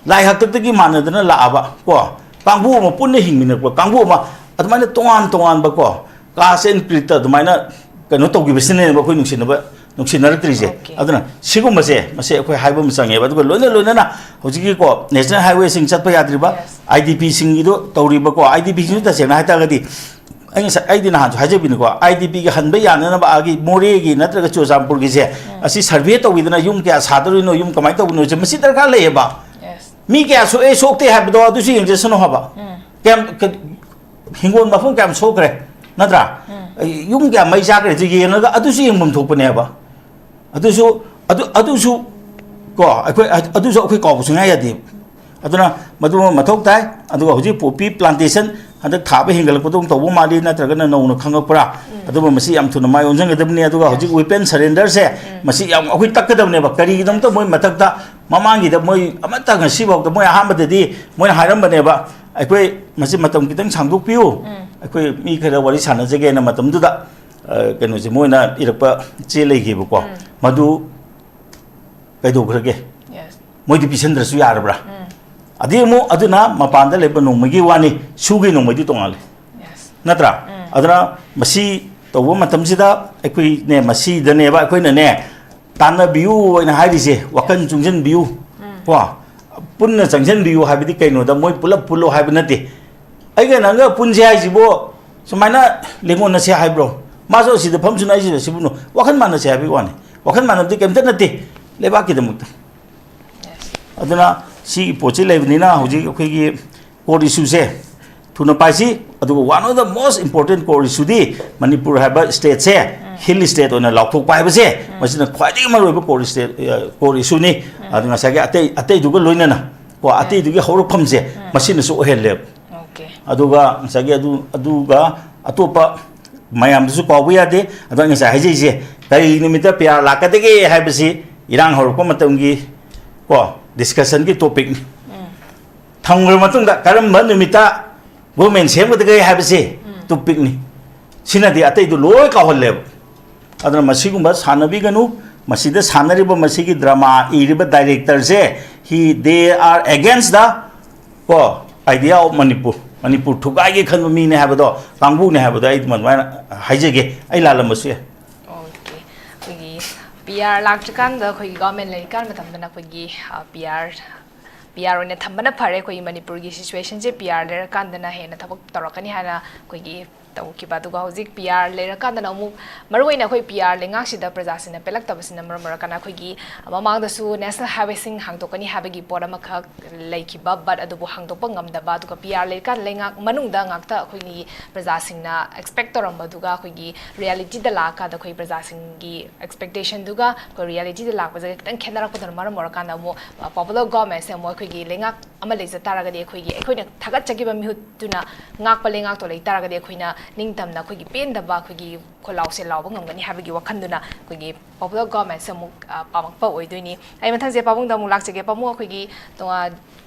ꯂꯥꯏ ꯍꯥꯛꯇꯛꯇꯒꯤ ꯃꯥꯟꯅꯗꯅ ꯂꯥꯛꯑꯕ ꯀꯣ, ꯀꯥꯡꯕꯨ ꯑꯃ ꯄꯨꯟꯅ ꯍꯤꯡꯃꯤꯟꯅꯔꯛꯄ ꯀꯥꯡꯕꯨ ꯑꯃ, ꯑꯗꯨꯃꯥꯏꯅ ꯇꯣꯉꯥꯟ ꯇꯣꯉꯥꯟꯕ ꯀꯣ, caste and creed ꯇ ꯑꯗꯨꯃꯥꯏꯅ ꯀꯩꯅꯣ ꯇꯧꯈꯤꯕꯁꯤꯅꯦꯕ ꯑꯩꯈꯣꯏ ꯅꯨꯡꯁꯤꯅꯕ, ꯅꯨꯡꯁꯤꯅꯔꯛꯇ꯭ꯔꯤꯁꯦ꯫ ꯑꯗꯨꯅ ꯁꯤꯒꯨꯝꯕꯁꯦ, ꯃꯁꯦ ꯑꯩꯈꯣꯏ ꯍꯥꯏꯕ ꯑꯃ ꯆꯪꯉꯦꯕ꯫ ꯑꯗꯨꯒ ꯂꯣꯏꯅ ꯂꯣꯏꯅꯅ ꯍꯧꯖꯤꯛꯀꯤꯀꯣ, national highway ꯁꯤꯡ ꯆꯠꯄ ꯌꯥꯗ꯭ꯔꯤꯕ, I D P ꯁꯤꯡꯒꯤꯗꯣ ꯇꯧꯔꯤꯕꯀꯣ, I D P ꯁꯤꯡꯁꯨ ꯇꯁꯦꯡꯅ ꯍꯥꯏꯇꯥꯔꯒꯗꯤ, ꯑꯩ ꯉꯁꯥꯏ, ꯑꯩꯗꯤ ꯅꯍꯥꯟꯁꯨ ꯍꯥꯏꯖꯕꯤꯅꯤꯀꯣ, I D P ꯒꯤ ꯍꯟꯕ ꯌꯥꯅꯅꯕ ꯑꯥꯒꯤ ꯃꯣꯔꯦꯒꯤ ꯅꯠꯇ꯭ꯔꯒ ꯆꯨꯔꯆꯥꯟꯄꯨꯔꯒꯤꯁꯦ, ꯑꯁꯤ survey ꯇꯧꯕꯤꯗꯅ ꯌꯨꯝ ꯀꯌꯥ ꯁꯥꯗꯣꯔꯤꯅꯣ, ꯌꯨꯝ ꯀꯃꯥꯏꯅ ꯇꯧꯕꯅꯣꯁꯦ, ꯃꯁꯤ ꯗꯔꯀꯥꯔ ꯂꯩꯌꯦꯕ꯫ ꯃꯤ ꯀꯌꯥ ꯁꯣꯛꯑꯦ, ꯁꯣꯛꯇꯦ ꯍꯥꯏꯕꯗꯣ ꯑꯗꯨꯁꯨ ꯌꯦꯡꯖꯁꯅꯨ ꯍꯥꯏꯕ꯫ ꯀꯌꯥꯝ, ꯀ-, ꯍꯤꯡꯒꯣꯜ ꯃꯐꯝ ꯀꯌꯥꯝ ꯁꯣꯛꯈ꯭ꯔꯦ, ꯅꯠꯇ꯭ꯔꯥ? ꯌꯨꯝ ꯀꯌꯥꯝ ꯃꯩ ꯆꯥꯈ꯭ꯔꯦ, ꯑꯗꯨ ꯌꯦꯡꯉꯒ ꯑꯗꯨꯁꯨ ꯌꯦꯡꯐꯝ ꯊꯣꯛꯄꯅꯦꯕ꯫ ꯑꯗꯨꯁꯨ, ꯑꯗꯨ, ꯑꯗꯨꯁꯨ ꯀꯣ, ꯑꯩꯈꯣꯏ, ꯑꯗꯨꯁꯨ ꯑꯩꯈꯣꯏ ꯀꯥꯎꯕ ꯁꯨꯡꯌꯥ ꯌꯥꯗꯦ꯫ ꯑꯗꯨꯅ ꯃꯗꯨꯃ ꯃꯊꯧ ꯇꯥꯏ꯫ ꯑꯗꯨꯒ ꯍꯧꯖꯤꯛ poppy plantation ꯍꯟꯗꯛ ꯊꯥꯕ ꯍꯦꯟꯒꯠꯂꯛꯄꯗꯧꯅ ꯇꯧꯕ ꯃꯥꯜꯂꯤ, ꯅꯠꯇ꯭ꯔꯒꯅ ꯅꯧꯅ ꯈꯪꯉꯛꯄ꯭ꯔꯥ? ꯑꯗꯨꯕꯨ ꯃꯁꯤ ꯌꯥꯝ ꯊꯨꯅ ꯃꯥꯏ ꯑꯣꯟꯁꯤꯟꯒꯗꯕꯅꯤ꯫ ꯑꯗꯨꯒ ꯍꯧꯖꯤꯛ weapon surrender ꯁꯦ, ꯃꯁꯤ ꯌꯥꯝ ꯑꯩꯈꯣꯏ ꯇꯛꯀꯗꯕꯅꯦꯕ꯫ ꯀꯔꯤꯒꯤꯗꯃꯛꯇ ꯃꯣꯏ ꯃꯊꯛꯇ ꯃꯃꯥꯡꯒꯤꯗ ꯃꯣꯏ ꯑꯃꯠꯇ, ꯉꯁꯤꯐꯥꯎꯗ ꯃꯣꯏ ꯑꯍꯥꯟꯕꯗꯗꯤ ꯃꯣꯏꯅ ꯍꯥꯏꯔꯝꯕꯅꯦꯕ, "ꯑꯩꯈꯣꯏ ꯃꯁꯤ ꯃꯇꯝ ꯈꯤꯇꯪ ꯁꯥꯡꯗꯣꯛꯄꯤꯌꯨ, ꯑꯩꯈꯣꯏ ꯃꯤ ꯈꯔ ꯋꯥꯔꯤ ꯁꯥꯟꯅꯖꯒꯦꯅ" ꯃꯇꯝꯗꯨꯗ, ꯑ, ꯀꯩꯅꯣꯁꯦ, ꯃꯣꯏꯅ ꯏꯔꯛꯄ ꯆꯦ ꯂꯩꯈꯤꯕꯀꯣ, ꯃꯗꯨ ꯀꯩꯗꯧꯈ꯭ꯔꯒꯦ? ꯃꯣꯏꯗꯤ ꯄꯤꯁꯟꯗ꯭ꯔꯁꯨ ꯌꯥꯔꯕ꯭ꯔꯥ? ꯑꯗꯩ ꯑꯃꯨꯛ ꯑꯗꯨꯅ ꯃꯄꯥꯟꯗ ꯂꯩꯕ ꯅꯣꯡꯃꯒꯤ ꯋꯥꯅꯤ, ꯁꯨꯒꯤ ꯅꯣꯡꯃꯩꯗꯤ ꯇꯣꯉꯥꯜꯂꯤ, ꯅꯠꯇ꯭ꯔꯥ? ꯑꯗꯨꯅ ꯃꯁꯤ ꯇꯧꯕ ꯃꯇꯝꯁꯤꯗ ꯑꯩꯈꯣꯏꯅꯦ, ꯃꯁꯤꯗꯅꯦꯕ ꯑꯩꯈꯣꯏꯅꯅꯦ, ꯇꯥꯟꯅꯕꯤꯌꯨ ꯍꯥꯏꯅ ꯍꯥꯏꯔꯤꯁꯦ, ꯋꯥꯈꯜ ꯆꯨꯡꯁꯤꯟꯕꯤꯌꯨ꯫ ꯀꯣ, ꯄꯨꯟꯅ ꯆꯪꯁꯤꯟꯕꯤꯌꯨ ꯍꯥꯏꯕꯗꯤ ꯀꯩꯅꯣꯗ ꯃꯣꯏ ꯄꯨꯂꯞ ꯄꯨꯜꯂꯣ ꯍꯥꯏꯕ ꯅꯠꯇꯦ꯫ ꯑꯩꯒ ꯅꯪꯒ ꯄꯨꯟꯁꯦ ꯍꯥꯏꯁꯤꯕꯨ ꯁꯨꯃꯥꯏꯅ ꯂꯦꯡꯉꯣꯟꯅꯁꯦ ꯍꯥꯏꯕ꯭ꯔꯣ? ꯃꯥꯁꯨ ꯑꯁꯤꯗ ꯐꯝꯁꯅꯨ, ꯑꯩꯁꯤꯗ ꯁꯤꯕꯨꯅꯨ, ꯋꯥꯈꯜ ꯃꯥꯟꯅꯁꯦ ꯍꯥꯏꯕꯒꯤ ꯋꯥꯅꯤ꯫ ꯋꯥꯈꯜ ꯃꯥꯟꯅꯕꯗꯤ ꯀꯩꯝꯇ ꯅꯠꯇꯦ ꯂꯩꯕꯥꯛꯀꯤꯗꯃꯛꯇ꯫ ꯑꯗꯨꯅ ꯁꯤꯒꯤ ꯄꯣꯠꯁꯤ ꯂꯩꯕꯅꯤꯅ ꯍꯧꯖꯤꯛ ꯑꯩꯈꯣꯏꯒꯤ core issue ꯁꯦ ꯊꯨꯅ ꯄꯥꯏꯁꯤ꯫ ꯑꯗꯨꯒ one of the most important core issue ꯗꯤ ꯃꯅꯤꯄꯨꯔ ꯍꯥꯏꯕ state ꯁꯦ hill state ꯑꯣꯏꯅ ꯂꯥꯎꯊꯣꯛꯄ ꯍꯥꯏꯕꯁꯦ, ꯃꯁꯤꯅ ꯈ꯭ꯋꯥꯏꯗꯒꯤ ꯃꯔꯨꯑꯣꯏꯕ core state, ꯑ, core issue ꯅꯤ꯫ ꯑꯗꯨ ꯉꯁꯥꯏꯒꯤ ꯑꯇꯩ, ꯑꯇꯩꯗꯨꯒ ꯂꯣꯏꯅꯅ ꯀꯣ, ꯑꯇꯩꯗꯨꯒꯤ ꯍꯧꯔꯛꯐꯝꯁꯦ ꯃꯁꯤꯅꯁꯨ ꯑꯣꯏꯍꯜꯂꯦꯕ꯫ ꯑꯗꯨꯒ ꯉꯁꯥꯏꯒꯤ ꯑꯗꯨ, ꯑꯗꯨꯒ ꯑꯇꯣꯞꯄ ꯃꯌꯥꯝꯗꯨꯁꯨ ꯀꯥꯎꯕ ꯌꯥꯗꯦ꯫ ꯑꯗꯣ ꯑꯩ ꯉꯁꯥꯏ ꯍꯥꯏꯖꯩꯁꯦ, ꯀꯔꯤ ꯅꯨꯃꯤꯠꯇ P R ꯂꯥꯛꯀꯗꯒꯦ ꯍꯥꯏꯕꯁꯤ ꯏꯔꯥꯡ ꯍꯧꯔꯛꯄ ꯃꯇꯝꯒꯤ ꯀꯣ discussion ꯒꯤ topic ꯅꯤ꯫ ꯊꯝꯈ꯭ꯔ ꯃꯇꯨꯡꯗ ꯀꯔꯝꯕ ꯅꯨꯃꯤꯠꯇ government ꯁꯦꯝꯒꯗꯒꯦ ꯍꯥꯏꯕꯁꯤ topic ꯅꯤ꯫ ꯁꯤꯅꯗꯤ ꯑꯇꯩꯗꯨ ꯂꯣꯏ ꯀꯥꯎꯍꯜꯂꯦꯕ꯫ ꯑꯗꯨꯅ ꯃꯁꯤꯒꯨꯝꯕ ꯁꯥꯟꯅꯕꯤꯒꯅꯨ꯫ ꯃꯁꯤꯗ ꯁꯥꯟꯅꯔꯤꯕ, ꯃꯁꯤꯒꯤ drama ꯏꯔꯤꯕ director say, he, they are against the, ꯀꯣ, idea of Manipur, ꯃꯅꯤꯄꯨꯔ ꯊꯨꯒꯥꯏꯒꯦ ꯈꯟꯕ ꯃꯤꯅꯦ ꯍꯥꯏꯕꯗꯣ, ꯀꯥꯡꯕꯨꯅꯦ ꯍꯥꯏꯕꯗꯣ ꯑꯩ ꯑꯗꯨꯃꯥꯏꯅ ꯍꯥꯏꯖꯒꯦ꯫ ꯑꯩ ꯂꯥꯜꯂꯝꯕꯁꯨ ꯌꯥꯏ꯫ ꯑꯣꯀꯦ꯫ ꯑꯩꯈꯣꯏꯒꯤ P R ꯂꯥꯛꯇ꯭ꯔꯤꯀꯥꯟꯗ, ꯑꯩꯈꯣꯏꯒꯤ government ꯂꯩꯔꯤꯀꯥꯟ ꯃꯇꯝꯗꯅ ꯑꯩꯈꯣꯏꯒꯤ, ꯑ, P R, P R ꯑꯣꯏꯅ ꯊꯝꯕꯅ ꯐꯔꯦ꯫ ꯑꯩꯈꯣꯏꯒꯤ ꯃꯅꯤꯄꯨꯔꯒꯤ situation ꯁꯦ P R ꯂꯩꯔꯀꯥꯟꯗꯅ ꯍꯦꯟꯅ ꯊꯕꯛ ꯇꯧꯔꯛꯀꯅꯤ ꯍꯥꯏꯅ ꯑꯩꯈꯣꯏꯒꯤ ꯇꯧꯈꯤꯕ꯫ ꯑꯗꯨꯒ ꯍꯧꯖꯤꯛ P R ꯂꯩꯔꯀꯥꯟꯗꯅ ꯑꯃꯨꯛ, ꯃꯔꯨꯑꯣꯏꯅ ꯑꯩꯈꯣꯏ P R ꯂꯩꯉꯥꯛꯁꯤꯗ ꯄ꯭ꯔꯖꯥꯁꯤꯡꯅ ꯄꯦꯜꯂꯛꯇꯕꯁꯤꯅ ꯃꯔꯝ ꯑꯣꯏꯔꯀꯥꯟꯗ, ꯑꯩꯈꯣꯏꯒꯤ ꯃꯃꯥꯡꯗꯁꯨ national highway ꯁꯤꯡ ꯍꯥꯡꯗꯣꯛꯀꯅꯤ ꯍꯥꯏꯕꯒꯤ ꯄꯣꯠ ꯑꯃꯈꯛ ꯂꯩꯈꯤꯕ, but ꯑꯗꯨꯕꯨ ꯍꯥꯡꯗꯣꯛꯄ ꯉꯝꯗꯕ, ꯑꯗꯨꯒ P R ꯂꯩꯔꯀꯥꯟꯗ ꯂꯩꯉꯥꯛ ꯃꯅꯨꯡꯗ ꯉꯥꯛꯇ ꯑꯩꯈꯣꯏꯒꯤ ꯄ꯭ꯔꯖꯥꯁꯤꯡꯅ expect ꯇꯧꯔꯝꯕꯗꯨꯒ ꯑꯩꯈꯣꯏꯒꯤ reality ꯗ ꯂꯥꯛꯑꯀꯥꯟꯗ ꯑꯩꯈꯣꯏ ꯄ꯭ꯔꯖꯥꯁꯤꯡꯒꯤ expectation ꯗꯨꯒ ꯑꯩꯈꯣꯏ reality ꯗ ꯂꯥꯛꯄꯁꯤꯒ ꯈꯤꯇꯪ ꯈꯦꯠꯅꯔꯛꯄꯗꯨꯅ ꯃꯔꯝ ꯑꯣꯏꯔꯀꯥꯟꯗ ꯑꯃꯨꯛ, ꯑ, popular government ꯁꯦ ꯑꯃꯨꯛ ꯑꯩꯈꯣꯏꯒꯤ ꯂꯩꯉꯥꯛ ꯑꯃ ꯂꯩꯖ ꯇꯥꯔꯒꯗꯤ, ꯑꯩꯈꯣꯏꯒꯤ, ꯑꯩꯈꯣꯏꯅ ꯊꯥꯒꯠꯆꯈꯤꯕ ꯃꯤꯍꯨꯠꯇꯨꯅ ꯉꯥꯛꯄ ꯂꯩꯉꯥꯛꯇꯣ ꯂꯩ ꯇꯥꯔꯒꯗꯤ, ꯑꯩꯈꯣꯏꯅ ꯅꯤꯡꯇꯝꯅ ꯑꯩꯈꯣꯏꯒꯤ ꯄꯦꯟꯗꯕ ꯑꯩꯈꯣꯏꯒꯤ ꯈꯣꯜꯂꯥꯎꯁꯦ ꯂꯥꯎꯕ ꯉꯝꯒꯅꯤ ꯍꯥꯏꯕꯒꯤ ꯋꯥꯈꯜꯗꯨꯅ ꯑꯩꯈꯣꯏꯒꯤ popular governmentꯁꯦ ꯑꯃꯨꯛ, ꯑ, ꯄꯥꯝꯃꯛꯄ ꯑꯣꯏꯗꯣꯏꯅꯤ꯫ ꯑꯩ ꯃꯊꯪꯁꯦ ꯄꯥꯕꯨꯡꯗ ꯑꯃꯨꯛ ꯂꯥꯛꯆꯒꯦ꯫ ꯄꯥꯕꯨꯡ, ꯑꯩꯈꯣꯏꯒꯤ ꯇꯣꯉꯥꯟ-,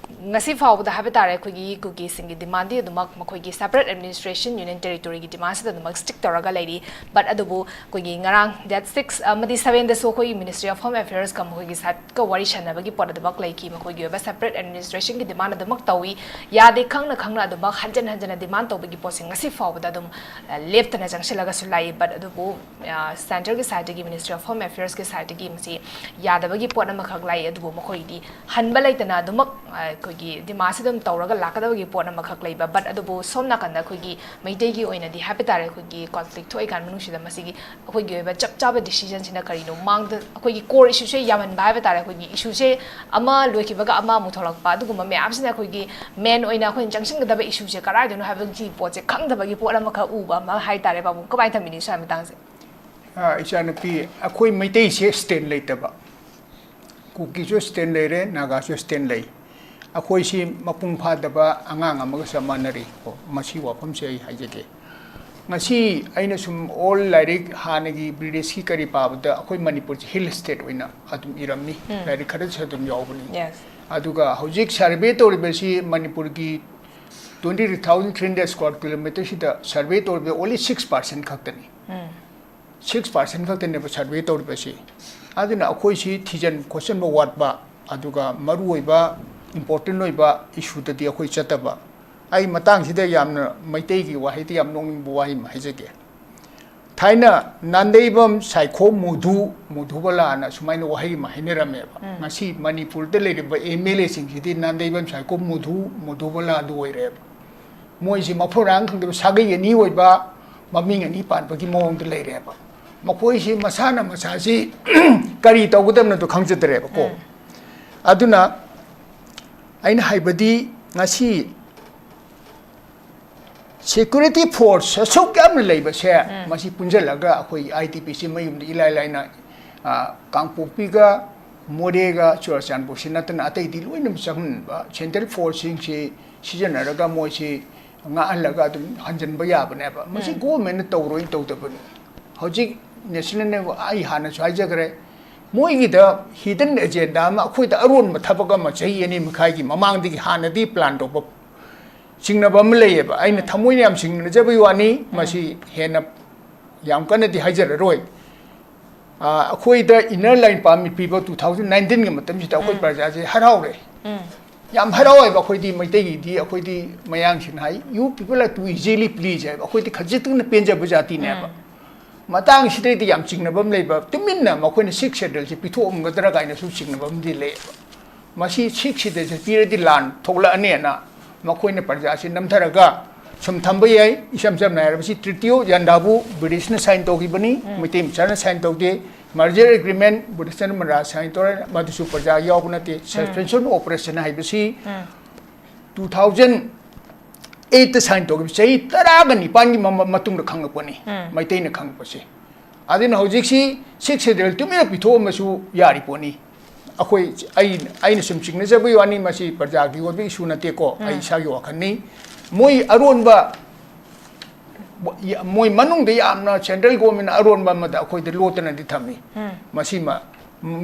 ꯉꯁꯤ ꯐꯥꯎꯕꯗ ꯍꯥꯏꯕ ꯇꯥꯔꯦ, ꯑꯩꯈꯣꯏꯒꯤ ꯀꯨꯀꯤꯁꯤꯡꯒꯤ demandꯗꯤ ꯑꯗꯨꯃꯛ ꯃꯈꯣꯏꯒꯤ separate administration, union territoryꯒꯤ demandꯁꯤꯗ ꯑꯗꯨꯃꯛ stick ꯇꯧꯔꯒ ꯂꯩꯔꯤ꯫ But ꯑꯗꯨꯕꯨ ꯑꯩꯈꯣꯏꯒꯤ ꯉꯔꯥꯡ date six ꯑꯃꯗꯤ sevenꯗꯁꯨ ꯑꯩꯈꯣꯏꯒꯤ Ministry of Home Affairsꯀ ꯃꯈꯣꯏꯒꯤ sideꯀ ꯋꯥꯔꯤ ꯁꯥꯟꯅꯕꯒꯤ ꯄꯣꯠ ꯑꯗꯨꯃꯛ ꯂꯩꯈꯤ꯫ ꯃꯈꯣꯏꯒꯤ ꯑꯣꯏꯕ separate administrationꯒꯤ demand ꯑꯗꯨꯃꯛ ꯇꯧꯏ꯫ ꯌꯥꯗꯦ ꯈꯪꯅ ꯈꯪꯅ ꯑꯗꯨꯃꯛ ꯍꯟꯖꯟ ꯍꯟꯖꯟꯅ demand ꯇꯧꯕꯒꯤ ꯄꯣꯠꯁꯦ ꯉꯁꯤ ꯐꯥꯎꯕꯗ ꯑꯗꯨꯝ, ꯑ, ꯂꯦꯞꯇꯅ ꯆꯪꯁꯤꯜꯂꯒꯁꯨ ꯂꯥꯛꯏ꯫ But ꯑꯗꯨꯕꯨ, ꯑ, centreꯒꯤ sideꯇꯒꯤ, Ministry of Home Affairsꯀꯤ sideꯇꯒꯤ ꯃꯁꯤ ꯌꯥꯗꯕꯒꯤ ꯄꯣꯠ ꯑꯃꯈꯛ ꯂꯥꯛꯏ꯫ ꯑꯗꯨꯕꯨ ꯃꯈꯣꯏꯗꯤ ꯍꯟꯕ ꯂꯩꯇꯅ ꯑꯗꯨꯃꯛ, ꯑ, ꯑꯩꯈꯣꯏꯒꯤ demandꯁꯤ ꯑꯗꯨꯝ ꯇꯧꯔꯒ ꯂꯥꯛꯀꯗꯕꯒꯤ ꯄꯣꯠ ꯑꯃꯈꯛ ꯂꯩꯕ꯫ But ꯑꯗꯨꯕꯨ ꯁꯣꯝ ꯅꯥꯀꯟꯗ ꯑꯩꯈꯣꯏꯒꯤ ꯃꯩꯇꯩꯒꯤ ꯑꯣꯏꯅꯗꯤ ꯍꯥꯏꯕ ꯇꯥꯔꯦ, ꯑꯩꯈꯣꯏꯒꯤ conflict ꯊꯣꯛꯏꯀꯥꯟ ꯃꯅꯨꯡꯁꯤꯗ ꯃꯁꯤꯒꯤ ꯑꯩꯈꯣꯏꯒꯤ ꯑꯣꯏꯕ ꯆꯞ ꯆꯥꯕ decisionꯁꯤꯅ ꯀꯔꯤꯅꯣ? ꯃꯥꯡꯗ ꯑꯩꯈꯣꯏꯒꯤ core issueꯁꯦ ꯌꯥꯝꯃꯟꯕ ꯍꯥꯏꯕ ꯇꯥꯔꯦ꯫ ꯑꯩꯈꯣꯏꯒꯤ issueꯁꯦ ꯑꯃ ꯂꯣꯏꯈꯤꯕꯒ ꯑꯃ ꯑꯃꯨꯛ ꯊꯣꯛꯂꯛꯄ, ꯑꯗꯨꯒꯨꯝꯕ ꯃꯌꯥꯝꯁꯤꯅ ꯑꯩꯈꯣꯏꯒꯤ main ꯑꯣꯏꯅ ꯑꯩꯈꯣꯏꯅ ꯆꯪꯁꯤꯟꯒꯗꯕ issueꯁꯦ ꯀꯗꯥꯏꯗꯅꯣ ꯍꯥꯏꯕꯒꯤ ꯄꯣꯠꯁꯦ ꯈꯪꯗꯕꯒꯤ ꯄꯣꯠ ꯑꯃꯈꯛ ꯎꯕ ꯑꯃ ꯍꯥꯏ ꯇꯥꯔꯦ꯫ ꯄꯥꯕꯨꯡ, ꯀꯃꯥꯏꯅ ꯊꯝꯕꯤꯅꯤ ꯁ꯭ꯋꯥꯏ ꯃꯇꯥꯡꯁꯦ? ꯑ, ꯏꯆꯥꯅꯨꯄꯤ, ꯑꯩꯈꯣꯏ ꯃꯩꯇꯩꯁꯦ stand ꯂꯩꯇꯕ꯫ ꯀꯨꯀꯤꯁꯨ stand ꯂꯩꯔꯦ, ꯅꯥꯒꯥꯁꯨ stand ꯂꯩ꯫ ꯑꯩꯈꯣꯏꯁꯤ ꯃꯄꯨꯡ ꯐꯥꯗꯕ ꯑꯉꯥꯡ ꯑꯃꯒ ꯆꯞ ꯃꯥꯟꯅꯔꯤ꯫ ꯀꯣ, ꯃꯁꯤ ꯋꯥꯐꯝꯁꯦ ꯑꯩ ꯍꯥꯏꯖꯒꯦ꯫ ꯉꯁꯤ ꯑꯩꯅ ꯁꯨꯝ all ꯂꯥꯏꯔꯤꯛ ꯍꯥꯟꯅꯒꯤ Britishꯀꯤ ꯀꯔꯤ ꯄꯥꯕꯗ ꯑꯩꯈꯣꯏ ꯃꯅꯤꯄꯨꯔꯁꯦ hill state ꯑꯣꯏꯅ ꯑꯗꯨꯝ ꯏꯔꯝꯃꯤ꯫ ꯎꯝ꯫ ꯂꯥꯏꯔꯤꯛ ꯈꯔꯁꯨ ꯑꯗꯨꯝ ꯌꯥꯎꯕꯅꯤ꯫ Yes꯫ ꯑꯗꯨꯒ ꯍꯧꯖꯤꯛ survey ꯇꯧꯔꯤꯕꯁꯤ ꯃꯅꯤꯄꯨꯔꯒꯤ twenty three thousand three hundred square kilometreꯁꯤꯗ survey ꯇꯧꯔꯤꯕ only six percent ꯈꯛꯇꯅꯤ꯫ ꯎꯝ꯫ Six percent ꯈꯛꯇꯅꯦꯕ survey ꯇꯧꯔꯤꯕꯁꯤ꯫ ꯑꯗꯨꯅ ꯑꯩꯈꯣꯏꯁꯤ ꯊꯤꯖꯤꯟ ꯈꯣꯠꯆꯤꯟꯕ ꯋꯥꯠꯄ, ꯑꯗꯨꯒ ꯃꯔꯨꯑꯣꯏꯕ important ꯑꯣꯏꯕ issueꯗꯗꯤ ꯑꯩꯈꯣꯏ ꯆꯠꯇꯕ꯫ ꯑꯩ ꯃꯇꯥꯡꯁꯤꯗ ꯌꯥꯝꯅ ꯃꯩꯇꯩꯒꯤ ꯋꯥꯍꯩꯗ ꯌꯥꯝ ꯅꯣꯛꯅꯤꯡꯕ ꯋꯥꯍꯩ ꯑꯃ ꯍꯥꯏꯖꯒꯦ꯫ ꯊꯥꯏꯅ ꯅꯥꯟꯗꯩꯕꯝ ꯁꯥꯏꯈꯣꯝ ꯃꯣꯙꯨ, ꯃꯣꯙꯨꯕꯂꯥꯅ ꯁꯨꯃꯥꯏꯅ ꯋꯥꯍꯩ ꯑꯃ ꯍꯥꯏꯅꯔꯝꯃꯦꯕ꯫ ꯎꯝ꯫ ꯉꯁꯤ ꯃꯅꯤꯄꯨꯔꯗ ꯂꯩꯔꯤꯕ MLAꯁꯤꯡꯁꯤꯗꯤ ꯅꯥꯟꯗꯩꯕꯝ ꯁꯥꯏꯈꯣꯝ ꯃꯣꯙꯨ, ꯃꯣꯙꯨꯕꯂꯥꯗꯨ ꯑꯣꯏꯔꯦꯕ꯫ ꯃꯣꯏꯁꯤ ꯃꯐꯝ ꯃꯔꯥꯡ ꯈꯪꯗꯕ ꯁꯥꯒꯩ ꯑꯅꯤ ꯑꯣꯏꯕ, ꯃꯃꯤꯡ ꯑꯅꯤ ꯄꯥꯟꯕꯒꯤ ꯃꯑꯣꯡꯗ ꯂꯩꯔꯦꯕ꯫ ꯃꯈꯣꯏꯁꯤ ꯃꯁꯥꯅ ꯃꯁꯥꯁꯤ ꯀꯔꯤ ꯇꯧꯒꯗꯕꯅꯣꯗꯣ ꯈꯪꯖꯗ꯭ꯔꯦꯕꯀꯣ꯫ ꯎꯝ꯫ ꯑꯗꯨꯅ ꯑꯩꯅ ꯍꯥꯏꯕꯗꯤ ꯉꯁꯤ security force ꯑꯁꯨꯛ ꯌꯥꯝꯅ ꯂꯩꯕꯁꯦ, ꯎꯝ꯫ ꯃꯁꯤ ꯄꯨꯟꯁꯤꯜꯂꯒ ꯑꯩꯈꯣꯏ IDPꯁꯤ ꯃꯌꯨꯝꯗ ꯏꯂꯥꯏ ꯂꯥꯏꯅ, ꯑ, ꯀꯥꯡꯄꯣꯛꯄꯤꯒ ꯃꯣꯔꯦꯒ ꯆꯨꯔꯆꯥꯟꯄꯨꯔꯁꯤ ꯅꯠꯇꯅ ꯑꯇꯩꯗꯤ ꯂꯣꯏꯅꯃꯛ ꯆꯪꯍꯟꯕ, ꯁꯦꯟꯇ꯭ꯔꯦꯜ ꯐꯣꯔꯁꯁꯤꯡꯁꯤ ꯁꯤꯖꯤꯟꯅꯔꯒ ꯃꯣꯏꯁꯤ ꯉꯥꯛꯍꯜꯂꯒ ꯑꯗꯨꯝ ꯍꯟꯖꯤꯟꯕ ꯌꯥꯕꯅꯦꯕ꯫ ꯃꯁꯤ ꯎꯝ꯫ ꯒꯣꯔꯃꯦꯟꯅ ꯇꯧꯔꯣꯏꯅ ꯇꯧꯗꯕꯅꯤ꯫ ꯍꯧꯖꯤꯛ ꯅꯦꯁꯅꯦꯜ, ꯑꯩ ꯍꯥꯟꯅꯁꯨ ꯍꯥꯏꯖꯈ꯭ꯔꯦ, ꯃꯣꯏꯒꯤꯗ ꯍꯤꯗꯟ ꯑꯦꯖꯦꯟꯗꯥ ꯑꯃ, ꯑꯩꯈꯣꯏꯗ ꯑꯔꯣꯟꯕ ꯊꯕꯛ ꯑꯃ ꯆꯍꯤ ꯑꯅꯤ ꯃꯈꯥꯏꯒꯤ ꯃꯃꯥꯡꯗꯒꯤ ꯍꯥꯟꯅꯗꯤ ꯄ꯭ꯂꯥꯟ ꯇꯧꯕ ꯆꯤꯡꯅꯕ ꯑꯃ ꯂꯩꯌꯦꯕ꯫ ꯑꯩꯅ ꯊꯃꯣꯏꯅ ꯌꯥꯝ ꯆꯤꯡꯅꯖꯕꯒꯤ ꯋꯥꯅꯤ, ꯎꯝ꯫ ꯃꯁꯤ ꯍꯦꯟꯅ ꯌꯥꯝ ꯀꯟꯅꯗꯤ ꯍꯥꯏꯖꯔꯔꯣꯏ꯫ ꯑ, ꯑꯩꯈꯣꯏꯗ ꯏꯟꯅꯔ ꯂꯥꯏꯟ ꯄꯥꯔꯃꯤꯠ ꯄꯤꯕ two thousand nineteenꯒꯤ ꯃꯇꯝꯁꯤꯗ ꯑꯩꯈꯣꯏ ꯎꯝ꯫ ꯄ꯭ꯔꯖꯥꯁꯦ ꯍꯔꯥꯎꯔꯦ꯫ ꯎꯝ꯫ ꯌꯥꯝ ꯍꯔꯥꯎꯋꯦꯕ꯫ ꯑꯩꯈꯣꯏꯗꯤ ꯃꯩꯇꯩꯒꯤꯗꯤ, ꯑꯩꯈꯣꯏꯗꯤ ꯃꯌꯥꯡꯁꯤꯡꯅ ꯍꯥꯏ, "You people are too easily pleased" ꯍꯥꯏꯕ꯫ ꯑꯩꯈꯣꯏꯗꯤ ꯈꯖꯤꯛꯇꯪꯅ ꯄꯦꯟꯖꯕ ꯖꯥꯇꯤꯅꯦꯕ꯫ ꯎꯝ꯫ ꯃꯇꯥꯡꯁꯤꯗꯩꯗꯤ ꯌꯥꯝ ꯆꯤꯡꯅꯕ ꯑꯃ ꯂꯩꯕ, ꯇꯨꯃꯤꯟꯅ ꯃꯈꯣꯏꯅ Sixth Schedule ꯁꯦ ꯄꯤꯊꯣꯛꯑꯝꯒꯗ꯭ꯔꯥ ꯀꯥꯏꯅꯁꯨ ꯆꯤꯡꯅꯕ ꯑꯃꯗꯤ ꯂꯩꯌꯦꯕ꯫ ꯃꯁꯤ Sixth Schedule ꯁꯦ ꯄꯤꯔꯗꯤ ꯂꯥꯟ ꯊꯣꯛꯂꯛꯑꯅꯦꯅ ꯃꯈꯣꯏꯅ ꯄ꯭ꯔꯖꯥꯁꯤ ꯅꯝꯊꯔꯒ ꯁꯨꯝ ꯊꯝꯕ ꯌꯥꯏ꯫ ꯏꯁꯝ ꯁꯝꯅ ꯍꯥꯏꯔꯕꯁꯤ, ꯇ꯭ꯔꯤꯇꯤ ꯑꯣꯐ ꯌꯥꯟꯗꯥꯕꯨ ꯕ꯭ꯔꯤꯇꯤꯁꯅ ꯁꯥꯏꯟ ꯇꯧꯈꯤꯕꯅꯤ, ꯎꯝ꯫ ꯃꯩꯇꯩ ꯃꯆꯥꯅ ꯁꯥꯏꯟ ꯇꯧꯗꯦ꯫ ꯃꯔꯖꯔ ꯑꯦꯒ꯭ꯔꯤꯃꯦꯟ ꯕ꯭ꯔꯤꯇꯤꯁꯅ ꯃꯔꯥ ꯁꯥꯏꯟ ꯇꯧꯔꯦ, ꯃꯗꯨꯁꯨ ꯄ꯭ꯔꯖꯥ ꯌꯥꯎꯕ ꯅꯠꯇꯦ꯫ ꯎꯝ꯫ Suspension of Operation ꯍꯥꯏꯕꯁꯤ ꯎꯝ꯫ Two thousand eightꯇ ꯁꯥꯏꯟ ꯇꯧꯈꯤꯕ ꯆꯍꯤ ꯇꯔꯥꯒ ꯅꯤꯄꯥꯟꯒꯤ ꯃꯃ-, ꯃꯇꯨꯡꯗ ꯈꯪꯂꯛꯄꯅꯤ, ꯎꯝ꯫ ꯃꯩꯇꯩꯅ ꯈꯪꯂꯛꯄꯁꯦ꯫ ꯑꯗꯨꯅ ꯍꯧꯖꯤꯛꯁꯤ Sixth Schedule ꯇꯨꯃꯤꯟꯅ ꯄꯤꯊꯣꯛꯑꯝꯕꯁꯨ ꯌꯥꯔꯤ ꯄꯣꯠꯅꯤ꯫ ꯑꯩꯈꯣꯏ, ꯑꯩ, ꯑꯩꯅ ꯁꯨꯝ ꯆꯤꯡꯅꯖꯕꯒꯤ ꯋꯥꯅꯤ, ꯃꯁꯤ ꯄ꯭ꯔꯖꯥꯒꯤ ꯑꯣꯏꯕ ꯏꯁꯨ ꯅꯠꯇꯦꯀꯣ, ꯑꯩ ꯎꯝ꯫ ꯏꯁꯥꯒꯤ ꯋꯥꯈꯜꯅꯤ꯫ ꯃꯣꯏ ꯑꯔꯣꯟꯕ, ꯃꯣꯏ ꯃꯅꯨꯡꯗ ꯌꯥꯝꯅ ꯁꯦꯟꯇ꯭ꯔꯦꯜ ꯒꯣꯔꯃꯦꯟꯅ ꯑꯔꯣꯟꯕ ꯑꯃꯗ ꯑꯩꯈꯣꯏꯗ ꯂꯣꯠꯇꯅꯗꯤ ꯊꯝꯃꯤ꯫ ꯎꯝ꯫ ꯃꯁꯤꯃ,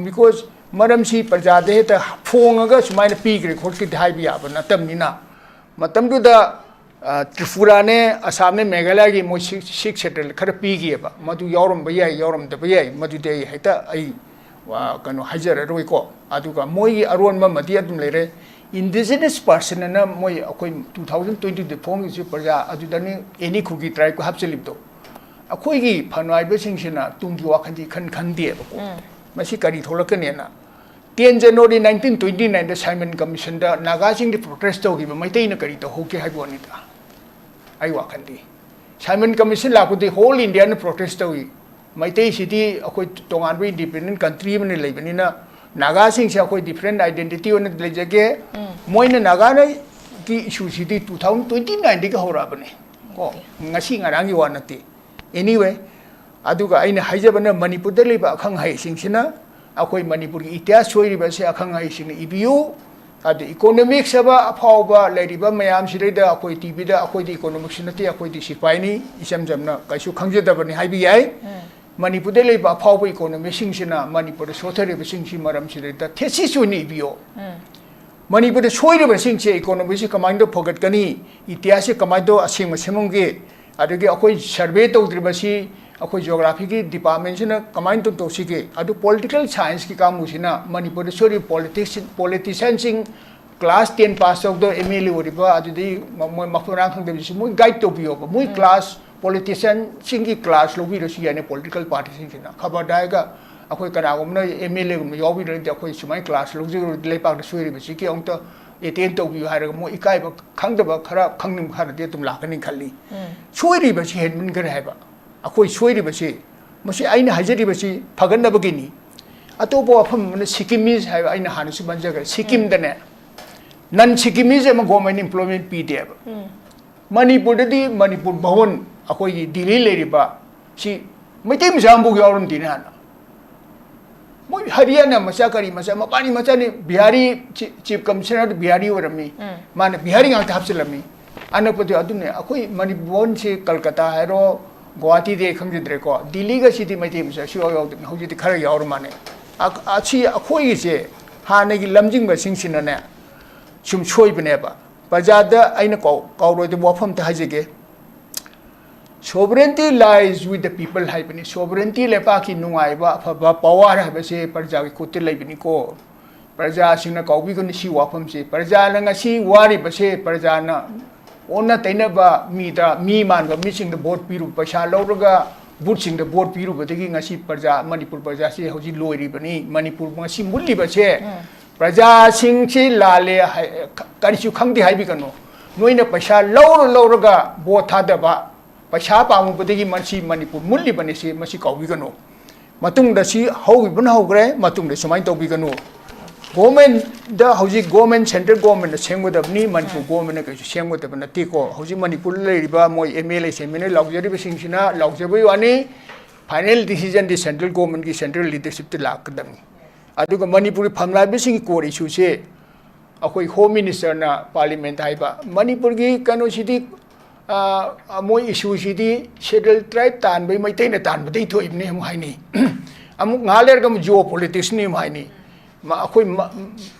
because ꯃꯔꯝꯁꯤ ꯄ꯭ꯔꯖꯥꯗ ꯍꯦꯛꯇ ꯐꯣꯡꯉꯒ ꯁꯨꯃꯥꯏꯅ ꯄꯤꯈ꯭ꯔꯦ ꯈꯣꯠꯈ꯭ꯔꯦ ꯍꯥꯏꯕ ꯌꯥꯕ ꯅꯠꯇꯕꯅꯤꯅ, ꯃꯇꯝꯗꯨꯗ, ꯑ, ꯇ꯭ꯔꯤꯄꯨꯔꯥꯅꯦ, ꯑꯁꯥꯝꯅꯦ, ꯃꯦꯘꯥꯂꯌꯥꯒꯤ ꯃꯣꯏ Sixth, Sixth Schedule ꯈꯔ ꯄꯤꯈꯤꯑꯕ꯫ ꯃꯗꯨ ꯌꯥꯎꯔꯝꯕ ꯌꯥꯏ, ꯌꯥꯎꯔꯝꯗꯕ ꯌꯥꯏ, ꯃꯗꯨꯗꯤ ꯑꯩ ꯍꯦꯛꯇ ꯑꯩ, ꯑ, ꯀꯩꯅꯣ ꯍꯥꯏꯖꯔꯔꯣꯏꯀꯣ꯫ ꯑꯗꯨꯒ ꯃꯣꯏꯒꯤ ꯑꯔꯣꯟꯕ ꯑꯃꯗꯤ ꯑꯗꯨꯝ ꯂꯩꯔꯦ꯫ Indigenous person ꯑꯅ ꯃꯣꯏ ꯑꯩꯈꯣꯏ two thousand twenty-two ꯗ ꯐꯣꯡꯉꯤꯁꯤ ꯄ꯭ꯔꯖꯥ ꯑꯗꯨꯗꯅꯤ, ꯑꯦꯅꯤ ꯈꯨꯒꯤ ꯇ꯭ꯔꯥꯏꯕꯀ ꯍꯥꯞꯆꯤꯜꯂꯤꯕꯗꯣ꯫ ꯑꯩꯈꯣꯏꯒꯤ ꯐꯝꯅꯥꯏꯕꯁꯤꯡꯁꯤꯅ ꯇꯨꯡꯒꯤ ꯋꯥꯈꯜꯗꯤ ꯈꯟ ꯈꯟꯗꯦꯕꯀꯣ꯫ ꯎꯝ꯫ ꯃꯁꯤ ꯀꯔꯤ ꯊꯣꯛꯂꯛꯀꯅꯦꯅ꯫ Ten January nineteen twenty-nine ꯗ Simon Commission ꯗ ꯅꯥꯒꯥꯁꯤꯡꯗꯤ protest ꯇꯧꯈꯤꯕ, ꯃꯩꯇꯩꯅ ꯀꯔꯤ ꯇꯧꯍꯧꯒꯦ ꯍꯥꯏꯕ ꯋꯥꯅꯤꯗ꯫ ꯑꯩ ꯋꯥꯈꯜꯗꯤ Simon Commission ꯂꯥꯛꯄꯗꯤ whole India ꯅ protest ꯇꯧꯏ꯫ ꯃꯩꯇꯩꯁꯤꯗꯤ ꯑꯩꯈꯣꯏ ꯇꯣꯉꯥꯟꯕ independent country ꯑꯃꯅ ꯂꯩꯕꯅꯤꯅ, ꯅꯥꯒꯥꯁꯤꯡꯁꯦ ꯑꯩꯈꯣꯏ different identity ꯑꯣꯏꯅ ꯂꯩꯖꯒꯦ꯫ ꯎꯝ꯫ ꯃꯣꯏꯅ ꯅꯥꯒꯥꯅ ꯒꯤ issue ꯁꯤꯗꯤ two thousand twenty-nine ꯗꯒꯤ ꯍꯧꯔꯛꯑꯕꯅꯦ꯫ ꯀꯣ, OK꯫ ꯉꯁꯤ ꯉꯔꯥꯡꯒꯤ ꯋꯥ ꯅꯠꯇꯦ꯫ Anyway, ꯑꯗꯨꯒ ꯑꯩꯅ ꯍꯥꯏꯖꯕꯅ, ꯃꯅꯤꯄꯨꯔꯗ ꯂꯩꯕ ꯑꯈꯪ ꯑꯍꯩꯁꯤꯡꯁꯤꯅ ꯑꯩꯈꯣꯏ ꯃꯅꯤꯄꯨꯔꯒꯤ ꯏꯇꯤꯍꯥꯁ ꯁꯣꯏꯔꯤꯕ ꯑꯁꯤ ꯑꯈꯪ ꯑꯍꯩꯁꯤꯡꯅ ꯏꯕꯤꯌꯨ꯫ ꯑꯗ ꯏꯀꯣꯅꯣꯃꯤꯛꯁ ꯍꯥꯏꯕ ꯑꯐꯥꯎꯕ ꯂꯩꯔꯤꯕ ꯃꯌꯥꯝꯁꯤꯗꯩꯗ ꯑꯩꯈꯣꯏ ꯇꯤꯚꯤꯗ ꯑꯩꯈꯣꯏꯗꯤ ꯏꯀꯣꯅꯣꯃꯤꯛꯁ ꯅꯠꯇꯦ, ꯑꯩꯈꯣꯏꯗꯤ ꯁꯤꯐꯥꯏꯅꯤ, ꯏꯆꯝ ꯆꯝꯅ ꯀꯩꯁꯨ ꯈꯪꯖꯗꯕꯅꯤ ꯍꯥꯏꯕ ꯌꯥꯏ꯫ ꯃꯅꯤꯄꯨꯔꯗ ꯂꯩꯕ ꯑꯐꯥꯎꯕ ꯏꯀꯣꯅꯣꯃꯤꯁꯁꯤꯡꯁꯤꯅ ꯃꯅꯤꯄꯨꯔꯗ ꯁꯣꯊꯔꯤꯕꯁꯤꯡꯁꯤ ꯃꯔꯝꯁꯤꯗꯩꯗ ꯊꯦꯁꯤꯁ ꯑꯣꯏꯅ ꯏꯕꯤꯌꯣ꯫ ꯃꯅꯤꯄꯨꯔꯗ ꯁꯣꯏꯔꯤꯕꯁꯤꯡꯁꯦ ꯏꯀꯣꯅꯣꯃꯤꯁꯤ ꯀꯃꯥꯏꯅ ꯇꯧ ꯐꯒꯠꯀꯅꯤ, ꯏꯇꯤꯍꯥꯁꯁꯤ ꯀꯃꯥꯏꯅ ꯇꯧ ꯑꯁꯦꯡꯕ ꯁꯦꯝꯃꯝꯒꯦ, ꯑꯗꯒꯤ ꯑꯩꯈꯣꯏ ꯁꯔꯚꯦ ꯇꯧꯗ꯭ꯔꯤꯕꯁꯤ ꯑꯩꯈꯣꯏ ꯖꯤꯑꯣꯒ꯭ꯔꯥꯐꯤꯒꯤ ꯗꯤꯄꯥꯔꯠꯃꯦꯟꯁꯤꯅ ꯀꯃꯥꯏꯅ ꯇꯧ ꯇꯧꯁꯤꯒꯦ, ꯑꯗꯨ ꯄꯣꯂꯤꯇꯤꯀꯦꯜ ꯁꯥꯏꯟꯁꯀꯤ ꯀꯥꯡꯕꯨꯁꯤꯅ ꯃꯅꯤꯄꯨꯔꯗ ꯁꯣꯏꯔꯤꯕ ꯄꯣꯂꯤꯇꯤꯛꯁ ꯄꯣꯂꯤꯇꯤꯁꯤꯌꯥꯟꯁꯤꯡ ꯀ꯭ꯂꯥꯁ ꯇꯦꯟ ꯄꯥꯁ ꯇꯧꯗ ꯑꯦꯝ ꯑꯦꯜ ꯑꯦ ꯑꯣꯏꯔꯤꯕ ꯑꯗꯨꯗꯒꯤ ꯃ- ꯃꯣꯏ ꯃꯐꯝ ꯃꯔꯥꯡ ꯈꯪꯗꯕꯁꯤ ꯃꯣꯏ ꯒꯥꯏꯗ ꯇꯧꯕꯤꯌꯣꯕ꯫ ꯃꯣꯏ ꯀ꯭ꯂꯥꯁ ꯄꯣꯂꯤꯇꯤꯁꯤꯌꯥꯟꯁꯤꯡꯒꯤ ꯀ꯭ꯂꯥꯁ ꯂꯧꯕꯤꯔꯁꯨ ꯌꯥꯏꯅꯦ ꯄꯣꯂꯤꯇꯤꯀꯦꯜ ꯄꯥꯔꯇꯤꯁꯤꯡꯁꯤꯅ꯫ ꯈꯕꯔꯗ ꯍꯥꯏꯔꯒ ꯑꯩꯈꯣꯏ ꯀꯅꯥꯒꯨꯝꯕꯅ ꯑꯦꯝ ꯑꯦꯜ ꯑꯦꯒꯨꯝꯕ ꯌꯥꯎꯕꯤꯔꯗꯤ ꯑꯩꯈꯣꯏ ꯁꯨꯃꯥꯏꯅ ꯀ꯭ꯂꯥꯁ ꯂꯧꯖꯔꯨꯔꯗꯤ ꯂꯩꯕꯥꯛꯇ ꯁꯣꯏꯔꯤꯕꯁꯤꯒꯤ ꯑꯃꯨꯛꯇ ꯑꯦꯇꯦꯟ ꯇꯧꯕꯤꯌꯨ ꯍꯥꯏꯔꯒ ꯃꯣꯏ ꯏꯀꯥꯏꯕ ꯈꯪꯗꯕ ꯈꯔ ꯈꯪꯅꯤꯡꯕ ꯈꯔꯗꯤ ꯑꯗꯨꯝ ꯂꯥꯛꯀꯅꯤ ꯈꯜꯂꯤ꯫ ꯁꯣꯏꯔꯤꯕꯁꯤ ꯍꯦꯟꯃꯟꯈ꯭ꯔꯦ ꯍꯥꯏꯕ꯫ ꯑꯩꯈꯣꯏ ꯁꯣꯏꯔꯤꯕꯁꯤ ꯃꯁꯤ ꯑꯩꯅ ꯍꯥꯏꯖꯔꯤꯕꯁꯤ ꯐꯒꯠꯅꯕꯒꯤꯅꯤ꯫ ꯑꯇꯣꯞꯄ ꯋꯥꯐꯝ ꯑꯃꯅ ꯁꯤꯛꯀꯤꯃꯤꯁ ꯍꯥꯏꯕ ꯑꯩꯅ ꯍꯥꯟꯅꯁꯨ ꯄꯟꯖꯈ꯭ꯔꯦ꯫ ꯁꯤꯛꯀꯤꯝꯗꯅꯦ ꯅꯟ ꯁꯤꯛꯀꯤꯃꯤꯁ ꯑꯃ ꯒꯣꯔꯃꯦꯟ ꯏꯝꯄ꯭ꯂꯣꯏꯃꯦꯟ ꯄꯤꯗꯦꯕ꯫ ꯃꯅꯤꯄꯨꯔꯗꯗꯤ ꯃꯅꯤꯄꯨꯔ ꯚꯋꯟ ꯑꯩꯈꯣꯏꯒꯤ ꯗꯤꯜꯂꯤ ꯂꯩꯔꯤꯕ ꯁꯤ ꯃꯩꯇꯩ ꯃꯆꯥ ꯑꯃꯐꯥꯎ ꯌꯥꯎꯔꯝꯗꯦꯅꯦ ꯍꯥꯟꯅ꯫ ꯃꯣꯏ ꯍꯔꯤꯌꯥꯅꯥ ꯃꯆꯥ ꯀꯔꯤ ꯃꯆꯥ ꯃꯄꯥꯅꯤ ꯃꯆꯥꯅꯤ꯫ ꯕꯤꯍꯥꯔꯤ ꯆꯤ- ꯆꯤꯐ ꯀꯃꯤꯁꯅꯔꯗꯨ ꯕꯤꯍꯥꯔꯤ ꯑꯣꯏꯔꯝꯃꯤ꯫ ꯃꯥꯅ ꯕꯤꯍꯥꯔꯤ ꯉꯥꯛꯇ ꯍꯥꯞꯆꯤꯜꯂꯝꯃꯤ꯫ ꯑꯅꯛꯄꯗꯤ ꯑꯗꯨꯅꯦ ꯑꯩꯈꯣꯏ ꯃꯅꯤꯄꯨꯔꯁꯤ ꯀꯜꯀꯇꯥ ꯍꯥꯏꯔꯣ ꯒꯨꯋꯥꯍꯥꯇꯤꯗꯤ ꯑꯩ ꯈꯪꯖꯗ꯭ꯔꯦꯀꯣ, ꯗꯤꯜꯂꯤꯒꯁꯤꯗꯤ ꯃꯩꯇꯩ ꯃꯆꯥ ꯁꯨꯡꯌꯥꯎ ꯌꯥꯎꯗꯕꯅꯤ꯫ ꯍꯧꯖꯤꯛꯇꯤ ꯈꯔ ꯌꯥꯎꯔ ꯃꯥꯜꯂꯦ꯫ ꯑ- ꯑꯁꯤ ꯑꯩꯈꯣꯏꯒꯤꯁꯦ ꯍꯥꯟꯅꯒꯤ ꯂꯝꯖꯤꯡꯕꯁꯤꯡꯁꯤꯅꯅꯦ ꯁꯨꯝ ꯁꯣꯏꯕꯅꯦꯕ꯫ ꯄ꯭ꯔꯖꯥꯗ ꯑꯩꯅ ꯀꯥꯎ- ꯀꯥꯎꯔꯣꯏꯗꯕ ꯋꯥꯐꯝ ꯑꯝꯇ ꯍꯥꯏꯖꯒꯦ꯫ Sovereignty lies with the people ꯍꯥꯏꯕꯅꯤ꯫ Sovereignty, ꯂꯩꯄꯥꯛꯀꯤ ꯅꯨꯡꯉꯥꯏꯕ, ꯑꯐꯕ, ꯄꯋꯥꯔ ꯍꯥꯏꯕꯁꯦ ꯄ꯭ꯔꯖꯥꯒꯤ ꯈꯨꯠꯇ ꯂꯩꯕꯅꯤꯀꯣ꯫ ꯄ꯭ꯔꯖꯥꯁꯤꯡꯅ ꯀꯥꯎꯕꯤꯒꯅꯨ ꯁꯤ ꯋꯥꯐꯝꯁꯦ꯫ ꯄ꯭ꯔꯖꯥꯅ ꯉꯁꯤ ꯋꯥꯔꯤꯕꯁꯦ, ꯄ꯭ꯔꯖꯥꯅ ꯑꯣꯟꯅ ꯇꯩꯅꯕ ꯃꯤꯗ, ꯃꯤ ꯃꯥꯟꯕ ꯃꯤꯁꯤꯡꯗ ꯚꯣꯠ ꯄꯤꯔꯨ, ꯄꯩꯁꯥ ꯂꯧꯔꯒ ꯕꯨꯠꯁꯤꯡꯗ ꯚꯣꯠ ꯄꯤꯔꯨꯕꯗꯒꯤ ꯉꯁꯤ ꯄ꯭ꯔꯖꯥ, ꯃꯅꯤꯄꯨꯔ ꯄ꯭ꯔꯖꯥꯁꯤ ꯍꯧꯖꯤꯛ ꯂꯣꯏꯔꯤꯕꯅꯤ꯫ ꯃꯅꯤꯄꯨꯔ ꯉꯁꯤ ꯃꯨꯠꯂꯤꯕꯁꯦ ꯄ꯭ꯔꯖꯥꯁꯤꯡꯁꯤ ꯂꯥꯜꯂꯦ ꯍꯥꯏ-, ꯀꯔꯤꯁꯨ ꯈꯪꯗꯦ ꯍꯥꯏꯕꯤꯒꯅꯨ꯫ ꯅꯣꯏꯅ ꯄꯩꯁꯥ ꯂꯧꯔ ꯂꯧꯔꯒ ꯚꯣꯠ ꯊꯥꯗꯕ, ꯄꯩꯁꯥ ꯄꯥꯝꯃꯨꯕꯗꯒꯤ ꯃꯁꯤ ꯃꯅꯤꯄꯨꯔ ꯃꯨꯠꯂꯤꯕꯅꯤ, ꯁꯤ ꯃꯁꯤ ꯀꯥꯎꯕꯤꯒꯅꯨ꯫ ꯃꯇꯨꯡꯗ ꯁꯤ ꯍꯧꯈꯤꯕꯅ ꯍꯧꯈ꯭ꯔꯦ, ꯃꯇꯨꯡꯗ ꯁꯨꯃꯥꯏꯅ ꯇꯧꯕꯤꯒꯅꯨ꯫ ꯒꯣꯔꯃꯦꯟꯗ ꯍꯧꯖꯤꯛ ꯒꯣꯔꯃꯦꯟ, ꯁꯦꯟꯇ꯭ꯔꯦꯜ ꯒꯣꯔꯃꯦꯟꯅ ꯁꯦꯝꯒꯗꯕꯅꯤ, ꯃꯅꯤꯄꯨꯔ ꯒꯣꯔꯃꯦꯟꯅ ꯀꯩꯁꯨ ꯁꯦꯝꯒꯗꯕ ꯅꯠꯇꯦꯀꯣ꯫ ꯍꯧꯖꯤꯛ ꯃꯅꯤꯄꯨꯔꯗ ꯂꯩꯔꯤꯕ ꯃꯣꯏ ꯑꯦꯝ ꯑꯦꯜ ꯑꯦ ꯁꯦꯝꯃꯤꯟꯅ ꯂꯥꯎꯖꯔꯤꯕꯁꯤꯡꯁꯤꯅ ꯂꯥꯎꯖꯕꯒꯤ ꯋꯥꯅꯤ꯫ ꯐꯥꯏꯅꯦꯜ ꯗꯤꯁꯤꯖꯟꯗꯤ ꯁꯦꯟꯇ꯭ꯔꯦꯜ ꯒꯣꯔꯃꯦꯟꯒꯤ, ꯁꯦꯟꯇ꯭ꯔꯦꯜ ꯂꯤꯗꯔꯁꯤꯞꯇ ꯂꯥꯛꯀꯗꯕꯅꯤ꯫ ꯑꯗꯨꯒ ꯃꯅꯤꯄꯨꯔꯒꯤ ꯐꯝꯂꯥꯏꯕꯁꯤꯡꯒꯤ ꯀꯣꯔ ꯏꯁꯨꯁꯦ ꯑꯩꯈꯣꯏ ꯍꯣꯝ ꯃꯤꯅꯤꯁꯇꯔꯅ ꯄꯥꯔꯂꯤꯌꯥꯃꯦꯟꯠ ꯍꯥꯏꯕ, ꯃꯅꯤꯄꯨꯔꯒꯤ ꯀꯩꯅꯣꯁꯤꯗꯤ, ꯑ, ꯃꯣꯏ ꯏꯁꯨꯁꯤꯗꯤ ꯁꯦꯗ꯭ꯌꯨꯜ ꯇ꯭ꯔꯥꯏꯕ ꯇꯥꯟꯕꯩ, ꯃꯩꯇꯩꯅ ꯇꯥꯟꯕꯗꯩ ꯊꯣꯛꯏꯕꯅꯤ ꯑꯃꯨꯛ ꯍꯥꯏꯅꯤ꯫ ꯑꯃꯨꯛ ꯉꯥꯏꯍꯥꯛ ꯂꯩꯔꯒ ꯑꯃꯨꯛ ꯖꯤꯑꯣ ꯄꯣꯂꯤꯇꯤꯛꯁꯅꯤ ꯑꯃꯨꯛ ꯍꯥꯏꯅꯤ꯫ ꯃ-, ꯑꯩꯈꯣꯏ ꯃ-,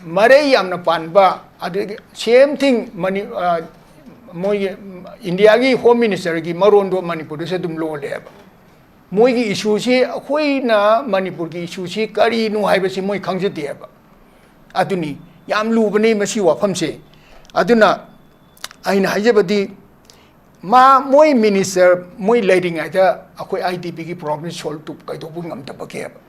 ꯃꯔꯩ ꯌꯥꯝꯅ ꯄꯥꯟꯕ, ꯑꯗꯨꯗꯒꯤ same thing ꯃꯅꯤ-, ꯑ, ꯃꯣꯏꯒꯤ ꯏꯟꯗꯤꯌꯥꯒꯤ ꯍꯣꯝ ꯃꯤꯅꯤꯁꯇꯔꯒꯤ ꯃꯔꯣꯟꯗꯣ ꯃꯅꯤꯄꯨꯔꯗꯁꯨ ꯑꯗꯨꯝ ꯂꯣꯜꯂꯦꯕ꯫ ꯃꯣꯏꯒꯤ ꯏꯁꯨꯁꯤ, ꯑꯩꯈꯣꯏꯅ ꯃꯅꯤꯄꯨꯔꯒꯤ ꯏꯁꯨꯁꯤ ꯀꯔꯤꯅꯣ ꯍꯥꯏꯕꯁꯤ ꯃꯣꯏ ꯈꯪꯖꯗꯦꯕ꯫ ꯑꯗꯨꯅꯤ ꯌꯥꯝ ꯂꯨꯕꯅꯤ ꯃꯁꯤ ꯋꯥꯐꯝꯁꯦ꯫ ꯑꯗꯨꯅ ꯑꯩꯅ ꯍꯥꯏꯖꯕꯗꯤ, ꯃꯥ, ꯃꯣꯏ ꯃꯤꯅꯤꯁꯇꯔ ꯃꯣꯏ ꯂꯩꯔꯤꯉꯩꯗ ꯑꯩꯈꯣꯏ ꯑꯥꯏ ꯗꯤ ꯄꯤꯒꯤ ꯄ꯭ꯔꯣꯕ꯭ꯂꯦꯝ ꯁꯣꯜꯕ ꯀꯩꯗꯧꯕ ꯉꯝꯗꯕꯒꯦꯕ?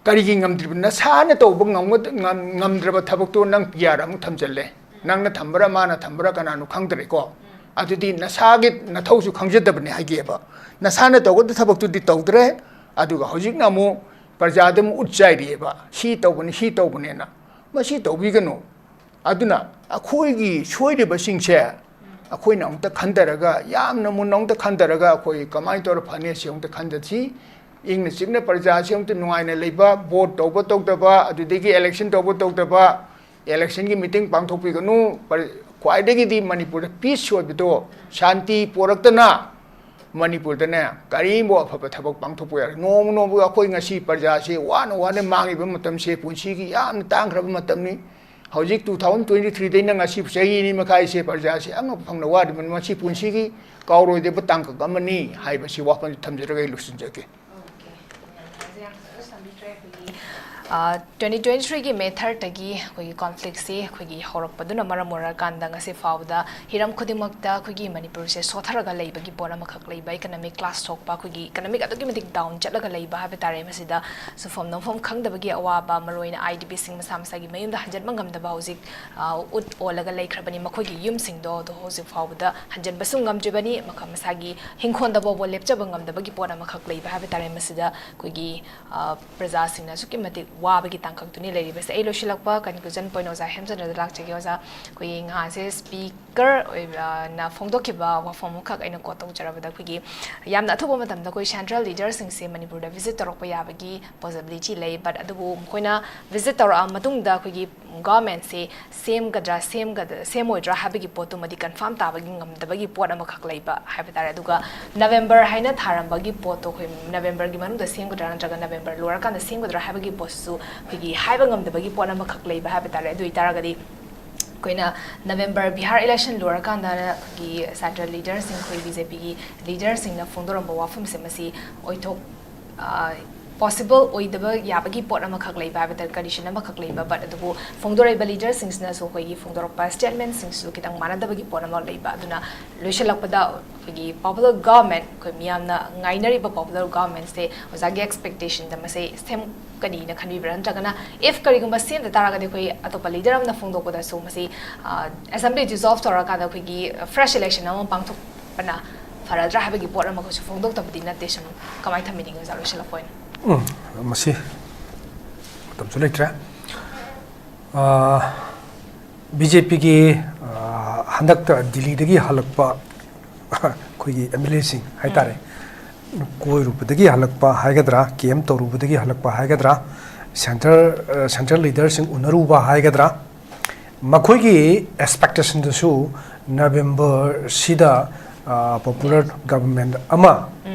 ꯀꯔꯤꯒꯤ ꯉꯝꯗ꯭ꯔꯤꯕ? ꯅꯁꯥꯅ ꯇꯧꯕ ꯉꯝꯒ-, ꯉꯝ-, ꯉꯝꯗ꯭ꯔꯕ ꯊꯕꯛꯇꯣ ꯅꯪ ꯄꯤ ꯑꯥꯔ ꯑꯃꯨꯛ ꯊꯝꯖꯜꯂꯦ꯫ ꯅꯪꯅ ꯊꯝꯕ꯭ꯔꯥ, ꯃꯥꯅ ꯊꯝꯕ꯭ꯔꯥ, ꯀꯅꯥꯅꯣ ꯈꯪꯗ꯭ꯔꯦꯀꯣ꯫ ꯑꯗꯨꯗꯤ ꯅꯁꯥꯒꯤ ꯅꯊꯧꯁꯨ ꯈꯪꯖꯗꯕꯅꯦ ꯍꯥꯏꯒꯦꯕ꯫ ꯅꯁꯥꯅ ꯇꯧꯒꯗꯕ ꯊꯕꯛꯇꯨꯗꯤ ꯇꯧꯗ꯭ꯔꯦ, ꯑꯗꯨꯒ ꯍꯧꯖꯤꯛꯅ ꯑꯃꯨꯛ ꯄ꯭ꯔꯖꯥꯗ ꯑꯃꯨꯛ ꯎꯠ ꯆꯥꯏꯔꯤꯑꯕ, "ꯁꯤ ꯇꯧꯕꯅꯤ, ꯁꯤ ꯇꯧꯕꯅꯦꯅ"꯫ ꯃꯁꯤ ꯇꯧꯕꯤꯒꯅꯨ꯫ ꯑꯗꯨꯅ ꯑꯩꯈꯣꯏꯒꯤ ꯁꯣꯏꯔꯤꯕꯁꯤꯡꯁꯦ ꯑꯩꯈꯣꯏꯅ ꯑꯃꯨꯛꯇ ꯈꯟꯊꯔꯒ, ꯌꯥꯝꯅ ꯃꯨꯟꯅ ꯑꯃꯨꯛꯇ ꯈꯟꯊꯔꯒ, ꯑꯩꯈꯣꯏ ꯀꯃꯥꯏꯅ ꯇꯧꯔ ꯐꯅꯤ ꯁꯤ ꯑꯃꯨꯛꯇ ꯈꯟꯊꯁꯤ꯫ ꯏꯪꯅ ꯆꯤꯛꯅ ꯄ꯭ꯔꯖꯥꯁꯤ ꯑꯃꯨꯛꯇ ꯅꯨꯡꯉꯥꯏꯅ ꯂꯩꯕ, ꯚꯣꯠ ꯇꯧꯕ ꯇꯧꯗꯕ, ꯑꯗꯨꯗꯒꯤ ꯏꯂꯦꯛꯁꯟ ꯇꯧꯕ ꯇꯧꯗꯕ, ꯏꯂꯦꯛꯁꯟꯒꯤ ꯃꯤꯇꯤꯡ ꯄꯥꯡꯊꯣꯛꯄꯤꯒꯅꯨ꯫ ꯄ꯭ꯔ-, ꯈ꯭ꯋꯥꯏꯗꯒꯤꯗꯤ ꯃꯅꯤꯄꯨꯔꯗ ꯄꯤꯁ ꯑꯣꯏꯕꯗꯣ, ꯁꯥꯟꯇꯤ ꯄꯣꯔꯛꯇꯅ ꯃꯅꯤꯄꯨꯔꯗꯅꯦ ꯀꯔꯤꯝꯕ ꯑꯐꯕ ꯊꯕꯛ ꯄꯥꯡꯊꯣꯛꯄ ꯌꯥꯔꯣꯏ꯫ ꯅꯣꯡꯃ ꯅꯣꯡꯃꯒꯤ ꯑꯩꯈꯣꯏ ꯉꯁꯤ ꯄ꯭ꯔꯖꯥꯁꯦ ꯋꯥꯅ ꯋꯥꯅ ꯃꯥꯡꯉꯤꯕ ꯃꯇꯝꯁꯦ, ꯄꯨꯟꯁꯤꯒꯤ ꯌꯥꯝꯅ ꯇꯥꯡꯈ꯭ꯔꯕ ꯃꯇꯝꯅꯤ꯫ ꯍꯧꯖꯤꯛ two thousand twenty threeꯗꯩꯅ ꯉꯁꯤ ꯆꯍꯤ ꯑꯅꯤ ꯃꯈꯥꯏꯁꯦ ꯄ꯭ꯔꯖꯥꯁꯦ ꯑꯉꯛꯄ ꯐꯪꯅ ꯋꯥꯔꯤꯕꯅꯤ꯫ ꯃꯁꯤ ꯄꯨꯟꯁꯤꯒꯤ ꯀꯥꯎꯔꯣꯏꯗꯕ ꯇꯥꯡꯀꯛ ꯑꯃꯅꯤ ꯍꯥꯏꯕꯁꯤ ꯋꯥꯐꯝꯁꯤ ꯊꯝꯖꯔꯒ ꯑꯩ ꯂꯣꯏꯁꯤꯟꯖꯒꯦ꯫ ꯑꯣꯀꯦ꯫ ꯌꯥꯝ ꯐꯖꯩ, ꯌꯥꯝ ꯐꯖꯅ ꯁꯝꯕꯤꯈ꯭ꯔꯦ꯫ ꯑꯩꯈꯣꯏꯒꯤ, ꯑ, twenty twenty threeꯒꯤ May thirdꯇꯒꯤ ꯑꯩꯈꯣꯏꯒꯤ conflictꯁꯤ ꯑꯩꯈꯣꯏꯒꯤ ꯍꯧꯔꯛꯄꯗꯨꯅ ꯃꯔꯝ ꯑꯣꯏꯔꯀꯥꯟꯗ ꯉꯁꯤ ꯐꯥꯎꯕꯗ ꯍꯤꯔꯝ ꯈꯨꯗꯤꯡꯃꯛꯇ ꯑꯩꯈꯣꯏꯒꯤ ꯃꯅꯤꯄꯨꯔꯁꯦ ꯁꯣꯠꯊꯔꯒ ꯂꯩꯕꯒꯤ ꯄꯣꯠ ꯑꯃꯈꯛ ꯂꯩꯕ, economic class ꯁꯣꯛꯄ, ꯑꯩꯈꯣꯏꯒꯤ economic ꯑꯗꯨꯛꯀꯤ ꯃꯇꯤꯛ down ꯆꯠꯂꯒ ꯂꯩꯕ ꯍꯥꯏꯕ ꯇꯥꯔꯦ꯫ ꯃꯁꯤꯗ ꯁꯨꯐꯝ ꯅꯣꯝꯐꯝ ꯈꯪꯗꯕꯒꯤ ꯑꯋꯥꯕ, ꯃꯔꯨꯑꯣꯏꯅ IDPꯁꯤꯡ ꯃꯁꯥ ꯃꯁꯥꯒꯤ ꯃꯌꯨꯝꯗ ꯍꯟꯖꯤꯟꯕ ꯉꯝꯗꯕ ꯍꯧꯖꯤꯛ, ꯑ, ꯎꯠ ꯑꯣꯜꯂꯒ ꯂꯩꯈ꯭ꯔꯕꯅꯤ꯫ ꯃꯈꯣꯏꯒꯤ ꯌꯨꯝꯁꯤꯡꯗꯣ ꯑꯗꯣ ꯍꯧꯖꯤꯛ ꯐꯥꯎꯕꯗ ꯍꯟꯖꯤꯟꯕꯁꯨ ꯉꯝꯗ꯭ꯔꯤꯕꯅꯤ꯫ ꯃꯈ-, ꯃꯁꯥꯒꯤ ꯍꯤꯡꯈꯣꯜꯗ ꯐꯥꯎꯕ ꯂꯦꯞꯆꯕ ꯉꯝꯗꯕꯒꯤ ꯄꯣꯠ ꯑꯃꯈꯛ ꯂꯩꯕ ꯍꯥꯏꯕ ꯇꯥꯔꯦ꯫ ꯃꯁꯤꯗ ꯑꯩꯈꯣꯏꯒꯤ, ꯑ, ꯄ꯭ꯔꯖꯥꯁꯤꯡꯅ ꯑꯁꯨꯛꯀꯤ ꯃꯇꯤꯛ ꯋꯥꯕꯒꯤ ꯇꯥꯡꯀꯛꯇꯨꯅꯤ ꯂꯩꯔꯤꯕꯁꯦ꯫ ꯑꯩ ꯂꯣꯏꯁꯤꯜꯂꯛꯄ conclusion point ꯑꯣꯖꯥ ꯍꯦꯝꯆꯟꯗ꯭ꯔꯗ ꯂꯥꯛꯆꯒꯦ꯫ ꯑꯣꯖꯥ, ꯑꯩꯈꯣꯏꯒꯤ ꯉꯍꯥꯟꯁꯦ speaker ꯑꯣꯏꯕꯅ ꯐꯣꯡꯗꯣꯛꯈꯤꯕ ꯋꯥꯐꯝ ꯑꯃꯈꯛ ꯑꯩꯅ quote ꯇꯧꯖꯔꯕꯗ, ꯑꯩꯈꯣꯏꯒꯤ ꯌꯥꯝꯅ ꯑꯊꯨꯕ ꯃꯇꯝꯗ ꯑꯩꯈꯣꯏ central leaderꯁꯤꯡꯁꯦ ꯃꯅꯤꯄꯨꯔꯗ visit ꯇꯧꯔꯛꯄ ꯌꯥꯕꯒꯤ possibility ꯂꯩ, but ꯑꯗꯨꯕꯨ ꯃꯈꯣꯏꯅ visit ꯇꯧꯔꯛꯑ ꯃꯇꯨꯡꯗ ꯑꯩꯈꯣꯏꯒꯤ governmentꯁꯦ ꯁꯦꯝꯒꯗ꯭ꯔꯥ, ꯁꯦꯝꯒꯗ-, ꯁꯦꯝꯃꯣꯏꯗ꯭ꯔꯥ ꯍꯥꯏꯕꯒꯤ ꯄꯣꯠꯇꯨꯃꯗꯤ confirm ꯇꯥꯕꯒꯤ ꯉꯝꯗꯕꯒꯤ ꯄꯣꯠ ꯑꯃꯈꯛ ꯂꯩꯕ ꯍꯥꯏꯕ ꯇꯥꯔꯦ꯫ ꯑꯗꯨꯒ November ꯍꯥꯏꯅ ꯊꯥꯔꯝꯕꯒꯤ ꯄꯣꯠꯇꯣ ꯑꯩꯈꯣꯏ Novemberꯒꯤ ꯃꯅꯨꯡꯗ ꯁꯦꯝꯒꯗ꯭ꯔꯥ ꯅꯠꯇ꯭ꯔꯒ November ꯂꯣꯏꯔꯀꯥꯟꯗ ꯁꯦꯝꯒꯗ꯭ꯔꯥ ꯍꯥꯏꯕꯒꯤ ꯄꯣꯠꯁꯤꯁꯨ ꯑꯩꯈꯣꯏꯒꯤ ꯍꯥꯏꯕ ꯉꯝꯗꯕꯒꯤ ꯄꯣꯠ ꯑꯃꯈꯛ ꯂꯩꯕ ꯍꯥꯏꯕ ꯇꯥꯔꯦ꯫ ꯑꯗꯨ ꯑꯣꯏꯇꯥꯔꯒꯗꯤ ꯑꯩꯈꯣꯏꯅ November ꯕꯤꯍꯥꯔ election ꯂꯣꯏꯔꯀꯥꯟꯗ ꯑꯩꯈꯣꯏꯒꯤ central leaderꯁꯤꯡ, ꯑꯩꯈꯣꯏ BJPꯒꯤ leaderꯁꯤꯡꯅ ꯐꯣꯡꯗꯣꯔꯝꯕ ꯋꯥꯐꯝꯁꯦ ꯃꯁꯤ ꯑꯣꯏꯊꯣꯛ-, ꯑ, possible ꯑꯣꯏꯗꯕ ꯌꯥꯕꯒꯤ ꯄꯣꯠ ꯑꯃꯈꯛ ꯂꯩꯕ ꯍꯥꯏꯕ ꯇꯥꯔꯦ, condition ꯑꯃꯈꯛ ꯂꯩꯕ꯫ But ꯑꯗꯨꯕꯨ ꯐꯣꯡꯗꯣꯔꯛꯏꯕ leaderꯁꯤꯡꯁꯤꯅꯁꯨ ꯑꯩꯈꯣꯏꯒꯤ ꯐꯣꯡꯗꯣꯔꯛꯄ statementꯁꯤꯡꯁꯤꯁꯨ ꯈꯤꯇꯪ ꯃꯥꯟꯅꯗꯕꯒꯤ ꯄꯣꯠ ꯑꯃ ꯂꯩꯕ꯫ ꯑꯗꯨꯅ ꯂꯣꯏꯁꯤꯜꯂꯛꯄꯗ ꯑꯩꯈꯣꯏꯒꯤ popular government, ꯑꯩꯈꯣꯏ ꯃꯤꯌꯥꯝꯅ ꯉꯥꯏꯅꯔꯤꯕ popular governmentꯁꯦ ꯑꯣꯖꯥꯒꯤ expectationꯗ ꯃꯁꯤ ꯁꯦꯝꯒꯅꯤꯅ ꯈꯟꯕꯤꯕ꯭ꯔꯥ? ꯅꯠꯇ꯭ꯔꯒꯅ if ꯀꯔꯤꯒꯨꯝꯕ ꯁꯦꯝꯗ ꯇꯥꯔꯒꯗꯤ ꯑꯩꯈꯣꯏ ꯑꯇꯣꯞꯄ leader ꯑꯃꯅ ꯐꯣꯡꯗꯣꯛꯄꯗꯁꯨ ꯃꯁꯤ, ꯑ, assembly dissolve ꯇꯧꯔꯀꯥꯟꯗ ꯑꯩꯈꯣꯏꯒꯤ fresh election ꯑꯃ ꯄꯥꯡꯊꯣꯛꯄꯅ ꯐꯔꯗ꯭ꯔꯥ ꯍꯥꯏꯕꯒꯤ ꯄꯣꯠ ꯑꯃꯈꯛꯁꯨ ꯐꯣꯡꯗꯣꯛꯇꯕꯗꯤ ꯅꯠꯇꯦ꯫ ꯁꯨꯝ ꯀꯃꯥꯏꯅ ꯊꯝꯕꯤꯅꯤꯡꯉꯤ ꯑꯣꯖꯥ, ꯂꯣꯏꯁꯤꯜꯂꯛꯄ ꯑꯣꯏꯅ? ꯎꯝ, ꯃꯁꯤ ꯃꯇꯝꯁꯨ ꯂꯩꯇ꯭ꯔꯦ꯫ ꯑꯥ, BJPꯒꯤ, ꯑꯥ, ꯍꯟꯗꯛꯇ ꯗꯤꯜꯂꯤꯗꯒꯤ ꯍꯜꯂꯛꯄ ꯑꯩꯈꯣꯏꯒꯤ MLAꯁꯤꯡ ꯍꯥꯏꯇꯥꯔꯦ, ꯀꯣꯏꯔꯨꯕꯗꯒꯤ ꯍꯜꯂꯛꯄ ꯍꯥꯏꯒꯗ꯭ꯔꯥ, camp ꯇꯧꯔꯨꯕꯗꯒꯤ ꯍꯜꯂꯛꯄ ꯍꯥꯏꯒꯗ꯭ꯔꯥ, central, ꯑ, central leaderꯁꯤꯡ ꯎꯅꯔꯨꯕ ꯍꯥꯏꯒꯗ꯭ꯔꯥ, ꯃꯈꯣꯏꯒꯤ expectationꯗꯨꯁꯨ Novemberꯁꯤꯗ, ꯑ, popular government ꯑꯃ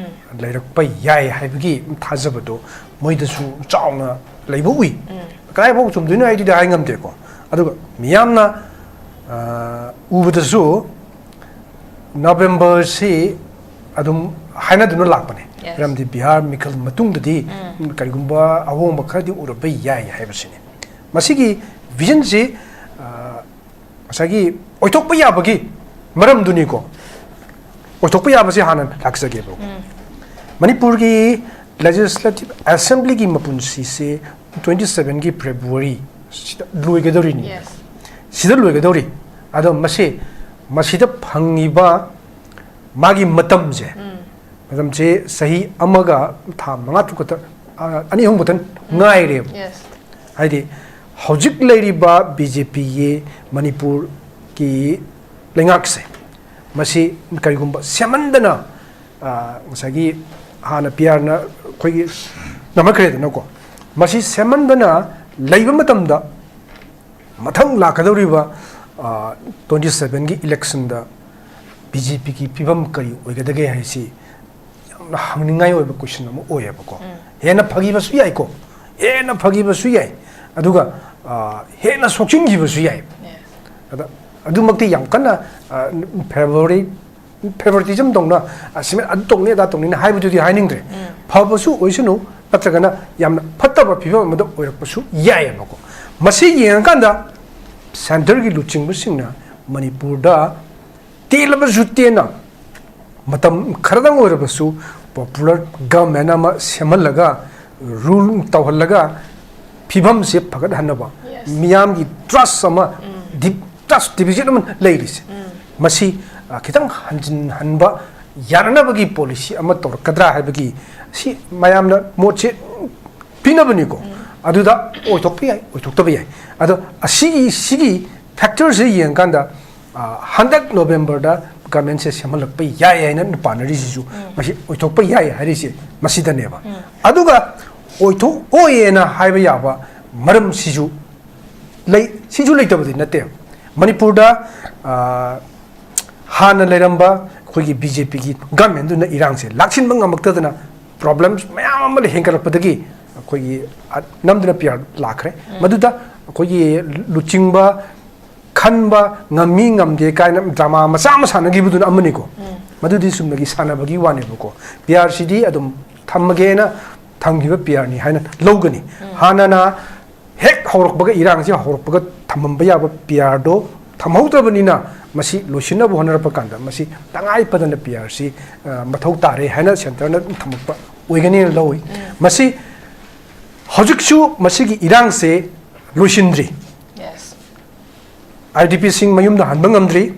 ꯂꯩꯔꯛꯄ ꯌꯥꯏ ꯍꯥꯏꯕꯒꯤ ꯊꯥꯖꯕꯗꯣ ꯃꯣꯏꯗꯁꯨ ꯆꯥꯎꯅ ꯂꯩꯕ ꯎꯏ꯫ ꯀꯗꯥꯏꯐꯥꯎ ꯆꯨꯝꯗꯣꯏꯅꯣ ꯍꯥꯏꯗꯨꯗꯤ ꯍꯥꯏ ꯉꯝꯗꯦꯀꯣ꯫ ꯑꯗꯨꯒ ꯃꯤꯌꯥꯝꯅ, ꯑ, ꯎꯕꯗꯁꯨ Novemberꯁꯤ ꯑꯗꯨꯝ ꯍꯥꯏꯅꯗꯨꯅ ꯂꯥꯛꯄꯅꯦ꯫ Yes. ꯃꯔꯝꯗꯤ ꯕꯤꯍꯥꯔ ꯃꯤꯈꯜ ꯃꯇꯨꯡꯗꯗꯤ ꯀꯔꯤꯒꯨꯝꯕ ꯑꯍꯣꯡꯕ ꯈꯔꯗꯤ ꯎꯔꯛꯄ ꯌꯥꯏ ꯍꯥꯏꯕꯁꯤꯅꯤ꯫ ꯃꯁꯤꯒꯤ visionꯁꯤ, ꯑ, ꯉꯁꯥꯏꯒꯤ ꯑꯣꯏꯊꯣꯛꯄ ꯌꯥꯕꯒꯤ ꯃꯔꯝꯗꯨꯅꯤꯀꯣ꯫ ꯑꯣꯏꯊꯣꯛꯄ ꯌꯥꯕꯁꯤ ꯍꯥꯟꯅ ꯂꯥꯛꯆꯒꯦꯕ꯫ ꯃꯅꯤꯄꯨꯔꯒꯤ Legislative Assemblyꯒꯤ ꯃꯄꯨꯟꯁꯤꯁꯦ twenty sevenꯒꯤ February ꯁꯤꯗ ꯂꯣꯏꯒꯗꯧꯔꯤꯅꯤ꯫ Yes. ꯁꯤꯗ ꯂꯣꯏꯒꯗꯧꯔꯤ꯫ ꯑꯗꯣ ꯃꯁꯤ, ꯃꯁꯤꯗ ꯐꯪꯉꯤꯕ ꯃꯥꯒꯤ ꯃꯇꯝꯁꯦ, ꯃꯇꯝꯁꯦ ꯆꯍꯤ ꯑꯃꯒ ꯊꯥ ꯃꯉꯥ ꯇꯔꯨꯛ ꯈꯛꯇ ꯑ, ꯑꯅꯤ ꯑꯍꯨꯝ ꯈꯛꯇꯪ ꯉꯥꯏꯔꯦꯕ꯫ Yes. ꯍꯥꯏꯗꯤ ꯍꯧꯖꯤꯛ ꯂꯩꯔꯤꯕ ꯕꯤ ꯖꯦ ꯄꯤꯒꯤ ꯃꯅꯤꯄꯨꯔꯒꯤ ꯂꯩꯉꯥꯛꯁꯦ, ꯃꯁꯤ ꯀꯔꯤꯒꯨꯝꯕ ꯁꯦꯝꯃꯟꯗꯅ, ꯑ, ꯉꯁꯥꯏꯒꯤ ꯍꯥꯟꯅ ꯄꯤ ꯑꯥꯔꯅ ꯑꯩꯈꯣꯏꯒꯤ ꯅꯝꯃꯛꯈ꯭ꯔꯦꯗꯅꯀꯣ, ꯃꯁꯤ ꯁꯦꯝꯃꯟꯗꯅ ꯂꯩꯕ ꯃꯇꯝꯗ ꯃꯊꯪ ꯂꯥꯛꯀꯗꯧꯔꯤꯕ, ꯑ, ꯇ꯭ꯋꯦꯟꯇꯤ ꯁꯚꯦꯟꯒꯤ ꯏꯂꯦꯛꯁꯟꯗ ꯕꯤ ꯖꯦ ꯄꯤꯒꯤ ꯐꯤꯕꯝ ꯀꯔꯤ ꯑꯣꯏꯒꯗꯒꯦ ꯍꯥꯏꯁꯤ ꯌꯥꯝꯅ ꯍꯪꯅꯤꯡꯉꯥꯏ ꯑꯣꯏꯕ ꯀꯣꯏꯁꯟ ꯑꯃ ꯑꯣꯏꯌꯦꯕꯀꯣ꯫ ꯍꯦꯟꯅ ꯐꯈꯤꯕꯁꯨ ꯌꯥꯏꯀꯣ, ꯍꯦꯟꯅ ꯐꯈꯤꯕꯁꯨ ꯌꯥꯏ, ꯑꯗꯨꯒ, ꯑ, ꯍꯦꯟꯅ ꯁꯣꯛꯆꯤꯟꯈꯤꯕꯁꯨ ꯌꯥꯏ꯫ Yes. ꯑꯗ ꯑꯗꯨꯃꯛꯇꯤ ꯌꯥꯝ ꯀꯟꯅ, ꯑ, ꯐꯦꯕꯔꯤ ꯐꯦꯕꯔꯇꯤꯖꯝ ꯇꯧꯅ, ꯑ, ꯁꯤꯃꯦꯟ ꯑꯗꯨ ꯇꯧꯅꯤ ꯑꯗꯥ ꯇꯧꯅꯤꯅ ꯍꯥꯏꯕꯗꯨꯗꯤ ꯍꯥꯏꯅꯤꯡꯗ꯭ꯔꯦ꯫ ꯐꯕꯁꯨ ꯑꯣꯏꯁꯅꯨ, ꯅꯠꯇ꯭ꯔꯒꯅ ꯌꯥꯝꯅ ꯐꯠꯇꯕ ꯐꯤꯕꯝ ꯑꯃꯗ ꯑꯣꯏꯔꯛꯄꯁꯨ ꯌꯥꯏꯑꯕꯀꯣ꯫ ꯃꯁꯤ ꯌꯦꯡꯉꯀꯥꯟꯗ ꯁꯦꯟꯇꯔꯒꯤ ꯂꯨꯆꯤꯡꯕꯁꯤꯡꯅ ꯃꯅꯤꯄꯨꯔꯗ ꯇꯦꯜꯂꯕꯁꯨ ꯇꯦꯟꯅ ꯃꯇꯝ ꯈꯔꯗꯪ ꯑꯣꯏꯔꯕꯁꯨ ꯄꯣꯄꯨꯂꯔ ꯒꯚꯔꯟꯃꯦꯟ ꯑꯃ ꯁꯦꯝꯍꯜꯂꯒ, ꯔꯨꯜ ꯇꯧꯍꯜꯂꯒ ꯐꯤꯕꯝꯁꯦ ꯐꯒꯠꯍꯟꯅꯕ, Yes. ꯃꯤꯌꯥꯝꯒꯤ ꯇ꯭ꯔꯁ ꯑꯃ, ꯗꯤꯞ ꯇ꯭ꯔꯁ ꯗꯤꯐꯤꯁꯤꯠ ꯑꯃ ꯂꯩꯔꯤꯁꯦ, ꯃꯁꯤ, ꯑ, ꯈꯤꯇꯪ ꯍꯟꯖꯤꯟꯍꯟꯕ ꯌꯥꯅꯅꯕꯒꯤ ꯄꯣꯂꯤꯁꯤ ꯑꯃ ꯇꯧꯔꯛꯀꯗ꯭ꯔꯥ ꯍꯥꯏꯕꯒꯤ ꯁꯤ ꯃꯌꯥꯝꯅ ꯃꯣꯠꯁꯦ ꯄꯤꯅꯕꯅꯤꯀꯣ꯫ ꯑꯗꯨꯗ ꯑꯣꯏꯊꯣꯛꯄ ꯌꯥꯏ, ꯑꯣꯏꯊꯣꯛꯇꯕ ꯌꯥꯏ꯫ ꯑꯗꯣ ꯑꯁꯤꯒꯤ, ꯁꯤꯒꯤ ꯐꯦꯛꯇꯔꯁꯦ ꯌꯦꯡꯉꯀꯥꯟꯗ, ꯑ, ꯍꯟꯗꯛ ꯅꯣꯕꯦꯝꯕꯔꯗ ꯒꯚꯔꯟꯃꯦꯟꯁꯦ ꯁꯦꯝꯍꯜꯂꯛꯄ ꯌꯥꯏ ꯍꯥꯏꯅ ꯄꯥꯅꯔꯤꯁꯤꯁꯨ ꯃꯁꯤ ꯑꯣꯏꯊꯣꯛꯄ ꯌꯥꯏ ꯍꯥꯏꯔꯤꯁꯦ ꯃꯁꯤꯗꯅꯦꯕ꯫ ꯑꯗꯨꯒ ꯑꯣꯏꯊꯣꯛꯑꯣꯏꯌꯦꯅ ꯍꯥꯏꯕ ꯌꯥꯕ ꯃꯔꯝꯁꯤꯁꯨ ꯂꯩ, ꯁꯤꯁꯨ ꯂꯩꯇꯕꯗꯤ ꯅꯠꯇꯦ꯫ ꯃꯅꯤꯄꯨꯔꯗ, ꯑ, ꯍꯥꯟꯅ ꯂꯩꯔꯝꯕ ꯑꯩꯈꯣꯏꯒꯤ ꯕꯤ ꯖꯦ ꯄꯤꯒꯤ ꯒꯚꯔꯟꯃꯦꯟꯗꯨꯅ ꯏꯔꯥꯡꯁꯦ ꯂꯥꯛꯁꯤꯟꯕ ꯉꯝꯃꯛꯇꯗꯅ ꯄ꯭ꯔꯣꯕ꯭ꯂꯦꯝꯁ ꯃꯌꯥꯝ ꯑꯃ ꯍꯦꯟꯒꯠꯂꯛꯄꯗꯒꯤ ꯑꯩꯈꯣꯏꯒꯤ, ꯑ, ꯅꯝꯗꯨꯅ ꯄꯤ ꯑꯥꯔ ꯂꯥꯛꯈ꯭ꯔꯦ꯫ ꯃꯗꯨꯗ ꯑꯩꯈꯣꯏꯒꯤ ꯂꯨꯆꯤꯡꯕ ꯈꯟꯕ ꯉꯝꯃꯤ ꯉꯝꯗꯦ ꯀꯥꯏꯅ ꯗ꯭ꯔꯃꯥ ꯃꯆꯥ ꯑꯃ ꯁꯥꯟꯅꯈꯤꯕꯗꯨꯅ ꯑꯃꯅꯤꯀꯣ꯫ ꯃꯗꯨꯗꯤ ꯆꯨꯝꯅꯒꯤ ꯁꯥꯟꯅꯕꯒꯤ ꯋꯥꯅꯦꯕꯀꯣ꯫ ꯄꯤ ꯑꯥꯔ ꯁꯤꯗꯤ ꯑꯗꯨꯝ ꯊꯝꯃꯒꯦꯅ ꯊꯝꯈꯤꯕ ꯄꯤ ꯑꯥꯔꯅꯤ ꯍꯥꯏꯅ ꯂꯧꯒꯅꯤ꯫ ꯍꯥꯟꯅꯅ ꯍꯦꯛ ꯍꯧꯔꯛꯄꯒ, ꯏꯔꯥꯡꯁꯤ ꯍꯧꯔꯛꯄꯒ ꯊꯝꯃꯝꯕ ꯌꯥꯕ ꯄꯤ ꯑꯥꯔꯗꯣ ꯊꯝꯍꯧꯗ꯭ꯔꯕꯅꯤꯅ ꯃꯁꯤ ꯂꯣꯏꯁꯤꯟꯅꯕ ꯍꯣꯠꯅꯔꯛꯄ ꯀꯥꯟꯗ ꯃꯁꯤ ꯇꯉꯥꯏ ꯐꯗꯅ ꯄꯤ ꯑꯥꯔꯁꯤ, ꯑ, ꯃꯊꯧ ꯇꯥꯔꯦ ꯍꯥꯏꯅ ꯁꯦꯟꯇꯔꯅ ꯊꯝꯃꯛꯄ ꯑꯣꯏꯒꯅꯤꯅ ꯂꯧꯏ꯫ ꯃꯁꯤ ꯍꯧꯖꯤꯛꯁꯨ ꯃꯁꯤꯒꯤ ꯏꯔꯥꯡꯁꯦ ꯂꯣꯏꯁꯤꯟꯗ꯭ꯔꯤ꯫ Yes. ꯑꯥꯏ ꯗꯤ ꯄꯤꯁꯤꯡ ꯃꯌꯨꯝꯗ ꯍꯟꯕ ꯉꯝꯗ꯭ꯔꯤ,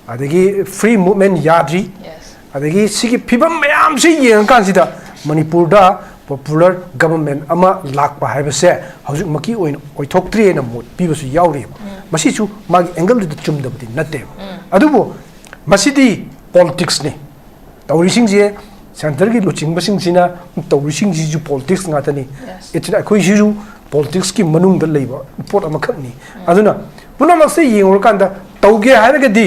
ꯑꯗꯒꯤ ꯐ꯭ꯔꯤ ꯃꯨꯚꯃꯦꯟ ꯌꯥꯗ꯭ꯔꯤ, Yes. ꯑꯗꯒꯤ ꯁꯤꯒꯤ ꯐꯤꯕꯝ ꯃꯌꯥꯝꯁꯤ ꯌꯦꯡꯉꯀꯥꯟꯁꯤꯗ ꯃꯅꯤꯄꯨꯔꯗ ꯄꯣꯄꯨꯂꯔ ꯒꯕꯔꯟꯃꯦꯟ ꯑꯃ ꯂꯥꯛꯄ ꯍꯥꯏꯕꯁꯦ ꯍꯧꯖꯤꯛꯃꯛꯀꯤ ꯑꯣꯏꯅ ꯑꯣꯏꯊꯣꯛꯇ꯭ꯔꯤ ꯍꯥꯏꯅ ꯃꯣꯠ ꯄꯤꯕꯁꯨ ꯌꯥꯎꯔꯤꯕ꯫ ꯃꯁꯤꯁꯨ ꯃꯥꯒꯤ ꯑꯦꯡꯒꯜꯗꯨꯗ ꯆꯨꯝꯗꯕꯗꯤ ꯅꯠꯇꯦꯕ꯫ ꯑꯗꯨꯕꯨ ꯃꯁꯤꯗꯤ ꯄꯣꯂꯤꯇꯤꯛꯁꯅꯤ꯫ ꯇꯧꯔꯤꯁꯤꯡꯁꯦ, ꯁꯦꯟꯇꯔꯒꯤ ꯂꯨꯆꯤꯡꯕꯁꯤꯡꯁꯤꯅ ꯇꯧꯔꯤꯁꯤꯡꯁꯤꯁꯨ ꯄꯣꯂꯤꯇꯤꯛꯁ ꯉꯥꯛꯇꯅꯤ꯫ Yes. It's- ꯑꯩꯈꯣꯏꯁꯤꯁꯨ ꯄꯣꯂꯤꯇꯤꯛꯁꯀꯤ ꯃꯅꯨꯡꯗ ꯂꯩꯕ ꯄꯣꯠ ꯑꯃꯈꯛꯅꯤ꯫ ꯑꯗꯨꯅ ꯄꯨꯝꯅꯃꯛꯁꯦ ꯌꯦꯡꯉꯨꯔꯀꯥꯟꯗ ꯇꯧꯒꯦ ꯍꯥꯏꯔꯒꯗꯤ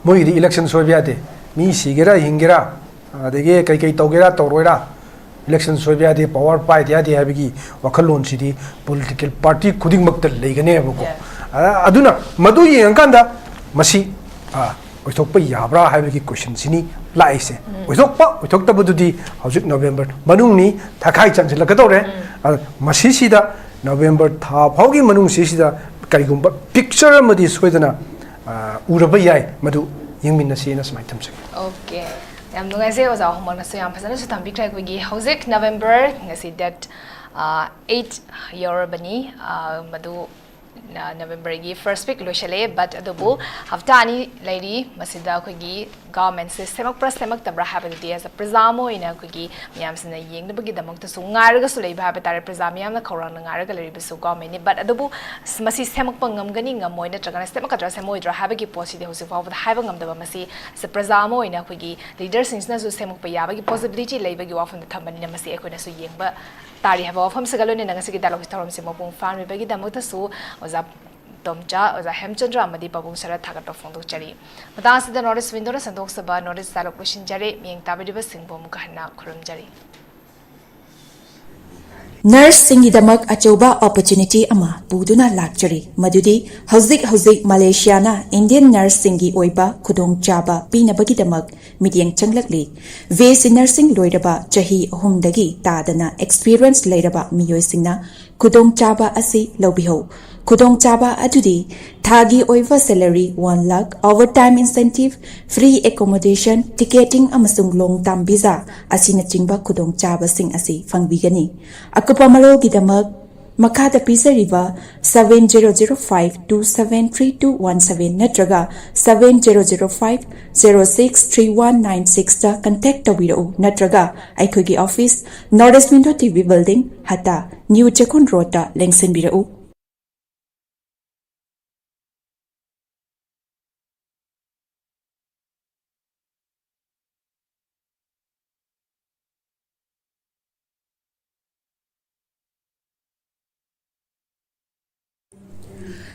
ꯃꯣꯏꯒꯤꯗꯤ ꯏꯂꯦꯛꯁꯟ ꯁꯣꯏꯕ ꯌꯥꯗꯦ꯫ ꯃꯤ ꯁꯤꯒꯦꯔꯥ ꯍꯤꯡꯒꯦꯔꯥ, ꯑꯗꯒꯤ ꯀꯩꯀꯩ ꯇꯧꯒꯦꯔꯥ ꯇꯧꯔꯣꯏꯔꯥ, ꯏꯂꯦꯛꯁꯟ ꯁꯣꯏꯕ ꯌꯥꯗꯦ, ꯄꯋꯥꯔ ꯄꯥꯏꯗ ꯌꯥꯗꯦ ꯍꯥꯏꯕꯒꯤ ꯋꯥꯈꯜꯂꯣꯟꯁꯤꯗꯤ ꯄꯣꯂꯤꯇꯤꯀꯦꯜ ꯄꯥꯔꯇꯤ ꯈꯨꯗꯤꯡꯃꯛꯇ ꯂꯩꯒꯅꯦꯕꯀꯣ꯫ Yeah. ꯑ-, ꯑꯗꯨꯅ ꯃꯗꯨ ꯌꯦꯡꯉꯀꯥꯟꯗ ꯃꯁꯤ, ꯑ, ꯑꯣꯏꯊꯣꯛꯄ ꯌꯥꯕ꯭ꯔꯥ ꯍꯥꯏꯕꯒꯤ ꯀꯣꯏꯁꯟꯁꯤꯅꯤ ꯂꯥꯛꯏꯁꯦ꯫ ꯑꯣꯏꯊꯣꯛꯄ ꯑꯣꯏꯊꯣꯛꯇꯕꯗꯨꯗꯤ ꯍꯧꯖꯤꯛ ꯅꯕꯦꯝꯕꯔ ꯃꯅꯨꯡꯅꯤ, ꯊꯥꯈꯥꯏ ꯆꯪꯁꯤꯜꯂꯛꯀꯗꯧꯔꯦ꯫ ꯑ, ꯃꯁꯤꯁꯤꯗ ꯅꯕꯦꯝꯕꯔ ꯊꯥ ꯐꯥꯎꯒꯤ ꯃꯅꯨꯡꯁꯤꯁꯤꯗ ꯀꯔꯤꯒꯨꯝꯕ ꯄꯤꯛꯆꯔ ꯑꯃꯗꯤ ꯁꯣꯏꯗꯅ, ꯑ, ꯎꯔꯕ ꯌꯥꯏ꯫ ꯃꯗꯨ ꯌꯦꯡꯃꯤꯟꯅꯁꯦꯅ ꯁꯨꯃꯥꯏꯅ ꯊꯝꯖꯒꯦ꯫ Okay. ꯌꯥꯝ ꯅꯨꯡꯉꯥꯏꯖꯩ ꯑꯣꯖꯥ ꯑꯍꯨꯝꯃꯛꯅꯁꯨ ꯌꯥꯝ ꯐꯖꯅꯁꯨ ꯊꯝꯕꯤꯈ꯭ꯔꯦ꯫ ꯑꯩꯈꯣꯏꯒꯤ ꯍꯧꯖꯤꯛ ꯅꯕꯦꯝꯕꯔ ꯉꯁꯤ ꯗꯦꯠ ꯑꯩꯠ ꯌꯧꯔꯕꯅꯤ꯫ ꯑ, ꯃꯗꯨ ꯅ-, ꯅꯕꯦꯝꯕꯔꯒꯤ ꯐꯥꯔꯁ ꯋꯤꯛ ꯂꯣꯏꯁꯤꯜꯂꯛꯑꯦ, ꯕꯠ ꯑꯗꯨꯕꯨ ꯍꯞꯇꯥ ꯑꯅꯤ ꯂꯩꯔꯤ꯫ ꯃꯁꯤꯗ ꯑꯩꯈꯣꯏꯒꯤ ꯒꯚꯔꯟꯃꯦꯟꯁꯦ ꯁꯦꯝꯃꯛꯄ꯭ꯔꯥ ꯁꯦꯝꯃꯛꯇꯕ꯭ꯔꯥ ꯍꯥꯏꯕꯗꯨꯗꯤ as a ꯄ꯭ꯔꯖꯥ ꯑꯃ ꯑꯣꯏꯅ ꯑꯩꯈꯣꯏꯒꯤ ꯃꯤꯌꯥꯝꯁꯤꯅ ꯌꯦꯡꯅꯕꯒꯤꯗꯃꯛꯇꯁꯨ ꯉꯥꯏꯔꯒꯁꯨ ꯂꯩꯕ ꯍꯥꯏꯕ ꯇꯥꯔꯦ꯫ ꯄ꯭ꯔꯖꯥ ꯃꯤꯌꯥꯝꯅ ꯈꯧꯔꯥꯡꯅ ꯉꯥꯏꯔꯒ ꯂꯩꯔꯤꯕꯁꯨ ꯒꯚꯔꯟꯃꯦꯟꯅꯤ꯫ ꯕꯠ ꯑꯗꯨꯕꯨ ꯃꯁꯤ ꯁꯦꯝꯃꯛꯄ ꯉꯝꯒꯅꯤ ꯉꯝꯃꯣꯏ ꯅꯠꯇ꯭ꯔꯒꯅ ꯁꯦꯝꯃꯛꯀꯗ꯭ꯔꯥ ꯁꯦꯝꯃꯛꯑꯣꯏꯗ꯭ꯔꯥ ꯍꯥꯏꯕꯒꯤ ꯄꯣꯠꯁꯤꯗꯤ ꯍꯧꯖꯤꯛ ꯐꯥꯎꯕꯗ ꯍꯥꯏꯕ ꯉꯝꯗꯕ꯫ ꯃꯁꯤ as a ꯄ꯭ꯔꯖꯥ ꯑꯃ ꯑꯣꯏꯅ ꯑꯩꯈꯣꯏꯒꯤ ꯂꯤꯗꯔꯁꯤꯡꯁꯤꯅꯁꯨ ꯁꯦꯝꯃꯛꯄ ꯌꯥꯕꯒꯤ ꯄꯣꯁꯤꯕꯤꯂꯤꯇꯤ ꯂꯩꯕꯒꯤ ꯋꯥꯐꯝꯗ ꯊꯝꯕꯅꯤꯅ ꯃꯁꯤ ꯑꯩꯈꯣꯏꯅꯁꯨ ꯌꯦꯡꯕ ꯇꯥꯔꯤ ꯍꯥꯏꯕ ꯋꯥꯐꯝꯁꯤꯒ ꯂꯣꯏꯅꯅ ꯉꯁꯤꯒꯤ ꯗꯥꯏꯂꯣꯒ ꯊꯧꯔꯝꯁꯤ ꯃꯄꯨꯡ ꯐꯥꯍꯟꯕꯤꯕꯒꯤꯗꯃꯛꯇꯁꯨ ꯑꯣꯖꯥ ꯇꯣꯝꯆꯥ, ꯑꯣꯖꯥ ꯍꯦꯝꯆꯟꯗ꯭ꯔ ꯑꯃꯗꯤ ꯄꯥꯕꯨꯡ ꯁꯔꯠ ꯊꯥꯒꯠꯄ ꯐꯣꯡꯗꯣꯛꯆꯔꯤ꯫ ꯃꯇꯥꯡ ꯑꯁꯤꯗ ꯅꯣꯔꯠ ꯏꯁ ꯋꯤꯟꯗꯣꯅ ꯁꯟꯗꯣꯛꯆꯕ ꯅꯣꯔꯠ ꯏꯁ ꯗꯥꯏꯂꯣꯒ ꯂꯣꯏꯁꯤꯟꯖꯔꯦ꯫ ꯃꯤꯠꯌꯦꯡ ꯇꯥꯕꯤꯔꯤꯕꯁꯤꯡꯕꯨ ꯑꯃꯨꯛꯀ ꯍꯟꯅ ꯈꯨꯔꯨꯝꯖꯔꯤ꯫ ꯅꯔꯁꯁꯤꯡꯒꯤꯗꯃꯛ ꯑꯆꯧꯕ ꯑꯣꯄꯣꯔꯆꯨꯅꯤꯇꯤ ꯑꯃ ꯄꯨꯗꯨꯅ ꯂꯥꯛꯆꯔꯤ, ꯃꯗꯨꯗꯤ ꯍꯧꯖꯤꯛ ꯍꯧꯖꯤꯛ ꯃꯂꯦꯁꯤꯌꯥꯅ ꯏꯟꯗꯤꯌꯟ ꯅꯔꯁꯁꯤꯡꯒꯤ ꯑꯣꯏꯕ ꯈꯨꯗꯣꯡꯆꯥꯕ ꯄꯤꯅꯕꯒꯤꯗꯃꯛ ꯃꯤꯠꯌꯦꯡ ꯆꯪꯂꯛꯂꯤ꯫ ꯕꯤ ꯑꯦꯁ ꯁꯤ ꯅꯔꯁꯤꯡ ꯂꯣꯏꯔꯕ ꯆꯍꯤ ꯑꯍꯨꯝꯗꯒꯤ ꯇꯥꯗꯅ ꯑꯦꯛꯁꯄꯤꯔꯤꯌꯦꯟꯁ ꯂꯩꯔꯕ ꯃꯤꯑꯣꯏꯁꯤꯡꯅ ꯈꯨꯗꯣꯡꯆꯥꯕ ꯑꯁꯤ ꯂꯧꯕꯤꯍꯧ꯫ ꯈꯨꯗꯣꯡꯆꯥꯕ ꯑꯗꯨꯗꯤ ꯊꯥꯒꯤ ꯑꯣꯏꯕ salary one lakh, overtime incentive, free accommodation, ticketing ꯑꯃꯁꯨꯡ ꯂꯣꯡ ꯇꯥꯔꯝ ꯚꯤꯖꯥ ꯑꯁꯤꯅꯆꯤꯡꯕ ꯈꯨꯗꯣꯡꯆꯥꯕꯁꯤꯡ ꯑꯁꯤ ꯐꯪꯕꯤꯒꯅꯤ꯫ ꯑꯀꯨꯞꯄ ꯃꯔꯣꯜꯒꯤꯗꯃꯛ ꯃꯈꯥꯗ ꯄꯤꯖꯔꯤꯕ seven zero zero five two seven three two one seven ꯅꯠꯇ꯭ꯔꯒ seven zero zero five zero six three one nine sixꯇ contact ꯇꯧꯕꯤꯔꯛꯎ, ꯅꯠꯇ꯭ꯔꯒ ꯑꯩꯈꯣꯏꯒꯤ office North East Window T V Building, ꯍꯇꯥ, New ꯆꯦꯛꯀꯣꯟ ꯔꯣꯗꯇ ꯂꯦꯡꯁꯤꯟꯕꯤꯔꯛꯎ꯫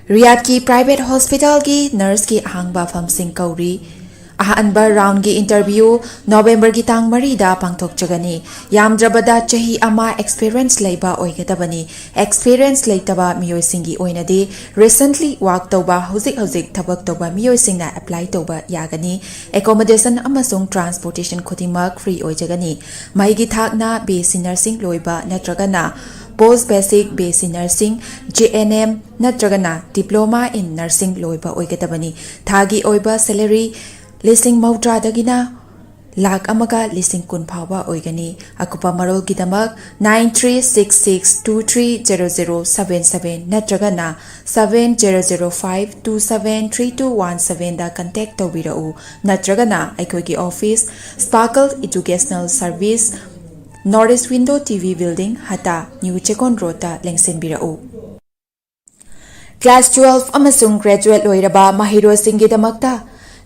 ꯔꯤꯌꯥꯗꯀꯤ private hospitalꯒꯤ nurseꯀꯤ ꯑꯍꯥꯡꯕ ꯐꯝꯁꯤꯡ ꯀꯧꯔꯤ꯫ ꯑꯍꯥꯟꯕ roundꯒꯤ interview Novemberꯒꯤ ꯇꯥꯡ ꯃꯔꯤꯗ ꯄꯥꯡꯊꯣꯛꯆꯒꯅꯤ꯫ ꯌꯥꯝꯗ꯭ꯔꯕꯗ ꯆꯍꯤ ꯑꯃ experience ꯂꯩꯕ ꯑꯣꯏꯒꯗꯕꯅꯤ꯫ Experience ꯂꯩꯇꯕ ꯃꯤꯑꯣꯏꯁꯤꯡꯒꯤ ꯑꯣꯏꯅꯗꯤ recently work ꯇꯧꯕ, ꯍꯧꯖꯤꯛ ꯍꯧꯖꯤꯛ ꯊꯕꯛ ꯇꯧꯕ ꯃꯤꯑꯣꯏꯁꯤꯡꯅ apply ꯇꯧꯕ ꯌꯥꯒꯅꯤ꯫ Accommodation ꯑꯃꯁꯨꯡ transportation ꯈꯨꯗꯤꯡꯃꯛ free ꯑꯣꯏꯖꯒꯅꯤ꯫ ꯃꯍꯩꯒꯤ ꯊꯥꯛꯅ B S C nursing ꯂꯣꯏꯕ ꯅꯠꯇ꯭ꯔꯒꯅ post basic B S C nursing, J N M ꯅꯠꯇ꯭ꯔꯒꯅ diploma in nursing ꯂꯣꯏꯕ ꯑꯣꯏꯒꯗꯕꯅꯤ꯫ ꯊꯥꯒꯤ ꯑꯣꯏꯕ salary ꯂꯤꯁꯤꯡ ꯃꯧꯗ꯭ꯔꯥꯗꯒꯤꯅ ꯂꯥꯈ ꯑꯃꯒ ꯂꯤꯁꯤꯡ ꯀꯨꯟ ꯐꯥꯎꯕ ꯑꯣꯏꯒꯅꯤ꯫ ꯑꯀꯨꯞꯄ ꯃꯔꯣꯜꯒꯤꯗꯃꯛ nine three six six two three zero zero seven seven ꯅꯠꯇ꯭ꯔꯒꯅ seven zero zero five two seven three two one sevenꯗ contact ꯇꯧꯕꯤꯔꯛꯎ, ꯅꯠꯇ꯭ꯔꯒꯅ ꯑꯩꯈꯣꯏꯒꯤ office Sparkle Educational Service, North East Window T V Building, ꯍꯇꯥ, New ꯆꯦꯛꯀꯣꯟ ꯔꯣꯗꯇ ꯂꯦꯡꯁꯤꯟꯕꯤꯔꯛꯎ꯫ Class twelve ꯑꯃꯁꯨꯡ graduate ꯂꯣꯏꯔꯕ ꯃꯍꯩꯔꯣꯏꯁꯤꯡꯒꯤꯗꯃꯛꯇ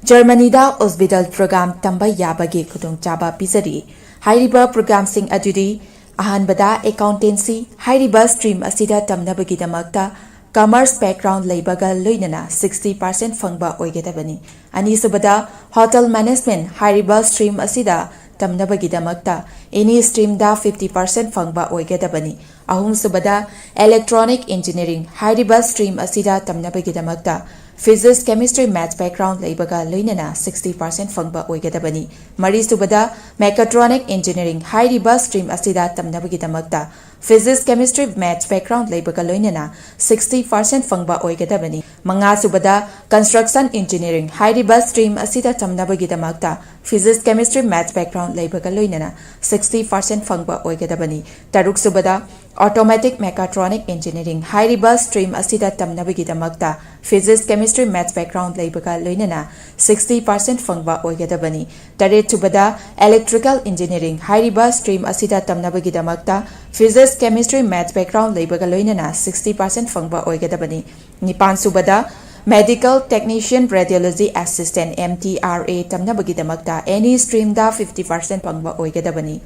ꯖꯔꯃꯅꯤꯗ Ausbildung program ꯇꯝꯕ ꯌꯥꯕꯒꯤ ꯈꯨꯗꯣꯡꯆꯥꯕ ꯄꯤꯖꯔꯤ꯫ ꯍꯥꯏꯔꯤꯕ programꯁꯤꯡ ꯑꯗꯨꯗꯤ: ꯑꯍꯥꯟꯕꯗ, accountancy꯫ ꯍꯥꯏꯔꯤꯕ stream ꯑꯁꯤꯗ ꯇꯝꯅꯕꯒꯤꯗꯃꯛꯇ commerce background ꯂꯩꯕꯒ ꯂꯣꯏꯅꯅ sixty percent ꯐꯪꯕ ꯑꯣꯏꯒꯗꯕꯅꯤ꯫ ꯑꯅꯤꯁꯨꯕꯗ, hotel management꯫ ꯍꯥꯏꯔꯤꯕ stream ꯑꯁꯤꯗ ꯇꯝꯅꯕꯒꯤꯗꯃꯛꯇ any streamꯗ fifty percent ꯐꯪꯕ ꯑꯣꯏꯒꯗꯕꯅꯤ꯫ ꯑꯍꯨꯝꯁꯨꯕꯗ, electronic engineering꯫ ꯍꯥꯏꯔꯤꯕ stream ꯑꯁꯤꯗ ꯇꯝꯅꯕꯒꯤꯗꯃꯛꯇ physics, chemistry, maths background ꯂꯩꯕꯒ ꯂꯣꯏꯅꯅ sixty percent ꯐꯪꯕ ꯑꯣꯏꯒꯗꯕꯅꯤ꯫ ꯃꯔꯤꯁꯨꯕꯗ, mechatronic engineering꯫ ꯍꯥꯏꯔꯤꯕ stream ꯑꯁꯤꯗ ꯇꯝꯅꯕꯒꯤꯗꯃꯛꯇ physics, chemistry, maths background ꯂꯩꯕꯒ ꯂꯣꯏꯅꯅ sixty percent ꯐꯪꯕ ꯑꯣꯏꯒꯗꯕꯅꯤ꯫ ꯃꯉꯥꯁꯨꯕꯗ, construction engineering꯫ ꯍꯥꯏꯔꯤꯕ stream ꯑꯁꯤꯗ ꯇꯝꯅꯕꯒꯤꯗꯃꯛꯇ physics, chemistry, maths background ꯂꯩꯕꯒ ꯂꯣꯏꯅꯅ sixty percent ꯐꯪꯕ ꯑꯣꯏꯒꯗꯕꯅꯤ꯫ ꯇꯔꯨꯛꯁꯨꯕꯗ, Automatic Mechatronic Engineering ꯍꯥꯏꯔꯤꯕ stream ꯑꯁꯤꯗ ꯇꯝꯅꯕꯒꯤꯗꯃꯛꯇ Physics, Chemistry, Maths background ꯂꯩꯕꯒ ꯂꯣꯏꯅꯅ sixty percent ꯐꯪꯕ ꯑꯣꯏꯒꯗꯕꯅꯤ꯫ ꯇꯔꯦꯠꯁꯨꯕꯗ Electrical Engineering ꯍꯥꯏꯔꯤꯕ stream ꯑꯁꯤꯗ ꯇꯝꯅꯕꯒꯤꯗꯃꯛꯇ Physics, Chemistry, Maths background ꯂꯩꯕꯒ ꯂꯣꯏꯅꯅ sixty percent ꯐꯪꯕ ꯑꯣꯏꯒꯗꯕꯅꯤ꯫ ꯅꯤꯄꯥꯟꯁꯨꯕꯗ Medical Technician Radiology Assistant, M T R A, ꯇꯝꯅꯕꯒꯤꯗꯃꯛꯇ any streamꯗ fifty percent ꯐꯪꯕ ꯑꯣꯏꯒꯗꯕꯅꯤ꯫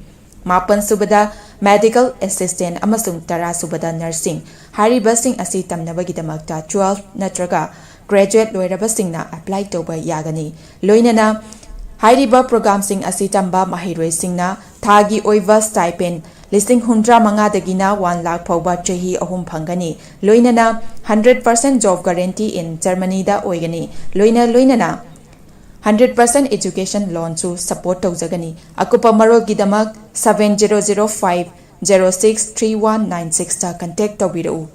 ꯃꯥꯄꯟꯁꯨꯕꯗ Medical Assistant ꯑꯃꯁꯨꯡ ꯇꯔꯥꯁꯨꯕꯗ Nursing ꯍꯥꯏꯔꯤꯕꯁꯤꯡ ꯑꯁꯤ ꯇꯝꯅꯕꯒꯤꯗꯃꯛꯇ twelve ꯅꯠꯇ꯭ꯔꯒ graduate ꯂꯣꯏꯔꯕꯁꯤꯡꯅ apply ꯇꯧꯕ ꯌꯥꯒꯅꯤ꯫ ꯂꯣꯏꯅꯅ ꯍꯥꯏꯔꯤꯕ programꯁꯤꯡ ꯑꯁꯤ ꯇꯝꯕ ꯃꯍꯩꯔꯣꯏꯁꯤꯡꯅ ꯊꯥꯒꯤ ꯑꯣꯏꯕ stipend ꯂꯤꯁꯤꯡ ꯍꯨꯝꯗ꯭ꯔꯥ ꯃꯉꯥꯗꯒꯤꯅ one lakh ꯐꯥꯎꯕ ꯆꯍꯤ ꯑꯍꯨꯝ ꯐꯪꯒꯅꯤ꯫ ꯂꯣꯏꯅꯅ hundred percent job guarantee in Germanyꯗ ꯑꯣꯏꯒꯅꯤ꯫ ꯂꯣꯏꯅ ꯂꯣꯏꯅꯅ hundred percent education loanꯁꯨ support ꯇꯧꯖꯒꯅꯤ꯫ ꯑꯀꯨꯞꯄ ꯃꯔꯣꯜꯒꯤꯗꯃꯛ seven zero zero five zero six three one nine sixꯇ contact ꯇꯧꯕꯤꯔꯛꯎ꯫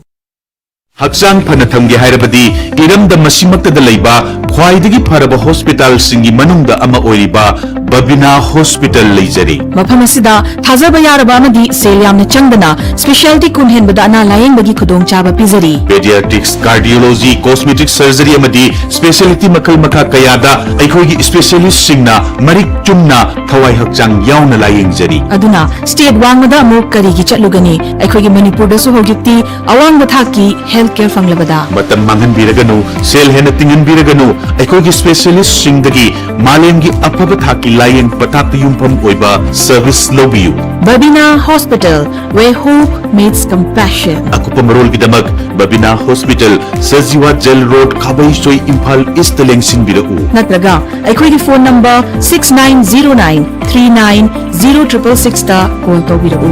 ꯍꯛꯆꯥꯡ ꯐꯅ ꯊꯝꯒꯦ ꯍꯥꯏꯔꯕꯗꯤ ꯏꯔꯝꯗꯝ ꯑꯁꯤꯃꯛꯇꯗ ꯂꯩꯕ ꯈ꯭ꯋꯥꯏꯗꯒꯤ ꯐꯔꯕ ꯍꯣꯁꯄꯤꯇꯥꯜꯁꯤꯡꯒꯤ ꯃꯅꯨꯡꯗ ꯑꯃ ꯑꯣꯏꯔꯤꯕ ꯕꯕꯤꯅꯥ ꯍꯣꯁꯄꯤꯇꯥꯜ ꯂꯩꯖꯔꯤ꯫ ꯃꯐꯝ ꯑꯁꯤꯗ ꯊꯥꯖꯕ ꯌꯥꯔꯕ ꯑꯃꯗꯤ ꯁꯦꯜ ꯌꯥꯝꯅ ꯆꯪꯗꯅ specialty ꯀꯨꯟ ꯍꯦꯟꯕꯗ ꯑꯅꯥ ꯂꯥꯌꯦꯡꯕꯒꯤ ꯈꯨꯗꯣꯡꯆꯥꯕ ꯄꯤꯖꯔꯤ꯫ Pediatrics, Cardiology, Cosmetic Surgery ꯑꯃꯗꯤ specialty ꯃꯈꯜ ꯃꯈꯥ ꯀꯌꯥꯗ ꯑꯩꯈꯣꯏꯒꯤ specialistꯁꯤꯡꯅ ꯃꯔꯤꯛ ꯆꯨꯝꯅ ꯊꯋꯥꯏ ꯍꯛꯆꯥꯡ ꯌꯥꯎꯅ ꯂꯥꯌꯦꯡꯖꯔꯤ꯫ ꯑꯗꯨꯅ state ꯋꯥꯡꯃꯗ ꯑꯃꯨꯛ ꯀꯔꯤꯒꯤ ꯆꯠꯂꯨꯒꯅꯤ? ꯑꯩꯈꯣꯏꯒꯤ ꯃꯅꯤꯄꯨꯔꯗꯁꯨ ꯍꯧꯖꯤꯛꯇꯤ ꯑꯋꯥꯡꯕ ꯊꯥꯛꯀꯤ health care ꯐꯪꯂꯕꯗ꯫ ꯃꯇꯝ ꯃꯥꯡꯍꯟꯕꯤꯔꯒꯅꯨ, ꯁꯦꯜ ꯍꯦꯟꯅ ꯇꯤꯡꯍꯟꯕꯤꯔꯒꯅꯨ, ꯑꯩꯈꯣꯏꯒꯤ specialistꯁꯤꯡꯗꯒꯤ ꯃꯥꯂꯦꯝꯒꯤ ꯑꯐꯕ ꯊꯥꯛꯀꯤ ꯂꯥꯌꯦꯡ ꯄꯊꯥꯞꯇ ꯌꯨꯝꯐꯝ ꯑꯣꯏꯕ service ꯂꯧꯕꯤꯌꯨ꯫ Babina Hospital, where hope meets compassion. ꯑꯀꯨꯞꯄ ꯃꯔꯣꯜꯒꯤꯗꯃꯛ Babina Hospital, Sajiwa Jail Road, ꯈꯥꯕꯩꯁꯣꯏ, Imphal Eastꯇ ꯂꯦꯡꯁꯤꯟꯕꯤꯔꯛꯎ꯫ ꯅꯠꯇ꯭ꯔꯒ ꯑꯩꯈꯣꯏꯒꯤ phone number six nine zero nine three nine zero triple sixꯇ call ꯇꯧꯕꯤꯔꯛꯎ꯫